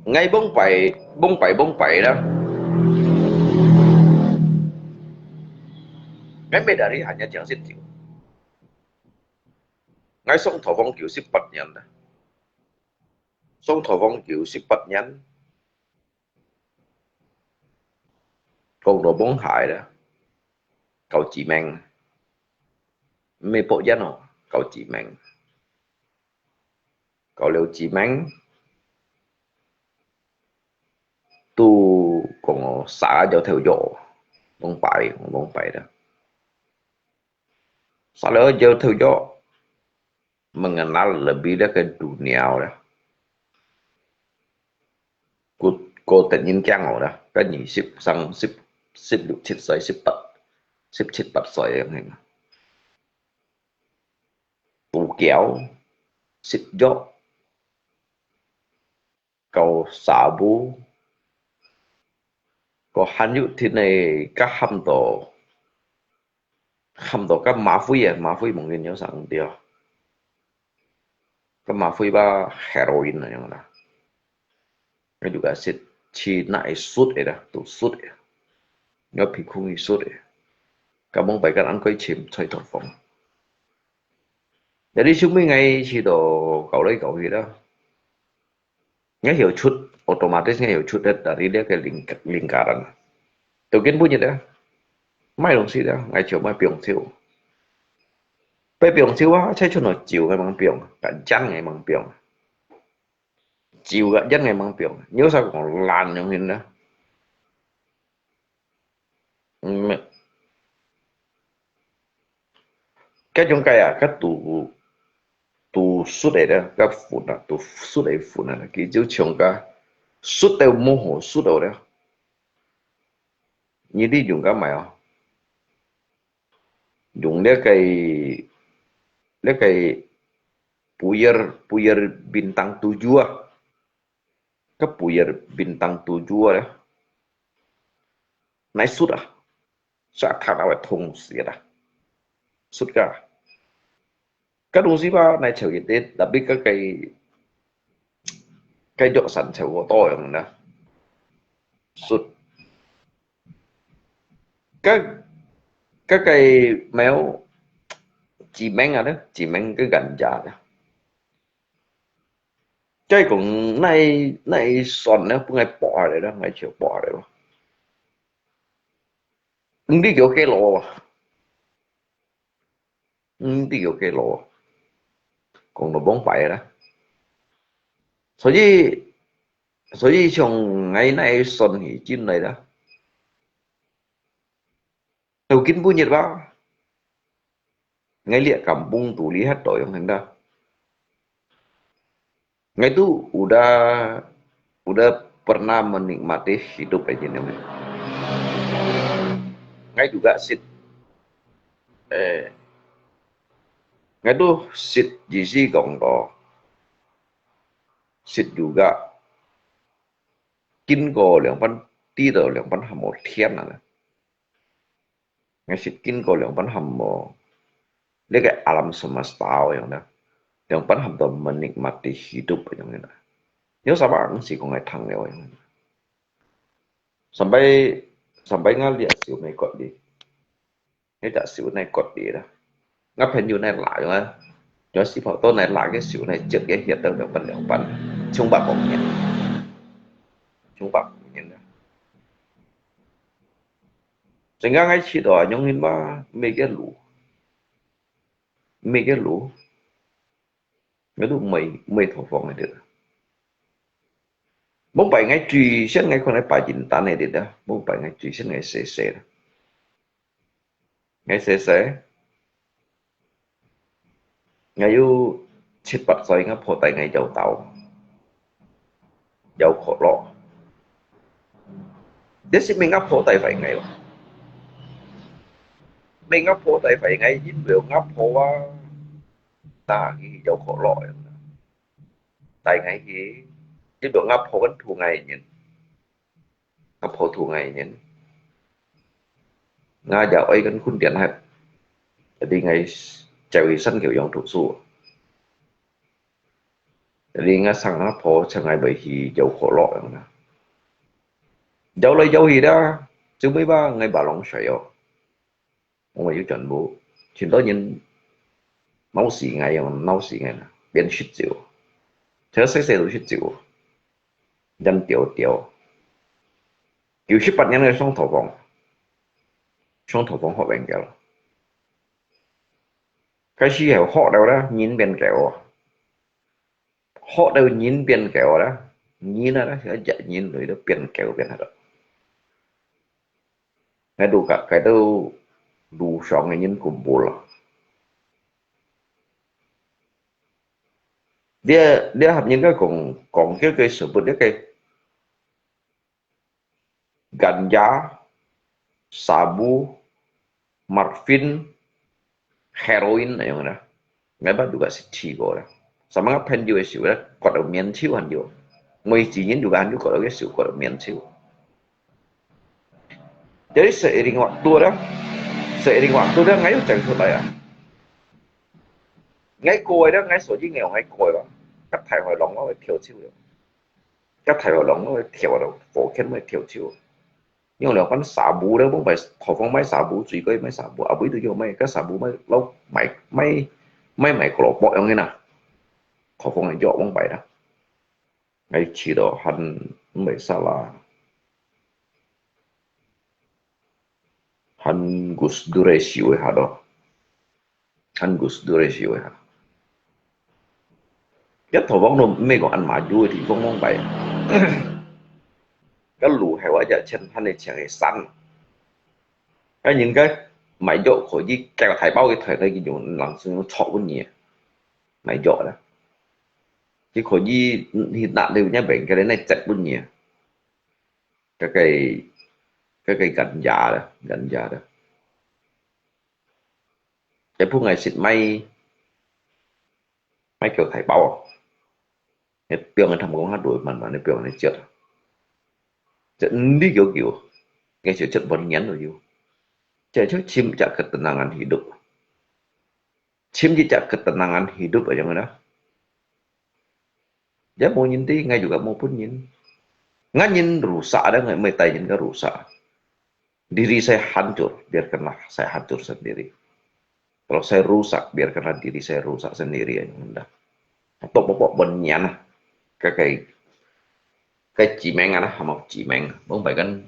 Ngai bông pai, bông pai, bông pai lah. Ngai medari hanya jang sit jua. Ngai sông thổ vong kiu sit pat nyan lah. Sông thổ vong kiu sit pat nyan. Kông tô bông hai lah. Kâu chí meng. Mê pok yan ôh, kâu chí meng. Kâu liu chí meng. Tu kông sa jauh thêu jok. Bông pai, bông pai lah. Sa liu jauh thêu jok. Mengenal lebih dia ke dunia lah. Ku, ku tenyên kiang ôh lah. Kan nyi sip sang sip, sip luk sit soi, sip pat, sip sit pat soi yang heng. Tu kiau, sit jok. Kâu sa bu. Kâu han yu thin ne ka ham to. Ham to ka ma phui ah, ma phui mông yin yo sang tia. Ka ma phui ba heroin na yang lah. Ka juga sit chi na e sut e lah, tu sut e. Nyo pi khung i sut e. Ka mông pai kan an koi chim choi thot phong. Jadi sumi ngai chi to kau lai kau hi lah. Ngai hiu chut, otomatis ngai hiu chut det dari dia ke ling, lingkaran. Teu kin bunyi dia. Mai dong si dia, ngai chiu mai piong chiu. Pai piong chiu ah, chai chun no chiu ngai mang piong, ka jan ngai mang piong. Chiu ka jan ngai mang piong. Nyo sa kong lan yong hin dia. Hm. Ka yong kai ah, ka tu, tu sut e dia, ka phun ah, tu sut e phun ah, ki jiu chiong ka sut teu mo ho sut teu dia. Nyi di yong ka mai ah. Yong dia kai, dia kai puyer, puyer bintang tujuh ah. Ka puyer bintang tujuh ah. Nai sut ah. Sa thak awai thong siat ah. Sut ka. Ka dong si ba nai cheu yit dit, tapi ka kai, kai jok san cheu ko to yang na. Sut. Ka, ka kai mèo chí meng ah, chí meng ka ganja ah. Chai kong nai, nai son ne, pun ngai pok ha le, ngai chiu pok ha le. Ung di kio ke lo. Ung di kio ke lo. Kong lo bong pai la. 所以，所以像ngai nai son hi chin lai la. Tau kin bu nhiệt ba. Ngai liak kampung tu lihat to yang hendak. Ngai tu udah, udah pernah menikmati hidup aja ni. Ngai juga sit, eh, ngai tu sit jisi kong to, sit juga kin ko liang pan ti to liang pan hamo thian na. Ngai sit kin ko liang pan hamo. Liak ke alam semesta yang na. Liang pan ham to menikmati hidup yang na. Nyo sama ang si ko ngai thang liao yang na. Sampai, sampai ngai liak siu mai kot di. Ngai tak siu nai kot di la. Ngai phen yu nai la yang na. Nyo si pao to nai la ke siu nai cek ke hiat tau liang pan liang pan. Chung bak kong nyan. Chung bak kong nyan na. Sehingga ngai sit to a nyong hin ba, mei ke lu. Mei ke lu. Ngai tu mei, mei thổ phóng ngai dit. Mông pai ngai chui sian ngai khon ngai pa jin tan ngai dit da. Mông pai ngai chui sian ngai se se da. Ngai se se. Ngai yu chit pat soi ngai pho tai ngai jau tau. Jau kho lo. Dia si mei ngai pho tai fai ngai wa. Mei ngai pho tai fai ngai yin weu ngai pho wa. Ta ngi jau kho lo. Tai ngai hi. Yin weu ngai pho kan thu ngai nyin. Ngai pho thu ngai nyin. ，𠊎也愛跟訓練下，一定愛走去山口洋讀書。一定𠊎上阿婆請𠊎會去搖可樂樣啦。搖來搖去啦，最尾吧，𠊎把浪水哦。 我有全部，全多人鬧死𠊎，鬧死𠊎啦，變食酒，全世界都食酒，人丟丟。九十八年个上土方，上土方學文个了。開始係學了啦，人變狗啊。 學到人變狗啦，人啊，一隻人類都變狗變下了。該路个，該到路上个人恐怖了。這，這下人个講，講叫个食物，這个 ganja、sabu、morphine、heroin那樣的。𠊎捌juga試過啦。Sama个朋友个時候咧，割到面手還有，每一人juga還有割到个手，割到面手。Jadi seiring waktu咧，seiring waktu咧，𠊎又走出來啊。𠊎過个咧，𠊎所以𠊎，𠊎過个咯，甲大海浪我會跳手了。 甲大海浪，𠊎會跳到，火圈會跳手。用了款sabu咧，往擺土方賣sabu，水果賣sabu，阿尾都有賣，甲sabu賣，老賣，賣，賣，賣胡蘿蔔樣个啦。土方个藥往擺啦。𠊎試到還毋會煞啦，還Gus Dur个時候下咯。 Kan Gus Dur个時候啊。一頭往路毋係講恁麻油个地方往擺，該路係話一千還係千个山。該人家賣藥可以叫大包个台，佢用人手用鑿分你，賣藥啦。佢可以去拿了人家病个咧，那摘分你。該个，該个ganja啦，ganja啦。 一般𠊎食賣，賣叫大包啊。你放个淡光下落，慢慢个放个食啊。這毋係久久，𠊎就食半年都有。這就尋隻ketenangan hidup。尋一隻ketenangan hidup啊，樣个啦。 也無人知，𠊎又个無本人。𠊎人rusak ada，𠊎毋係帶人个rusak。Diri saya hancur, biarkanlah saya hancur sendiri. Kalau saya rusak, biarkanlah diri saya rusak sendiri，樣个啦。Tok pokok本人啊，該个，該致命啊，還無致命，往擺kan，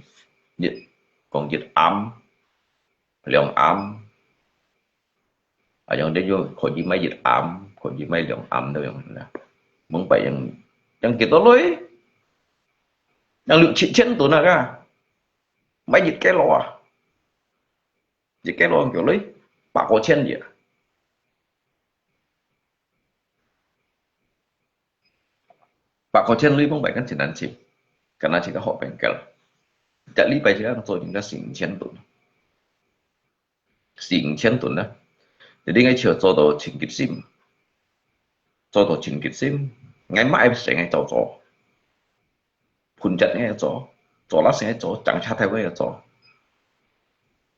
一，講一暗，兩暗， 啊，樣仔就可以賣一暗，可以賣兩暗都樣啦。往擺樣，樣幾多鐳？樣六七千噸啊，該賣一kilo啊，一kilo幾多鐳？百過千隻。百過千鐳往擺kan盡難尋，敢若尋个好朋友，一禮拜就做人家四五千噸。 四五千噸啦。Jadi𠊎就做到盡決心，做到盡決心，𠊎乜愛成日做做，phun節𠊎做，做啦成日做，整車頭𠊎做，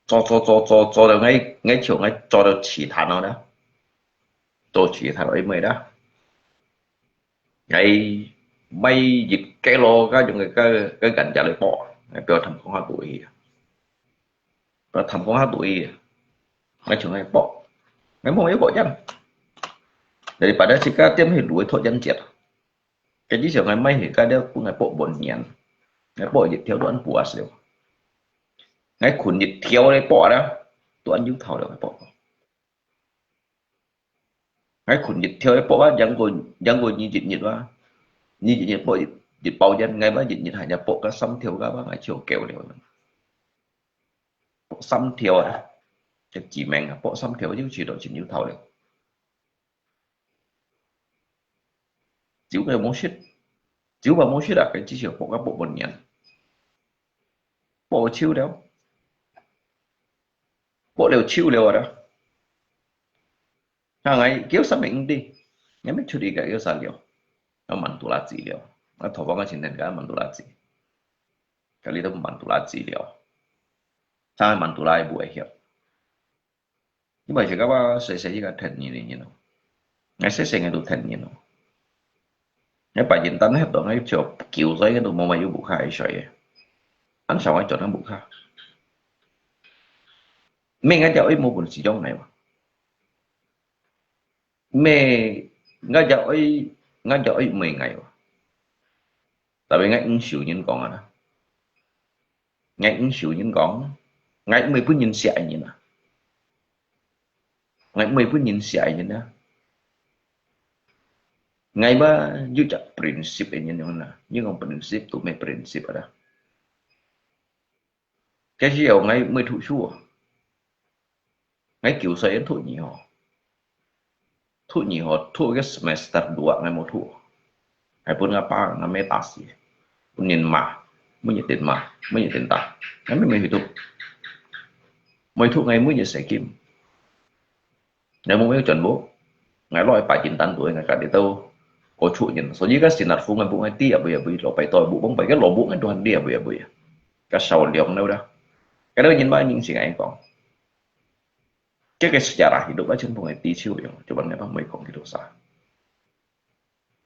做做做做做到𠊎，𠊎就𠊎做到自殺了啦，做自殺了因為啦。 𠊎買一kilo該種个，該，該ganja來爆，𠊎表探講下肚去啊。表探講下肚去啊。𠊎像𠊎爆，𠊎無一個人。Daripada自家店去摝去討人接。該至少𠊎買去，該了分𠊎爆半年。𠊎爆一條都恁puas了。𠊎睏一條來爆啦，都恁有頭了，𠊎爆。 𠊎睏一條一爆啊，贏過，贏過你一日啊。你一日爆一，一包煙，𠊎嘛一日還要爆个三條个吧，𠊎就夠了。爆三條啊，就致命啊，爆三條就知道真有頭了。酒个無食，酒嘛無食啊，該至少爆个爆半年。爆手了，爆了手了啊。 啊，𠊎叫啥名毋知，𠊎乜出去个叫啥了，啊，mantul aji了，啊，頭發个前天个mantul aji，該裡都mantul aji了。生个曼都拉也毋會曉。因為自家話細細一個天然个人咯，𠊎細細𠊎都天然咯。𠊎白人單核到，𠊎就九歲𠊎都無買有屋下个水个，恁少𠊎轉到屋下。毋係𠊎只愛無本事養𠊎嘛。 毋係，𠊎只愛，𠊎只愛毋係𠊎哦。Tapi𠊎毋受人講啊啦。𠊎毋受人講，𠊎毋係分人惜个人啊。𠊎毋係分人惜个人啊。𠊎嘛有隻prinsip个人樣啦，你講prinsip都毋係prinsip啊啦。 該時候𠊎毋係讀書啊。𠊎九歲讀二學。讀二學，讀个semester dua𠊎無讀。𠊎分吾爸吾姆打死，分人罵，每日等罵，每日等打。𠊎毋係毋去讀，毋去讀𠊎每日洗金。 𠊎無買轉屋，𠊎落去白人單都，𠊎家己都過出人。所以該sinar風个屋，𠊎知啊，會啊會，落白多屋，往白个落屋，𠊎都還知啊，會啊會啊。該少量了啦。該兜人嘛，人先愛講。這個sejarah hidup啊，全部係知手樣，就問你講，毋會講幾多啥。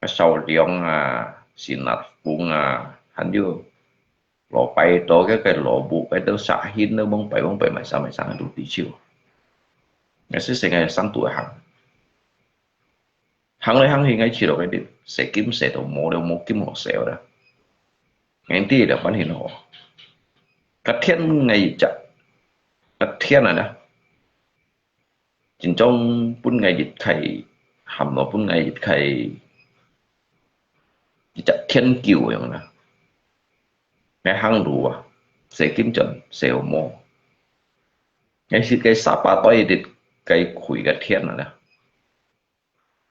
少量啊，sinar風啊，還有落白多个，个落屋，該兜沙hin，都往白往白買衫買衫，都知手。𠊎細細个山肚行，行來行去，𠊎試著該兜洗金洗到無了，無金好洗啦。𠊎知了，半天好。該天𠊎一隻，該天啊啦， 真正分𠊎一個，喊到分𠊎一個，一隻天狗樣啦。𠊎行路啊，洗金轉，洗好無。𠊎係該沙巴堆一個開个天啊啦。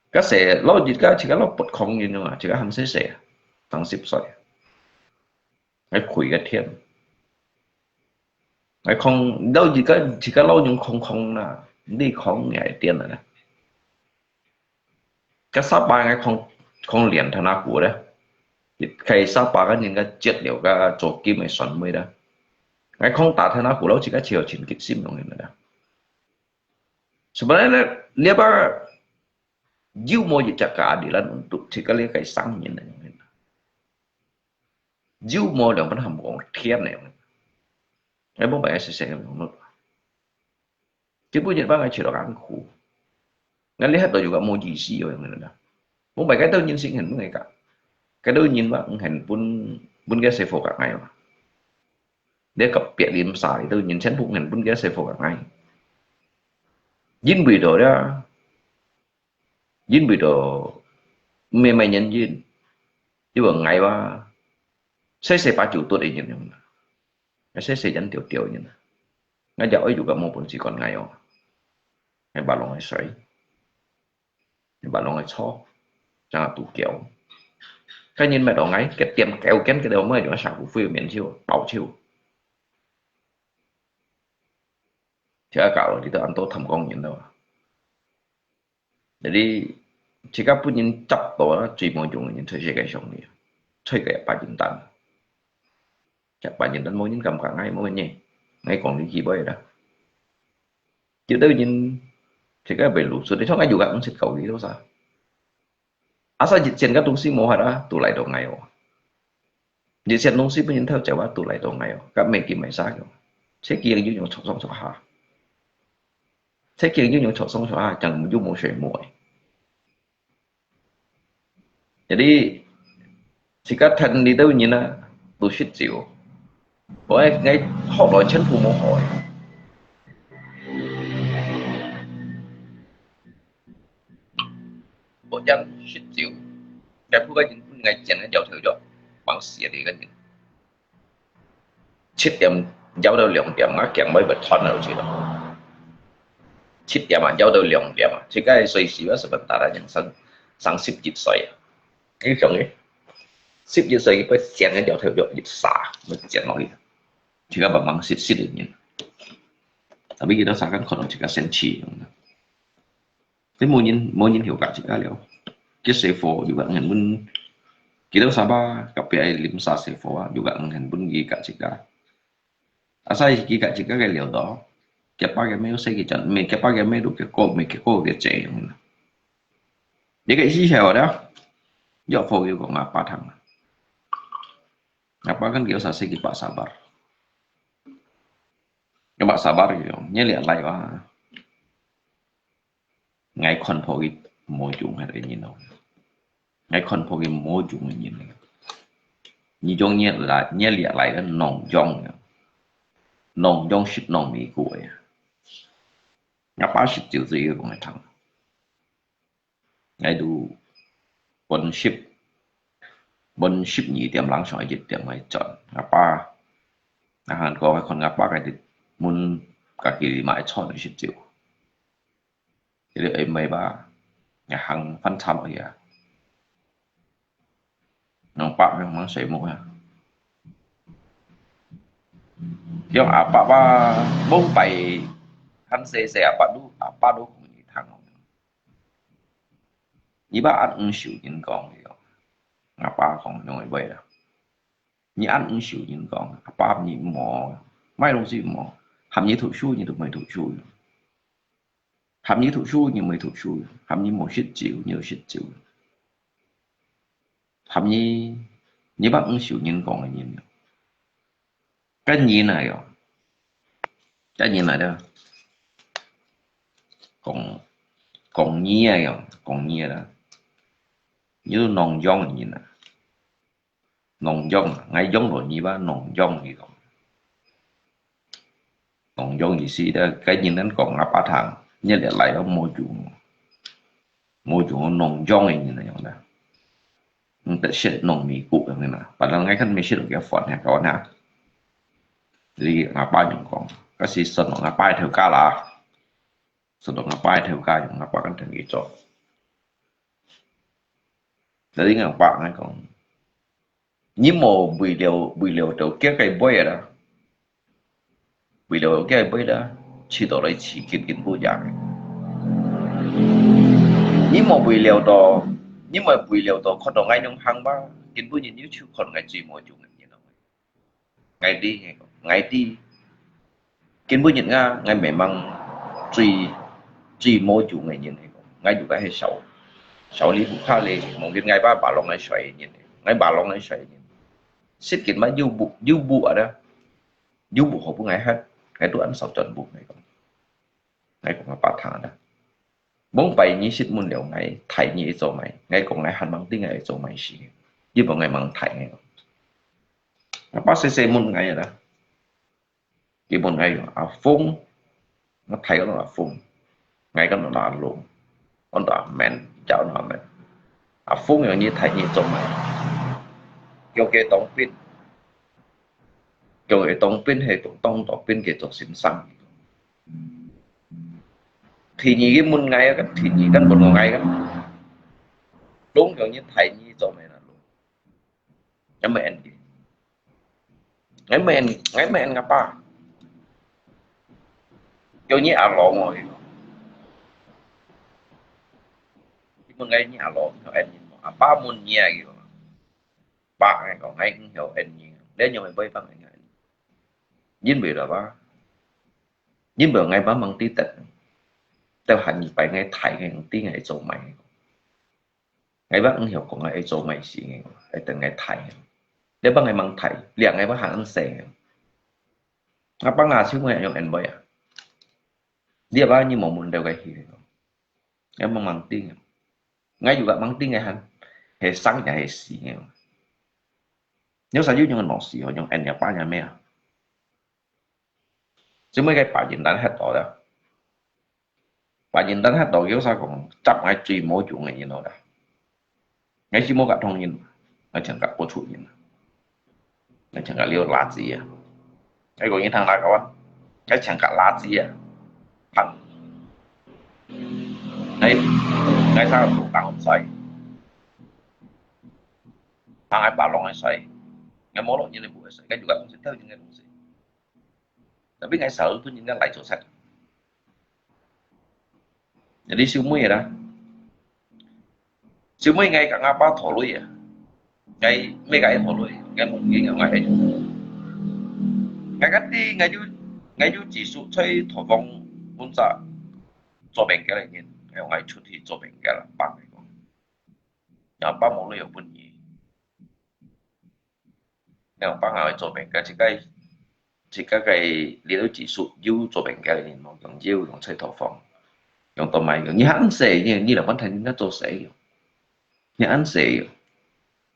該洗落一個，自家落不空人樣啊，自家還細細啊，當十歲。 𠊎開个天。𠊎空，老一個，自家老用空空啦，你空也係電啦。該沙巴𠊎空，空連他那股咧，一開沙巴个人个接了个做金个船尾啦。𠊎空打他那股，老自家只有情結心用个啦。Sebenarnya，你把有無一隻keadilan untuk自家這個生人呢？ 有無兩分含講天呢？𠊎無辦法實現个網絡。今晡日把𠊎試著艱苦，𠊎這下都有個無意思个樣个啦。無辦法，該兜人先肯分𠊎个，該兜人嘛，毋肯分，分該師傅个𠊎嘛。你隔壁鄰舍，該兜人全部毋肯分該師傅个𠊎。因為到了， 因為到毋係麼人因，因為𠊎話，細細把酒奪个人樣啦，𠊎細細人丟丟人啦，𠊎也愛有個無本事管𠊎哦，𠊎把弄个水，𠊎把弄个錯，正係堵腳。該人乜到𠊎，佢點狗跟，佢就乜用下苦灰面手，包手。這下搞到你都恁多貪功人了啊！ Jadi，自家分人執到啦，最無用个人在世界上呢，在个白人單。這白人單無人敢講𠊎，無人，𠊎講你幾倍啦。有兜人，自家被露出，你看𠊎有个五十九个多少？Asal一仙个東西無法啊，都來到𠊎哦。 一仙東西分人偷走啊，都來到𠊎哦，甲美金買啥个？這个人又用著上著下，這个人又用著上著下，講又無水無誒。Jadi，自家聽呢兜人啊，都識走。我，我學來全部無好誒。 我正食酒，該鋪个人分𠊎剪个鳥頭肉，忙死了个人。七點枵到兩點，我驚會被斷了去了。七點啊，枵到兩點啊，這个歲數啊，係分大大人生，生十一歲啊。你想誒，十一歲佢會剪个鳥頭肉一殺，會剪落去，這个慢慢食食个人。Tapi佢兜成日看到這个生趣樣。 你無人，無人曉教自家了。佢師傅又講毋肯分，佢兜沙巴隔壁个鄰舍師傅啊，又講毋肯分佢教自家。Asal kita自家个了到，幾百个妹都識佢轉，每幾百个妹都結果，每結果个這樣啦。你个意思係話咧，若火有講阿爸聽啊，阿爸跟佢有啥識佢爸sabar，佢爸sabar佢講，你這來哇。 𠊎看破佢無用个人咯。𠊎看破佢無用个人。你將你來，你掠來个農場个，農場食農米穀个。阿爸食酒醉个講个聽。𠊎都分十，分十二點零上一點來轉。阿爸，阿還講看阿爸个門，家己買菜食酒。 Jadi ai mai ba, ngahang fan cham ya. Nang pak nang mang sai mo ya. Yong apa ba, bông pai, han se se apa du, apa du kung ni thang. Ni ba ăn ưng siu yin gong yo. Apa kong yong ai bai la. Ni ăn ưng siu yin gong, apa ni mo, mai dong si mo. Ham ni thu shu, ni tu mai thu shu. Ham ni thu shu, ni mai thu shu. Ham ni mo sit chiu, ni sit chiu. Ham ni, ni bak ưng siu yin gong yin. Kan yin ai yo. Kan yin ai da. Gong, gong ni ai yo, gong ni ai da. Ni tu nong yong yin ai. Nong yong, ngai yong lo ni ba nong yong ni lo. Nong yong ni si da, cái nhìn anh còn apa thang, như là lại đó mua dùng. Mua dùng nong yong ni na yong da. Nta shit nong mi ku ni na. Padahal ngai kan mi shit cái phone ha kawan ha. Jadi apa yong kong. Kasi son nong apa theo ka la. Son nong apa theo ka yong apa kan theo ni cho. Jadi ngapa ngai kong. Ni mo bui liu, bui liu tau kia kai boi da. Bui liu kia boi da. Chi to lai chi kin kin bu ya. Ni mo bui liu to, ni mo bui liu to, ko to ngai nyong hang ba, kin bu ni ni chu kon ngai chi mo ju ngai ni no. Ngai di, ngai di. Kin bu ni nga, ngai memang chi, chi mo ju ngai ni ngai. Ngai ju ka he sau. Sau li bu ka le, mungkin ngai ba ba long ngai suai ni. Ngai ba long ngai suai ni. Sit kin ma yu bu, yu bu ada. Yu bu ho bu ngai hat. Ngai tu an sau chọn bu ngai kong. Ngai kong apa thang ada. Bông pai ni sit mun liu ngai, thai ni cho mai. Ngai kong ngai han mang ting ngai cho mai si. Yu bu ngai mang thai ngai kong. Apa se se mun ngai ada. Yu bu ngai yo, a phung. Ngai thai ko a phung. Ngai ko a long. Ôn to a men, chao no a men. A phung yong ni thai ni cho mai. Kiêu ke tong pin. Kiêu ke tong pin he tong tong to pin ke cho sim sang. Thì ni ke mun ngai kan, thì ni kan bun ngai kan. Lung yong ni thai ni cho mai na lung. Ngai men. Ngai men, ngai men ngapa. Kiêu ni a long oi. Mun ngai ni a long, en ni mo. Apa mun ni a kiêu. Ba ngai kong ngai ưng hiu en ni. Lê nyong bai bang ngai. Yin bai la ba. Yin bai ngai ba mang ti tet. Tao han ni pai ngai thai ngai ti ngai cho mai. Ngai ba ưng hiu kong ngai cho mai si ngai. Ai ten ngai thai. Lê ba ngai mang thai. Liang ngai ba han an se. Ngapa nga siu ngai yong en bai a. Dia ba ni mo mun deu kai hi. Ngai mang mang ting. Ngai yu ka mang ting ngai han. He sang ya he si ngai. Nếu sa yu nyong no si ho nyong en ya pa ya me a. Chứ mấy cái pa yin dan het to da. Pa yin dan het to, yo sa kong chap ngai chui mo ju ngai yin no da. Ngai si mo ka thong yin. Ngai chang ka po chu yin. Ngai chang ka liu la zi ya. Ngai kong yin thang la ka wan. Ngai chang ka la zi ya. Thang. Ngai, ngai sa ka tu tang sai. Thang ngai pa long ngai sai. Ngai mo lo yin bu sai. Ngai ju ka kong si tau yin ngai kong si. Tapi ngai sa tu yin ngai lai cho sai. Jadi siu mui da. Siu mui ngai ka ngapa tho lui ya. Ngai me ka tho lui. Ngai mo ngai ngai. 𠊎个知，𠊎有，𠊎有寄宿在桃園，本身做bengkel个人，𠊎出去做bengkel啦，幫佢講，也幫無旅遊本意。 兩班下去做bengkel，自家，自家个這兜技術有做bengkel个人無？用有用在桃園，用到買个。你還細，你，你兩班太人家做細个，你還細个，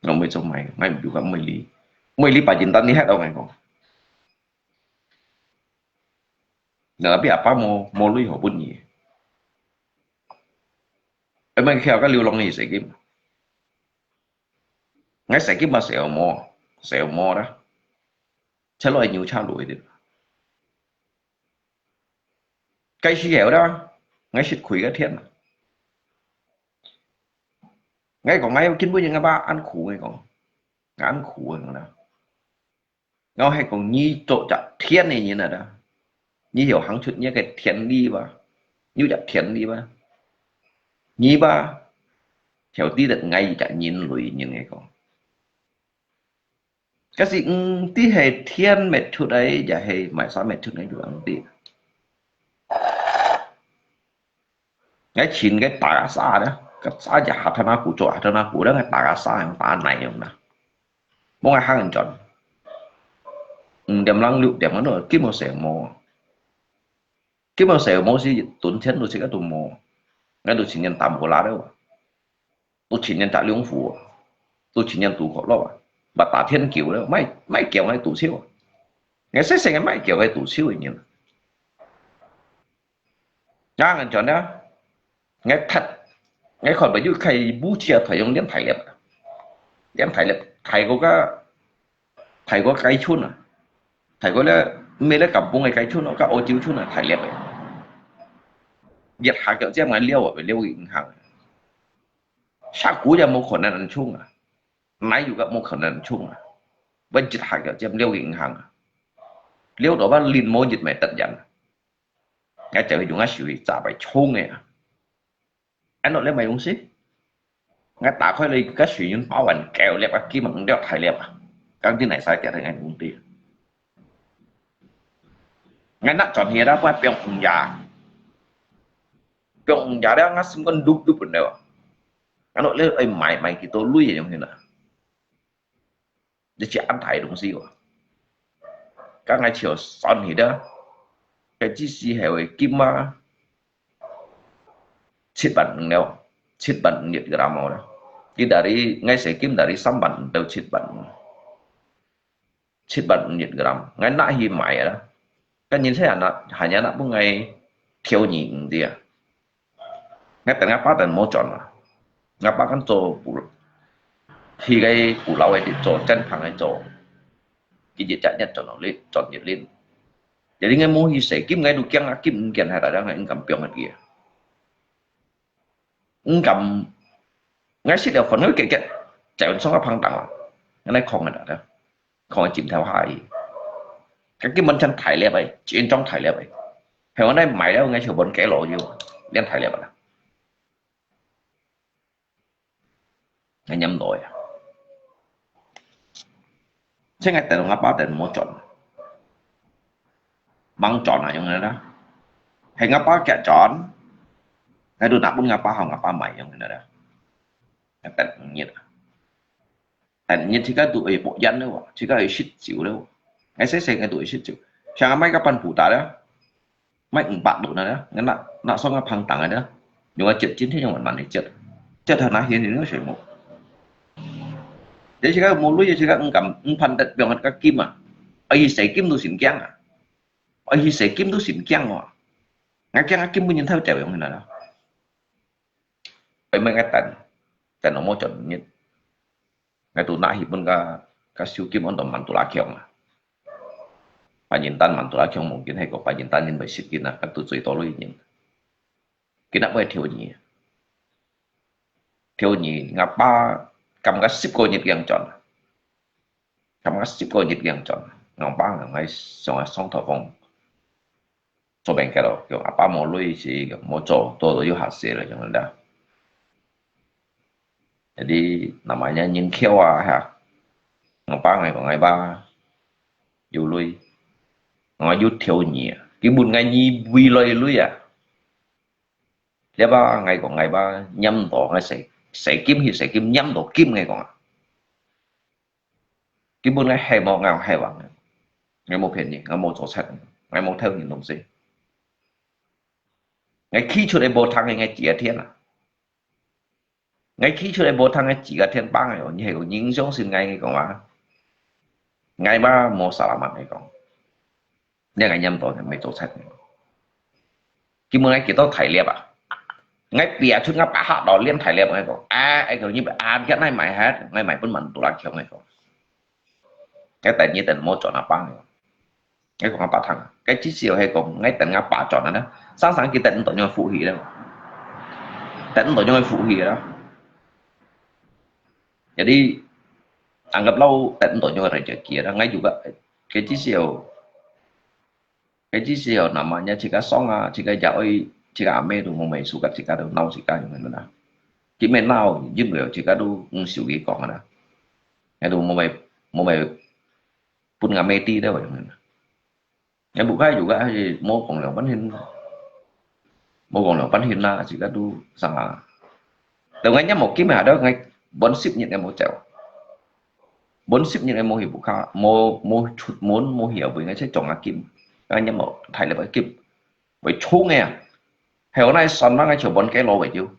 我毋會做買个，買毋到个，毋會理，毋會理別人，但你還愛𠊎講。那邊阿爸無，無鐳好分你，愛買票个流浪个細金。 𠊎細金嘛，細無，細無啦，車落牛車路个。該時候啦，𠊎識開个店啊。𠊎講，𠊎有見過人个吧，恁苦个講，恁苦个講啦。 然後還講你做隻田个人啊啦，你有行出你个田裡吧？有隻田裡吧？你吧，曉得得𠊎一隻人類人个講。可是毋知係田搣出來，也係買啥搣出來，就毋知。 𠊎尋个打沙咧，該沙隻下頭那股做下頭那股咧，𠊎打个沙用打泥用啦。無𠊎行人轉，五點零六點个咯，根本上無。根本上無是蹲天都自家都無。𠊎都尋人打無啦了，都尋人打龍虎，都尋人賭可樂啊，毋打天狗了，買，買狗个賭手啊。𠊎細細个買狗个賭手个人。 啊，恁樣呢，𠊎踢，𠊎看朋友開步車，佢用練大力，練大力，大過个，大過雞春啊，大過咧，毋係咧，甘榜个雞春咯，个澳洲春啊，大力个。一下腳尖𠊎撩啊，撩去銀行。下股也無可能恁衝啊，哪有个無可能恁衝啊？𠊎一下腳尖撩去銀行啊，撩到𠊎連無一米得人啊。 𠊎就係用𠊎手去揸來衝个啊。恁樣你買東西，𠊎打開來，該水銀包完，狗粒啊，基本上大粒啊，講真，哪使跌在𠊎工地。𠊎拿轉去啦，不然放五日，放五日了，𠊎心肝碌碌分了啊。恁樣你愛買，買幾多鐳个用去啦？ 你食恁大个東西哦。該𠊎就算去了，該只時候个金啊，七萬五了，七萬五一gram了。佢dari，𠊎細金dari三萬五到七萬五，七萬五一gram，𠊎拿去賣啦。該人細還拿，還拿分𠊎條二五个啊。 𠊎等𠊎爸等無轉啊，𠊎爸跟做捕，去个捕撈个地做，正常个做，一日一日轉落去，轉一日。Jadi𠊎無去細金，𠊎都驚啊，金毋見，還大家應該放个啊。毋敢，𠊎食了飯，𠊎結結，就上个旁當啊，恁樣囥个啦。 看佢枕頭下去。佢根本上大粒个，全裝大粒个。係我那買了，𠊎就問佢攞有，連大粒个啦。𠊎念落呀。所以𠊎等𠊎爸等無轉，吂轉啊，用个啦。係𠊎爸佢轉，𠊎都拿分𠊎爸，好𠊎爸買用个啦。𠊎等五日啊。 但你自家都會發煙了哇，自家會食酒了哇。𠊎細細个都會食酒，像阿買个半步打了，買五百多呢了，那那那上个旁當个了，用个接今天用慢慢的接，接他拿钱你那水木。你自家無鐳，自家毋敢毋盼得用个金啊，愛去洗金都先驚啊，愛去洗金都先驚哦。𠊎驚啊，金本人偷掉用起來了。 愛問𠊎等，等我無轉日，𠊎都拿去分个，个收金安到曼都拉強啊。白人單曼都拉強無見，係个白人單人會食緊啊，个都最多類人。今日會挑你，挑你，𠊎爸感覺十個月樣轉，感覺十個月樣轉，𠊎爸𠊎上上頭風。 做bengkel咯，用阿爸無鐳時，用無做，做到有下世了，用啦。Jadi namanya人口啊，哈，我爸𠊎講𠊎爸有鐳， ，𠊎有條魚啊，佢問𠊎你回來鐳啊。這把𠊎講𠊎把拈到𠊎洗洗金去洗金拈到金𠊎講啊。佢問𠊎係無，𠊎講係啊，𠊎無騙你，𠊎無做賊，𠊎無偷人東西。𠊎企出來無聽个，𠊎幾个天啊！ 𠊎企出來無聽个幾个天幫个哦，你係講你相信𠊎，𠊎講啊，𠊎嘛無salah嘛，𠊎講，你𠊎拈到你無做賊。佢問𠊎幾多大粒啊？𠊎表出𠊎把下到兩大粒，𠊎講，啊，𠊎講你啊，今日買忒，𠊎買分滿多啦，𠊎講。 該等你等無轉啊，爸。𠊎講阿爸聽，該至少係講，𠊎等阿爸轉啊呢，生生佢等毋到樣福氣了，等毋到樣福氣了。Jadi，anggaplah等毋到樣rezeki啦，𠊎juga，該至少，該至少namanya自家爽啊，自家也愛，自家阿姆都無咩suka，自家都鬧自家樣个啦。佢咩鬧，因為自家都毋受佢講个啦。𠊎都無咩，無咩 分阿姆知了。𠊎屋下juga係無講兩半天，無講兩半天啦，自家都生啊。到𠊎拈無金啊，到𠊎本十日𠊎無走，本十日𠊎無去屋下，無無出門，無去外背，𠊎就裝啊金，𠊎拈無大粒个金，會重个啊。係我那算嘛，𠊎就本雞攞為主。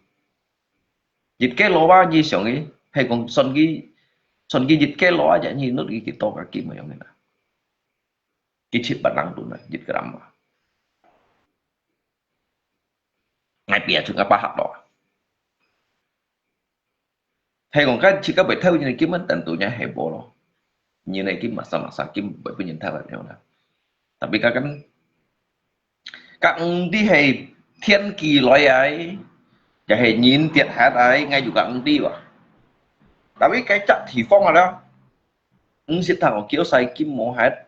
一雞攞啊，你想个，係講算佢，算佢一雞攞啊，就你攞佢幾多个金个樣个啦。 佢七八零噸啊，一gram啊。𠊎表出𠊎把下落啊。係講，該自家會偷人个金，根本等到人係無咯。人个金嘛，sama-sama金，會分人偷个樣啦。Tapi該間，該毋知係天寄來个，也係人跌忒个，𠊎又該毋知哇。Tapi該隻地方啊啦， 毋識聽到佢个細金無忒，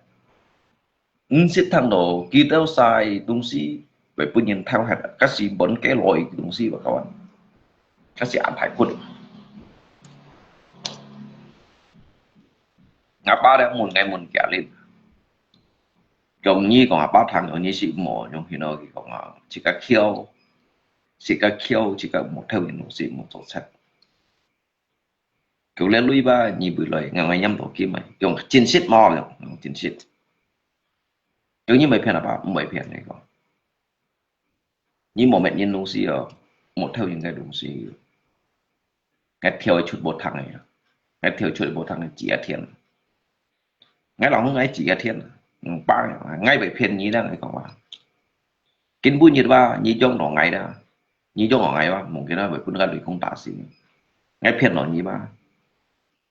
毋識聽到佢兜細東西會分人偷忒，該係本雞攞个東西，𠊎講，該係恁大骨。阿爸咧問𠊎問佢哩，用你講阿爸聽，用你係無，用佢喏，佢講啊，自家巧，自家巧，自家無偷人東西，無做賊。 佢咧鐳吧，你會來，𠊎，𠊎拈到金啊，用真實無？用，用真實。用你毋會騙啊吧？毋會騙，𠊎講。你無搣人東西哦，無偷人个東西。𠊎跳出無通个，𠊎跳出無通个，幾下天。 𠊎老公𠊎幾下天，嗯，爸，𠊎會騙你啦，𠊎講話。今晡日吧，你用到𠊎啦，你用到𠊎吧，mungkin啊，會分𠊎雷公打死。𠊎騙到你吧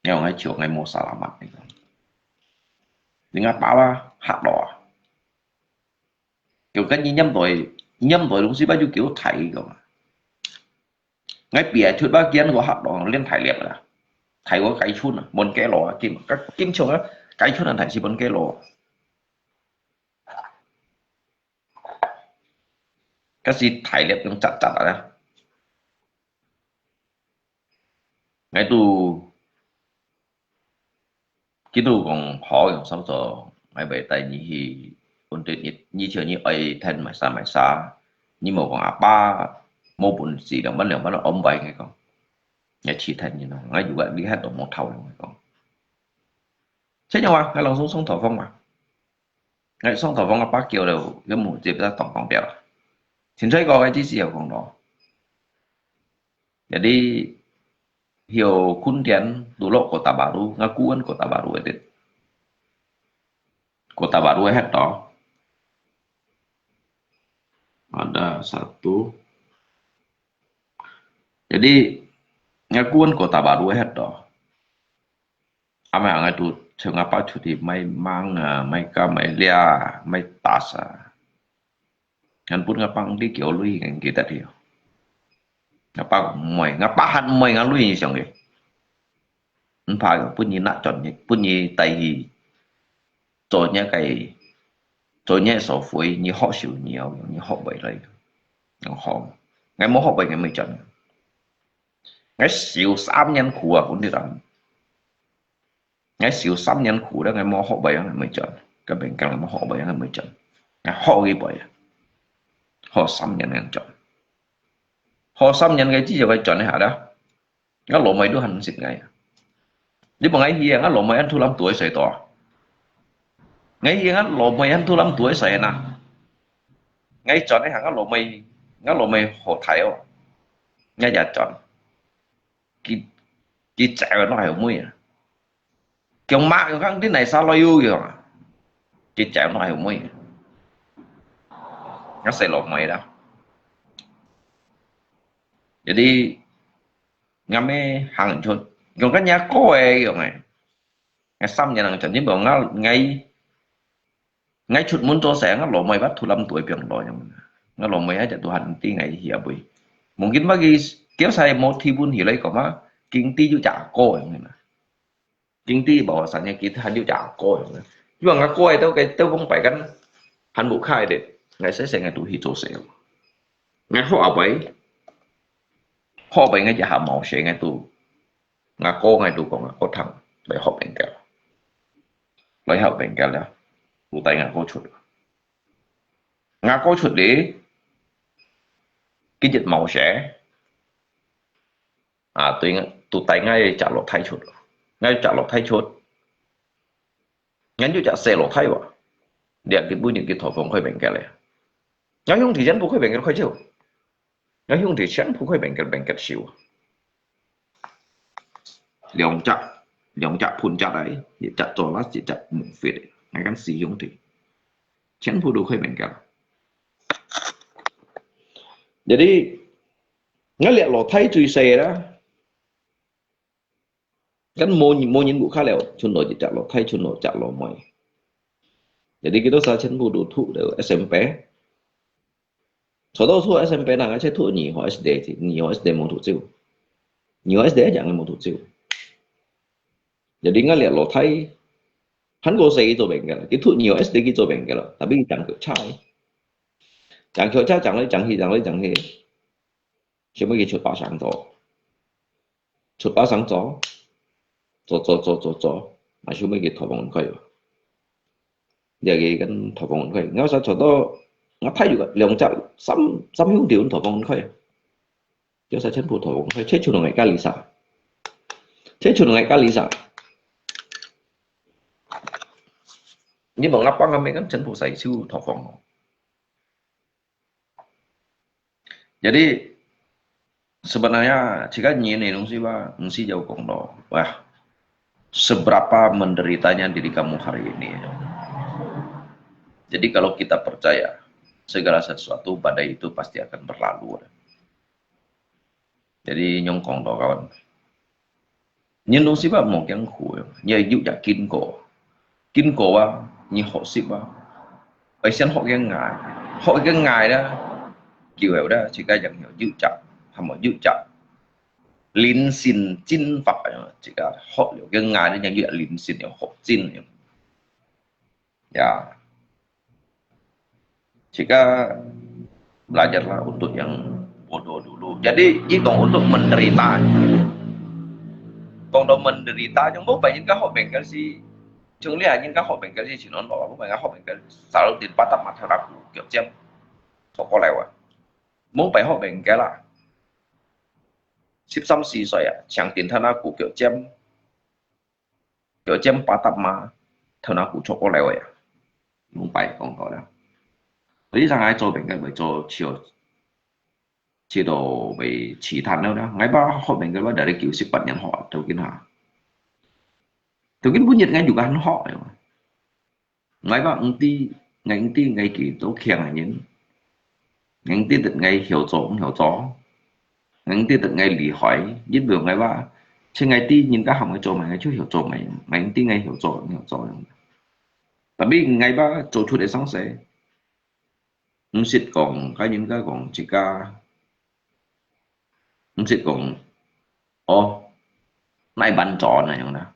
，𠊎講𠊎笑，𠊎無selamat，𠊎講。人家爸爸嚇到啊！就跟你拈到，拈到東西吧，就叫大个嘛。 𠊎表出吧，見過嚇到，連大粒啦，大過雞春啊，分雞攞啊，金，金像啊，雞春啊，大係分雞攞。該係大粒用扎扎啊，𠊎都 佢都講好樣，差不多，𠊎會帶你去，問題你，你像你愛聽買啥買啥，你無講阿爸，無本事，兩萬兩萬安排，𠊎講，𠊎去聽你咯，𠊎有个，你還都無頭，𠊎講。這樣啊，𠊎老公上頭房嘛。 𠊎上頭房个阿爸叫了，佢目接得當光掉啊。清彩个个知識有講到，jadi，曉坤田都落Kota Bharu，𠊎顧問Kota Bharu个。Kota Bharu个歇到。Ada satu。Jadi，𠊎顧問Kota Bharu个歇到。 阿姆阿𠊎都像阿爸出去買芒啊，買柑，買梨啊，買tas啊。𠊎分阿爸你叫鐳，𠊎記得了。阿爸講毋會，阿爸還毋會𠊎鐳，你想个。毋怕个，分你拿轉去，分你帶去做若个，做若社會，你學手藝，你學會來。講好，𠊎無學會，𠊎毋會轉。 𠊎受三年苦啊，講你聽。𠊎受三年苦了，𠊎無學會啊，𠊎毋會轉。該邊間乜好，毋係，還毋會轉。啊，好个背啊，好三年个轉。好三年个之後个轉一下啦，𠊎老妹都還識𠊎。你問𠊎去啊，𠊎老妹還都諗到一歲多。𠊎去啊，𠊎老妹還都諗到一歲呐。𠊎轉一下，𠊎老妹，𠊎老妹好大哦，𠊎也轉。佢，佢走了，哪還有妹啊？ 強嘛，強講你哪儕來有用啊？佢走哪有妹？𠊎細老妹啦。Jadi，𠊎乜行出，用个若哥个用个。𠊎三年人轉，你無𠊎，𠊎，𠊎出門做事，𠊎老妹摎土lâm tuổi piang lo用。𠊎老妹啊，就都還知𠊎去啊，會。Mungkin bagi，佢sai mau timun hilai kau mah，經濟有隻哥用个嘛。 經濟無啥呢，佢還有隻阿哥樣呢。因為阿哥个兜个兜講拜間還無開咧，𠊎細細个都去做事。𠊎學阿伯，學伯个一下毛線个都，阿哥个都講阿哥聽，來學Bengkel，來學Bengkel了，有帶阿哥出。阿哥出咧，佢一毛線， 啊，對，都帶𠊎隻老弟出，𠊎隻老弟出，𠊎有隻細老弟哇，這佢本人佢頭房開Bengkel咧，𠊎兄弟全部開Bengkel開走，𠊎兄弟全部開Bengkel，Bengkel燒啊，兩隻，兩隻Puncat來，一隻Colas，一隻Moovit，𠊎跟四兄弟，全部都開Bengkel。Jadi， 𠊎這老弟最細啦，跟無人，無人屋下了，賰落一隻老弟，賰落隻老妹。Jadi佢兜儕全部都讀了SMP。坐到讀SMP啦，𠊎才讀二號SD，二號SD無讀走，二號SD正个無讀走。Jadi𠊎這老弟，還過細佢做Bengkel，佢讀二號SD佢做Bengkel了，tapi正腳車，正腳車正來正去，正來正去。 想愛佢出巴生做，出巴生做，做做做做做，嘛想愛佢頭房開哦。這个跟頭房開，𠊎儕做到，𠊎大有兩隻，三，三兄弟頭房開，這儕全部頭房開，這就兩个Kalisa，這就兩个Kalisa。你問𠊎爸𠊎姆，全部使手頭房哦。 Jadi，sebenarnya，自家人个東西吧，毋使有講到，哇，seberapa menderitanya diri kamu hari ini. Jadi kalau kita percaya, segala sesuatu badai itu pasti akan berlalu. Jadi，仰講到kawan， 人東西吧，無艱苦个，你愛有隻經過。經過啊，你學習啊，愛先學个𠊎，學个𠊎啦，久後啦，自家正有有隻，還無有隻靈性進化啊，自家學了个𠊎，你正有靈性，有學進了。 Ya. Jika belajarlah untuk yang bodoh dulu. Jadi，佢講untuk menderita。講到menderita，像無拜人家學Bengkel時，像你人家學Bengkel時，前兩日無拜人家學Bengkel，selalu din patah mata aku，腳尖，坐過來哇。無拜學Bengkel啦，十三四歲啊，像din頭那股腳尖， 腳尖巴達嘛，頭那股坐過來喂啊，明白講到了。所以上來做Bengkel會做笑，笑到會奇嘆了啦。𠊎爸學Bengkel，𠊎dari九十八年學，到今下。到今本日𠊎又還學了。 𠊎爸毋知，𠊎毋知𠊎幾多強个人，𠊎毋知得𠊎曉做毋曉做，𠊎毋知得𠊎厲害，因為𠊎爸，像𠊎知人家喊𠊎做麼个，𠊎就曉做麼个，𠊎毋知𠊎曉做毋曉做。Tapi𠊎爸做出个生事，毋識講，該人家講自家 毋識講，哦，哪一班做那樣啦。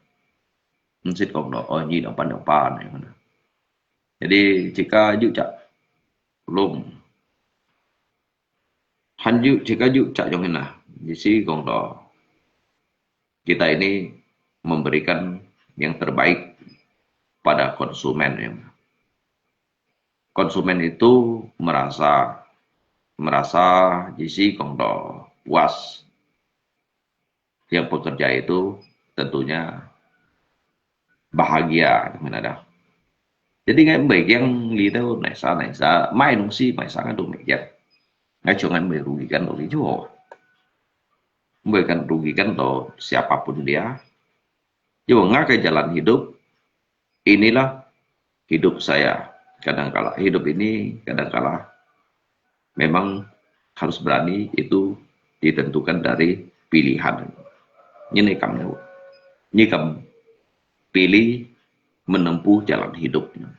毋識講咯，哦，你兩班兩班那樣啦。Jadi，自家有隻，belum。還有，自家有隻樣啦，意思講咯， kita ini memberikan yang terbaik pada konsumen, ya. konsumen itu merasa, merasa 意思講到 puas. Yang pekerja itu tentunya bahagia, mana dah. Jadi ngai mei kiang li tau naisa naisa, mai nungsi mai sa ngai tu mei kiang. Ngai cuma ngai merugikan dulu juga. Bukan rugikan to siapapun dia. Cuma ngai ke jalan hidup, inilah hidup saya. Kadangkala hidup ini kadangkala memang harus berani, itu ditentukan dari pilihan. Ini kamu, ini kamu pilih menempuh jalan hidupnya.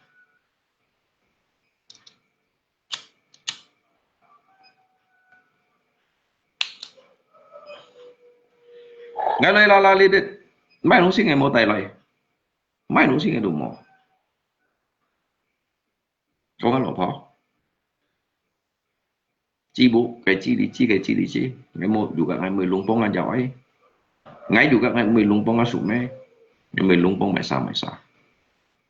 Ngai lai la la li dit, mai nungsi ngai mo tai lai, mai nungsi ngai tu mo. Kau ngai lo po. Ci bu, kai ci li ci, kai ci li ci. Ngai mo juga ngai mei lung pong ngai jau ai. Ngai juga ngai mei lung pong ngai su me. Ngai mei lung pong mai sa mai sa.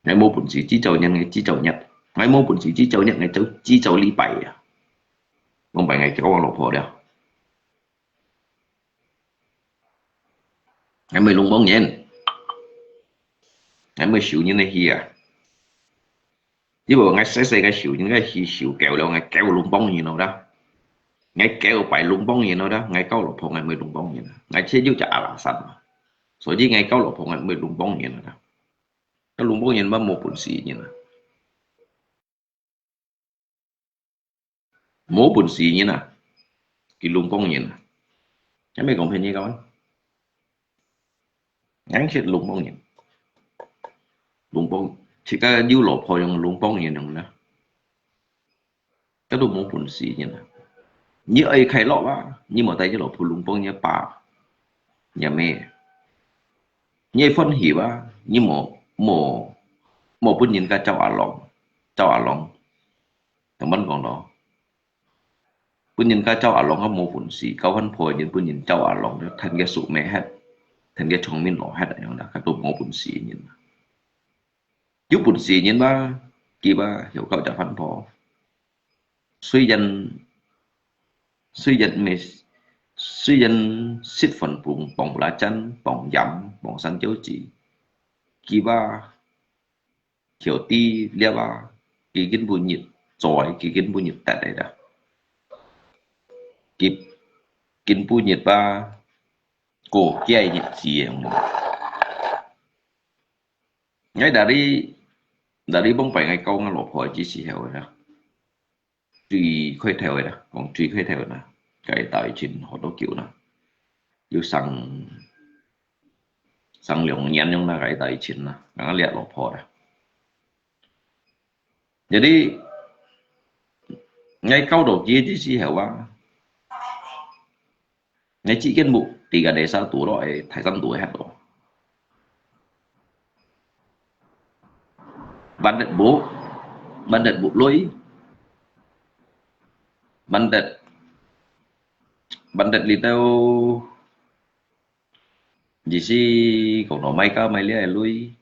Ngai mo pun si ci jau nyan ngai ci jau nyat. Ngai mo pun si ci jau nyat ngai jau ci jau li pai ya. Mong pai ngai kau lo po dia. Ngai mei lung pong nyen. Ngai mei siu nyen ngai hi ya. Ibu ngai sese ngai siu nyen ngai hi siu keu lo ngai keu lung pong nyen lo da. Ngai keu pai lung pong nyen lo da. Ngai kau lo po ngai mei lung pong nyen. Ngai cie yu ja alasan. So ji ngai kau lo po ngai mei lung pong nyen lo da. Kau lung pong nyen ba mo pun si nyen. Mo pun si nyen a. Ki lung pong nyen a. Ngai mei kong phen nyi kau. Ngang sit lung pong nyen. Lung pong. Cika yu lo po yong lung pong nyen yong na. Kau tu mo pun si nyen a. Nyi ai khai lo ba. Nyi mo tai nyi lo po lung pong nyi pa. Nyi me. Nyi phun hi ba. Nyi mo, mo, mo pun nyen ka chau a long. Chau a long. Tang ban kong lo. Pun nyen ka chau a long ka mo pun si, kau han po nyen pun nyen chau a long, than ke su me het, than ke chong min lo het, yang da ka tu mo pun si nyen. Yu pun si nyen ba, ki ba, hiu kau ja phan po. Suy yan, suy yan me, suy yan sit phan pung, pong bu la chan, pong yam, pong san kiu ji. Ki ba, 曉得了啊，佢根本日做，佢根本日得來啦。佢根本日吧，過幾日子个。𠊎dari，dari 往擺𠊎教𠊎老婆个時候啦。 最開頭个啦，講最開頭个啦，該到以前好多久啦，有成，成兩年樣啦，該到以前啦，剛剛掠老婆啦。Jadi，𠊎教到佢个時候啊， 𠊎自己屋，自家desa肚咯，誒，大山肚个歇咯。Bandet bu，bandet bu lui，bandet，bandet little，意思講到買家買了个lui。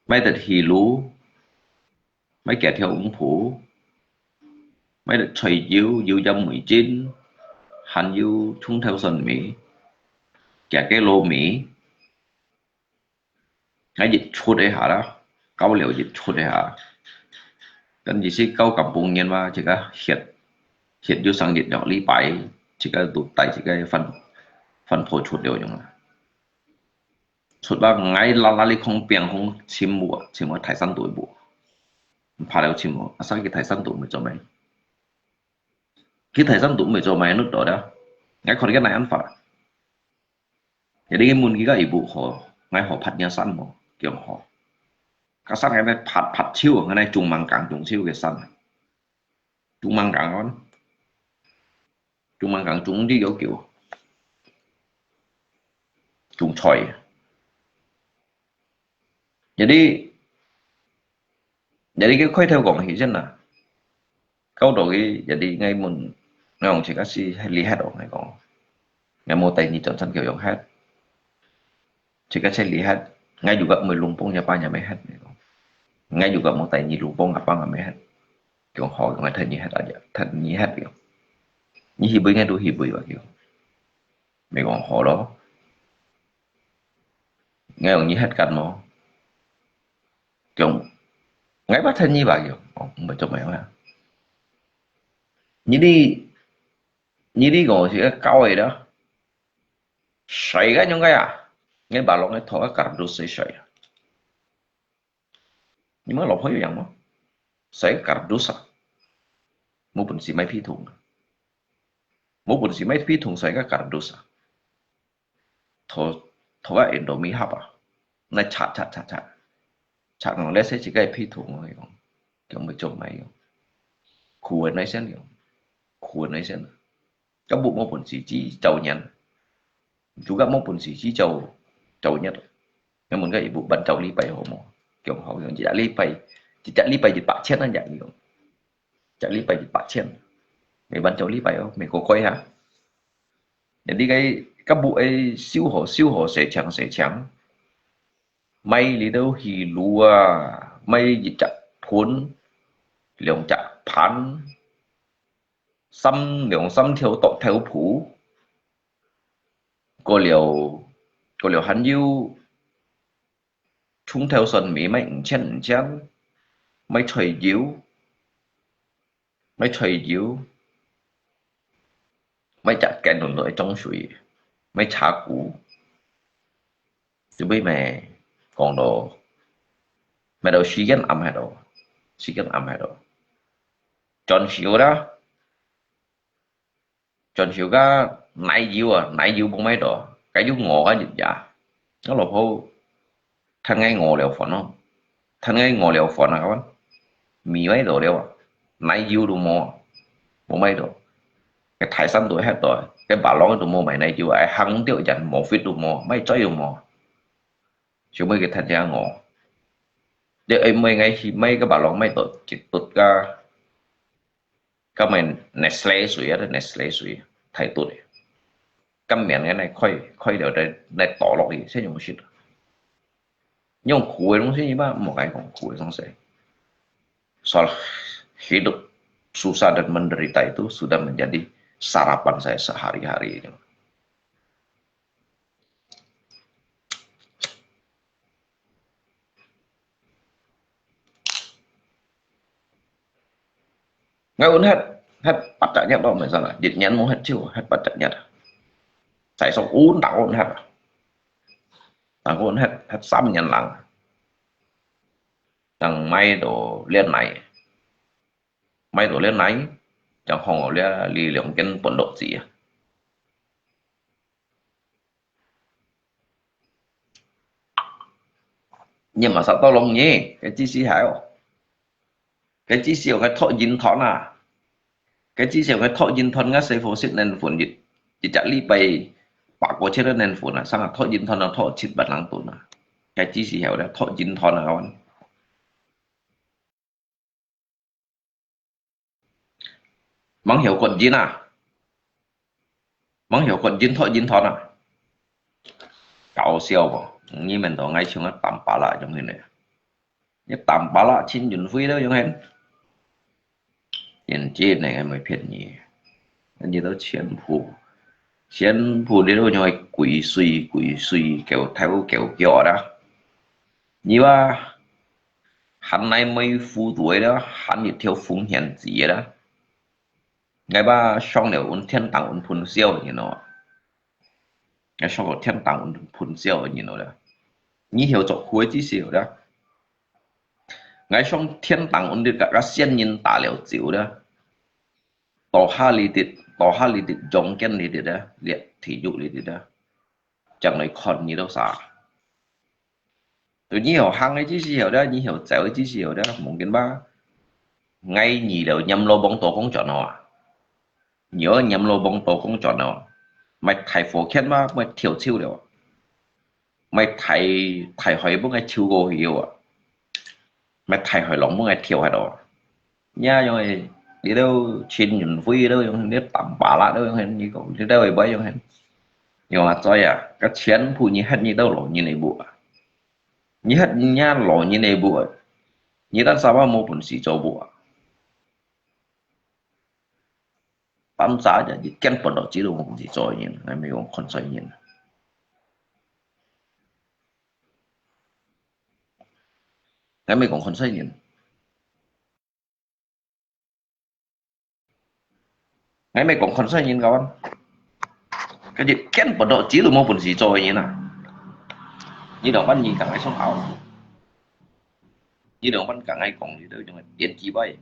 買得魚露，買幾條紅脯，買得菜油，油鹽味精，還有蔥頭蒜尾，幾個糯米。𠊎一出一下啦，搞了一出一下。跟住係搞感冒人嘛，這個歇，歇有成一兩禮拜，這個都帶這個飯，飯泡出了用啦。 出來，𠊎拉拉哩空邊空尋無，尋無大山肚無。怕了尋無，啊，上去大山肚毋係做咩？去大山肚毋係做咩，你到了。𠊎看你个哪樣法。Jadi問佢个一步好，𠊎好爬若山無，強好。該山𠊎呢爬，爬手，𠊎呢中猛降中手个山。 中猛降哦，中猛降中啲要求，中菜。Jadi，jadi佢開頭講起先啦，搞到佢，jadi𠊎問，𠊎講自家係厲害哦，𠊎講，𠊎無帶你轉身叫用核，自家係厲害，𠊎如果毋係弄崩一把也沒核，𠊎講。，𠊎又講無帶你路幫啊，幫啊，無忒。講好，𠊎忒你忒啊，忒你忒了。你去背，𠊎都去背吧，叫。無講好咯。𠊎用你忒幹咯。講，𠊎把忒你吧，叫。哦，毋係做麼个啊？你哩，你哩講係个搞个啦。 Sai ka nyong kaya, ngai balong ngai thok ka kardus sai sai. Ni ma lo pho yang mo. Sai ka kardus a. Mo pun si mai phi thung. Mo pun si mai phi thung sai ka kardus a. Tho, tho ka Indomie hap a. Nai chat chat chat chat. Chat nong le sai si kai phi thung yong. Kiong mai chom mai yong. Khu nai sen yong. Khu nai sen. Ka bu mo pun si chi chau nyan. Chú gak mo pun si chi chau, chau nyat. Ngai mun gak ibu ban chau li pai ho mo. Kiong hau yong chi li pai, chi li pai chi pak chen an yong. Chi li pai chi pak chen. Mei ban chau li pai ho, mei ko koi ha. Jadi kai ka bu ai siu ho, siu ho, se chang, se chang. Mai li dau hi lu a, mai yi chak phun, liong chak phan. Sam liong sam thiau tok thiau phu. Ko liu, ko liu han yiu, chung thiau son mi mai eng chen eng chen, mai choi yiu, mai choi yiu, mai chak ken lun loi chong shui, mai cha ku. Từ bi mai kong do, mai do si ken am hai do, si ken am hai do. Chon siu da. Chon siu ka nai yiu a, nai yiu bung mai do. Ka yiu ngo ka yit ya. Ka lo pho than ngai ngo liao phon no. Than ngai ngo liao phon a ka wan. Mi mai do liao a. Nai yiu du mo. Mo mai do. Cái Thái Săn tôi hết rồi. Cái bà lon tôi mua mày nai yiu a. Ai hăng tiêu dần mo fit du mo. Mai choi du mo. Siu mai cái than ya ngo. Để ai mai ngai hi mai cái bà lon mai do chit tut ka. Ka mai Nestle sui a, Nestle sui, thái tut. Ka mian ngai nai khoi, khoi liao dai, nai to lok i, se yong sit. Yong khu e dong si ni ba, mo kai kong khu e dong se. Soal hidup susah dan menderita itu sudah menjadi sarapan saya sehari-hari. Ngai un het, het pachak nyet lo mei sana. Jit nyan mo het chiu, het pachak nyet. Sai sok un tang un het. Tang un het, het sam nyan lang. Tang mai do lian nai. Mai do lian nai. Chang hong lian li liong ken pon dok zi. Nyi ma sa to long nyi, cái chi si hai o. Cái chi si o cái thọ yin thon à. Cái chi si o cái thọ yin thon ngã sai pho sit nen phun yit. Chỉ chặt li pai bạc của chết nen phun à, sang thọ yin thon à thọ chit bát lăng tun à. Cái chi si hai o thọ yin thon à wan. Manghiu kon jin à? Manghiu kon jin thot jin thon à? Kau siau bo. Ngi men to ngai chung tam pa la jong hin ne. Ni tam pa la chin yun fui lo jong hin. Yin jin ne ngai mai phian ni. Ni to chien phu. Chien phu ni lo jong kui sui kui sui kêu thau kêu kio da. Ni wa Hán nai mei fu tuai da, hán yit thiau phung hian zi da. Ngai ba shong liao un thiên đàng un phun siau ni no. Ngai shong liao thiên đàng un phun siau ni no da. Ni hiu chok huai chi siau da. Ngai shong thiên đàng un dit ka ka sian yin ta liao ziu da. To ha li dit, to ha li dit, jong ken li dit da, liat thi yu li dit da. Chang lai khon ni do sa. Tu ni hiu hang ai chi siau da, ni hiu zau ai chi siau da, mungkin ba. Ngai ni liao nyam lo bong to kong chon no a. Ni o nyam lo bong to kong chon no. Mai thai fo khian ba, mai thiau chiu liao. Mai thai, thai hoi bong ai chiu go hiu a. Mai thai hoi long bong ai thiau hai do. Nya yong ai, đi đâu chin yun fui đâu yong ai, đi tắm bá lá đâu yong ai, ni kong đi đâu ai bái yong ai. Yong a zoi a, ka chien phu ni het ni đâu lo ni nei bu a. Ni het nya lo ni nei bu a. 你等沙巴無本事做屋啊？Bangsa aja，你根本都知道無本事做个人，𠊎毋係講看衰人。𠊎毋係講看衰人。 𠊎毋係講看衰人，kawan。佢一根本都知道無本事做个人啊。你兩班你同𠊎相拗，你兩班同𠊎講，你都用電子杯。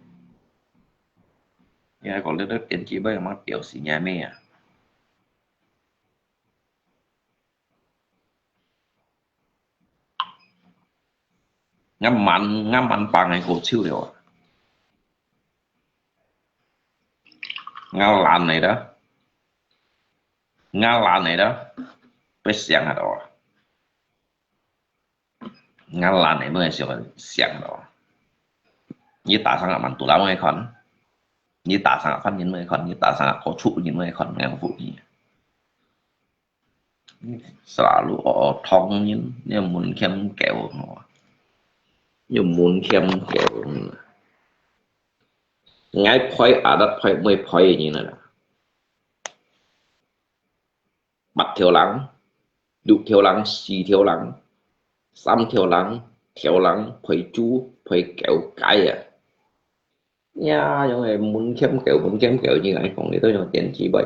你還講你都電子杯，嘛表示你阿妹啊。 𠊎滿，𠊎滿幫个過手了啊。𠊎懶个啦，𠊎懶个啦，別想啊都啊。𠊎懶个，莫想想咯。你打上啊滿肚啦，莫看。你打上啊犯人，莫看。你打上啊過處人，莫看。𠊎毋服氣。 Selalu哦，唐人，你門檻高吼，你門檻高。𠊎配啊，得配，毋配个人啊啦。八條人，六條人，四條人，三條人，條人，配豬，配狗，雞啊。 呀，用个門檻高，門檻高，你來講，你都用電子杯。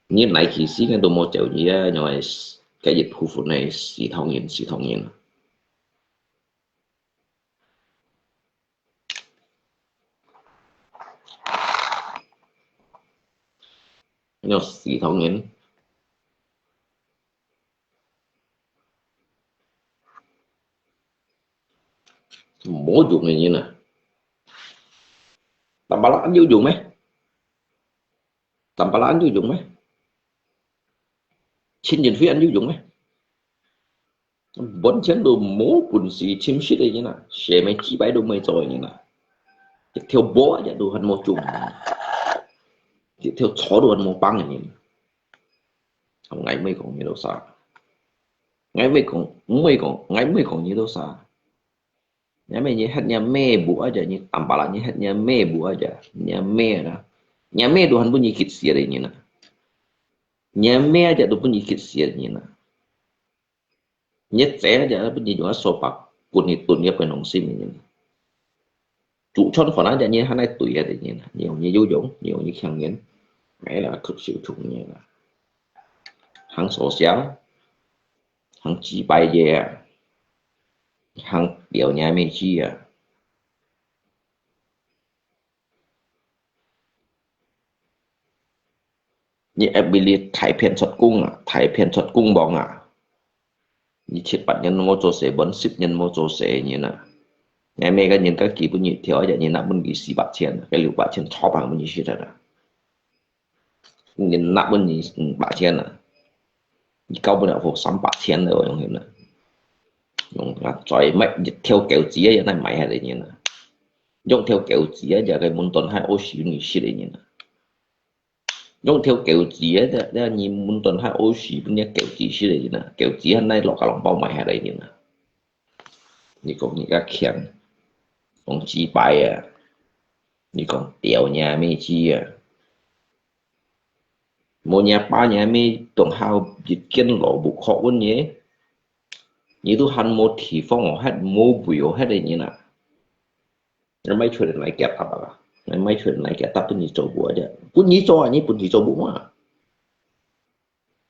你來去世界都無走你啊，用个，該一部分个死唐人，死唐人。用死唐人。 無用个人啊。Tampalak恁有用咩？Tampalak恁有用咩？陳雲輝恁有用咩？完全都無本事，尋食个人啊，啥物雞排都毋會做个人啊。一條布仔都還無種，一條草都還無幫个人。 𠊎毋會講你兜儕。𠊎毋會講，毋會講，𠊎毋會講你兜儕。因為你歇若姆屋啊，你tampalak，你歇若姆屋啊，若姆啦。若姆都還分你激死个人啊。若姆啊，都分你激死个人啊。 你姐啊，就分你用掃把滾你蹲入个良心个人。祖傳翻來，你還來對啊个人，你用你有用，你用你強人，哎呀，可惜窮人啊。行手香，行祭拜耶，行表娘妹去啊。 你愛分你大片出工啊，大片出工房啊。你七八年無做事，分十年無做事个人啊。若姆个人家己分你條，一日納分你四百千，該六百千炒飯分你食忒啊。人納分你五百千啊。你交分了貨三百千了，用佢啦。用啊，再買一條狗子啊，也來買下个人啊。用條狗子啊，就係門端還屙屎分你食个人啊。 用條狗子啊，這，這你門端還屙屎分隻狗子食个人啊，狗子還來落下籠包賣下來人啊。你講你較強，講祭拜啊，你講表若姆去啊，無若爸若姆當好一間老屋學問个，你都還無地方哦，還無位哦，還个人啊。 你買出來來給他吧，你買出來來給他分你做屋啊，分你做啊，你本事做屋嘛。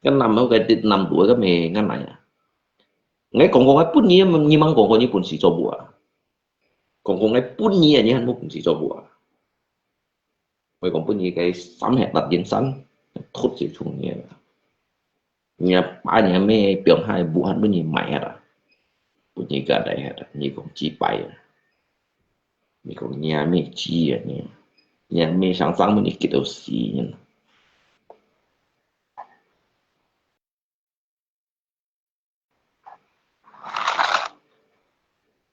該南好个南路个咩，該哪啊？你講講，𠊎分你，你吂講講你本事做屋啊？講講，𠊎分你啊，你還無本事做屋啊？ 𠊎講分你个三十六人生，突就從你啦。你阿爸你阿姆放下武漢分你買啊啦，分你个來下啦，你講祭拜啊，你講若姆知啊你，若姆生生分你激到死呢。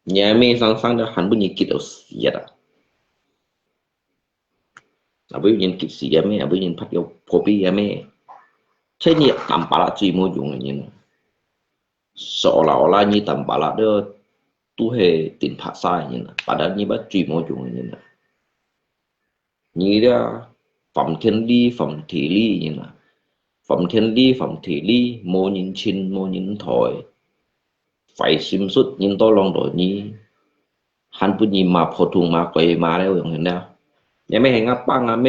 若姆生生都還分你激到死啊！啊，分人激死若姆，啊，分人拍掉破病若姆，這你tampalak最無用个人。seolah-olah你Tampalak都，都係頂白沙个人啊，padahal你乜最無用个人啊。你這Phạm Thiên Lý、Phạm Thị Lý人啊，Phạm Thiên Lý、Phạm Thị Lý，無人親，無人台，壞心術，人都浪到你，還分你罵普通話、鬼話了，用現了。你乜係𠊎爸、𠊎姆、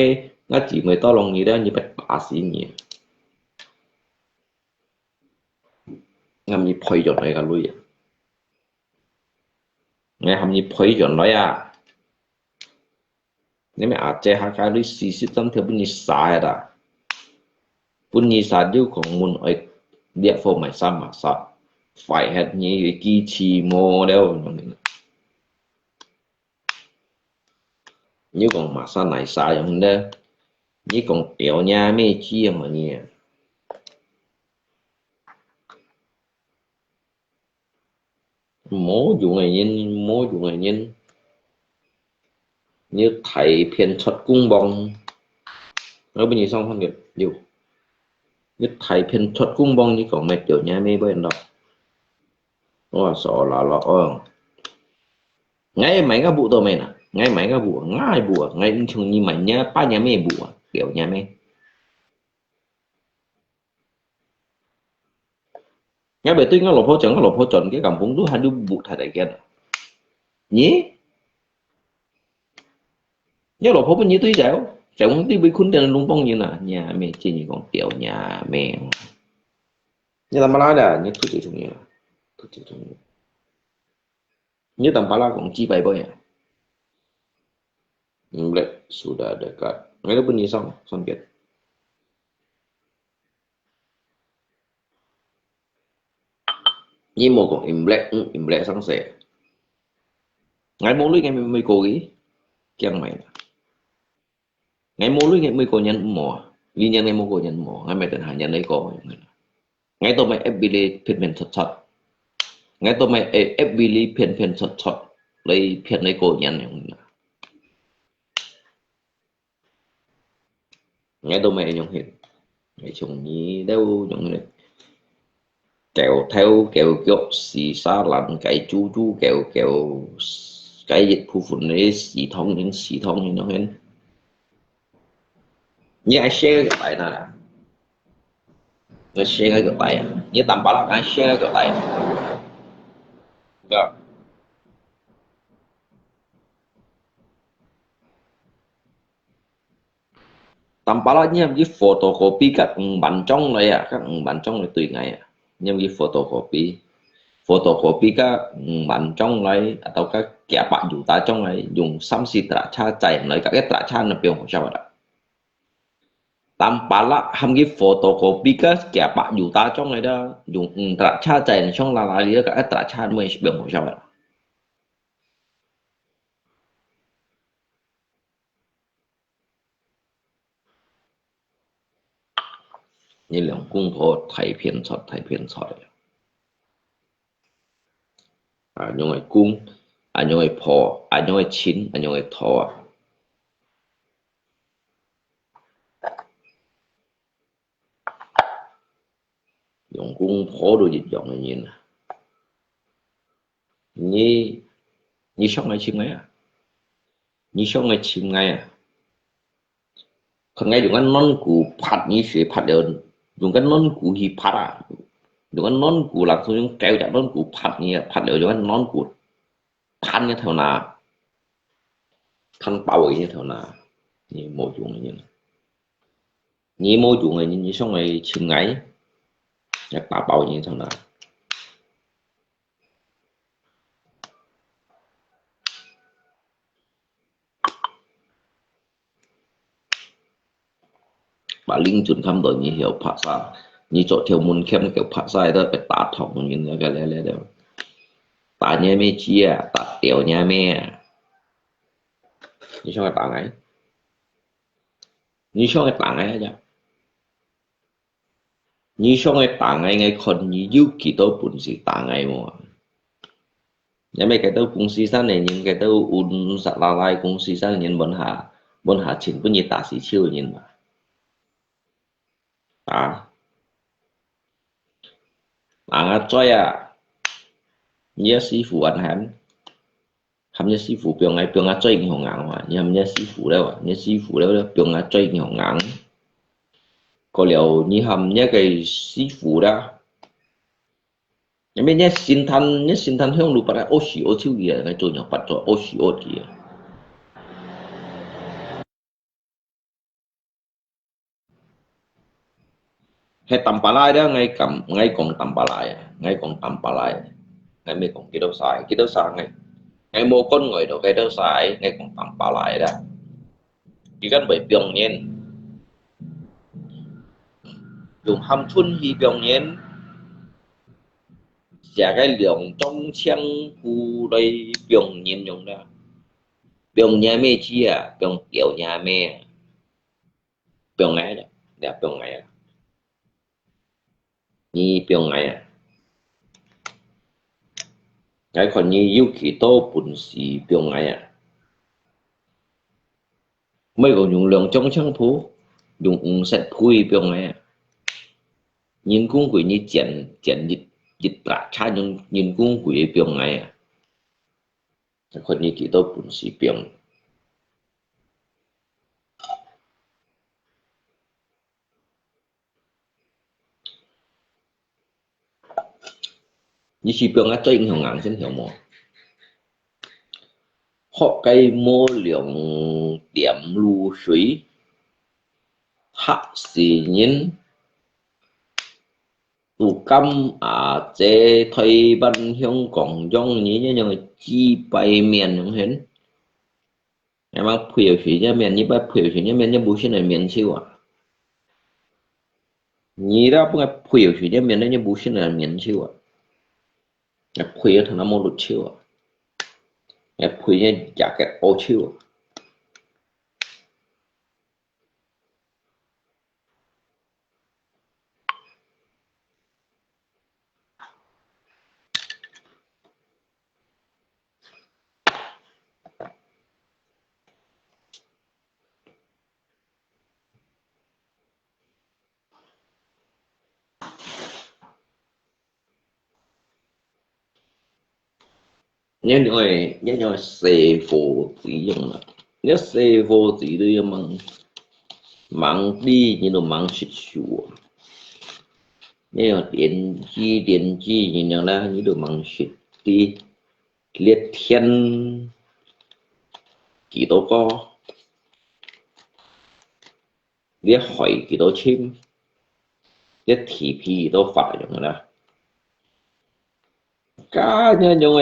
𠊎姊妹都浪你了，你會打死你。 喊你賠轉來个鐳啊！𠊎喊你賠轉來啊！你乜阿姐下个鐳四十三條分你殺个啦！分你殺又講問愛裂火賣衫賣衫，壞忒你个機器無了。 你講麼儕哪儕樣呢？你講表若姆知樣个呢？無用个人，無用个人。你大片出公磅，我分你上分个，有。你大片出公磅，你講麼表若姆會落？ 我說了咯，哦。𠊎買个布都買啦，𠊎買个布，𠊎布啊，𠊎毋像你買若爸若姆布啊，表若姆。𠊎會對𠊎老婆講，𠊎老婆轉个kampung都還有布太大件啊。你？你老婆分你對走，走你對被困等龍幫人啊，若姆，建議講表若姆。 你Tampalak啊，你都最重要，都最重要。你Tampalak講幾百倍啊？Imlek sudah dekat. Ngayon po ni sang, sangkit. Ni mo kong Imlek, hmm, Imlek sang se. Ngai mo lui ngai mo kong i, kiang mai. Ngai mo lui ngai mo kong nyan mo a. Li nyan ngai mo kong nyan mo. Ngai mai ten ha nyan nai kong. Ngai to mai ep bili phen phen chot chot. Ngai to mai ep bili phen phen chot chot. Lai phen nai kong nyan yang. Ngai to mai yang hin. Ngai chung ni dau yang hin. Kéo theo, kéo kiok, xì xa lăn, cái chú chú kéo kéo, cái dịch phu phun này xì thông những xì thông những nó hên. Như ai share cái bài nào là. Nó share cái bài à. Như tầm bảo là ai share cái bài. Được. Tăm pala ngiam ki photocopy kak ngban chong lai a, kak ngban chong lai tui ngai a. Ngiam ki photocopy. Photocopy kak ngban chong lai, atau kak kia pak juta chong lai, dùng xăm si tra cha chai lai, kak kia tra cha na piong hong sao da. Tăm pala ham ki photocopy kak kia pak juta chong lai da, dùng tra cha chai na chong la lai, kak kia tra cha na piong hong sao da. Ni兩公婆大騙財，大騙財。啊，用个公，啊，用个婆，啊，用个親，啊，用个頭啊。 用公婆都一樣个人啊。你，你想愛尋𠊎啊？你想愛尋𠊎啊？看𠊎用个軟骨拍你，先拍了，用个軟骨去拍啊！用个軟骨啦，用九隻軟骨拍你啊！拍了用个軟骨彈你頭那，彈爆你頭那，你無用个人。 你無用个，你，你想愛尋𠊎，𠊎打爆你頭那。把林俊看到你曉拍啥，你做條門檻叫拍啥，都被打痛，你那個來來來，打你咩雞啊，打掉你咩啊？你想愛打𠊎？你想愛打𠊎呀？ 你想愛打𠊎，𠊎看你有幾多本事打𠊎無？因為該兜公司山个人，該兜運煞拉拉公司山个人，問下，問下錢分你打死手个人嘛。啊？啊，阿仔啊，你个師傅還喊，喊你師傅放𠊎，放𠊎嘴硬硬啊，你喊你師傅了啊，你師傅了，放𠊎嘴硬硬。過了，你喊你个師傅啦，因為你心態，你心態向路不來，屙屎屙臭个，𠊎做樣發作，屙屎屙个。 係Tampalai啦，𠊎講，𠊎講Tampalai啊，𠊎講Tampalai，𠊎毋係講幾多儕，幾多儕，𠊎，𠊎無講𠊎到幾多儕，𠊎講Tampalai啦。佢敢會放人，用頷脣去放人，寫个兩張青布來放人用啦。 放若姆知啊，放表若姆啊，放𠊎啦，你放𠊎啊，你放𠊎啊，𠊎看你有幾多本事放𠊎啊。毋係講用兩張青布，用五色布放𠊎啊。人工貴你剪，剪一，一百尺用人工貴放𠊎啊。 看你幾多本事放。你試放啊，嘴硬硬先曉無？學个無兩點露水，嚇死人！ 都敢啊，這台灣香港樣，你這樣个幾百面樣形，你嘛配合水這面，你不配合水這面，你無信來面手啊？你啦，不配合水這面，你無信來面手啊？你配合他那麼多手啊？你配合人家个惡手啊？ 你用个，你用个細伙子用啦，你細伙子都要問，問知你都問識手啊。你用電機，電機人樣啦，你都問識知，這天幾多高？ 你海幾多深，你地皮幾多闊樣啦。該你用个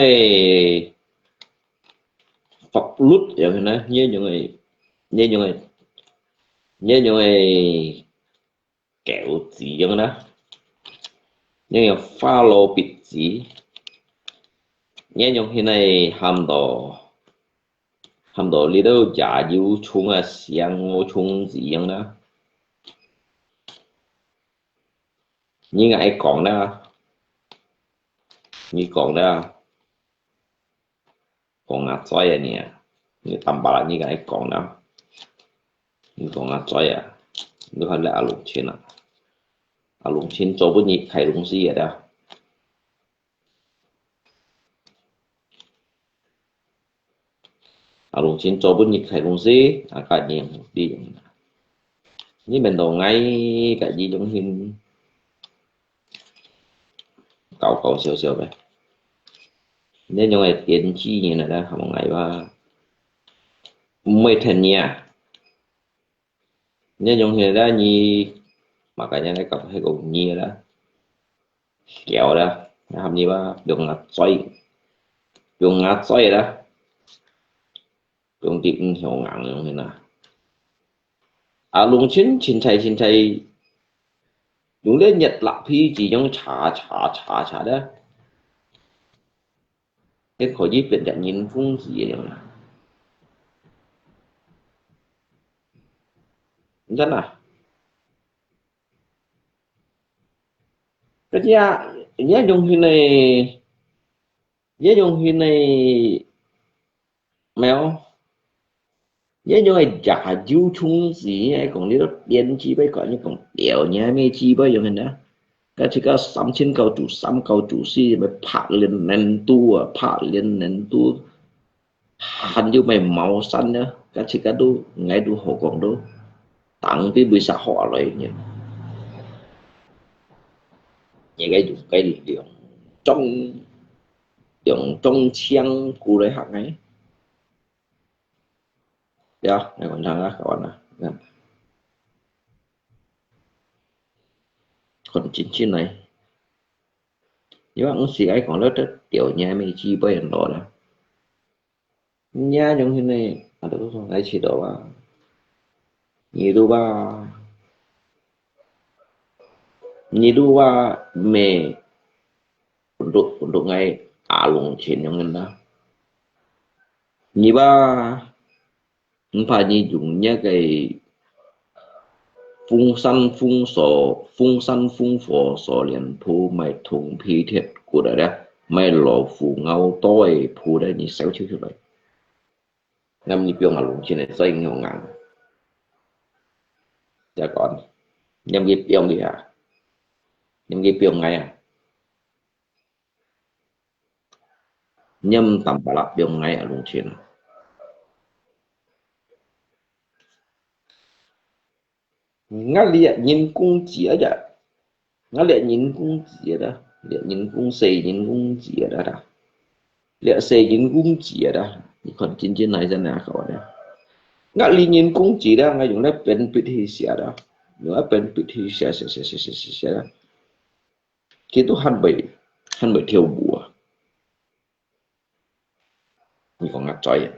法律樣啦，你用个，你用个，你用个狗子樣啦，你用花羅筆子，你用現在喊到 喊到你兜也有蟲啊，像我蟲子樣啦。你𠊎講啦，你講啦，講阿仔啊你啊，你Tampalai你𠊎講啦，你講阿仔啊，你看這阿龍親啊，阿龍親做不你開東西个啦。 阿龍親做分你開公司，啊，家己用，你用。你免到𠊎家己用心，搞搞笑笑个。你用个電子人啊，還無𠊎吧？毋會聽你啊。 你用起來你，嘛个人來講，係講你啦，曉啦，你喊你吧，用阿嘴，用阿嘴啦，用啲毋曉硬用起啦。啊，弄清清彩清彩，用這熱蠟皮子用擦擦擦擦啦。 也可以變成人工智慧了啦。你看啦，這下，你用現在，你用現在，沒有？ 你用个也有蟲子，你講你都電子杯，講你講表，你還沒紙杯用个呢？該自家三千九九三九九四，乜白領領導啊，白領領導，還有乜茅山呢？該自家都，𠊎都好講都，當地為啥好啊來呢？你該用該兩種，兩種槍過來嚇𠊎。 Ya, ngai kon thang ah, kawan ah. Ngan. Kon chin chin nai. Yo ang si ai kon lo te tiểu年没机会很多了。人家用现在啊，都说来去的吧。你都吧，你都吧，没，untuk untuk ngai alung chin yung na. 你吧，你怕你用那个风扇风火，风扇风火锁链铺买铜皮铁骨的了，买老虎咬刀的铺的，你烧出出来。那么你不用啊，弄起来再用硬。再讲，你们不用的啊，你们不用的啊。 Ñam tam palak piong ngai alung chin. Ngah liak nyin kung chia ya. Ngah liak nyin kung chia da. Liak nyin kung se nyin kung chia da da. Liak se nyin kung chia da. Ni kon chin chin nai chan na kawan ya. Ngah li nyin kung chia da ngai yung na pen pit hi sia da. Yung na pen pit hi sia sia sia sia sia sia da. Khi tu han bai, han bai thiau bu ah. Ni kong ngak choi ah.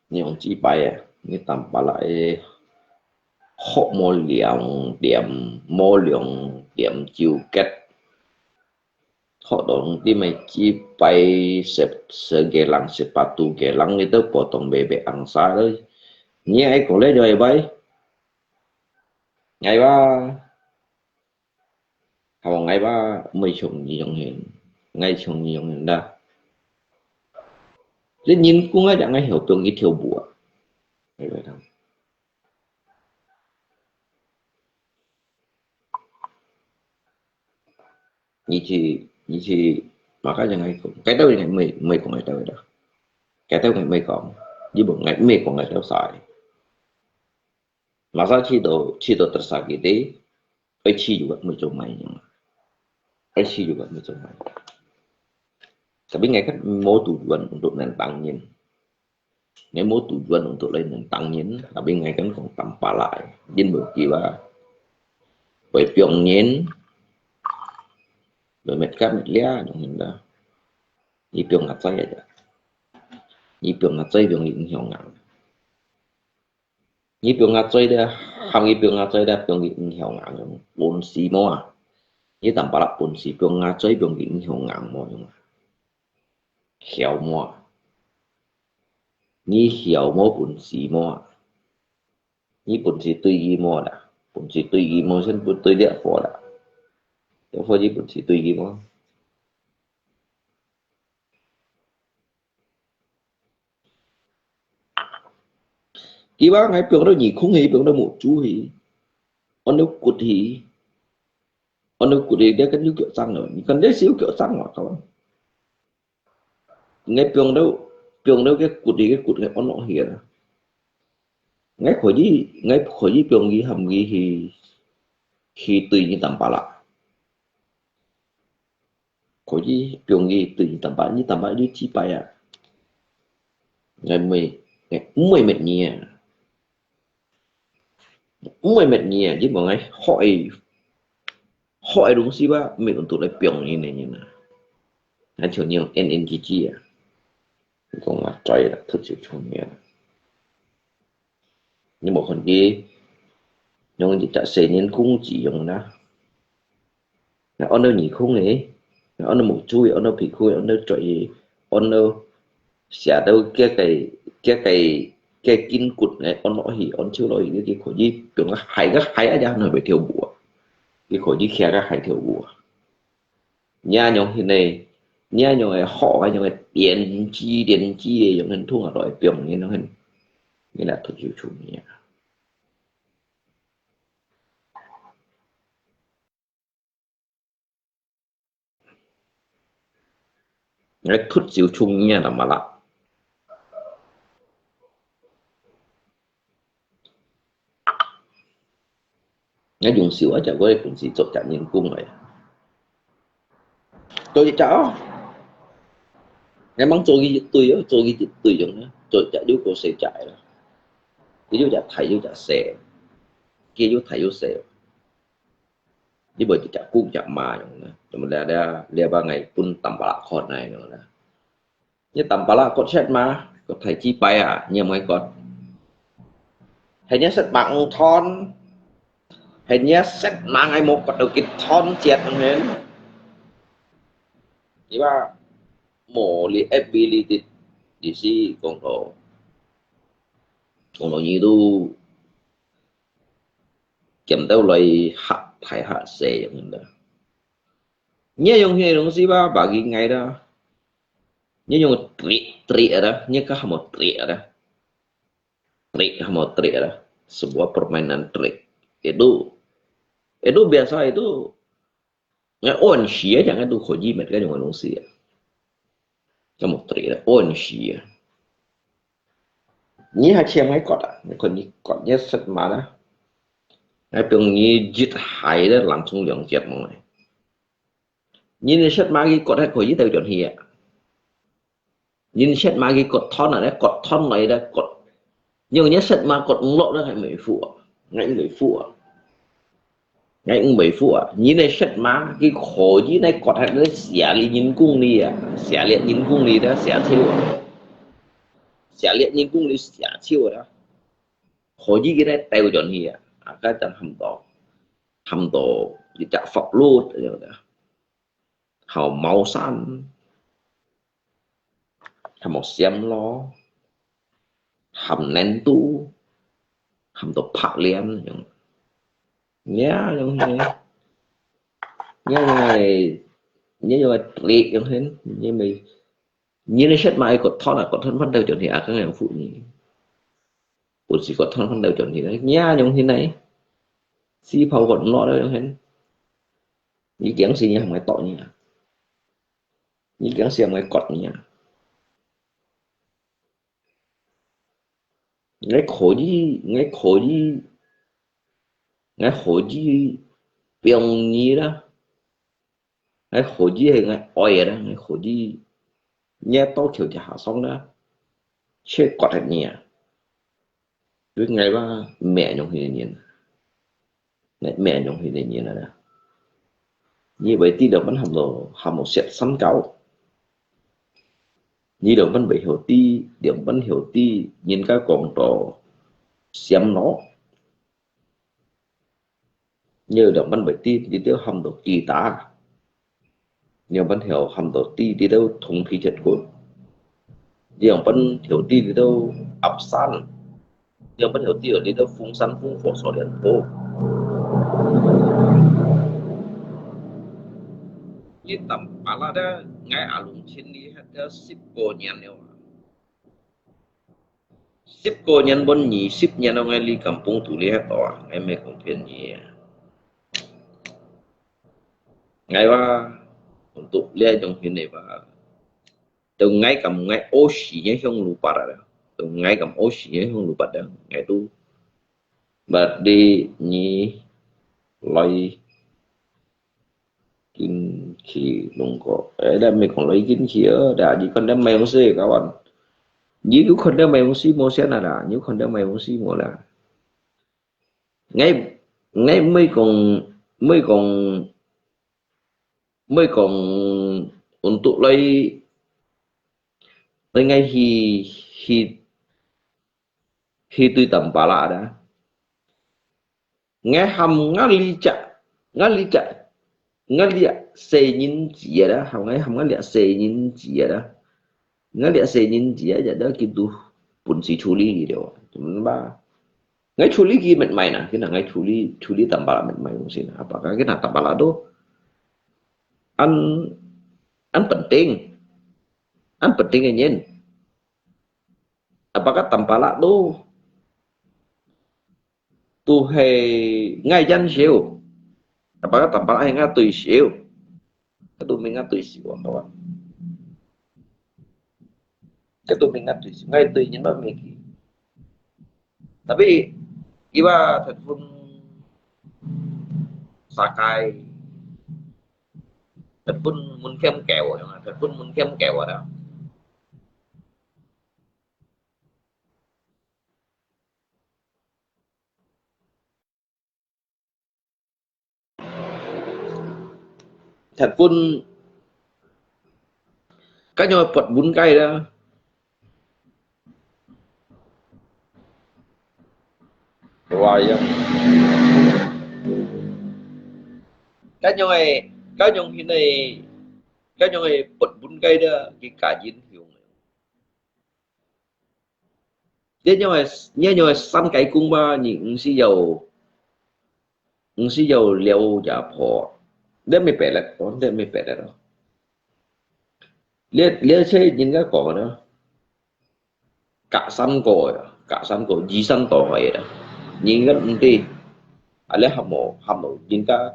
Ni kong chi pai ah, ni tam pa la eh. Hok mo liang diam, mo liang diam chiu ket. Hok dong ti mai chi pai sep se gelang sepatu gelang ni tau potong bebek angsa loi. Ni ai kong le joi bai. Ngai ba. Hao ngai ba mui chung ni yong hin. Ngai chung ni yong hin da. Li nyin kung ai jang ngai hiao piong ki thiau bu ah. Ngai bai tang. Ni chi, ni chi, maka jang ngai kong. Kai tau ngai mui, mui kong ngai tau da. Kai tau ngai mui kong. Ni bu ngai mui kong ngai tau sai. Masa chi do, chi do tersakiti. Ai chi yu mui chung mai ni. Ai chi yu mui chung mai. Tapi ngai kan mo tujuan untuk nentang nyin. Ngai mo tujuan untuk lai nentang nyin, tapi ngai kan kong tam pa lai. Jin bu ki ba. Bai piong nyin. Bai met ka met lia dong nyin da. Ni piong ngat sai aja. Ni piong ngat sai piong ni hiao ngang. Ni piong ngat sai da, ham ni piong ngat sai da, piong ni hiao ngang. Pun si mo ah. Ni tam pa la pun si piong ngat sai piong ni hiao ngang mo yung. Hiao mo ah. Ni hiao mo pun si mo ah. Ni pun si tui yi mo da. Pun si tui yi mo sen pun tui liak fo da. Liak fo ji pun si tui yi mo. Ki ba ngai piong do ni kung hi, piong do mu chu hi. On do kut hi. On do kut hi, dia kan yu kiok chang lo. Ni kan dia siu kiok chang lo kawan. Ngai piong do, piong do ke kut hi, ke kut ngai on lo hi da. Ngai kho ji, ngai kho ji piong ji ham ji hi, hi tui ni tam pa la. Kho ji piong ji tui ni tam pa, ni tam pa ji chi pai ah. Ngai mui, ngai mui met ni ah. Mui met ni ah, ji mo ngai hoi, hoi dong si ba, mui untuk lai piong ni ni ni na. Ngai chiu ni N N G G ah. Kong ngat choi la, thut chiu chung ni ah. Ni mo kon ji, yong ji ta se nyin kung ji yong na. Ngai on do ni kung eh, ngai on do mu chu eh, on do pi khu eh, on do choi eh, on do sia do kia kai, kia kai, kia kin kut ngai on lo hi, on chiu lo hi, ki kho ji piong ka hai ka hai aja no bai thiau bu ah. Ki kho ji kia ka hai thiau bu ah. Nia nyong hin ne, nia nyong eh hok, nia nyong eh 連枝連枝个樣，恁拖下來，放你樣，你來脫就出名。來脫就出名啦嘛啦。 𠊎用手啊，就過本事做隻人工个。做一隻哦。𠊎吂做佢一對哦，做佢一對樣啊，做一隻又過細隻个啦。佢有隻大有隻細，佢有大有細。你無一隻公隻嫲樣啦，怎麼了了了，把𠊎分淡薄仔看來樣啦。 你淡薄仔割色嘛，割大支擺啊，你毋愛割。係你色嘛毋同，係你色嘛，𠊎無割到幾同隻，係。你話無你ability，你是講到，講到你都減到來嚇大嚇細樣啦。你用這東西吧，bagi𠊎啦。 你用trick trick ada, ni ka hamo trick ada. Trick hamo trick ada. Sebuah permainan trick. Itu, itu biasa itu, ngai on sia jangan itu koji met kan yang nung sia. Kamu trick ada, on sia. Ni hai chiang ngai kot ah, ngai kot ni kot ni set mana. Ngai piong ni jit hai ada langsung yang jit mo ngai. 人个色嘛佢割忒可以掉轉去啊。人色嘛佢割斷啊，割斷來咧割。用人色嘛割毋落咧，係毋會付啊，係毋會付啊，係毋會付啊。人个色嘛佢可以咧割忒咧，寫你人工哩啊，寫你人工哩咧，寫手啊，寫你人工哩寫手啊，可以佢咧掉轉去啊，啊，該等很多。 喊到一隻法律，喊到茅山，喊到仙咯，喊lendu，喊到白蓮，樣。Ya，樣係，ya，樣係，ya，樣係trick，樣係，因為，你个色嘛，一個斷啊，個斷翻到轉去，啊，剛樣付你。 本事個斷翻到轉去咧，呀，用去呢，死泡個落咧，用去。你驚死你還會剁你啊？你驚死還會割你啊？你可以，你可以，你可以放你啦。 𠊎可以係𠊎愛个啦，𠊎可以，你到橋底下上啦，切割忒你啊！對𠊎話，命用佢个人，𠊎命用佢个人啦。你會知兩分喊到，喊到食三角，你兩分會曉知，兩分曉知，人家講到閃腦。 你有兩分會知，你都喊到吉他；兩分曉喊到知，你都銅皮鐵骨；兩分曉知，你都鴨山；兩分曉知，你都風山風火鎖鏈布。你淡薄啦，𠊎阿龍千里還得十過年了啊！ 十過年分二十年了，𠊎哩kampung肚裡歇到啊，𠊎毋係講騙你啊。𠊎話，untuk這種形个話，到𠊎敢𠊎屙屎也向路八啊，到𠊎敢屙屎也向路八啊，𠊎都，berarti你來 Kinki lungko. Eh, dah mi kong loi kinki, eh, dah, ni kon dah mai mesti kawan. Ni ku kon dah mai mesti mo sian ada, ni kon dah mai mesti mo lah. Ngai, ngai mai kong, mai kong, mai kong untuk loi, loi ngai hi, hi, hi tui tampala dah. Ngai喊𠊎這隻，𠊎這隻，𠊎這細人子啊啦，喊𠊎喊𠊎這細人子啊啦。𠊎這細人子啊，也都佢都本事處理佢了，怎麼辦？𠊎處理佢乜賣呐，佢那𠊎處理，處理tampala乜賣東西呐，apa kah佢那tampala都，恁，恁penting。恁不定个人，apakah tampalak都，都係𠊎見笑，apakah tampalak係𠊎對笑，該都毋係𠊎對笑啊，好啊。該都毋係𠊎對笑，𠊎對人都毋係佢。Tapi，佢話telepon sakai，telepon mun khiam kêu啊，telepon mun khiam kêu啊。 Telepon，該樣會發分界啦。哇呀！該樣會，該樣現在，該樣會發分界啦，佢个影響。 這樣个，這樣个三界公嘛，你毋需要，毋需要了解破，這毋係別个，這毋係別个咯。這，這係人家講个咯，隔山過呀，隔山過，移山倒海啦。人家毋知，啊，這還無，還無，人家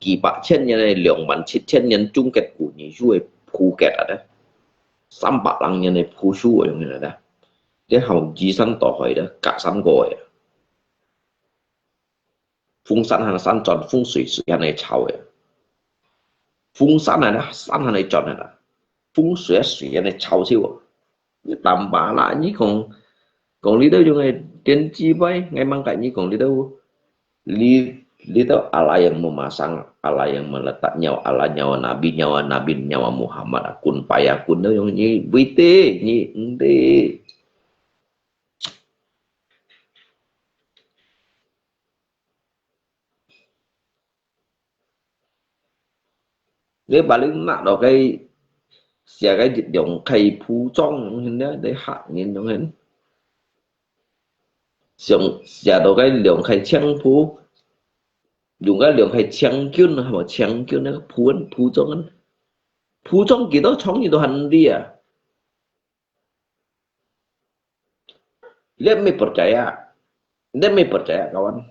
幾百千年个，兩萬七千年終結古，你就會普及啊，這。 三百零年个普修个樣个啦，這好移山倒海个，隔山過个。風山還山轉，風水水還係潮个。風山還係山還係轉个啦，風水啊水還係潮潮啊。你tampalak，你講，講你兜用个電子牌，𠊎問下你講你兜 你，你兜Allah yang memasang, Allah yang meletak nyawa Allah, nyawa Nabi, nyawa Nabi, nyawa Muhammad, akun paya, akun đó, ni bui tê, ni ende. Ni paling nak đó cái, sia cái 兩塊普庄樣形呢，你嚇人樣形。想，sia đó cái 兩塊青普，用个兩塊青軍啊，係無？青軍那個普，普庄啊，普庄幾多長你都還毋知啊。 Let me percaya. Let me percaya, kawan.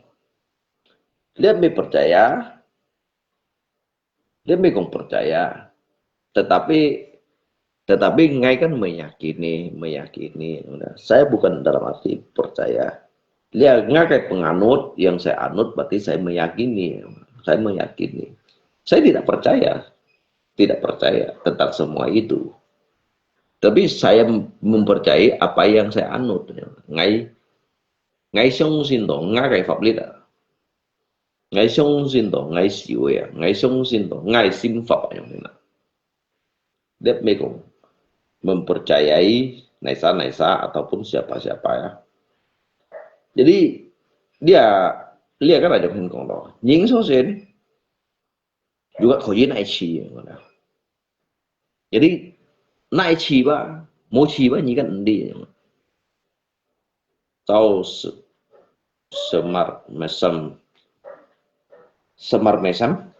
Let me percaya. Let me kong percaya. Tetapi, tetapi ngai kan meyakini, meyakini. Saya bukan dalam arti percaya. Dia ngakai penganut, yang saya anut berarti saya meyakini. Saya meyakini. Saya tidak percaya. Tidak percaya tentang semua itu. Tapi saya mempercayai apa yang saya anut. Ngai, ngai 相信到 ngai cái pháp lý啊。Ngai 相信到 ngai 修啊，ngai 相信到 ngai 心法啊，樣形啊。Dia mê kong mempercayai naisa-naisa ataupun siapa-siapa ya. Jadi, dia, dia kan ada yang kong lo. Nying so sen, juga kau ye nai chi, ngona. Jadi, nai chi ba, mo chi ba, nyi kan endi. Tau se-, semar mesem. Semar mesem.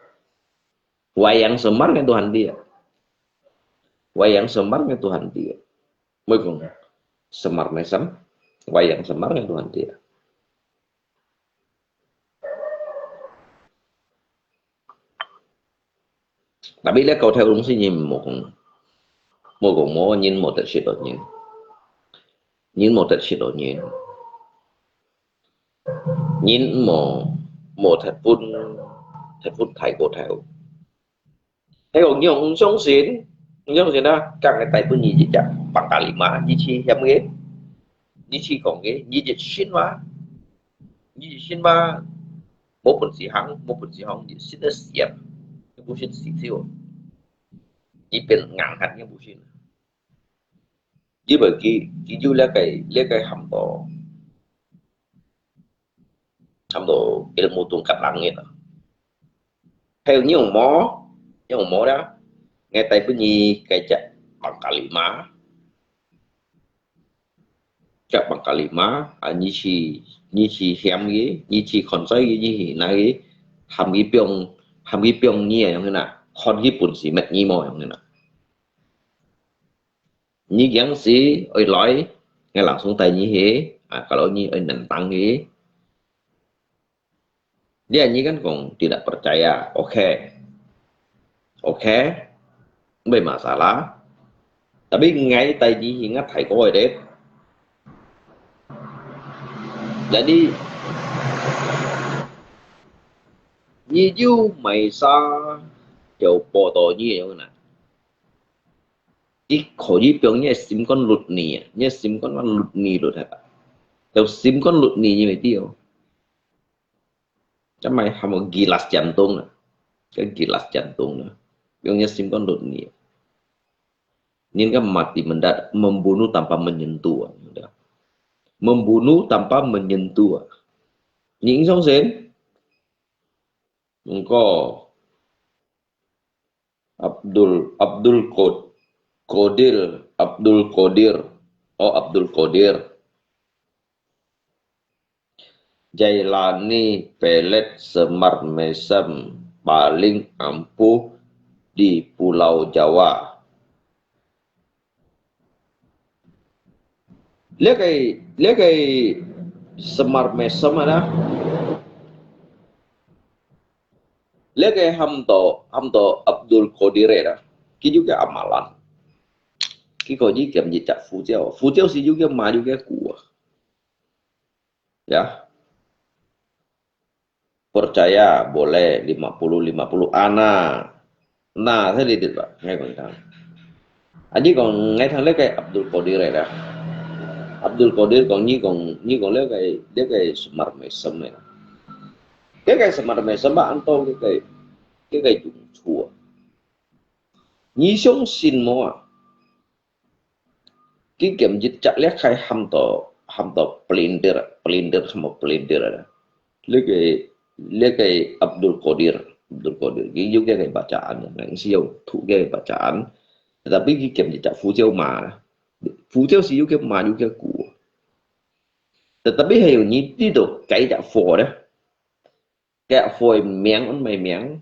Wayang semar ngan Tuhan dia. Wayang semar ngan Tuhan dia. Mui kong semar mesem. Wayang semar ngan Tuhan dia. Tapi 這高頭東西人無講，無講無，人無得食到人，人無得食到人，人無，無忒分，忒分大過頭。 係講你毋相信，毋相信啊，今日帶分你一隻Panglima，你去喊佢，你去講佢，你一信嘛，你一信嘛，無本事行，無本事行，你信得死啊，你毋信死掉，你變硬漢，你毋信。因為佢，佢有這個，這個喊到，喊到ilmu tungkat langit啊。 Hay你有無？你有無啦？𠊎帶分你該隻Panglima，隻Panglima，啊，你去，你去喊佢，你去看衰佢，你去拿佢，喊佢放，喊佢放你啊，樣形啊，看佢本事滅你無，樣形啊。你驚死，愛來，𠊎langsung帶你去，啊，kalau你愛nentang去。Dia你kan講tidak percaya，OK？OK？Tidak masalah。Tapi𠊎帶你去，𠊎大哥个咧。Jadi，你有買啥，就報導你个樣啦。 佢可以放你个心肝入你啊，你个心肝入你入去啊。有心肝入你，你會知哦。這賣喊做gilak jantung啊，該gilak jantung啊，用你个心肝入你啊。Ini kan mati mendadak, membunuh tanpa menyentuh啊，membunuh tanpa menyentuh啊。你相信？Engkau Abdul, Abdul Qod-, Qadir, Abdul Qadir. Oh, Abdul Qadir. Jailani pelet Semar Mesem paling ampuh di Pulau Jawa. 這个，這个Semar Mesem啊，這个喊做，喊做Abdul Qadir啊，佢有个amalan。佢可以兼一隻符咒，符咒係有个馬有个牛啊。Ya. Percaya boleh lima puluh lima puluh ana. Nah, saya lihat, Pak. Saya kong tang. Aji kong ngai thang lek Abdul Qadir ya. Abdul Qadir kong ni kong, ni kong lek, lek Semar Mesem ya. Lek Semar Mesem, Pak, anto lek, lek jung chua. Ni xiong sin mo a. Ki kiam jit chak liak khai ham to, ham to pelintir, pelintir, ham to pelintir ada. Lek, lek Abdul Qadir, Abdul Qadir. Ki yu ke bacaan, nang siu tu ke bacaan. Tetapi ki kiam jit chak fujiu ma. Fujiu si yu ke ma yu ke ku. Tetapi hai yu ni ti to kai chak fo de. Kẹt phôi miếng ăn mày miếng.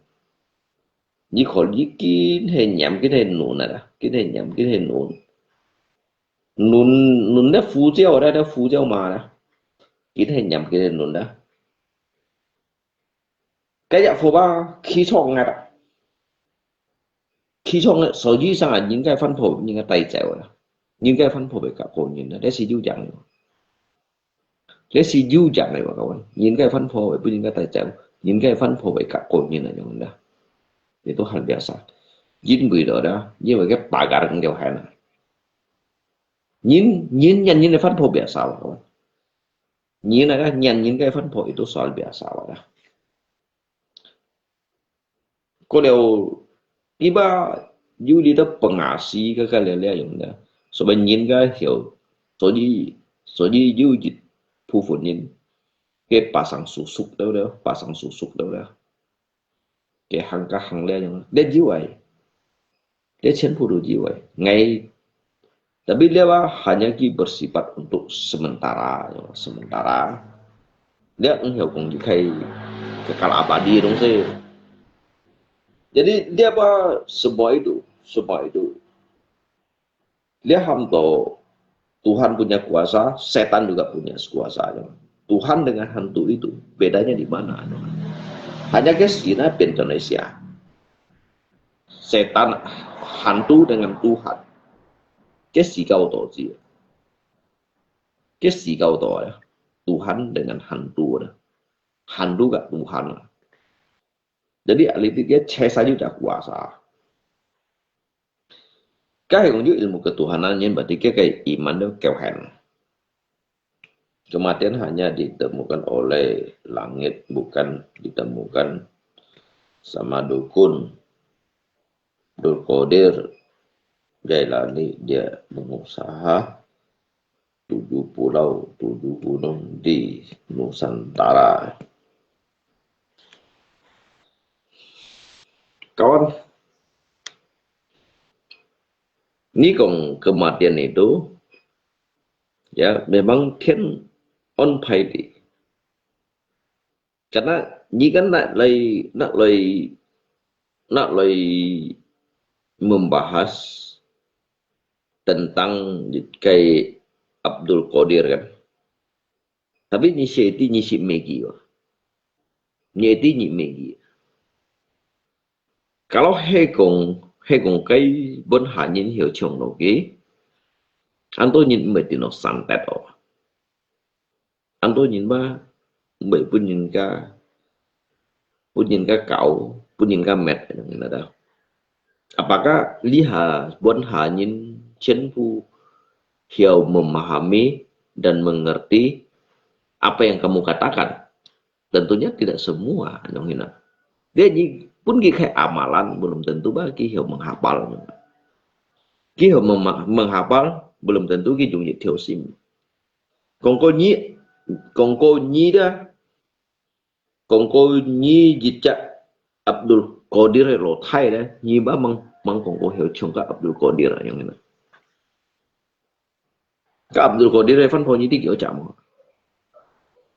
Như khỏi như kín hay nhắm kín hay nụn à, kín hay nhắm kín hay nụn. Nụn, nụn đó phú chiêu đó, đó phú chiêu mà đó. Kín hay nhắm kín hay nụn đó. Cái dạ phô ba khi chọn ngay đó. Khi chọn ngay, sở dĩ sao là những cái phân phối, những cái tài trợ đó. Những cái phân phối với cả cô nhìn đó, đấy là yu chẳng. Lek si yu jang lei wa kawan. Nyin kai fan pho wei, bu nyin kai tai chau. Nyin kai fan pho wei kak ko nyin na yong da. Itu hal biasa. Jin bui do da, nyin wei ke pagar ngiau hai na. Nyin, nyin nyan nyin fan pho biasa wa kawan. Nyin na ka nyan nyin kai fan pho itu soal biasa wa da. Ko liau, iba yu li da pengasi ke ka liau liau yong da. Sebab nyin ka hiu, so ji, so ji yu ji pu fu nyin. Ke pasang susuk da da, pasang susuk da da. Ke hang ka hang liau yong da. Liau yu ai. Liau chen pu du yu ai. Ngai Tapi dia apa, hanya ki bersifat untuk sementara, ya, sementara. Dia engkau kong dikai kekal abadi dong se. Jadi dia apa, semua itu, semua itu. Dia ham to Tuhan punya kuasa, setan juga punya kuasa. Ya. Tuhan dengan hantu itu bedanya di mana? Hanya ke Cina Indonesia. Setan hantu dengan Tuhan. Cái gì cao tổ gì? Cái gì cao tổ ya? Tuhan dengan hantu ya. Hantu gak Tuhan ya. Jadi, alih dia cai saja dah kuasa. Cái hùng yu ilmu ketuhanan nyen berarti cái, cái iman đó kéo hèn. Kematian hanya ditemukan oleh langit, bukan ditemukan sama dukun. Abdul Qadir Jailani dia mengusaha tujuh pulau, tujuh gunung di Nusantara. Kawan, ni kong kematian itu, ya, memang 天安排的. Karena ni kan nak lai, nak lai, nak lai membahas tentang ke Abdul Qadir kan. Tapi你寫一定你寫乜佢哦，你一定你乜佢。Kalau係講，係講該本下人曉唱落去，恁多人毋會跌落santet哦。 恁多人嘛，毋會分人家，分人家搞，分人家搣，你知道。Apakah你下，本下人全部曉memahami dan mengerti apa yang kamu katakan? Tentunya tidak semua, anong hina. Dia ni pun ki khai amalan, belum tentu ba ki hiểu menghafal. Ki hiểu mema-, menghafal, belum tentu ki jung yit thiau sim. Kongko nyi, kongko nyi dah, kongko nyi jijak Abdul Qadir lo thai dah, nyi ba mang, mang kongko hiu chung ka Abdul Qadir yang ina. Ka Abdul Qadir phan pho nyi ti kiu cham.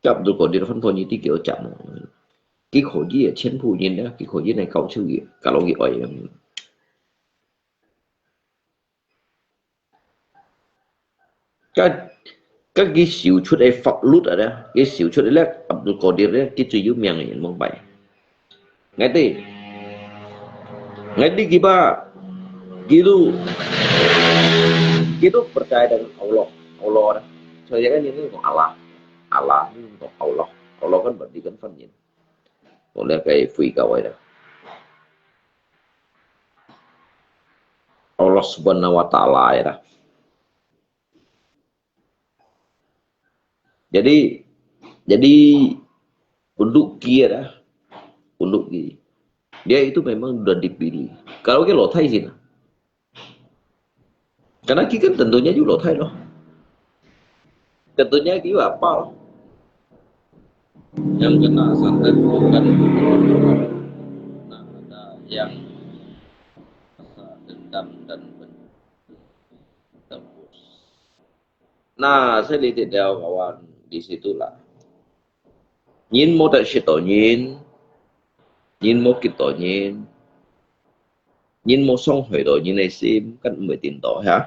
Ka Abdul Qadir phan pho nyi ti kiu cham. Ki kho ji chen phu nyin dah, ki kho ji nai kau chu yi, ka lo ki oi yang ina. Ka, ka ki siu chut e fap lut ada, ki siu chut e lek Abdul Qadir le, ki chui yu miang yin mong bai. Ngai ti, ngai ti ki ba, ki tu, ki tu percaya dengan Allah, Allah ada. Saya kan ini Allah, Allah ini Allah, Allah kan berarti kan fan yin. Kong le kai fui kau ada. Allah Subhanahu wa Ta'ala ya dah. Jadi, jadi untuk ki ya dah, untuk ki, dia itu memang sudah dipilih. Kalau ki lo thai sih, karena ki kan tentunya juga lo thai lo. Tentunya ki apa lo. Yang kena santet bukan nah, ada yang rasa dendam dan benci tembus. Nah, saya lihat dia kawan di situlah. Nyin mau tak situ nyin, nyin mau kita nyin, nyin mau song hai tu nyin ai sim kan mesti tindak ya,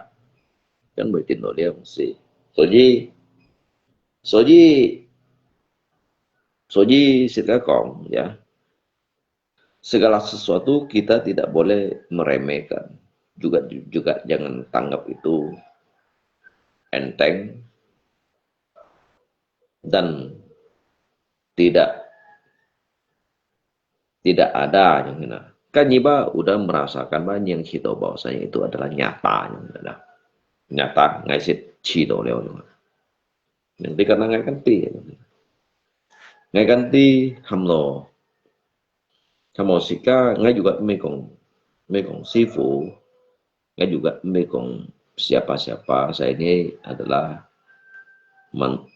kan mesti tindak dia mesti. Jadi, jadi, jadi saya kong ya. Segala sesuatu kita tidak boleh meremehkan. Juga juga jangan tanggap itu enteng dan tidak tidak ada yang hina. Kan nyiba udah merasakan bahwa yang kita bahwasanya itu adalah nyata yang hina. Nyata ngai sit ci to leo yang. Yang ti kan ngai kan ti. Ngai kan ti ham lo. Ham lo sika ngai juga mekong mekong sifu. Ngai juga mekong siapa-siapa. Saya ini adalah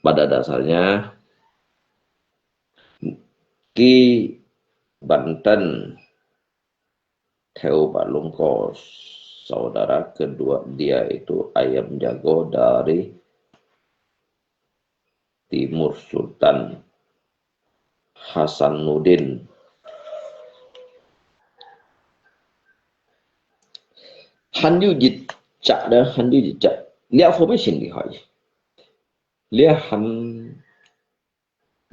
pada dasarnya ki Banten Theo Pak Lungko, saudara kedua dia itu ayam jago dari Timur Sultan Hasanuddin. Hanyu jicak dah, hanyu jicak. Lihat formation di hai. Lihat han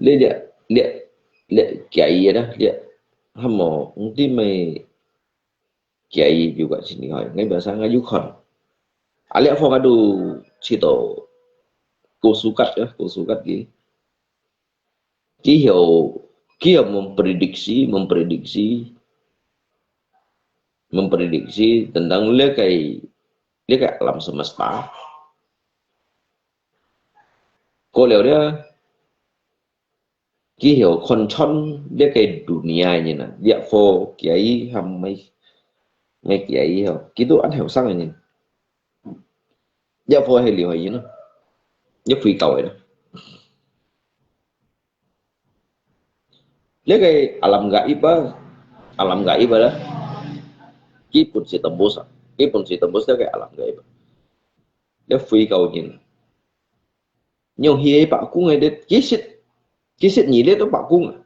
你這，你，你幾啊億啦，你，還無，毋知咩幾啊億juga sini hai. Ngai biasa ngai juga. Alek apa kadu cito. Ko sukat ya, ko sukat ki. Ki heo, ki heo memprediksi, memprediksi, memprediksi tentang lekai, lekai alam semesta. Ko leo dia, ki heo kon chon lekai dunia ini na. Dia fo kiai ham mai, mai kiai heo. Kitu an heo sang ini. Dia fo heo liu ini na. Dia fui kau ini. Lekai alam gaib ba, alam gaib ba lah. Ki pun si tembus, ki pun si tembus lekai alam gaib. Dia fui kau ini. Nyong hi ai bakung ai de, kisit, kisit ni le to bakung a.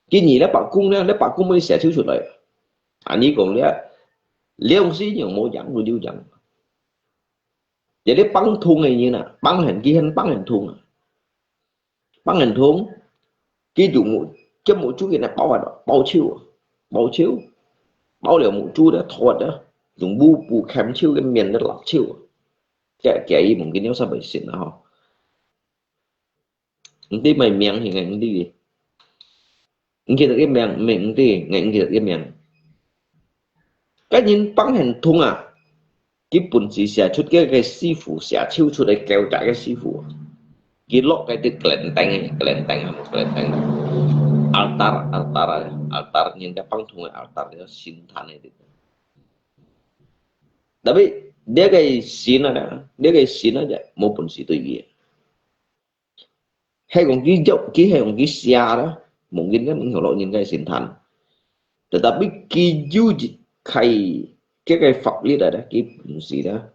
Ki ni le bakung le, le bakung mo sia chiu chu lai. Ani kong le, le ong si nyong mo yang lu liu yang. 這兜放痛个人啊，放很，佢很放很痛啊。放很痛，佢就目，佢目珠佢那包啊，包手啊，包手，包了目珠的，頭啊，用布布鉗手个面的辣手啊。這，這佢mungkin有啥會信啊吼。毋知麼名，應該毋知。毋記得个名，毋，毋知，𠊎毋記得个名。該人放很痛啊，佢本事寫出个，个師傅寫手出來，教佢个師傅。佢落該兜gelenteng，gelenteng啊，gelenteng。Altar，altar啊，altar，人家放痛个altar，叫神壇个地方。Tapi，這个神啊，這个神啊，無本事對佢。 係講佢有，佢係講佢寫啦，mungkin kan有落人个神壇。Tetapi佢有一个，佢个法律啊，佢本事啦，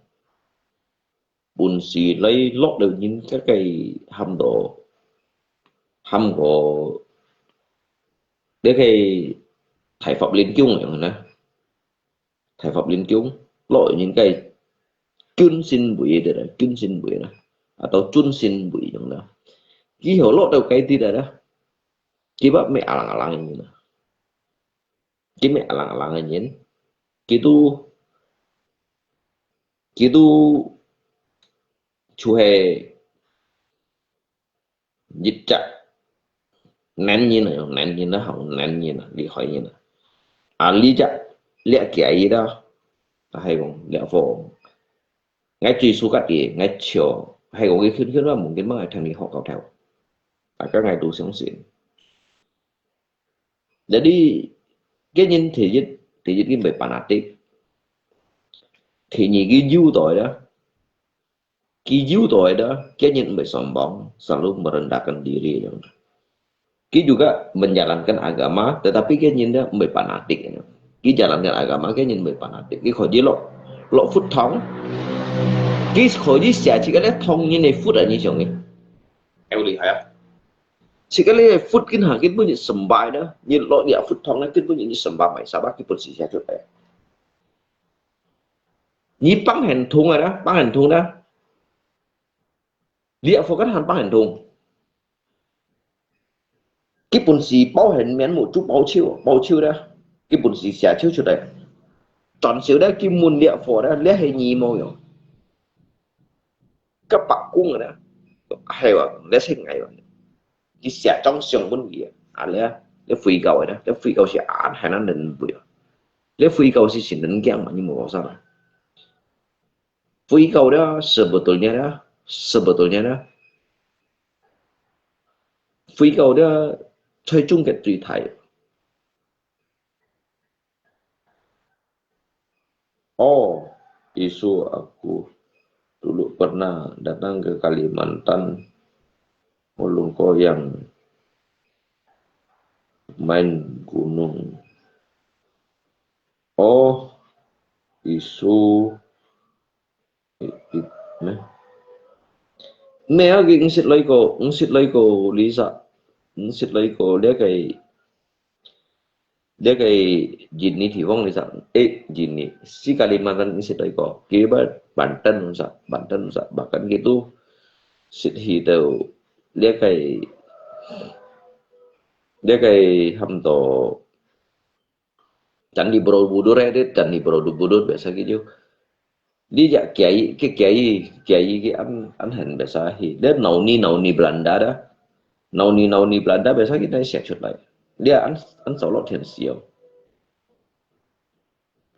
本事來落了人个，个喊到，喊過，這个大法輪功樣呢。 大法輪功，落人个君臣位个啦，君臣位啦，atau尊臣位樣啦。佢好落到該地啦，佢毋係alang-alang个人啦，佢毋係alang-alang个人，佢都，佢都就係 一隻能人啊，用能人啊，好能人啊，厲害人啊。啊，這隻，這个啊，係講，這个，𠊎最suka佢，𠊎笑，係講佢圈圈啊，mungkin嘛，𠊎聽佢學到頭。大家𠊎都相信。Jadi，个人第一，第一，佢毋係fanatik。第二，佢有道啦。 佢有道个，个人毋會sombong，selalu merendahkan diri樣。佢juga menjalankan agama，tetapi个人呢，毋會fanatik樣。佢jalankan agama，个人毋會fanatik。佢可以落，落佛堂，佢可以寫自家咧唐人个佛啊，你想个，好厲害啊！自家咧佛跟下，根本就崇拜呢，你落入佛堂呢，根本就你崇拜埋啥吧，佢本事寫出來。 你放很痛个啦，放很痛啦。你阿佛个還放很痛。佢本事包很綿，目珠包手，包手啦。佢本事寫手出來。轉手咧，佢問你阿佛咧，你係你無用。个伯公个咧，係啊，你係𠊎啊。佢寫張相分佢啊，啊，你啊，你回教个咧，你回教係啊，還能能回啊。 你回教係神人驚嘛，你無講啥啦。回教了，sebetulnya了，sebetulnya了，回教了，最終个最大。哦，Isu, aku dulu pernah datang ke Kalimantan, Mulongko yang main gunung. Oh, Isu, i-, i-, meh. Meh, aku ngsit lai ko, ngsit lai ko Lisa, ngsit lai ko 這个，這个印尼地方Lisa，誒，印尼，si Kalimantan ngsit lai ko, kiba Banten Lisa, Banten Lisa, bahkan gitu, sit hi tau, 這个，這个喊到 Candi Borobudur，誒，Candi Borobudur biasa gitu. Dia jak kiai, ke kiai, kiai ke an, an han biasa hi. Dia nauni, nauni Belanda dah. Nauni, nauni Belanda biasa kita siap cut lai. Dia an, an solo thian sio.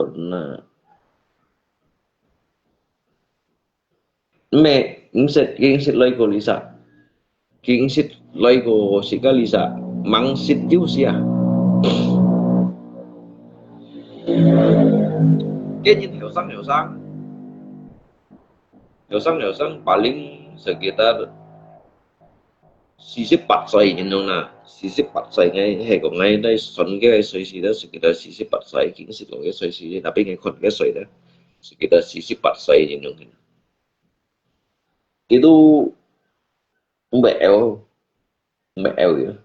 Pernah. Meh, ngsit, ngsit lai ko Lisa. Ngsit lai ko si ka Lisa. Mangsit tiu sia. Cái nhìn hiểu sẵn, hiểu sẵn. Hiểu sẵn, hiểu sẵn, paling sekitar 四十八歲形容啦，四十八歲，𠊎係講𠊎在算个歲數咧，sekitar 四十八歲，經識講个歲數咧，tapi𠊎看个歲咧，sekitar 四十八歲形容。佢都毋會out，毋會out个。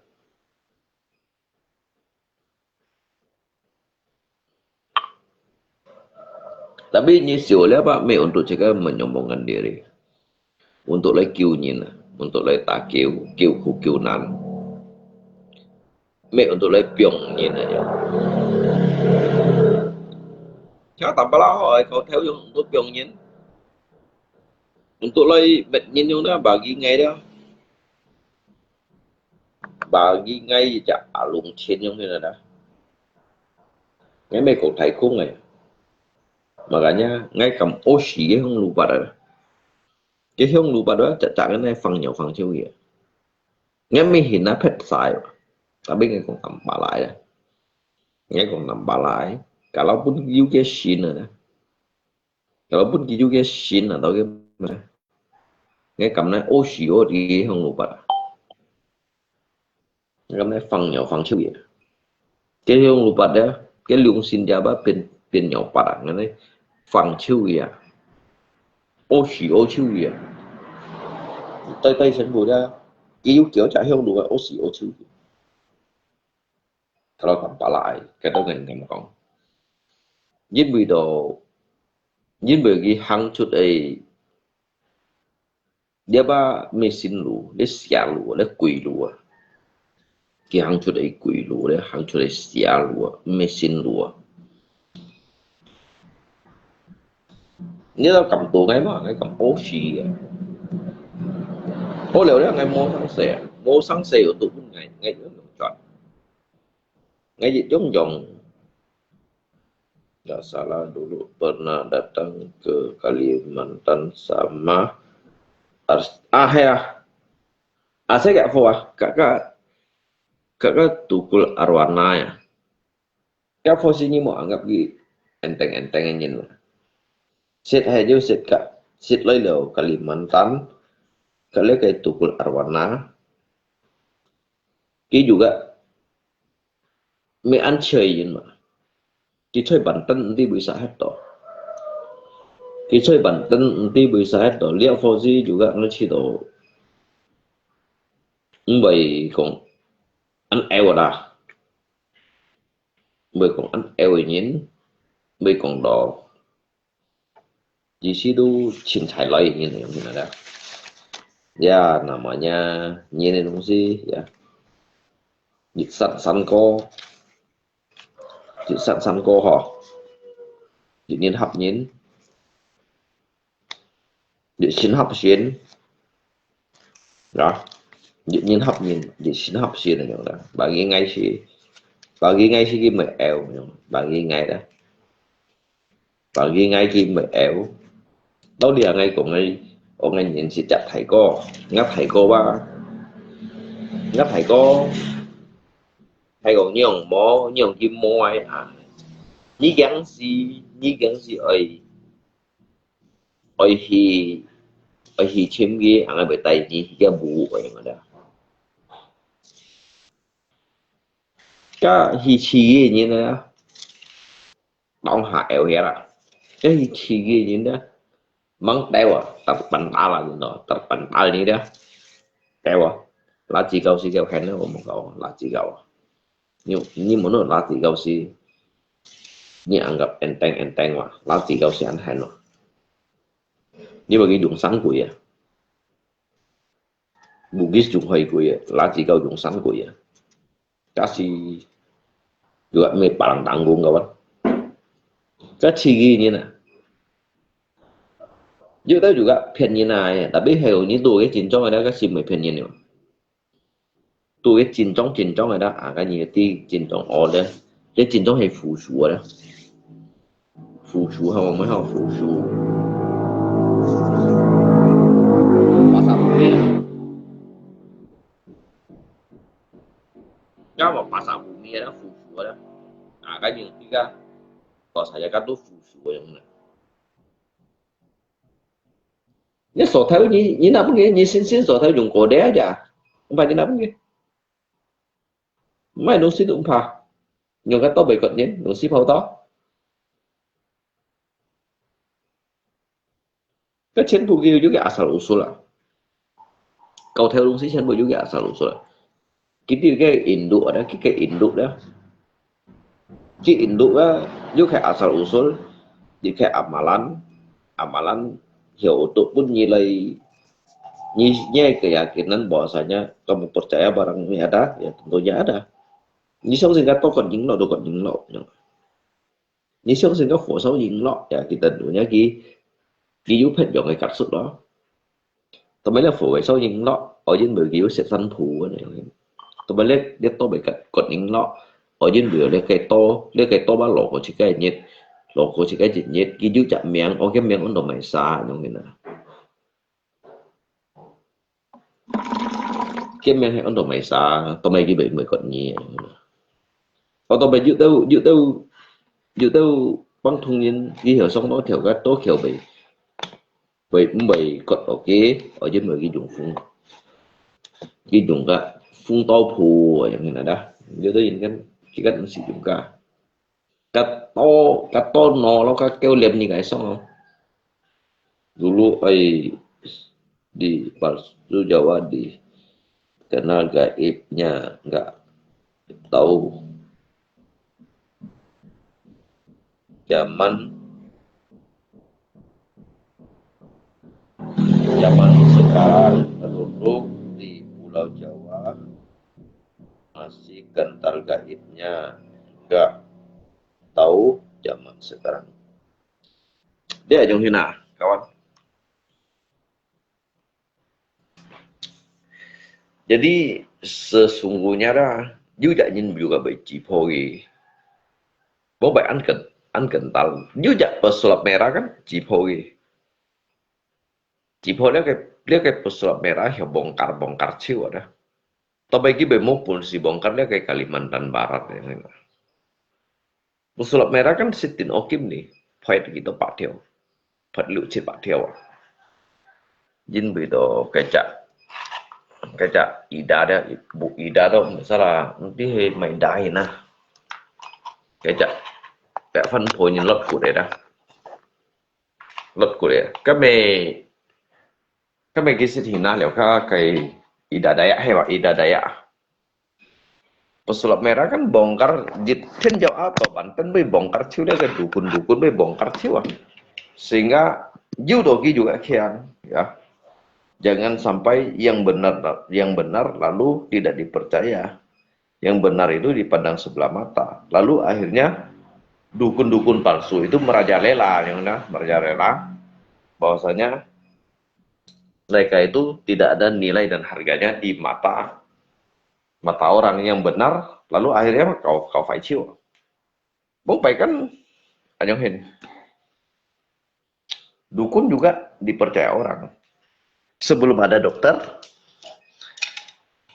Tapi你修了吧，乜untuk自家menyembuhkan diri. Untuk來救人啊，untuk來打救，救苦救難。乜untuk來放人啊。Siapa pala ho, kau tahu yang untuk 放人？Untuk 來滅人用的，bagi ngai dia。Bagi ngai 只阿龍錢用的啦。Ngai乜講大空个。Makanya ngai kam osi个香爐拔啊。个香爐拔啊，隻隻个呢放尿放臭个。Ngai乜hin啊pet sai。Tapi ngai講tam balai啊。Ngai講tam balai。Kalau pun you ke sin啊。Kalau pun you ke sin atau ke mana. Ngai kam nai osi o di 香爐拔。Ngai kam nai 放尿放臭个。Ke 香爐拔呀，ke 良心 dia ba 變，變尿拔啊，ngai nai 放臭个啊。Osi o 臭个啊。對，對，全部的，佢有叫隻香爐啊，osi o 臭个。Kalau tam balai，該都跟人講。因為到，因為佢行出个，這把乜新路，這邪路，這鬼路啊。佢行出个鬼路，這行出个邪路啊，乜新路啊。你都感到𠊎嘛，𠊎感到死啊。好了了，𠊎無生死啊，無生死有都分𠊎，𠊎有用轉。 Ngaji Jongjong. Nggak salah dulu pernah datang ke Kalimantan sama Ars-, ah, ya. Ah, saya kat Fo ah. Kat, kat, kat, kat Tukul Arwana ya. Kat Fo sini mau anggap di enteng-enteng ni lah. Sit hai je sit kat, sit lai lo Kalimantan, kat lai kai Tukul Arwana. Ki juga Mê ăn chhơi yin mà. Ki chhơi bản thân đi bơi sa hết to. Ki chhơi bản thân đi bơi sa hết to. Liao pho si juga nó chỉ to. Mê bơi kong ăn eo da. Mê bơi kong ăn eo yin. Mê bơi kong đó. Di situ cintai lai yin yang mana dah. Ya, namanya yin yang si, ya. Di san san ko. Di san san ko ho. Di yin hap yin. Di sin hap sin. Ya. Di yin hap yin. Di sin hap sin yang dah. Bagi ngai si. Bagi ngai si ki mê eo yang. Bagi ngai dah. Bagi ngai ki mê eo. Tao lia ngai kong ngai, ong ngai nyin si chak thai ko. Ngak thai ko ba. Ngak thai ko. Thai ko nyong mo, nyong ki mo ai a. Ni kiang si, ni kiang si oi. Oi hi, oi hi chim ki, ang ai bai tai ni, hi kia bu oi ngada. Ka hi chi ye ni na. Tông hà eo hiet à. Cái chi kia nhìn đó. Măng teo à, tập bản tà là nhìn đó, tập bản tà nhìn đó. Teo à. Lá chỉ gầu xí kêu khen đó, một gầu, lá chỉ gầu à. Nhưng, nhưng mà nó lá chỉ gầu xí. Như ăn gặp enteng, enteng mà, lá chỉ gầu xí ăn hèn mà. Nhưng mà cái dùng sáng quỷ à. Bugis dùng hơi quỷ à, lá chỉ gầu dùng sáng quỷ à. Kasi juga mê palang tanggung kawan. Kasi gini na. Juga tahu juga 骗人啊, tapi hay ni tu cái chính trong ada kasi mê 骗人 ni. Tu cái chính trong, chính trong ada, ah, cái gì ti chính trong ada. Cái chính trong hay phủ sú ada. Phủ sú ha, 我們還有phủ sú。Pasar Bumi. Kan pasar Bumi ada phủ sú ada. Ah, kan yung tiga. Kalau saya kan tu phủ sú yang mana. Ni sổ thẻ ni, ni nak pergi, ni sin sin sổ thẻ dùng cô đẻ aja. Không phải ni nak pergi. Mai nung si tu pha. Nyong ka to bai kot nyen, nung si phao to. Ka chen pu ki yu ki asal usul a. Kau theo nung si chen pu yu ki asal usul a. Ki ti ke Indo ada, ki ke Indo da. Ki Indo da, yu ke asal usul. 你个amalan, amalan 有都分你来，你你个keyakinan bahwasanya kamu percaya barang ini ada, ya tentunya ada. 你相信个都个人咯，都个人咯。你相信个火烧人咯，ya kita tentunya佢佢有別樣个格式咯。同埋你火烧人咯，我因為佢有雪山普个呢。同埋你你都未个个人咯，我因為你个多你个多把落過去个熱，落過去个熱，佢有隻名，我个名安到Maisa，樣个啦。 Cái men hay ôn đồ mày sa, tao mày cái bệnh mày còn nhẹ. Tao tao mày dụ tao, dụ tao, dụ tao băng thông nhân, cái hiểu xong nó theo cái tố kiểu bệnh. Bệnh, bệnh cột ở cái, ở trên mày cái dùng phun. Cái dùng cái phun tao phù, ở trong này đó. Dụ tao nhìn cái, cái cách nó sử dụng cả. Kato, kato no lo ka kêu liam ni kai song. Dulu ai di palsu Jawa di kenal gaibnya nggak tahu. Zaman zaman sekarang penduduk di Pulau Jawa masih kental gaibnya, nggak tahu zaman sekarang. Dia jong hina, kawan. Jadi sesungguhnya dah, juga nyin juga bai cipo ge. Bo bai an ken an kental. Juga pesulap merah kan cipo ge. Cipo dia ke dia ke pesulap merah ya bongkar bongkar ciu ada. Tapi ki bai mo pun si bongkar dia ke Kalimantan Barat ya. Pesulap merah kan sitin okim ni, phoit gitu pak thiau. Phoit lu chit pak thiau. Jin bui to kecak, kecak Ida dia, bu Ida to, salah, nanti he mai dai na. Kecak, tak fan po nyin lot ku de da. Lot ku de. Kami, kami kisit hina liao ka kai Ida Dayak he wa, Ida Dayak. Pesulap merah kan bongkar di Tenjau atau Banten bai bongkar ciu dia ke dukun-dukun bai bongkar ciu ah. Sehingga jiu doki juga kian, ya. Jangan sampai yang benar yang benar lalu tidak dipercaya. Yang benar itu dipandang sebelah mata. Lalu akhirnya dukun-dukun palsu itu merajalela, yang mana merajalela bahwasanya mereka itu tidak ada nilai dan harganya di mata mata orang yang benar, lalu akhirnya kau kau fai ciu. Bông pai kan anyong hin. Dukun juga dipercaya orang. Sebelum ada dokter,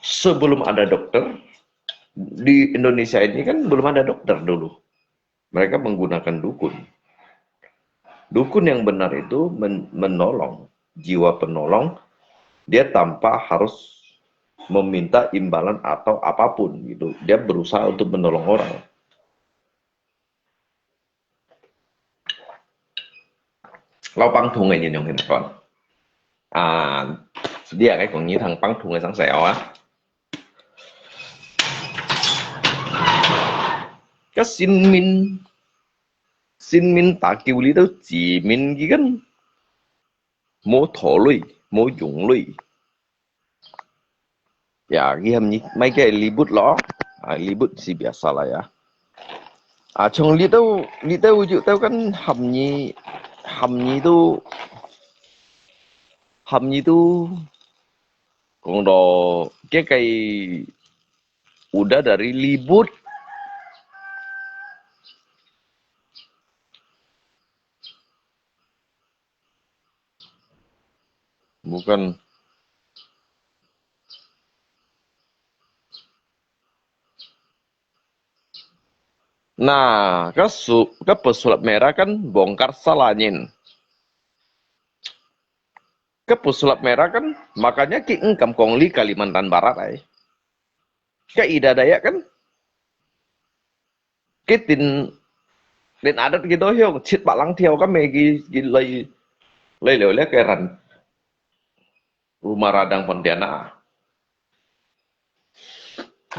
sebelum ada dokter, di Indonesia ini kan belum ada dokter dulu. Mereka menggunakan dukun. Dukun yang benar itu men- menolong, jiwa penolong, dia tanpa harus meminta imbalan atau apapun gitu. Dia berusaha untuk menolong orang. Lau pang thung ngai nyin yong hin kon. Ah, dia ngai kong nyi thang pang thung ngai sang sai ah. Ka sin min, sin min ta kiu li tau ji min ki kan. Mo tho lui, mo yung lui. Ya, ki ham ni, mai ke libut lo. Ah, libut si biasa lah ya. Ah, chong li tau, li tau ju tau kan ham ni, ham ni tu, ham ni tu. Kong do, ke kai udah dari libut. Bukan. Nah, ka su, ka pesulap merah kan bongkar salah nyin. Ka pesulap merah kan, makanya ki engkam kong li Kalimantan Barat ai. Ka Ida Dayak kan, ki tin, tin adat gitu hiu, chit pak lang thiau ka me ki, ki lai, lai liu le ke ran. Rumah Radang Pontianak.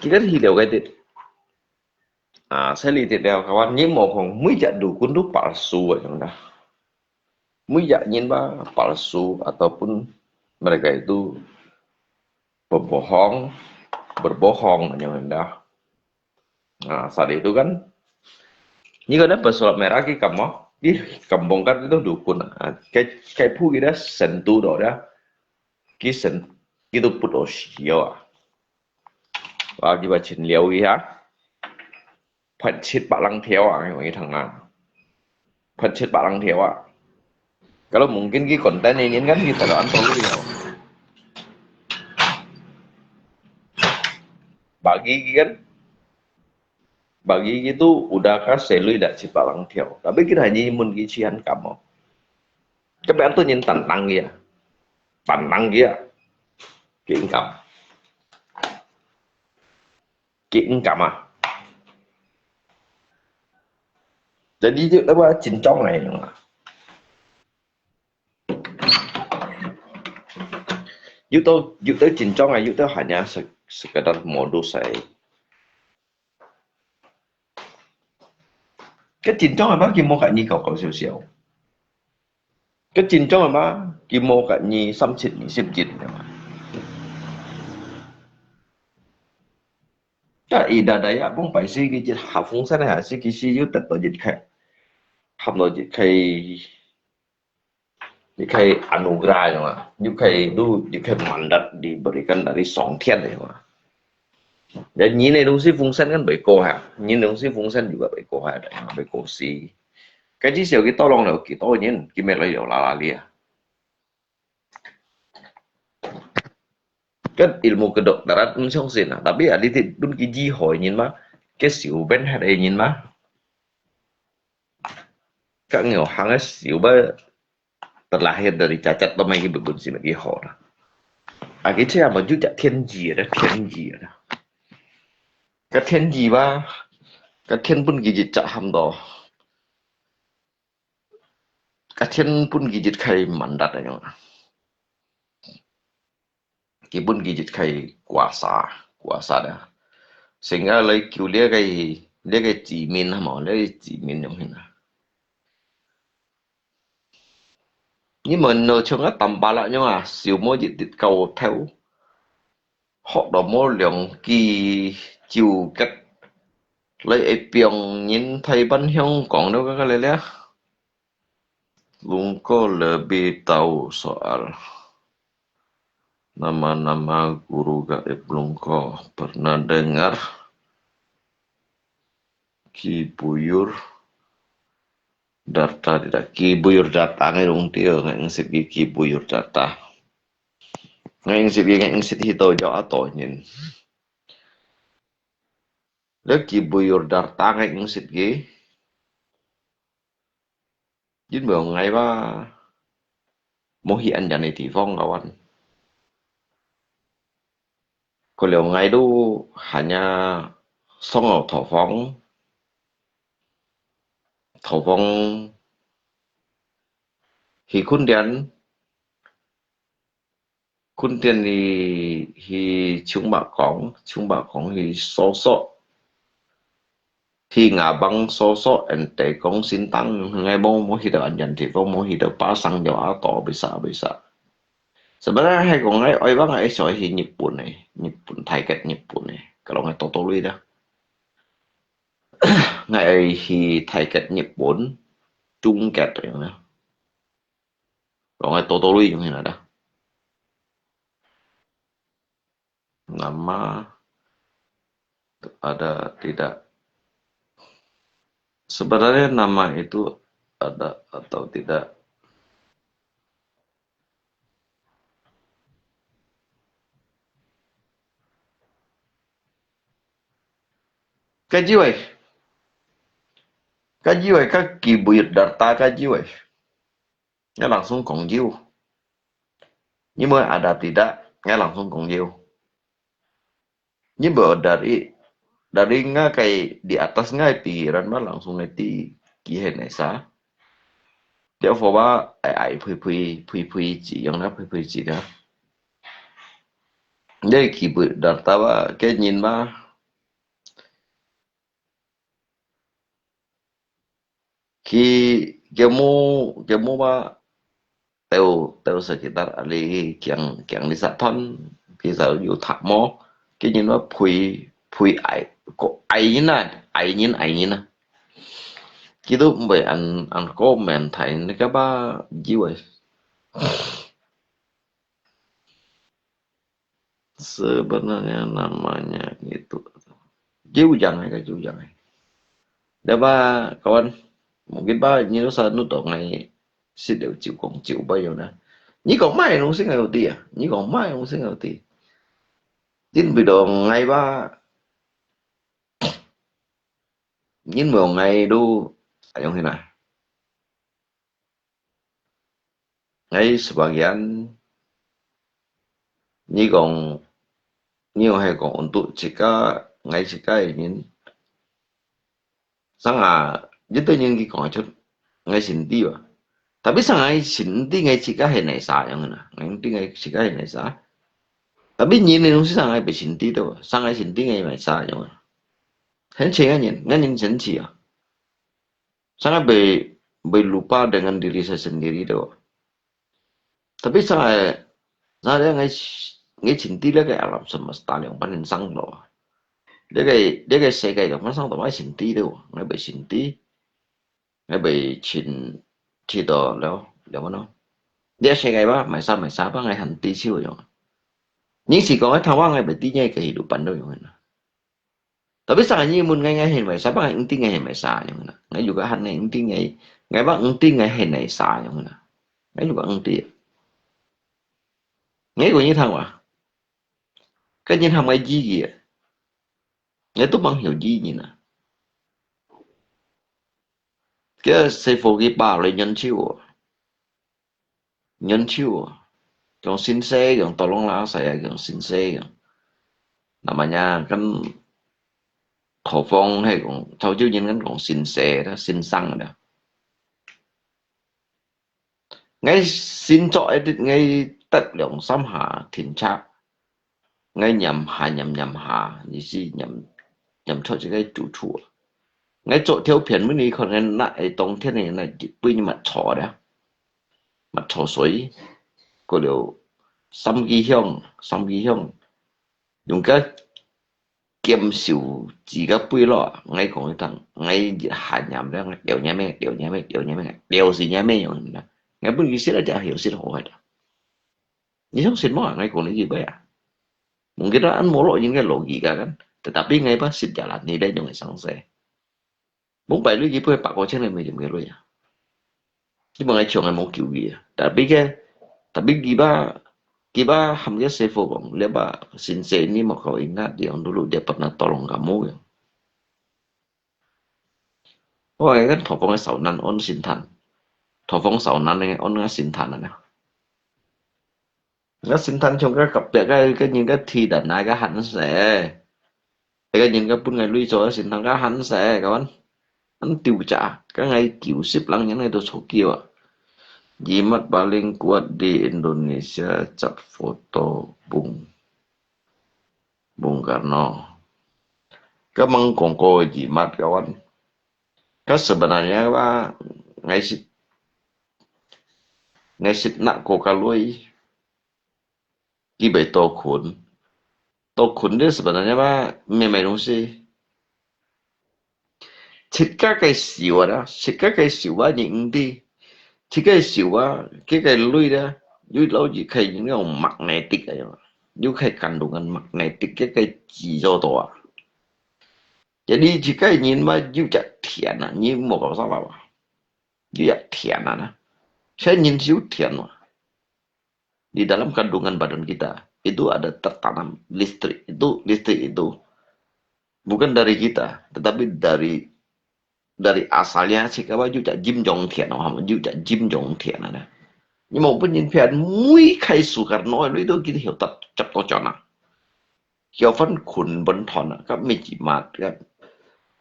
Ki kan hi liu ke tin. 啊，所以這條kawan，你莫講每隻dukun都palsu啊，樣啦。每隻人嘛palsu，ataupun mereka itu pembohong, berbohong, macam mana. Nah, saat itu kan, ni kada bersurat merah ki kamu, di kampung kan itu dukun. Ah, kai, kai pu kita sentuh dah, ki sen, ki tu put o sio ah. Wah, ki ba chin liao ki ha. Phat chit pa lang thiao ah, yung itang ah. Phat chit pa lang thiao ah. Kalau mungkin ki konten ini kan kita dah antar liao. Bagi ki kan, bagi ki tu udah ka selui dah chit pa lang thiao. Tapi kita hanya mun ki cian kamu. Tapi antu nyin tantang ki ah. Tantang ki ah. Ki income. Ki income ah. Jadi, apa, cincong ai nyo ah. Yuk tau, yuk tau cincong ai, yuk tau hanya se-, sekedar modus ai. Ka cincong apa, ki mo ka ni kau kau siau siau. Ka cincong apa, ki mo ka ni sam cit ni sip cit. Ka ida daya pong pai si ki cit ha fung san ha si ki si yu tet to cit kai. Ham to cit kai. Ni kai anugerah yang ah. Ni kai du, ni kai mandat diberikan dari song tian yang ah. Dan ni ne dong si fung san kan bai ko ha. Ni dong si fung san juga bai ko ha, bai ko si. Ka ci siau ki tolong lo ki to nyin, ki mek lo yo la la lia. Kan ilmu kedokteran mun siong sin ah, tapi adi ti dun ki ji hoi nyin ma, ke siu ben hat ai nyin ma. Ka ngeo hang ai siu ba terlahir dari cacat to mai ki bebun si mai ki ho na. Aki cia ma ju ca 天机 ada, 天机 ada. Ka 天机 ba, ka 天 pun ki ji ca ham to. Ka 天 pun ki ji kai mandat ai nyo. Ki pun ki ji kai kuasa, kuasa da. Sehingga lai kiu lia kai, lia kai 子民 ha mo, lia kai 子民 yong hin ah. Ni mun no chung a tampala nyong a, siu mo ji tit kau theu. Hok do mo liang ki jiu ket. Lai e piang nyin Thai ban hiong kong do ka ka le le. Lungko lebih tahu soal nama-nama guru gaib Lungko. Pernah dengar Ki Buyur Darta tidak? Ki Buyur Darta ngai rung tia, ngai ngsit ki Ki Buyur Darta. Ngai ngsit ki, ngai ngsit hito jau ato nyin. Le Ki Buyur Darta ngai ngsit ki. Jin bơ ngai ba. Mo hi an jan ni ti fong kawan. Ko leo ngai du hanya song lo thổ phóng. Thổ phóng hi khun dian. Khun dian hi, hi chung ba kong, chung ba kong hi so so. Hi ngà băng so so en te kong sin tang, ngai mo, mo hi do an jan ti fong, mo hi do pa sang jo a to, bisa, bisa. Sebenarnya hai kong ngai, oi bang ngai soi hi Nhật Bản ne, Nhật Bản, Thái Kết Nhật Bản ne. Kalau ngai to to lui da. Ngai hi Thái Kết Nhật Bản, Trung Kết yang na. Kalau ngai to to lui yang hin ada. Nama ada tidak? Sebenarnya nama itu ada atau tidak? Kaji wei. Kaji wei, ka Ki Buyut Darta kaji wei. Ngai langsung kong jiu. Ni mo ada tidak, ngai langsung kong jiu. Ni mo dari, dari ngai kai di atas ngai pikiran ma langsung ngai ti ki hen esa. Dia fo ba ai ai pui pui, pui pui ji, yang na pui pui ji da. Ni Ki Buyut Darta ba, ke nyin ba. 佢，佢無，佢無話鬥，鬥sekitar ahli，驚，驚你殺斷，佢就有讀無，佢認為陪，陪愛，個愛人啊，愛人，愛人啊。佢都毋會恁，恁個問題，你个吧，以為。 Sebenarnya namanya itu. Jiu jang ai, ka jiu jang ai. Dia ba, kawan, mungkin ba, nyi lu sa nu to ngai, sit deu jiu kong jiu ba yo na. Nyi kong mai nung sing ngai uti ya. Nyi kong mai nung sing ngai uti. Tin bi dong ngai ba. Nyin mo ngai du, ayong hina. Ngai sebagian, nyi kong, nyi kong hai kong untuk cika, ngai cika nyin. Sang a, jitu nyin ki kong cut, ngai sinti ba. Tapi sang ngai sinti ngai cika hai nai sa yang na. Ngai sinti ngai cika hai nai sa. Tapi nyin ni nung si sang ngai be sinti tu, sang ngai sinti ngai mai sa yang na. Hen cing ngai nyin, ngai nyin sen ci a. Sangat be-, be lupa dengan diri saya sendiri tu. Tapi sangat, sangat dia ngai, ngai cinti dia ke alam semesta yang paling sang tu. Dia ke, dia ke sekai yang paling sang tu, ngai cinti tu, ngai be cinti, ngai be cinti tu, liao, liao mana? Dia sekai ba, mai sa, mai sa ba, ngai hanti siu yang. Ni si kau ngai tawa ngai be ti ngai kehidupan tu yang mana? Tapi sa nyi mun ngai ngai hen mai sa, bang ngai eng ting ngai hen mai sa yang na. Ngai juga han ngai eng ting ngai, ngai bang eng ting ngai hen mai sa yang na. Ngai juga eng ting. Ngai ko nyi thang wa. Ka nyi thang mai ji ki. Ngai tu bang hiu ji nyi na. Ke se fo ki ba le nyan chiu. Nyan chiu. Yang sin se, yang tolong la sa ya, yang sin se yang. Namanya kan thổ phung hay kong, thổ chiu nyin kan kong sin se da, sin sang da. Ngai sin cho edit ngai tat liang sam ha, tin cha. Ngai niam ha, niam, niam ha, ni si niam, niam cho chi ngai chu chu. Ngai cho theo phiên mun ni khon ngai na ai tong thiên ni na bui ni mat cho da. Mat cho sui. Ko liu sam ki hiong, sam ki hiong. Yung ka kiam siu chi ka bui lo, ngai kong tang, ngai ha niam da, ngai tiao niam me, tiao niam me, tiao niam me, tiao si niam me yung da. Ngai bun ki sit la ja hiu sit ho hai da. Ni song sit mo, ngai kong ni ki bai a. Mungkin an mo lo yin ngai lo ki ka kan. Tetapi ngai ba sit jalan ni da yung sang se. Mung bai lui ki pui pak ko chen le me jim ke lui a. Ki mung ai chong ai mo kiu ki a. Tapi ke, tapi ki ba, ki ba ham ke se fo kong, le ba sin se ni mo kau ingat yang dulu dia pernah tolong kamu yang. Oh, kan thổ phung sao nan on sin than. Thổ phung sao nan ne on nga sin than na. Nga sin than chong ka kap pek ka, ka nyin ka thi dan nai ka han se. Ka nyin ka pun ngai lui cho sin than ka han se, kawan. An tiu cha, ka ngai kiu sip lang nyan ngai tu cho kiu a. Jimat paling kuat di Indonesia, cap foto Bung, Bung Karno. Ka mang kong ko jimat, kawan. Ka sebenarnya ba ngai sit, ngai sit nak ko ka lui. Ki bai to khun. To khun de sebenarnya ba me mai dong si. Chit ka kai siu a, chit ka kai siu a ni eng di. Chit kai siu a, ke kai lui da. Yu lau ji kai ni ngau magnetic a yo. Yu kai kandungan magnetic ke kai ji zo to a. Jadi chit kai ni ma yu ja thian a, ni mo kau sa ba. Yu ja thian a na. Sai ni siu thian wa. Di dalam kandungan badan kita itu ada tertanam listrik. Itu listrik itu bukan dari kita, tetapi dari, dari asalnya si kawa juga jim jong thian, oh, juga jim jong thian ada. Ni mo pun jin phian mui kai su kar noi lui tu kita hiu tat cap to chona. Hiu fan khun ban thon a, ka mi jimat ka.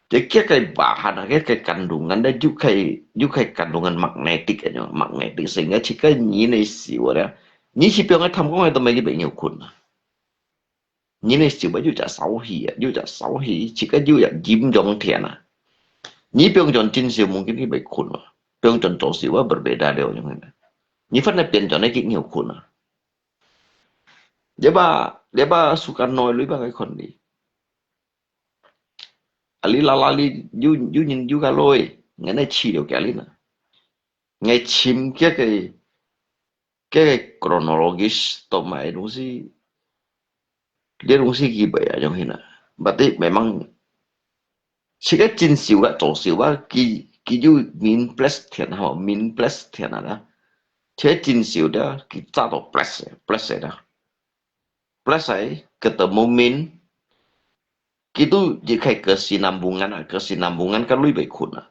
Jadi kia kai bahan a, kia kai kandungan da, yu kai, yu kai kandungan magnetic a, magnetic sehingga jika ni ne siu da, ni si piang ai tham kong ai to mai ki bai ngiu khun a. Ni ne siu ba yu ja sao hi a, yu ja sao hi, jika yu ja jim jong thian a. 你平常盡愁，mungkin佢會睏啊。平常做愁啊，berbeda了，樣个。你反而變成呢，佢有睏啊。你把，你把Sukarno lui把佢看哩。啊，你啦啦，你有，有人有个來，𠊎來試了佢哩呢。𠊎尋佢个 个 kronologis同埋東西，這東西佢袂啊，樣形啊。Berarti memang，自家盡愁个，做愁啊，佢，佢有min plus天吼，min plus天啊啦。自家盡愁个，佢早到plus，plus个啦。Plus个，ketemu min，佢都一開kesinambungan啊，kesinambungan个lui會睏啊。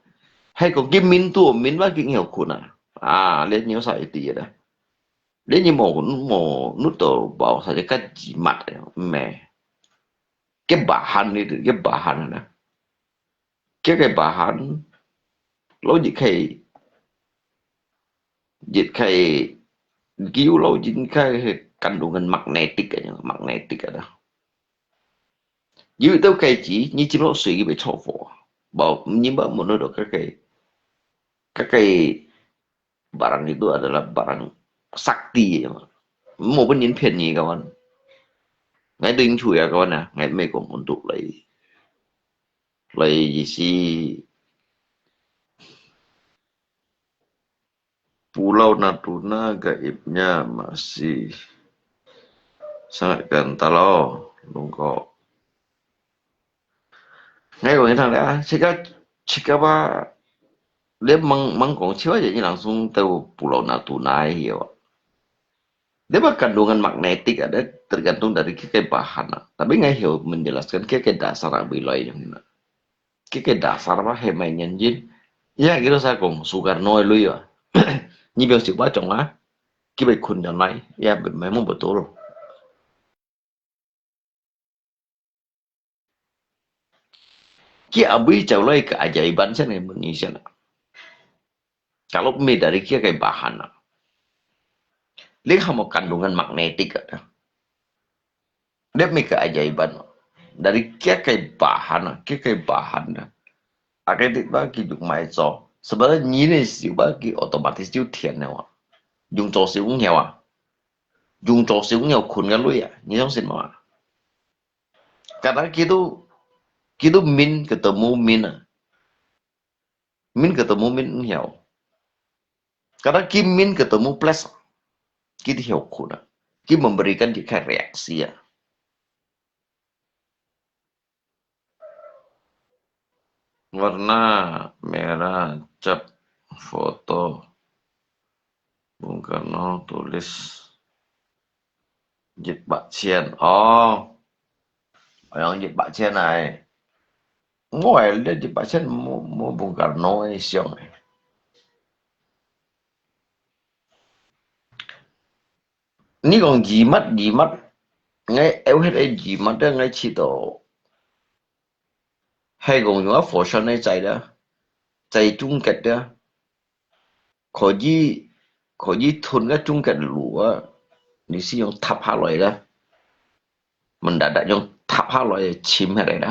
係講佢min都有min，乜佢有睏啊。啊，你有啥一啲啦？你，你無，無，你都無啥个jimat啊，毋係。Cái bahan itu，cái bahan啊。Cái cái bahan，lo一開，一開，佢有lo一開kandungan magnetik啊，magnetik啊。 有兜个字，你接落水佢會著火，無，你無問到該个，該个barang itu adalah barang sakti，無分人騙你个。𠊎對你講个啊，𠊎毋係講untuk來，來意思 Pulau Natuna gaibnya masih sangat kental, oh, lungkok. Ngai wong nang lia, sika, sika ba, lia mang, mang kong ciwa jadi langsung tau Pulau Natuna hiyo. Dia mah kandungan magnetik ada tergantung dari kike bahan lah. Tapi ngai hiyo menjelaskan kike dasar bilai yang ina. Kike dasar apa hemai nyanjin. Ya, kira sa kong Sukarno lui ya. Ni biang siu ba chong ah. Kibai kun dan lai. Ya, memang betul. Ki abui chau lai keajaiban sian Indonesia na. Kalau mie dari kia kai bahan na. Ling hamo kandungan magnetik ada. Dia mie keajaiban. Dari kia kai bahan na, kia kai bahan na. Akai dit ba ki juk mai cho. Sebenarnya ni ni siu ba ki otomatis ju tian na wa. Jung cho siu ngiau ah. Jung cho siu ngiau kun ka lui ah. Ni jong sin ma. Kadang kitu, kitu min ketemu min ah. Min ketemu min ngiau. Kadang ki min ketemu plus. Kitu hiau kun ah. Ki memberikan dia kai reaksi ah. Warna merah cap foto. Bung Karno tulis 一百千. Oh. Yang 一百千 ai. Ngoi le 一百千 mo, mo Bung Karno ai siang ai. Ni kong jimat, jimat. Ngai eu het ai jimat de ngai chito. Hai kong yung a fo shan ai chai de. Chai chung ket de. Có gì, có gì thun ka chung ket lu a. Ni si yung thap ha loi de. Mendadak yung thap ha loi chim ha de.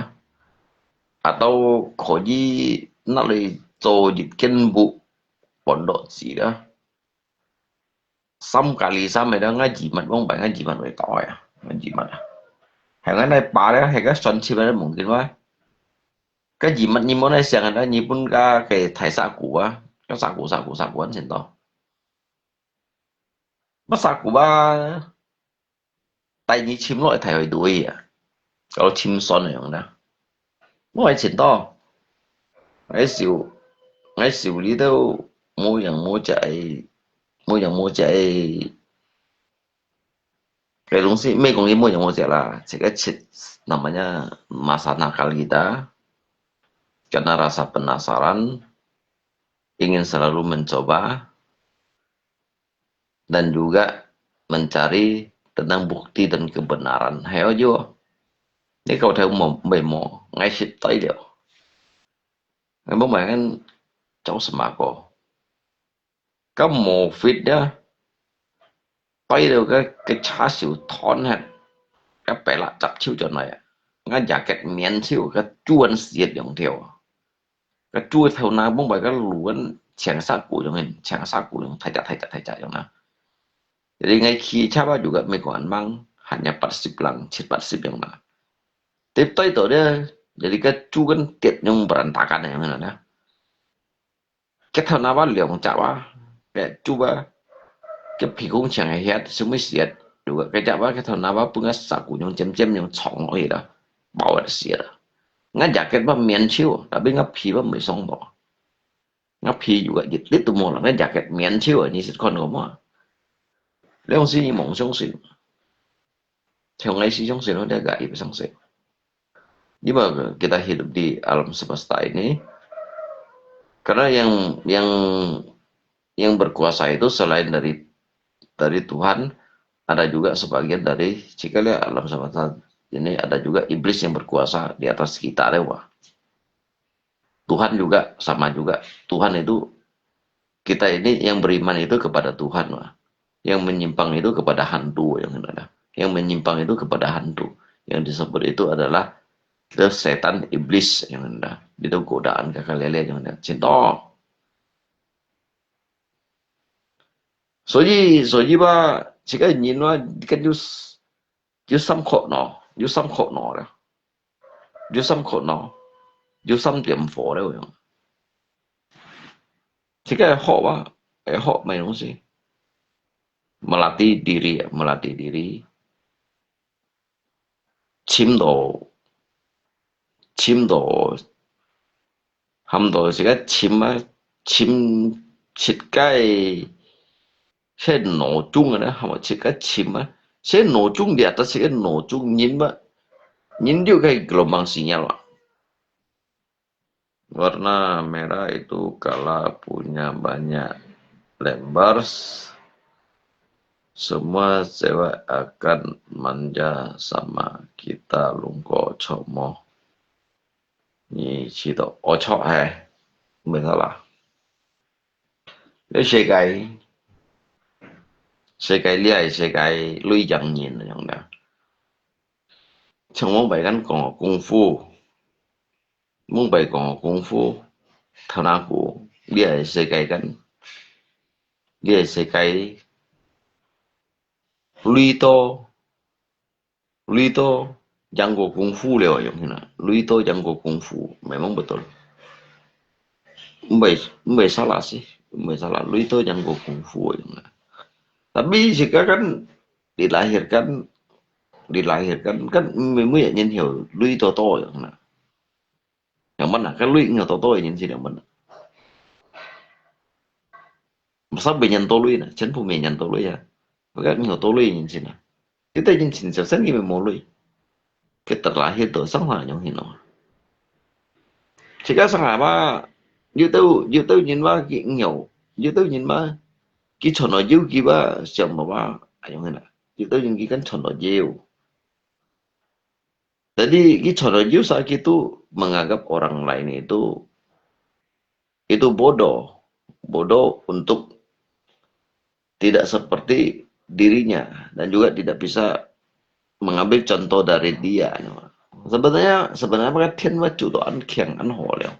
Atau có gì nak loi cho jit ken bu. Pon do si de. Sam kali sam ai da ngai jimat wong bai ngai jimat wai toi ah. Ngai jimat ah. Hai ngai nai pa da hai ka son chim ai mungkin wai. Ka jimat ni mo nai siang da ni pun ka kai thai sa ku ah. Ka sa ku sa ku sa ku an sin to. Ma sa ku ba. Tai ni chim lo thai hoi dui ah. Kalau chim son ai yong da. Mo ai chin to. Ngai siu, ngai siu li tau mo yang mo jai, mo yang mo jai. Kai dong si, mei kong ni mo yang mo jai lah. Cek cek namanya masa nakal kita. Karena rasa penasaran, ingin selalu mencoba, dan juga mencari tentang bukti dan kebenaran. Hai ojo. Ni kau thai mo, mei mo, ngai sit tai liao. Ngai mo mai kan chau sema ko. Ka mo fit ya. Tai liao ka, ka cha siu thon hat. Ka pela chap chiu cho nai. Ngai jacket mian chiu ka chuan siet yong thiu. 該豬个頭那，往擺該滷个青色个樣，青色个樣，大隻大隻大隻樣啦。Jadi ngai kicap juga mikuan mang, hanya 八十 lang, 七八十 yang na. Tapi tay to dia, jadi ka chugan tiat yang berantakan yang na. Kita na ba liang cawa, kayak chuba, ke pikung chang hiat, semua siat juga. Kayak ba kita na ba punga saku yang jam-jam yang chong oi da, bawa siat. Nga jaket ba mian chiu, tapi nga pi ba mai song bo. Nga pi juga jit lit tu mo la, nga jaket mian chiu, ni sit kon ko mo. Leong si ni mong song si. Theo ngai si song si lo dia ga i song si. Di ba kita hidup di alam semesta ini? Karena yang yang yang berkuasa itu selain dari dari Tuhan, ada juga sebagian dari, jika lihat alam semesta ini ada juga iblis yang berkuasa di atas kita, deh, wah. Tuhan juga sama juga. Tuhan itu, kita ini yang beriman itu kepada Tuhan, wah. Yang menyimpang itu kepada hantu, yang ada. Yang menyimpang itu kepada hantu. Yang disebut itu adalah ke setan iblis yang ada. Itu godaan kakak lele yang ada. Cinta. 所以，所以吧，這个人啊，跟有有三苦惱，有三苦惱了，有三苦惱，有三點火了。這个好吧，會好，沒東西。Melatih diri, melatih diri. 深度，深度，喊到這个深啊，深，深个，這腦中个呢，喊到這个深啊，這腦中裡啊，但是个腦中人嘛，人就可以gelombang sinyal啊。 Warna merah itu kala punya banyak lembar. Semua cewek akan manja sama kita lungko chomo. Ni cito ocok hai. Betul lah. Ini sekai. Sekai liai, sekai lui yang nyin yang dah. Cuma baik kan kong kung fu. 往擺講功夫，頭那句，你个世界間，你个世界，累到，累到贏過功夫了，用起來，累到贏過功夫，memang betul。毋會，毋會salah sih，毋會salah，累到贏過功夫用啦。Tapi sekarang kan dilahirkan，dilahirkan kan每每人有累到多用啦。 Yang mana? Kan lui ngiau toto yang sini yang mana? Masa banyak to lui na, chen pu banyak to lui ya. Bukan ngiau to lui yang sini. Kita yang sini siapa sini memang lui. Kita lahir tu sang lah yang hino. Jika sang apa? Yu tahu, yu tahu nyin ma ki ngiau, yu tahu nyin ma ki chon yu ki ba siapa ba, ayong hina. Yu tahu nyin ki kan chon yu. Jadi, ki chon yu sa ki tu menganggap orang lain itu, itu bodoh. Bodoh untuk tidak seperti dirinya dan juga tidak bisa mengambil contoh dari dia. Sebenarnya, sebenarnya kan 天會做到恁強恁好了。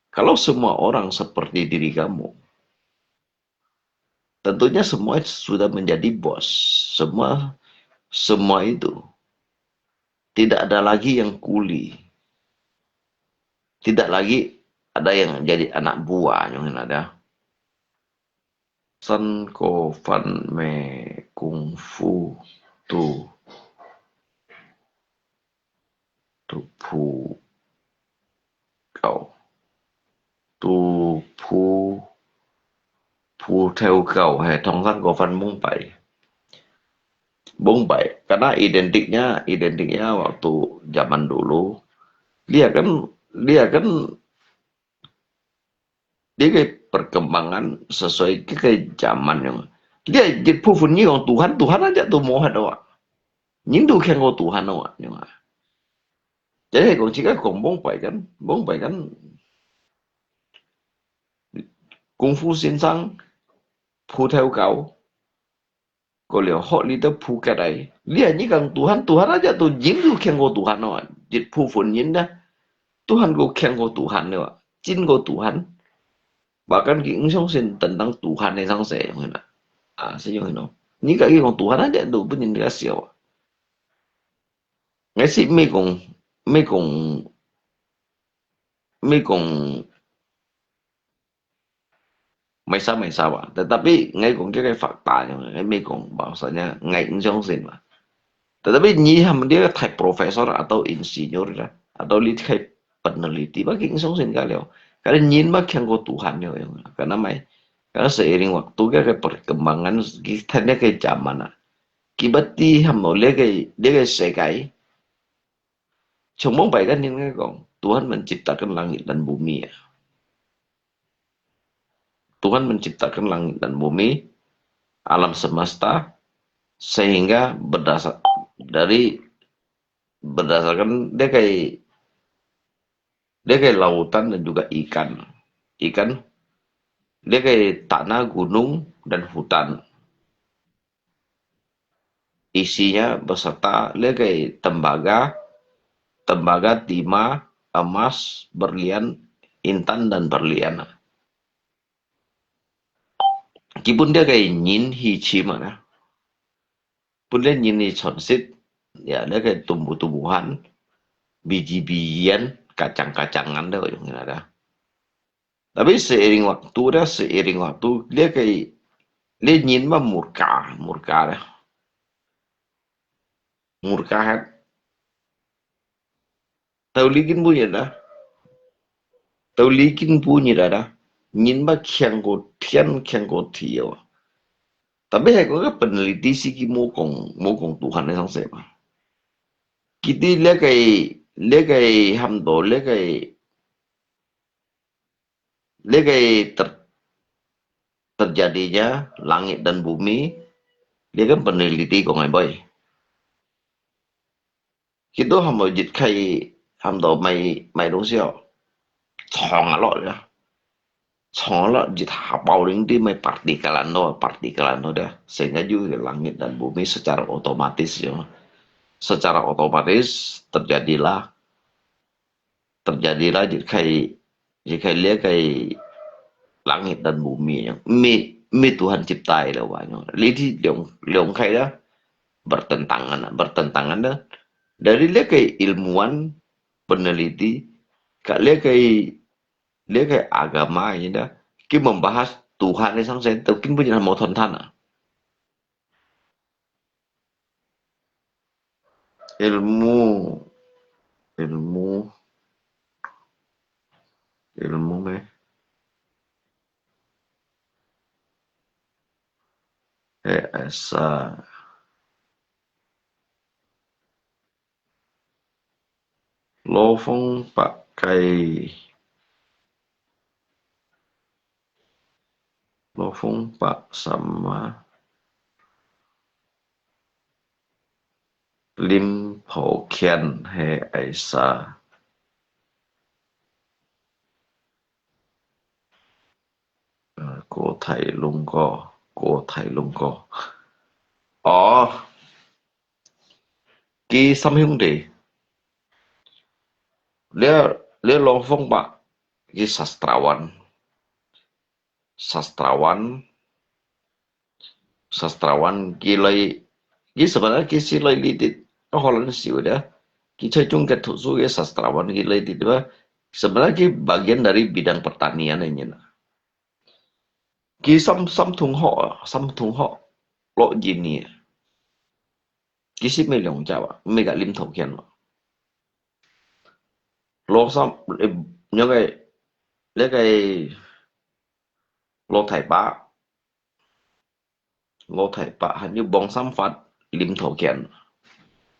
Kalau semua orang seperti diri kamu, tentunya semua sudah menjadi bos. Semua, semua itu. Tidak ada lagi yang kuli. Tidak lagi ada yang jadi anak buah yang ada. San ko fan me kung fu tu. Tu pu kau. Tu pu, pu theo kau he thong san ko fan mung pai. Mung pai. Karena identiknya, identiknya waktu zaman dulu, dia kan, dia kan Dia ke perkembangan sesuai ke, ke zaman yang. Dia jit pu fun ni kong Tuhan, Tuhan aja tu mohat awak. Nyin tu khen ko Tuhan awak, yang. Jadi kong jika kong bong pai kan, bong pai kan. Kung fu sin sang, pu theo kau, Ko liao hot li tơ phu kat ai. Lia ni kang Tuhan, Tuhan aja tu jing tu khen ko Tuhan no. Jit phu phun yin da. Tuhan ko khen ko Tuhan no. 真个Tuhan，bahkan佢毋相信tentang Tuhan个生死，樣形啊。啊，係樣形咯。你家己講Tuhan啊，你都分人家笑啊。𠊎係毋係講，毋係講，毋係講 Maisa-maisa ba. Tetapi ngai kong kaya fakta nyo, ngai mi kong bahwasanya ngai 相信 ba. Tetapi nyi ham dia thai profesor atau insinyur ya, atau li thai peneliti ba, king 相信 ka leo. Karena nyin ba kiang ko Tuhan nyo, karena mai, karena seiring waktu ka, ka perkembangan kita ni ke zaman ah. Kibat ti ham mo le ke, le ke sekai. Chong mong pai kan nyin ngai kong, Tuhan menciptakan langit dan bumi ya. Tuhan menciptakan langit dan bumi, alam semesta, sehingga berdasar dari, berdasarkan dia kai, dia kai lautan dan juga ikan. Ikan, dia kai tanah, gunung, dan hutan. Isinya beserta le kai tembaga, tembaga, timah, emas, berlian, intan, dan berlian. Kipan dia kai nyin hi chim ah. Pun dia nyin hi chonsit, ya, dia kai tumbuh-tumbuhan, biji-bijian, kacang-kacangan dia kayong ada. Tapi seiring waktu dia, seiring waktu, dia kai, dia nyin ba murka, murka dia. Murka hat. Tau likin bunyi dah. Tau likin bunyi dah dah. Nyin ba kiang ko thian, kiang ko thiau. Tapi hai ko ka peneliti si ki mo kong, mo kong Tuhan ni sang se ba. Kiti le kai, le kai ham do, le kai Lê kê ter-, terjadinya langit dan bumi, lê kê peneliti kong ai boy. Kitu ham jit khai ham do mai, mai dong sio. Chong a lo ya. Chong a lo jit ha bao ling di mai partikel an do, partikel an do dia. Sehingga juga langit dan bumi secara otomatis ya. Secara otomatis terjadilah terjadilah jit khai, jit khai lê kê langit dan bumi yang. Mi, mi Tuhan cipta le wa yang. Lê di liong, liong khai dah bertentangan, bertentangan dah. Dari lê kê ilmuwan, peneliti, ka lê kê, lê kê agama ini dah, ki membahas Tuhan ni sang sen, tapi kin punya mau tonton ah. Ilmu, ilmu, ilmu mê. Eh, asa. Lô Phong Pak kê. Lô Phong Pak sama Lim Thổ Khiên he ai sa. Ờ, cô thầy luôn cô, cô thầy luôn cô. Ồ. Ki Sam Hyung Dae. Lia, lia Lô Phong Pak, ki sastrawan. Sastrawan, sastrawan ki lai, ki sebenarnya ki si lai litit. Kau Holland si udah. Ki cai chung kat thusu ki sastrawan ki lai litit ba. Sebenarnya ki bagian dari bidang pertanian ini nah. Ki Sam, Sam Tung Hok, Sam Tung Hok, Lô Jin ni. Ki si mê liong jia ba, mê ka Lim Thổ Khiên ba. Lô Sam, eh, nhớ cái, lê kê Lô Thái Pak, Lô Thái Pak, hình như Bông Sam Phát, Lim Thổ Khiên.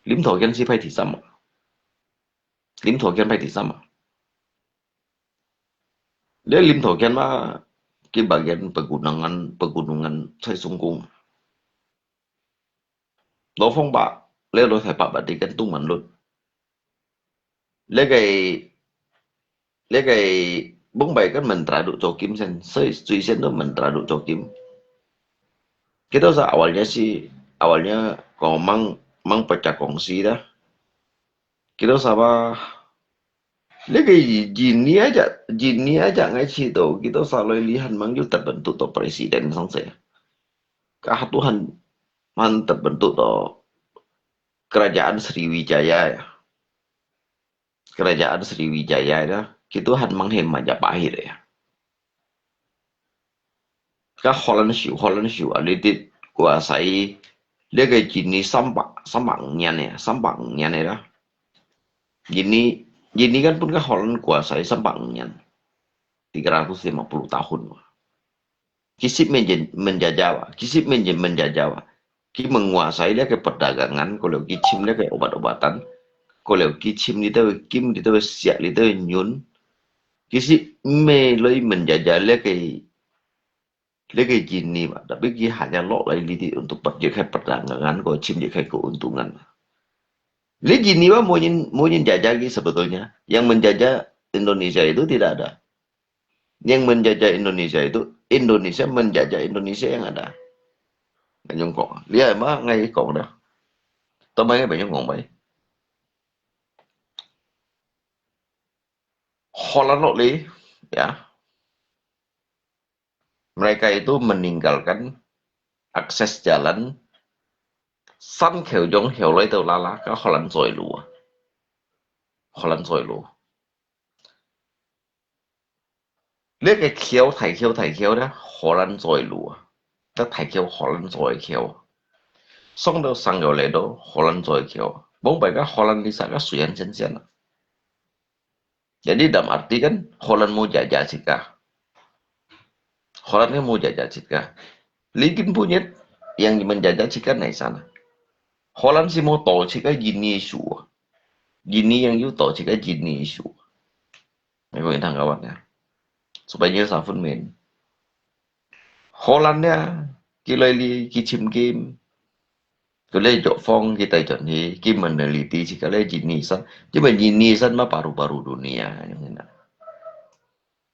Lim Thổ Khiên si phải thì Sam à. Lim Thổ Khiên phải thì Sam à. Lê Lim Thổ Khiên ba, ki bagian pegunungan, pegunungan Sai Sung Kung. Lô Phong Pak, lê Lô Thái Pak ba di kan tung man lut. Lê kê, lê kê, bông bai kan mentera duk cho kim sen, sui, sui sen tu mentera duk cho kim. Kita sa awalnya si, awalnya kong mang, mang pecah kongsi dah. Kita sa ba, Lagi ini aja, ini aja ngai cito kita salai lihan mang yu terbentuk to presiden sang saya. Kah Tuhan man terbentuk to kerajaan Sriwijaya ya. Kerajaan Sriwijaya ya. Kita han mang hem aja pahit ya. Ka Holland siu, Holland siu, a, li ti kuasai, dia ke ini sampak, sampak nyan ya, sampak nyan ya. Ini, ini kan pun ka Holland kuasai sampak nyan. Tiga ratus lima puluh tahun. Kisip menjen-, menjajah wa, kisip menjen-, menjajah wa. Ki menguasai dia ke perdagangan, kalau ki chim dia ke obat-obatan, kalau ki chim li tau kim, li tau siak, li tau nyun. Kisip me loi menjajah dia ke Lagi ini, Pak. Tapi ki hanya lok lai liti untuk perjikhat perdagangan, ko chim jikhat keuntungan. Lagi ini, Pak, mungkin, mungkin jajah ki sebetulnya. Yang menjajah Indonesia itu tidak ada. Yang menjajah Indonesia itu, Indonesia menjajah Indonesia yang ada. Nganyong kok. Lihat, Pak, ngai kok dah. Tau mai ngai banyak ngong bai. Holland lok li, ya. Mereka itu meninggalkan akses jalan, san kheu jong kheu lai tau lala ka Holland soi lu. Holland soi lu. Lek ke kheu, thai kheu, thai kheu dah, Holland soi lu. Ta thai kheu, Holland soi kheu. Song tau sang kheu lai tau, Holland soi kheu. Bong bai ka Holland lisa ka suyan sen sen. Jadi dalam arti kan, Holland mau jajah sika. Holland kan mau jajah sika. Likin punyit yang menjajah sika nai sana. Holland si mau to sika jini su. Jini yang yu to sika jini su. Aku yang tanggapan ya. Supaya nyo sa phun men. Holland ya, ki lai li, ki chim kim. Ko le jok fong ki tai chon hi, ki meneliti sika le jini san. Ki men jini san ma paru-paru dunia, yang ina.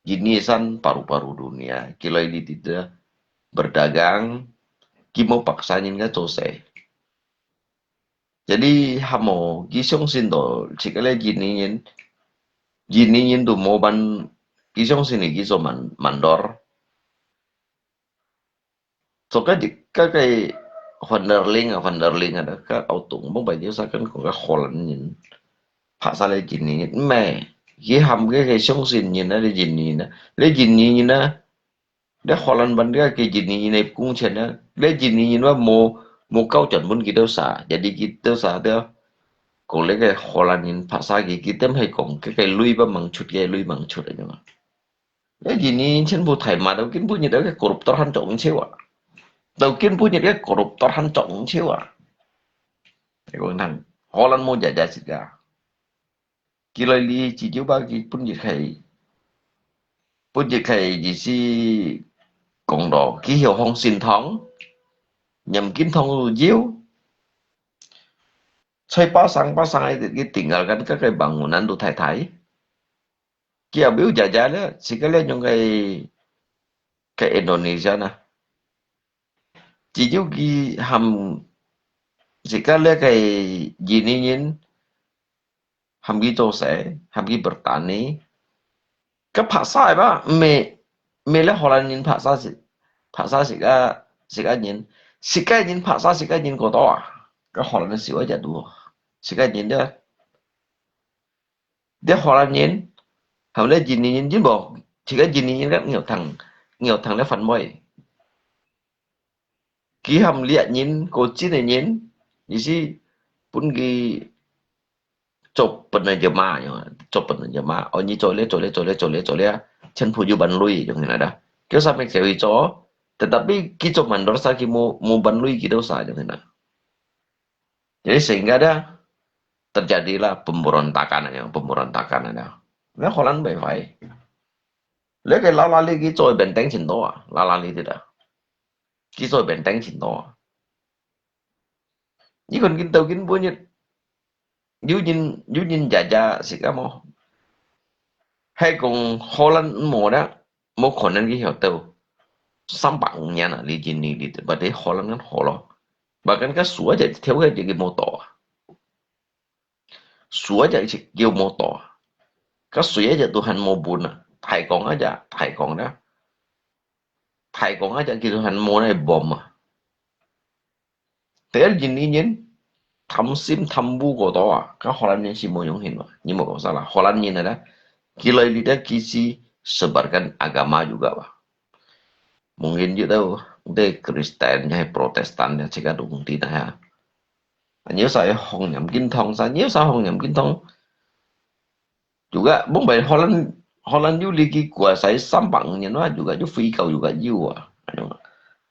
Jini san paru-paru dunia, ki lai li ti ta berdagang, ki mau paksa nyin ka cho se. Jadi, hamo, ki 相信到 sika le jini nyin, jini nyin tu mau ban, ki 相信 ni ki cho man-, mandor. So ka di-, ka kai Van der Ling, ah, Van der Ling ada ka auto, mo bai dia sakan ko ka Holland nyin. Paksa le jini nyin, me. Ki ham ke kai 相信 nyin ada jini na. Le jini nyin na. Le Holland ban dia ke jini nyin na kung chen na. Le jini nyin wa mo, mo kau chan bun ki tau sa. Jadi ki tau sa dia. Ko le kai Holland nyin paksa ki, ki tem hai kong, ke kai lui ba mang chut, ke lui mang chut aja ma. Ya, jini nyin chen bu thai ma, tau kin bu nyi tau ke koruptor han chok nyi chewa. Tau kin bu nyi ke koruptor han chok nyi chewa. Ai kong nang, Holland mo jajah sika. Ki lai li chi jiu ba ki pun jit khai. Pun jit khai ji si kong do, ki hiu hong sin thong. Nyam kin thong lu jiu. Choi pasang, pasang ai ki tinggal kan ka kai bangunan tu thai thai. Ki abiu jajah le, sika le nyong kai, kai Indonesia na. Chi jiu ki ham, sika le kai jini nyin, ham ki cho se, ham ki bertani. Ka paksa ba, me, me le Holland nyin paksa si, paksa sika, sika nyin. Sika nyin paksa sika nyin ko to ah. Ka Holland siu aja tu. Sika nyin dia. Dia Holland nyin, ham le jini nyin jin bo, sika jini nyin ka ngiau thang, ngiau thang le fan moi. Ki ham liat nyin, ko chin nyin, isi pun ki cho pen na jema, cho pen na jema. O nyi cho le, cho le, cho le, cho le, cho le, chen phu ju ban lui, jong nyin ada. Kio sa me kio cho, tetapi ki cho mandor sa ki mo, mo ban lui ki do sa, jong nyin ada. Jadi sehingga ada terjadilah pemberontakan aja, pemberontakan aja. Nah, Holland baik-baik. Lek ke lala li ki cho benteng chin to ah, lala li tidak. Ki cho benteng chin to ah. Ni kon kin tau kin bu nyet. Yu nyin, yu nyin jajah sika mo. Hai kong Holland mo da, mo konen ki hiau tau. Sampak nyan ah, li jini li, ba de Holland kan holo. Bahkan ka sua aja, thiau aja ki mo to ah. Sua aja ki mo to ah. 該水該隻都還無分啊，大港該隻，大港呢，大港該隻佢都還無來bomb啊。第一印尼人貪心貪污過多啊，該荷蘭人係無用心啊，你莫講啥啦，荷蘭人啊，佢來這个佢係sebarkan agama juga啊。Mungkin佢兜，佢兜Kristen，佢Protestan，佢自家都毋知道啊。你有啥好念經堂啥？你有啥好念經堂？Juga，mungkin Holland，Holland有歷史過，在三百五年啊，juga有回教juga有啊。Anu，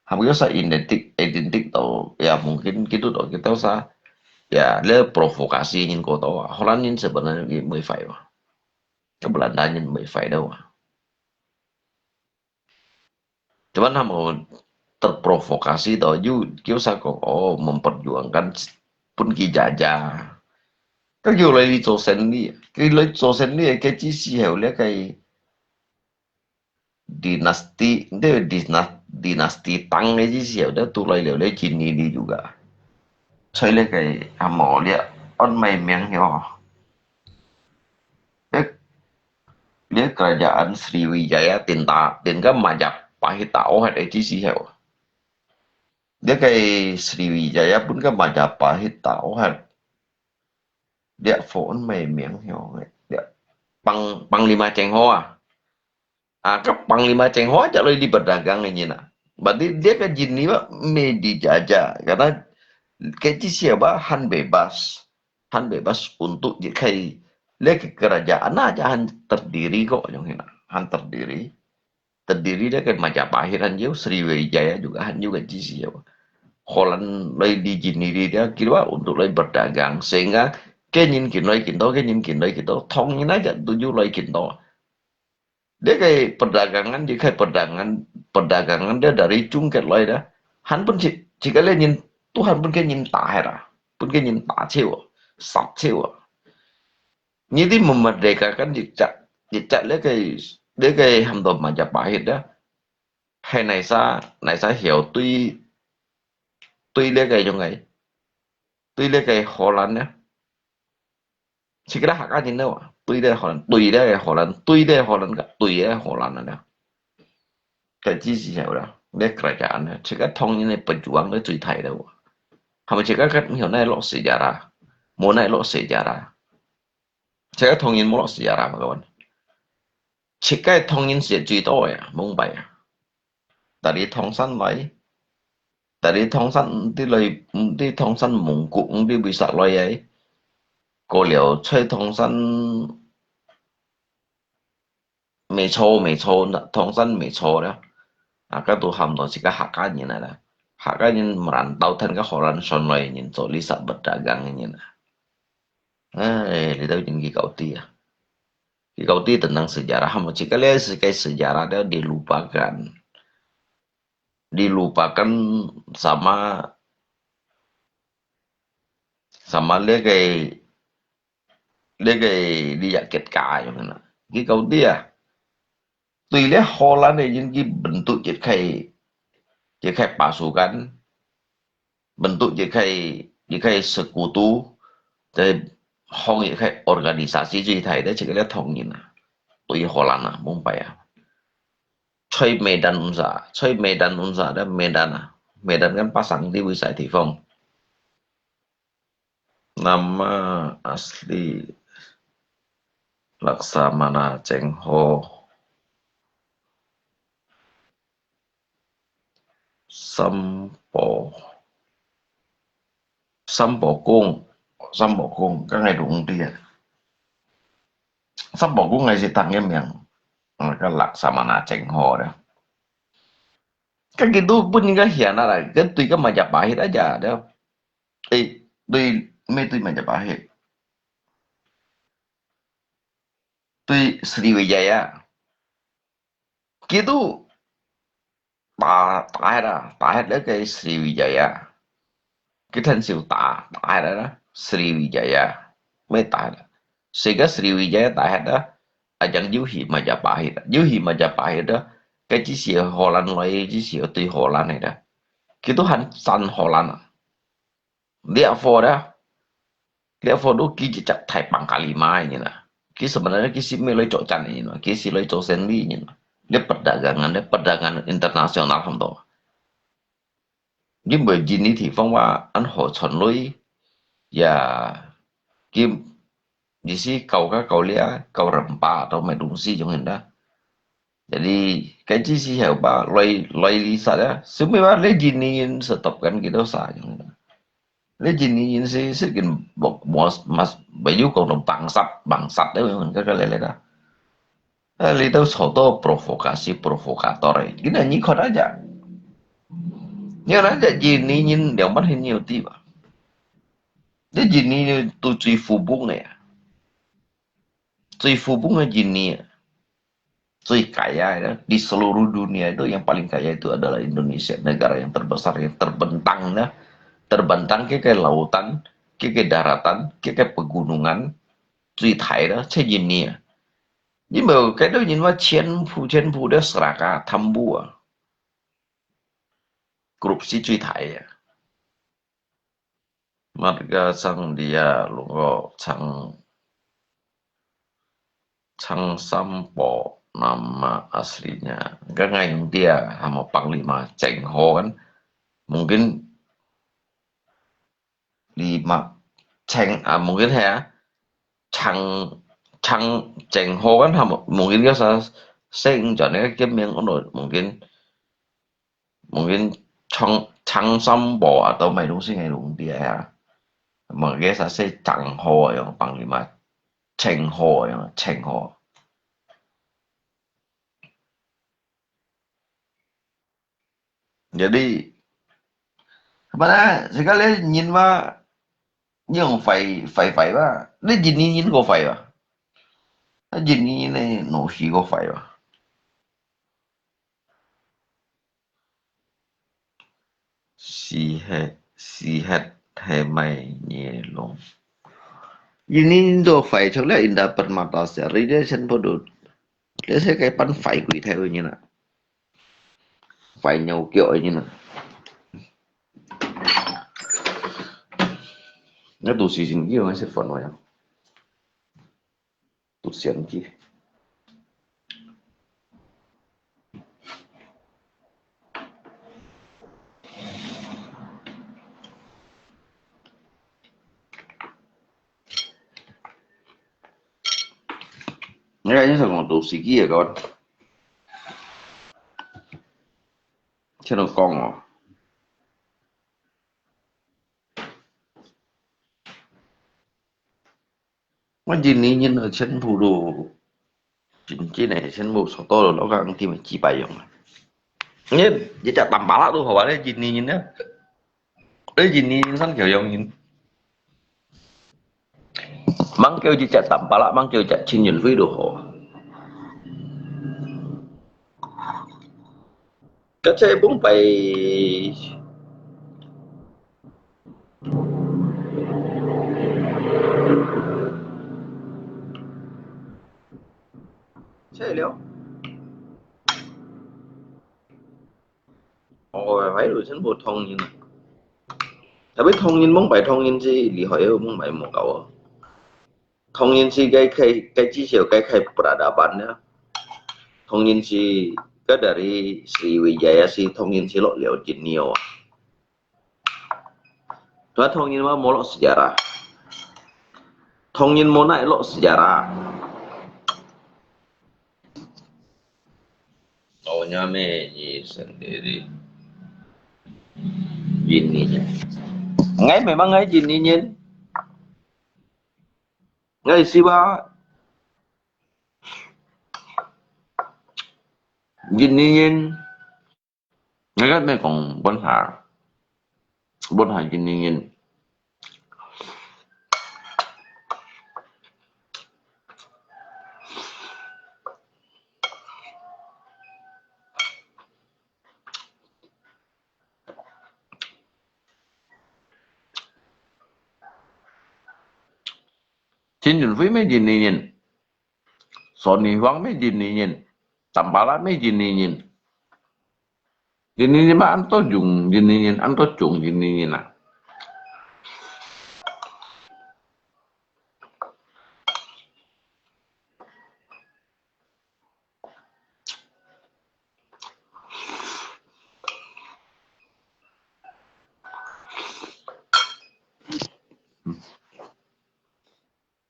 還有啥identik，identik到，ya mungkin gitu到kita sa，ya，這provokasi人過多啊。Holland人sebenarnya佢毋會壞啊，該Belanda人毋會壞到啊。 Cuman hamo terprovokasi to，又，又想講，哦，memperjuangkan分佢jajah。該又來你做生理，佢來做生理，該之時候，這个dinasti，這个dina-，dinasti Tang个之時候，這都來了，這印尼个juga。所以這个，hamo，這安排名哦。這，這kerajaan Sriwijaya，定打，定个Majapahit打哦，還係之時候。 這个Sriwijaya分个Majapahit打哦，還這phone咩名喲，這Pang-，Panglima Cheng Ho啊。啊，該Panglima Cheng Ho就來這berdagang个人啊。Berarti這个印尼啊，毋係dijajah，karena該之時啊，還bebas，還bebas untuk一个，這个kerajaan啊，還terdiri kok，yang ini，還terdiri。 Terdiri dari Majapahit han有，Sriwijaya juga han有个之時啊。Holland來di sini dia kira untuk來berdagang，sehingga該人進來幾多，該人進來幾多，當然aja都有來幾多。這个perdagangan，這个perdagangan，perdagangan dia dari Chungkit來个，han分自，自家个人，都han分个人打忒啊，分个人打走啊，殺走啊。 你知memerdekakan一隻，一隻這个，這个喊做Majapahit啊，係哪儕，哪儕曉對，對這个樣个，對這个荷蘭啊，自家客家人啊，對這个荷蘭，對這个荷蘭，對這个荷蘭个，對這个荷蘭啊。 該之時候啦，這kerajaan啦，自家唐人个不足个最大了。係無自家个無哪落sejarah，無哪落sejarah。自家唐人無落sejarah嘛，各位。自家唐人係最多个啊，明白啊。Dari唐山來，dari唐山，毋知來，毋知唐山蒙古，毋知為啥來个。過了在唐山 Mê-Chô，Mê-Chô，唐山Mê-Chô了。啊，該都喊做自家客家人來啦。客家人merantau，跈个荷蘭船來个人做這隻berdagang个人啊。唉，這兜人幾高低啊。幾高低tentang sejarah，係無自家這世界sejarah了dilupakan。Dilupakan sama，sama這个 這个你也結家樣啦。佢講啲啊，對這荷蘭个人佢bentuk一个，一个pasukan，bentuk一个，一个sekutu，在放一个organisasi最大个，這个咧唐人啊，對荷蘭啊，明白啊。在Medan Unsa，在Medan Unsa，在Medan啊，Medan kan pasang地位在地方。 Nama asli Laksamana Cheng Ho. 三寶，三寶宮，三寶宮，該𠊎都毋知啊。三寶宮𠊎係聽个名，嗯，該Laksamana Cheng Ho咧。該佢都分人家嫌啊啦，該對个Majapahit aja咧。 誒，對，毋係對Majapahit，對Sriwijaya。佢都打，打忒啊，打忒這个Sriwijaya。佢親手打，打忒啦，Sriwijaya，毋係打忒啦。Sehingga Sriwijaya打忒啦，啊，正又去Majapahit，又去Majapahit啦，該之時荷蘭來，之時對荷蘭个啦，佢都還讚荷蘭啊。 這貨咧，這貨都幾隻大Panglima个人啊，佢sebenarnya佢係毋係來作戰个人嘛，佢係來做生理个人嘛。你perdagangan，你perdagangan internasional差毋多。因為印尼地方話，恁好賺來，也，佢，意思搞个搞了，搞人吧，都買東西用个啦。Jadi，該只時候吧，來，來理殺啊，所以話，你印尼人stop kan kita sa用个啦。你印尼人係，係緊無，無，無，沒有講到bangsat，bangsat个，該个來來啦。啊，你都受到provokasi，provokator个，你看你看那隻，你看那隻印尼人兩萬很有地吧？你印尼人都最富翁个呀，最富翁个印尼啊。 最kaya itu di seluruh dunia itu yang paling kaya itu adalah Indonesia, negara yang terbesar, yang terbentang, ya. Terbentang ke, ke lautan, ke, ke daratan, ke, ke pegunungan, 最大个，在印尼啊。因為該兜人話全部，全部都serakah，貪污啊。Korupsi 最大个。 Marga Sang Dia Lungko Chang, Chang Sampo nama aslinya. Kan ngai dia sama Panglima Cheng Ho kan. Mungkin lima Cheng, ah, mungkin ya. Chang, Chang Cheng Ho kan sama, mungkin dia sa sing jane kan mungkin Mungkin Chang, Chang Sampo atau 買東西个東西啊。Mungkin sa say Chang Ho yang Panglima, Cheng Ho yang Cheng Ho. Jadi, apa na, sekali nyin wa, yang fai, fai, fai wa, ni jin ni nyin ko fai wa. Jin ni nyin ni no si ko fai wa. Sihat, sihat hai mai nye long. Ini Indo fai chok le inda permata sia rida chen podo. Le se kai pan fai kui thai wi nyina. Fai nyau kyo nyina. Nga tu si jin kyo nga se fon wa yang. Tu sian ki. Nga ini sa kong tu si ki ya kawan. Chen kong oh. 我印尼人啊，全部都真正个，全部所到了老港地方几百样啊。你，你只淡巴拉都好啊，你印尼人啊，你印尼人生条样人，吂叫一只淡巴拉，吂叫一只陈云飞都好啊。 Kacai bung pai. Cai liao. Oh, pai lu chen bu tong yin. Tapi tong yin mung pai tong yin si lihoi mung pai mo kau. Tong yin si kai kai kai chi siu kai kai peradaban ya. Tong yin si ka dari Sriwijaya si tong yin si lok liau jin nio. Tua tong yin ma mo lok sejarah. Tong yin mo nai lok sejarah. Taunya me ni sendiri. Bini. Ngai memang ngai jin ni nyin. Ngai siwa. Jin ni nyin. Ngai kat me kong bon ha. Bon ha jin ni nyin. Chin Yun Fui me jin ni nyin. Sony Huang me jin ni nyin. Tampala me jin ni nyin. Jin ni nyin ma an to jung, jin ni nyin an to jung, jin ni nyin na.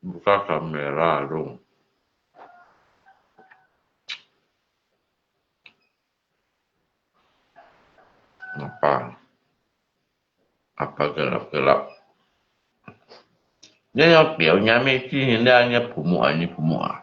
Buka kamera dong. Apa? Apa gelap-gelap? Nyo nyo piau nyo meh, ci nyo nyo pumuk ah, nyo pumuk ah.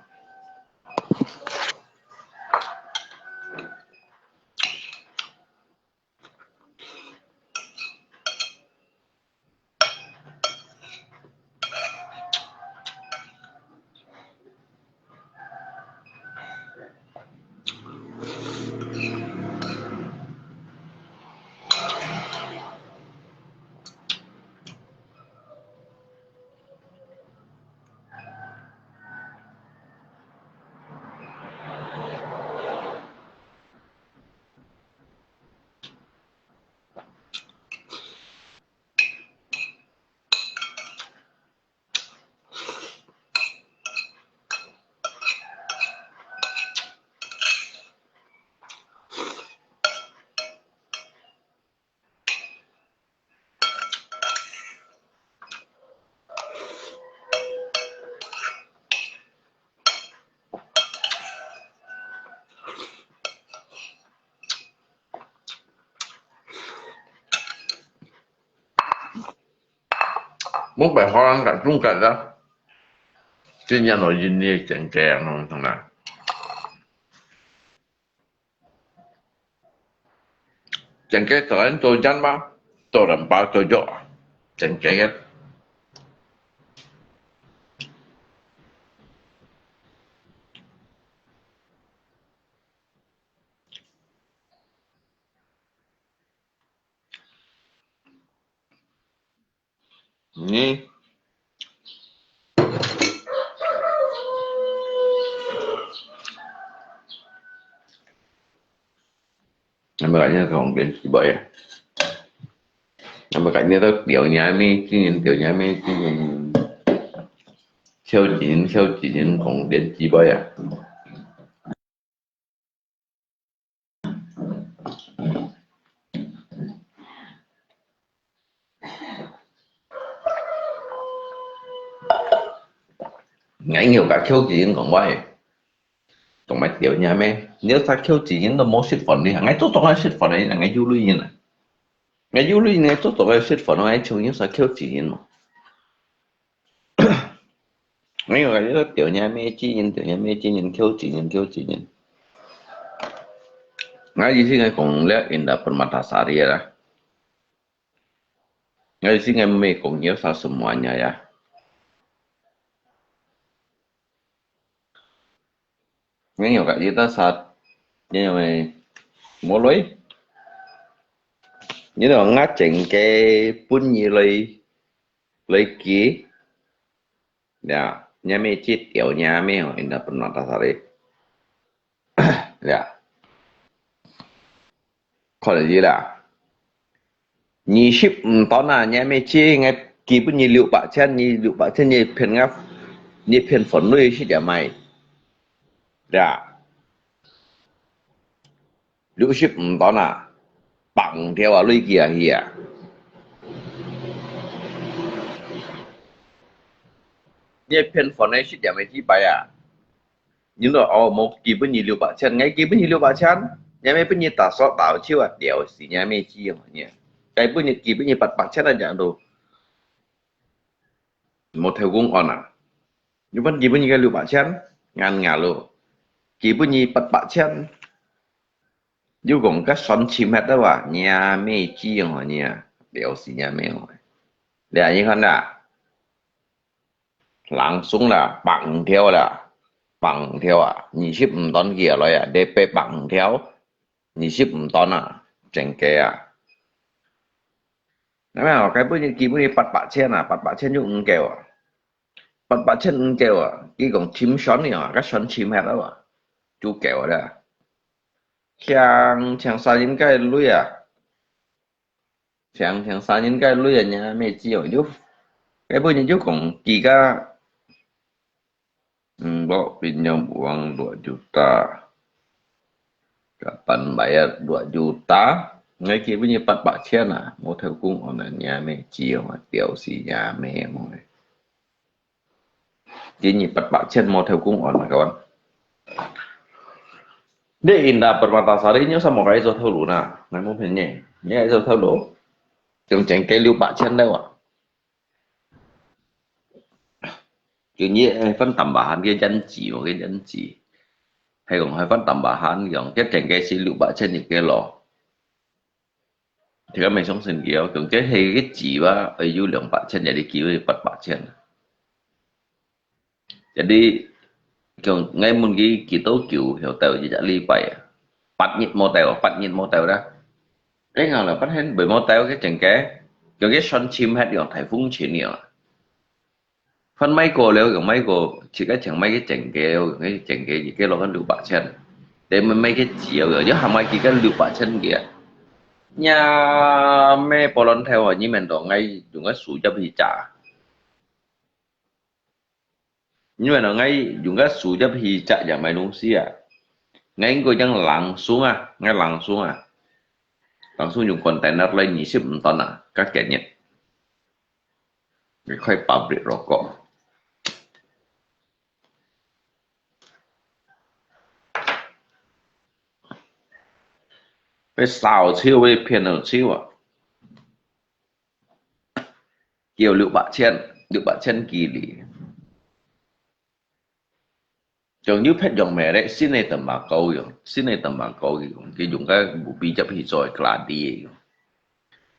Mung bai horan kat jung kat lah. Ci nyo lo yin ni jeng ke ang nong tong lah. Jeng ke to an to jan ma, to lam pa to jo. Jeng ke. Ni. Nampak kat ni kong ben ci boy ya. Nampak kat ni tu piau nyo meh, ci nyo piau nyo meh, ci nyo. Siau ci nyo, siau ci nyo kong ben ci boy ya. Ngai nhiều cả khiêu chiến còn vậy. Còn mày tiểu nhà mẹ, nếu ta khiêu chiến nó mốt xịt phận đi, ngai tốt tốt ngai xịt phận đi, ngai du lui như này. Ngai du lui ngai tốt tốt ngai xịt phận, ngai chung như ta khiêu chiến mà. Ngai nhiều cả tiểu nhà mẹ, ci nhân tiểu nhà mẹ, ci nhân khiêu chiến, nhân khiêu chiến nhân. Ngai gì xin ngai cũng lẽ in đã phần mặt ta xả đi ra. Ngai xin ngai mẹ cũng nhiều sao sum mua nhà ya. Ngai nhiều cả gì ta sat. Ngai nhiều mẹ mua lối. Ngai nhiều ngã chỉnh cái bún nhi lối, lối kì. Ya, nhà mẹ chết tiểu nhà mẹ, in đã phần mặt ta xả đi. Ya. 看得出啦。二十五噸啊，你還沒接，𠊎基本你六百千，你六百千你騙𠊎，你騙分類是點賣？對啊。六十五噸啊，百五條啊，累計啊去啊。你騙分類是點賣幾擺啊？ 你講哦，無基本你六百千，𠊎基本你六百千，你還沒分你打掃打手啊，了事你還沒知哦，你。該本你基本你八百千啊，講到，無偷工案啊。你分基本你个六百千，硬硬咯。基本你八百千，又講該算清楚了哇，你還沒知哦，你啊，了事你還沒哦。你啊，你看啦。 Langsung啦，百五條啦，百五條啊，二十五噸寄來啊，你買百五條，二十五噸啊，真个啊。那麼哦，該本日基本日八百千啊，八百千就毋夠啊，八百千毋夠啊，佢講清算了啊，該算清楚了啊，就夠了。像，像三人个鐳啊， 像，像三人个鐳啊，你還沒知哦，就，該本人就講，佢个，嗯，我pinjam uang dua juta. Kapan bayar dua juta? Ngai基本你八百千啊，無偷工案啊，你還沒知哦，了事你還沒哦。今日八百千無偷公安啊，kawan。你indah Permatasari nyo sama kaya做頭路na，ngai無騙你，你愛做頭路，用正个六百千了啊。今日係分tambahan个janji，我个janji，係講係分tambahan，用个正个係六百千一个咯。 大家毋相信佢哦，講這係个紙吧，會有兩百千，也係佢會八百千。Jadi，講，𠊎問佢幾多久，曉得一隻禮拜啊？八日無到，八日無到啦。哎，ngau啦，八日袂無到个正个，講个算深核樣，颱風前樣啊。 番買過了，用買過，自家淨買个正个，用个正个，一个落个六百千。你買買个紙哦，又還買幾个六百千个啊？Nya，咩波浪頭啊，你們都愛用个手接去炸。你們都愛用个手接去炸，也買東西啊。𠊎應該講langsung啊，𠊎langsung啊。Langsung用container來二十五噸啊，較緊一。 一塊pabrik rokok。被燒臭，被騙了臭啊！叫六百千，六百千幾哩。Yang you pet yang merek sini tembakau yang, sini tembakau yang, cái dùng cái bụi bì chấp hi rồi gladi yang.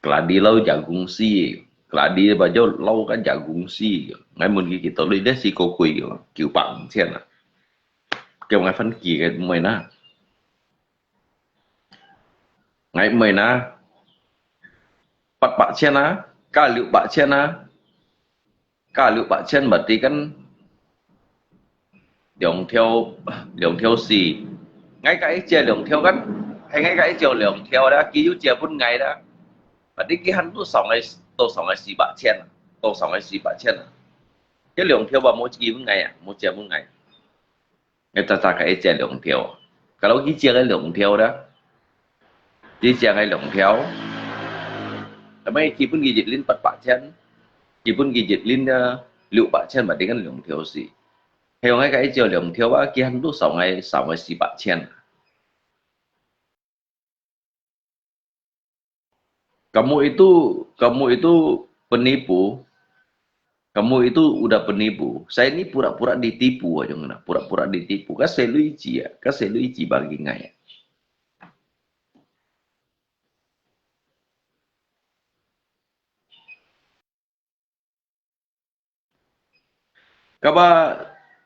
Gladi lau jagung si, gladi ba jo lau cái jagung si. Ngai mun ki kita lui deh si ko kui yang, kiu pang chen na. Kêu ngai phân kỳ cái mày na. Ngai mày na. Pat pak chen na, ka liu pak chen na. Ka liu pak chen berarti kan liang thiau, liang thiau si. Ngai ka ijia liang thiau kan, hai ngai ka ijia liang thiau da, ki yu jia pun ngai da. Berarti ki han tu song ngai, tu song ngai si pak chen, tu song ngai si pak chen. Ki liang thiau ba mo ki pun ngai ya, mo jia pun ngai. Ngai ta ta ka ijia liang thiau. Kalau ki jia ngai liang thiau da. Ki jia ngai liang thiau. Tapi ki pun ki jit lin pat pak chen. Ki pun ki jit lin da liu pak chen berarti kan liang thiau si. Hai ngai ka ijia liang thiau ba, ki han tu song ngai, song ngai si pak chen. Kamu itu, kamu itu penipu. Kamu itu udah penipu. Saya ini pura-pura ditipu aja ngena. Pura-pura ditipu. Ka selui ji ya. Ka selui ji bagi ngai. Kaba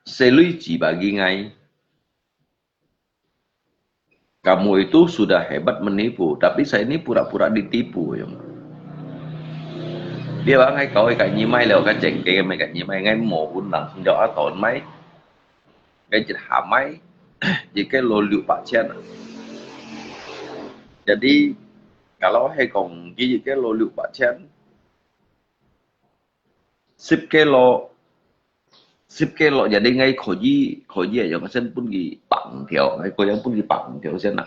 selui ji bagi ngai. Kamu itu sudah hebat menipu, tapi saya ini pura-pura ditipu, yang. Dia bang ngai kau ka nyi mai leo ka jeng ke mai ka nyi mai ngai mo pun langsung jauh aton mai. Ngai jit ha mai, jit ke lo liu pak chen. Jadi, kalau hai kong jit ke lo liu pak chen, sip ke lo, sip ke lo, jadi ngai kho ji, kho ji yang sen pun ki pang thiau, ngai kho yang pun ki pang thiau sen na.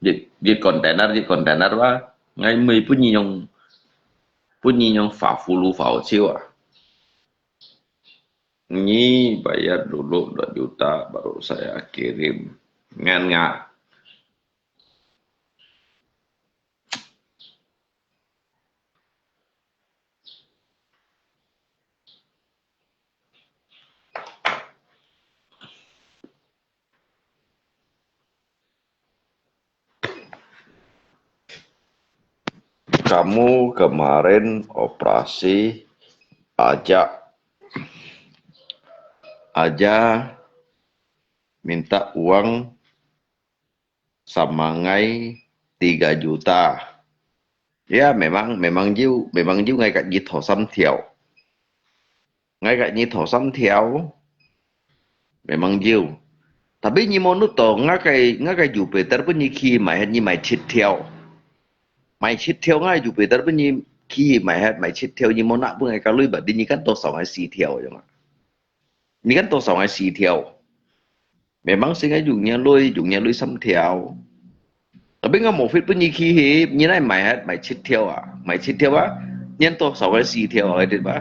Ji, ji container, ji container ba, ngai mui pun ni yang, pun ni yang fa fu lu fa chiu ah. Ni bayar dulu dua juta, baru saya kirim. Ngan nga. Kamu kemarin operasi aja, aja minta uang sama ngai tiga juta. Ya, memang, memang jiu, memang jiu ngai ka jit tho sam thiau. Ngai ka jit tho sam thiau. Memang jiu. Tapi ni mo nut to, ngai ka, ngai ka ju peter pun ni ki mai het ni mai chit thiau. Mai chit thiau ngai ju peter pun ni ki mai het mai chit thiau ni mo nak pun ngai ka lui ba di ni kan to song ngai si thiau ya ma. Ni kan to song ngai si thiau. Memang sing ngai jung nia lui, jung nia lui sam thiau. Tapi ngai mo fit pun ni ki hi, ni nai mai hat, mai chit thiau ah. Mai chit thiau ah. Nian to song ngai si thiau ah, dit ba.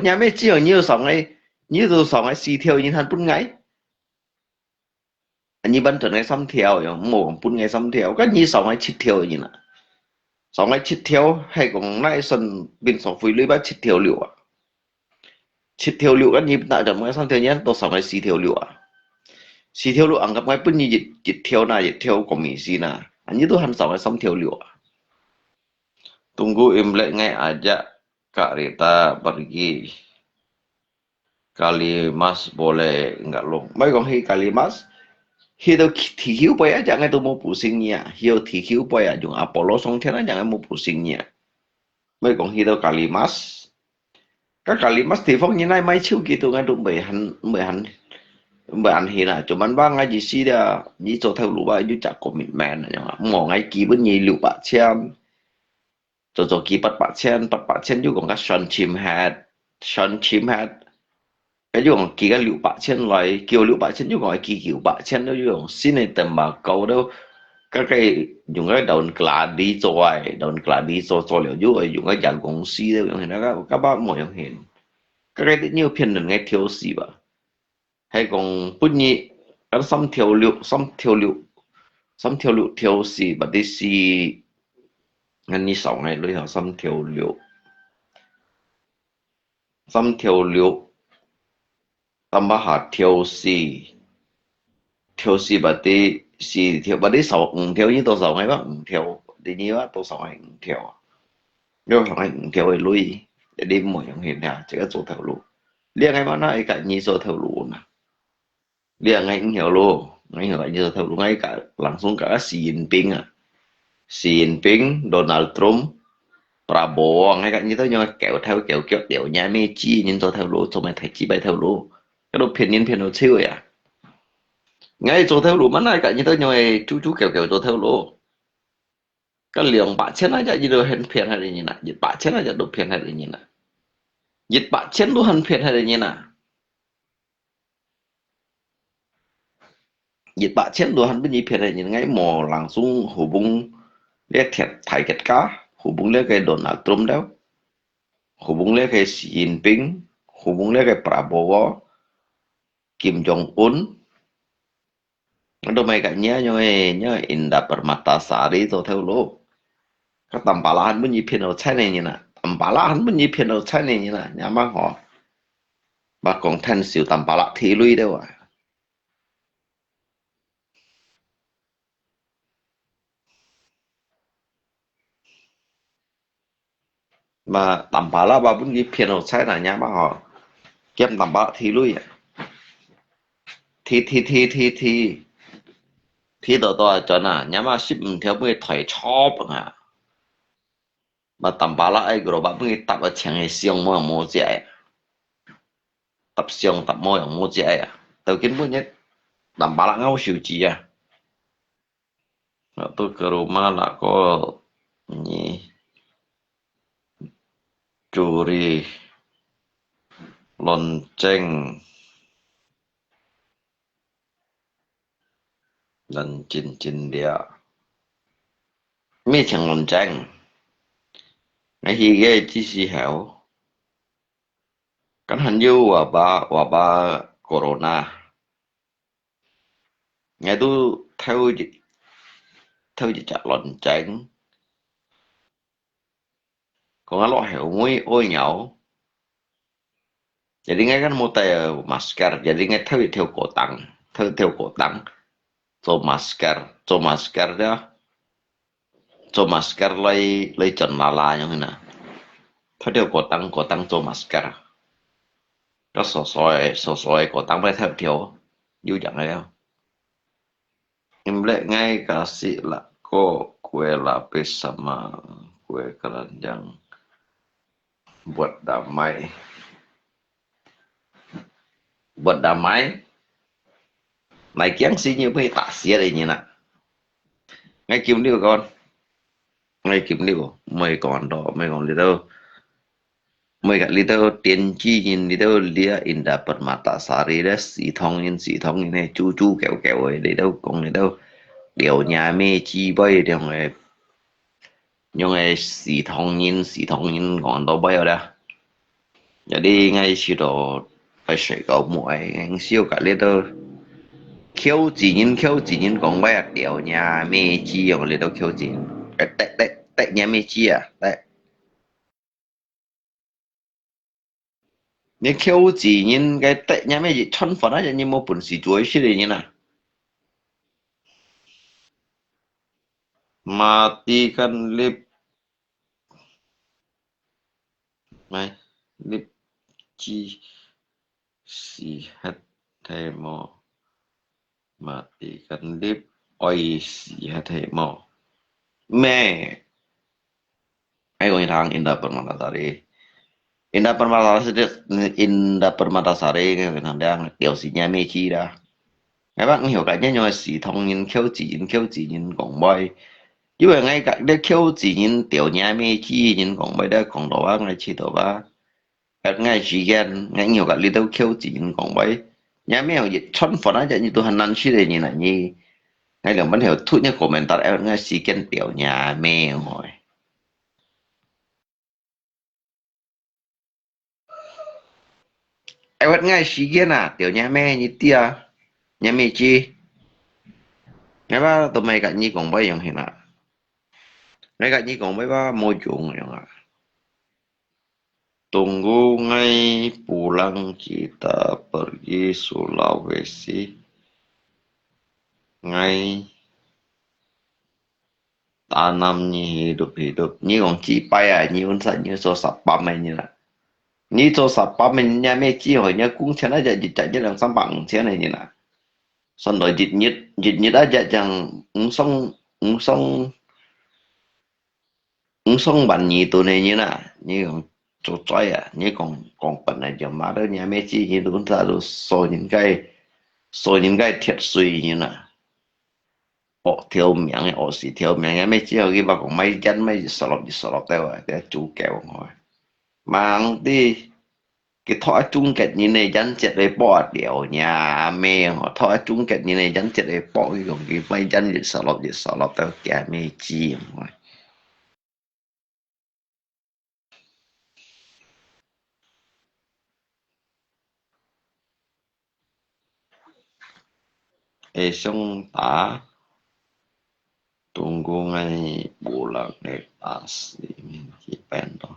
條，你還毋係只有你有上个，你有上个四條人還分𠊎？你分分𠊎三條，又毋好講分𠊎三條，該你上个七條人啊。上个七條，係講哪一算變成匯率吧，七條六啊。七條六，該你拿到𠊎三條人，都上个四條六啊。四條六，anggap𠊎分你一，一條那，一條komisi那，啊，你都還上个三條六啊。Tunggu Imlek ngai ajak Kak Rita pergi. Kalimas boleh enggak long. Mai kong hi Kalimas. Hi tu T Q boy aja ngai tu mau pusing nia. Hi tu T Q boy aja jung Apollo song tian aja ngai mau pusing nia. Mai kong hi tu Kalimas. Ka Kalimas ti phong ni nai mai chiu ki tu ngai tu mei han, mei han, mei han hi na. Cuman ba ngai ji si dia, ni 做頭路 ba, yu jak commitment aja. Mo ngai ki bun ni liu ba chiam. 做做寄八百千，八百千又講个算清忒，算清忒。該又講寄个六百千來，寄六百千又講寄九百千，又講新个等嘛高都，該个用个 daun keladi 做个，daun keladi 做做了又用个人工死了，用现在个个把没用现，该个你有骗人个挑死吧？ 係講本日，kan 三條六，三條六，三條六條四，berarti四，ngan你少个，你好三條六，三條六，tambah下條四，條四 berarti 四條，berarti 少五條，你多少个吧？五條，你你话多少个五条啊？你少个五条个鐳，你唔好用现啊，这个做头路。你个嘛那一个你做头路嘛？ 你啊，𠊎五條路，𠊎五條路，𠊎个langsung个習近平啊，習近平、Donald Trump、Prabowo，𠊎个你都用狗頭狗腳掉人咩知人做頭路，做咩大雞巴頭路，該都騙人騙到笑个啊！𠊎做頭路，嘛那个你都用豬豬狗狗做頭路。 該兩百千啊，一日都還騙下个人啊，一百千啊，一都騙下个人啊，一百千都還騙下个人啊，一百千都還分你騙下个人，𠊎無langsung hubung，這鐵大吉家，hubung這个Donald Trump了，hubung這个習近平，hubung這个Prabowo，Kim Jong Un。 Aduh, mai ka nya nyo eh, nya Indah Permatasari to theu lo. Ka tampalahan pun yi phiên lo chai ne nyi na. Tampalahan pun yi phiên lo chai ne nyi na. Nya mang ho. Ba kong than siu tampala thi lui de wa. 嘛，Tampalak啊，分佢騙到China啊嘛吼，兼Tampalak提鐳啊，提提提提提，提到到啊轉啊，啊嘛十五條分佢提chop啊，嘛Tampalak个gerobak分佢搭啊，淨係上無無隻个，搭上搭無用無隻个啊，到今晡日Tampalak ngau手指啊。 Waktu ke rumah lah ko ni curi lonceng dan cincin dia. Mê cheng lonceng. Ngai hi ke chi si heo. Kan han yu wabah, wabah corona. Ngai tu thâu, thâu chỉ chả lon chén. Còn ngai lọ hẻo mũi ôi nhau. Jadi ngai kan mô tay masker. Jadi ngai thâu theo cổ tăng. Thâu theo cổ tăng. Cho masker. Cho masker đó. Cho masker lai, lai chân la la yang na. Thâu theo cổ tăng, cổ tăng cho masker. Có sổ sổ, sổ sổ cổ tăng phải thâu theo. Yu yang leo. Imlek ngai kasih lah ko kue lapis sama kue keranjang buat damai. Buat damai. Nai kiang si nyi pui tak sia de nyi na. Ngai kim liu kon. Ngai kim liu, mai kon do, mai kon liu. Mai kat liu, tiên tri nyin liu, lia Indah Permatasari liu, Sitong nyin, Sitong nyin, chu chu kêu kêu liu, kong liu, liu nya mê chi bai, liu ngai, liu ngai Sitong nyin, Sitong nyin kon do bai liu. Jadi ngai si do bai sui kau muai, ngai siu kat liu, kêu chi nyin, kêu chi nyin kong bai, liu nya mê chi, yong liu kêu chi nyin, tek, tek, tek nya mê chi à, tek. Nyi kêu chi nyin cái tek nya mê chi chon phản á, nyi mô bùn sì chuối xí lì nyi nà. Mati kan lip. Mai, lip chi sì het thê mô. Mati kan lip oi sì het thê mô. Mê. Ai kong thang Indah Permatasari. Indah Permatasari, Indah Permatasari, nang dia, tiểuสีเนี้ยไม่ขี้的. Ngai bác, ngai hiểu cái nhá, nhung là Sitong nyin, kêu chi nyin, kêu chi nyin, kong bai. Yu ngai cái, để kêu chi nyin, tiểu nya mê chi nyin, kong bai, để kong đó bác, ngai chi đó bác. Kat ngai chi gen, ngai nhiều kat little kêu chi nyin, kong bai. Nya mê, yết chon phản á, nyi tu hàn nan chi để nyi na nyi. Ngai liang bắn hiểu thu nhá comment tat, ngai chi gen tiểu nya mê ngồi. Ai wet ngai si gen à, tiểu nya mê nyi tia, nya mê chi. Ngai ba, tụi mày kat nyi kong bai yong hin à. Ngai kat nyi kong bai ba, mô chung yong à. Tunggu ngai pulang kita pergi Sulawesi. Ngai tanam nyi hidup-hidup. Nyi kong chi pai à, nyi un sa nyi so satpam nyi na. Nyi so satpam nyi nya mê chi hoi nya kung chen na ja ji ja nyi lang sam bang chen nyi na. Son doi jit nyit, jit nyit a ja jang ung song, ung song, ung song ban nyi tu ne nyi na. Nyi kong cho choi à, nyi kong, kong pen na jam ma de nya mê chi nyi tu sa lu so nyin kai, so nyin kai thiet sui nyi na. Ốc thiếu miếng, ốc xì thiếu miếng, mê chi hoi ki ba kong mai jan mai salop di salop teo, teo chu keo ngoi. Mang ti, ki thoa chung ket nyi ne jan chet le po teo nya mê, thoa chung ket nyi ne jan chet le po ki kong ki mai jan di salop di salop teo kia mê chi ngoi. Ê sông ta, tunggu ngai bulan ngai ta si min ki pen to.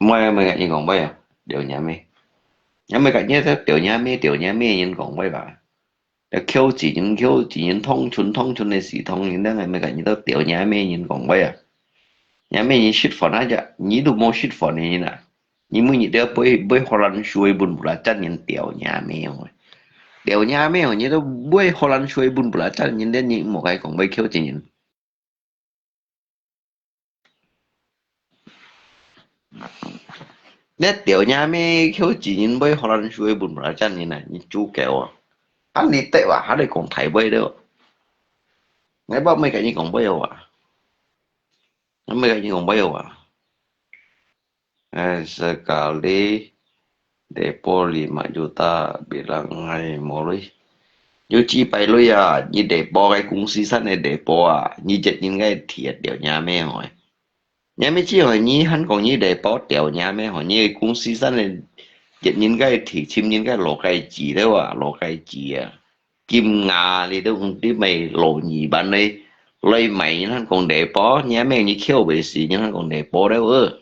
Mai mai ngai kong bai à, tiểu nya mê. Nya mê kat nyi ta tiểu nya mê, tiểu nya mê nyi kong bai ba. Là kêu chi nyin, kêu chi nyin, thông chun, thông chun ne Sitong nyin, đang ngai mai kat nyi ta tiểu nya mê nyi kong bai à. 若姆你食飯啊，你都無食飯个人啊！你每日都愛買買荷蘭薯仔分belacan人，吊若姆哦！吊若姆哦！你都買荷蘭薯仔分belacan人，你無愛講買口子人。 你吊若姆口子人買荷蘭薯仔分belacan人啊，你豬狗啊！啊你得哇，還來講大話了！𠊎無愛甲你講話哦啊！𠊎無愛甲你講話哦啊！哎，sekali depor lima juta bilang𠊎無鐳。有幾百鐳啊！你depor个公司生个depor啊！你一人个鐵吊若姆哦！ 若姆姊吼，你還講你depor吊若姆吼，你个公司生个一人个鐵，尋人个老雞子了啊，老雞子啊！金牙你都毋知買老二萬个，來買人還講depor，若姆你口袂死，人還講depor了哦！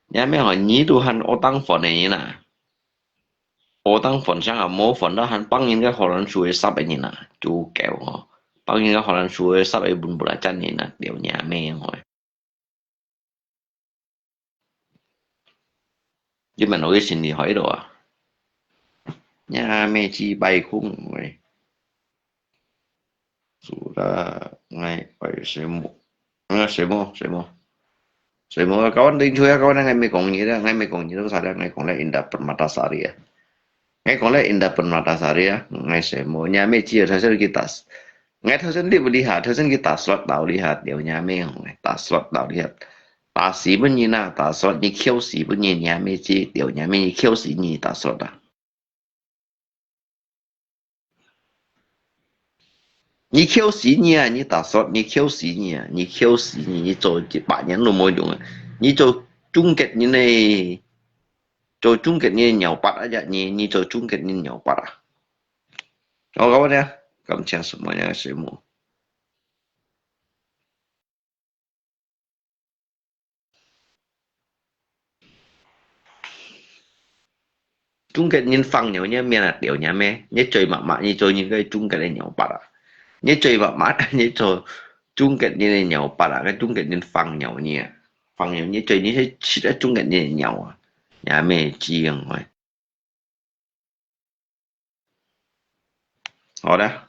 若姆吼，你都還學當飯个人啊！學當飯上啊，無飯到還幫人个荷蘭薯仔煠个人啊，豬狗吼！幫人个荷蘭薯仔煠个分belacan人啊，吊若姆吼！ 你問我个心裡好一路啊！若姆姊敗空喂！Sudah，𠊎愛睡目。啊，睡目，睡目。睡目，kawan，定出啊，kawan，𠊎無講你啦，𠊎無講你啦，salah，𠊎講了Indah Permatasari啊。 𠊎講了Indah Permatasari啊，𠊎睡目，若姆姊啊，頭先去打，𠊎頭先你毋理下，頭先去打slot到你下，吊若姆吼，打slot到你下，打死分人啊，打slot你扣死分人，若姆姊，吊若姆你扣死你打slot啊！ 你扣死你啊！你打slot，你扣死你啊！你扣死你！你做一百年都無用啊！你做中國人个，做中國人个尿拔啊！你，你做中國人个尿拔啊！好，各位呢，感謝什麼呀？什麼？ 中國人放尿，你面啊，吊若姆，你做麼麼，你做人个中國个尿拔啊！你做麼麼，你做中國人个尿拔啊！个中國人放尿你啊，放尿你做，你去食个中國人个尿啊！若姆姊啊！ 好的，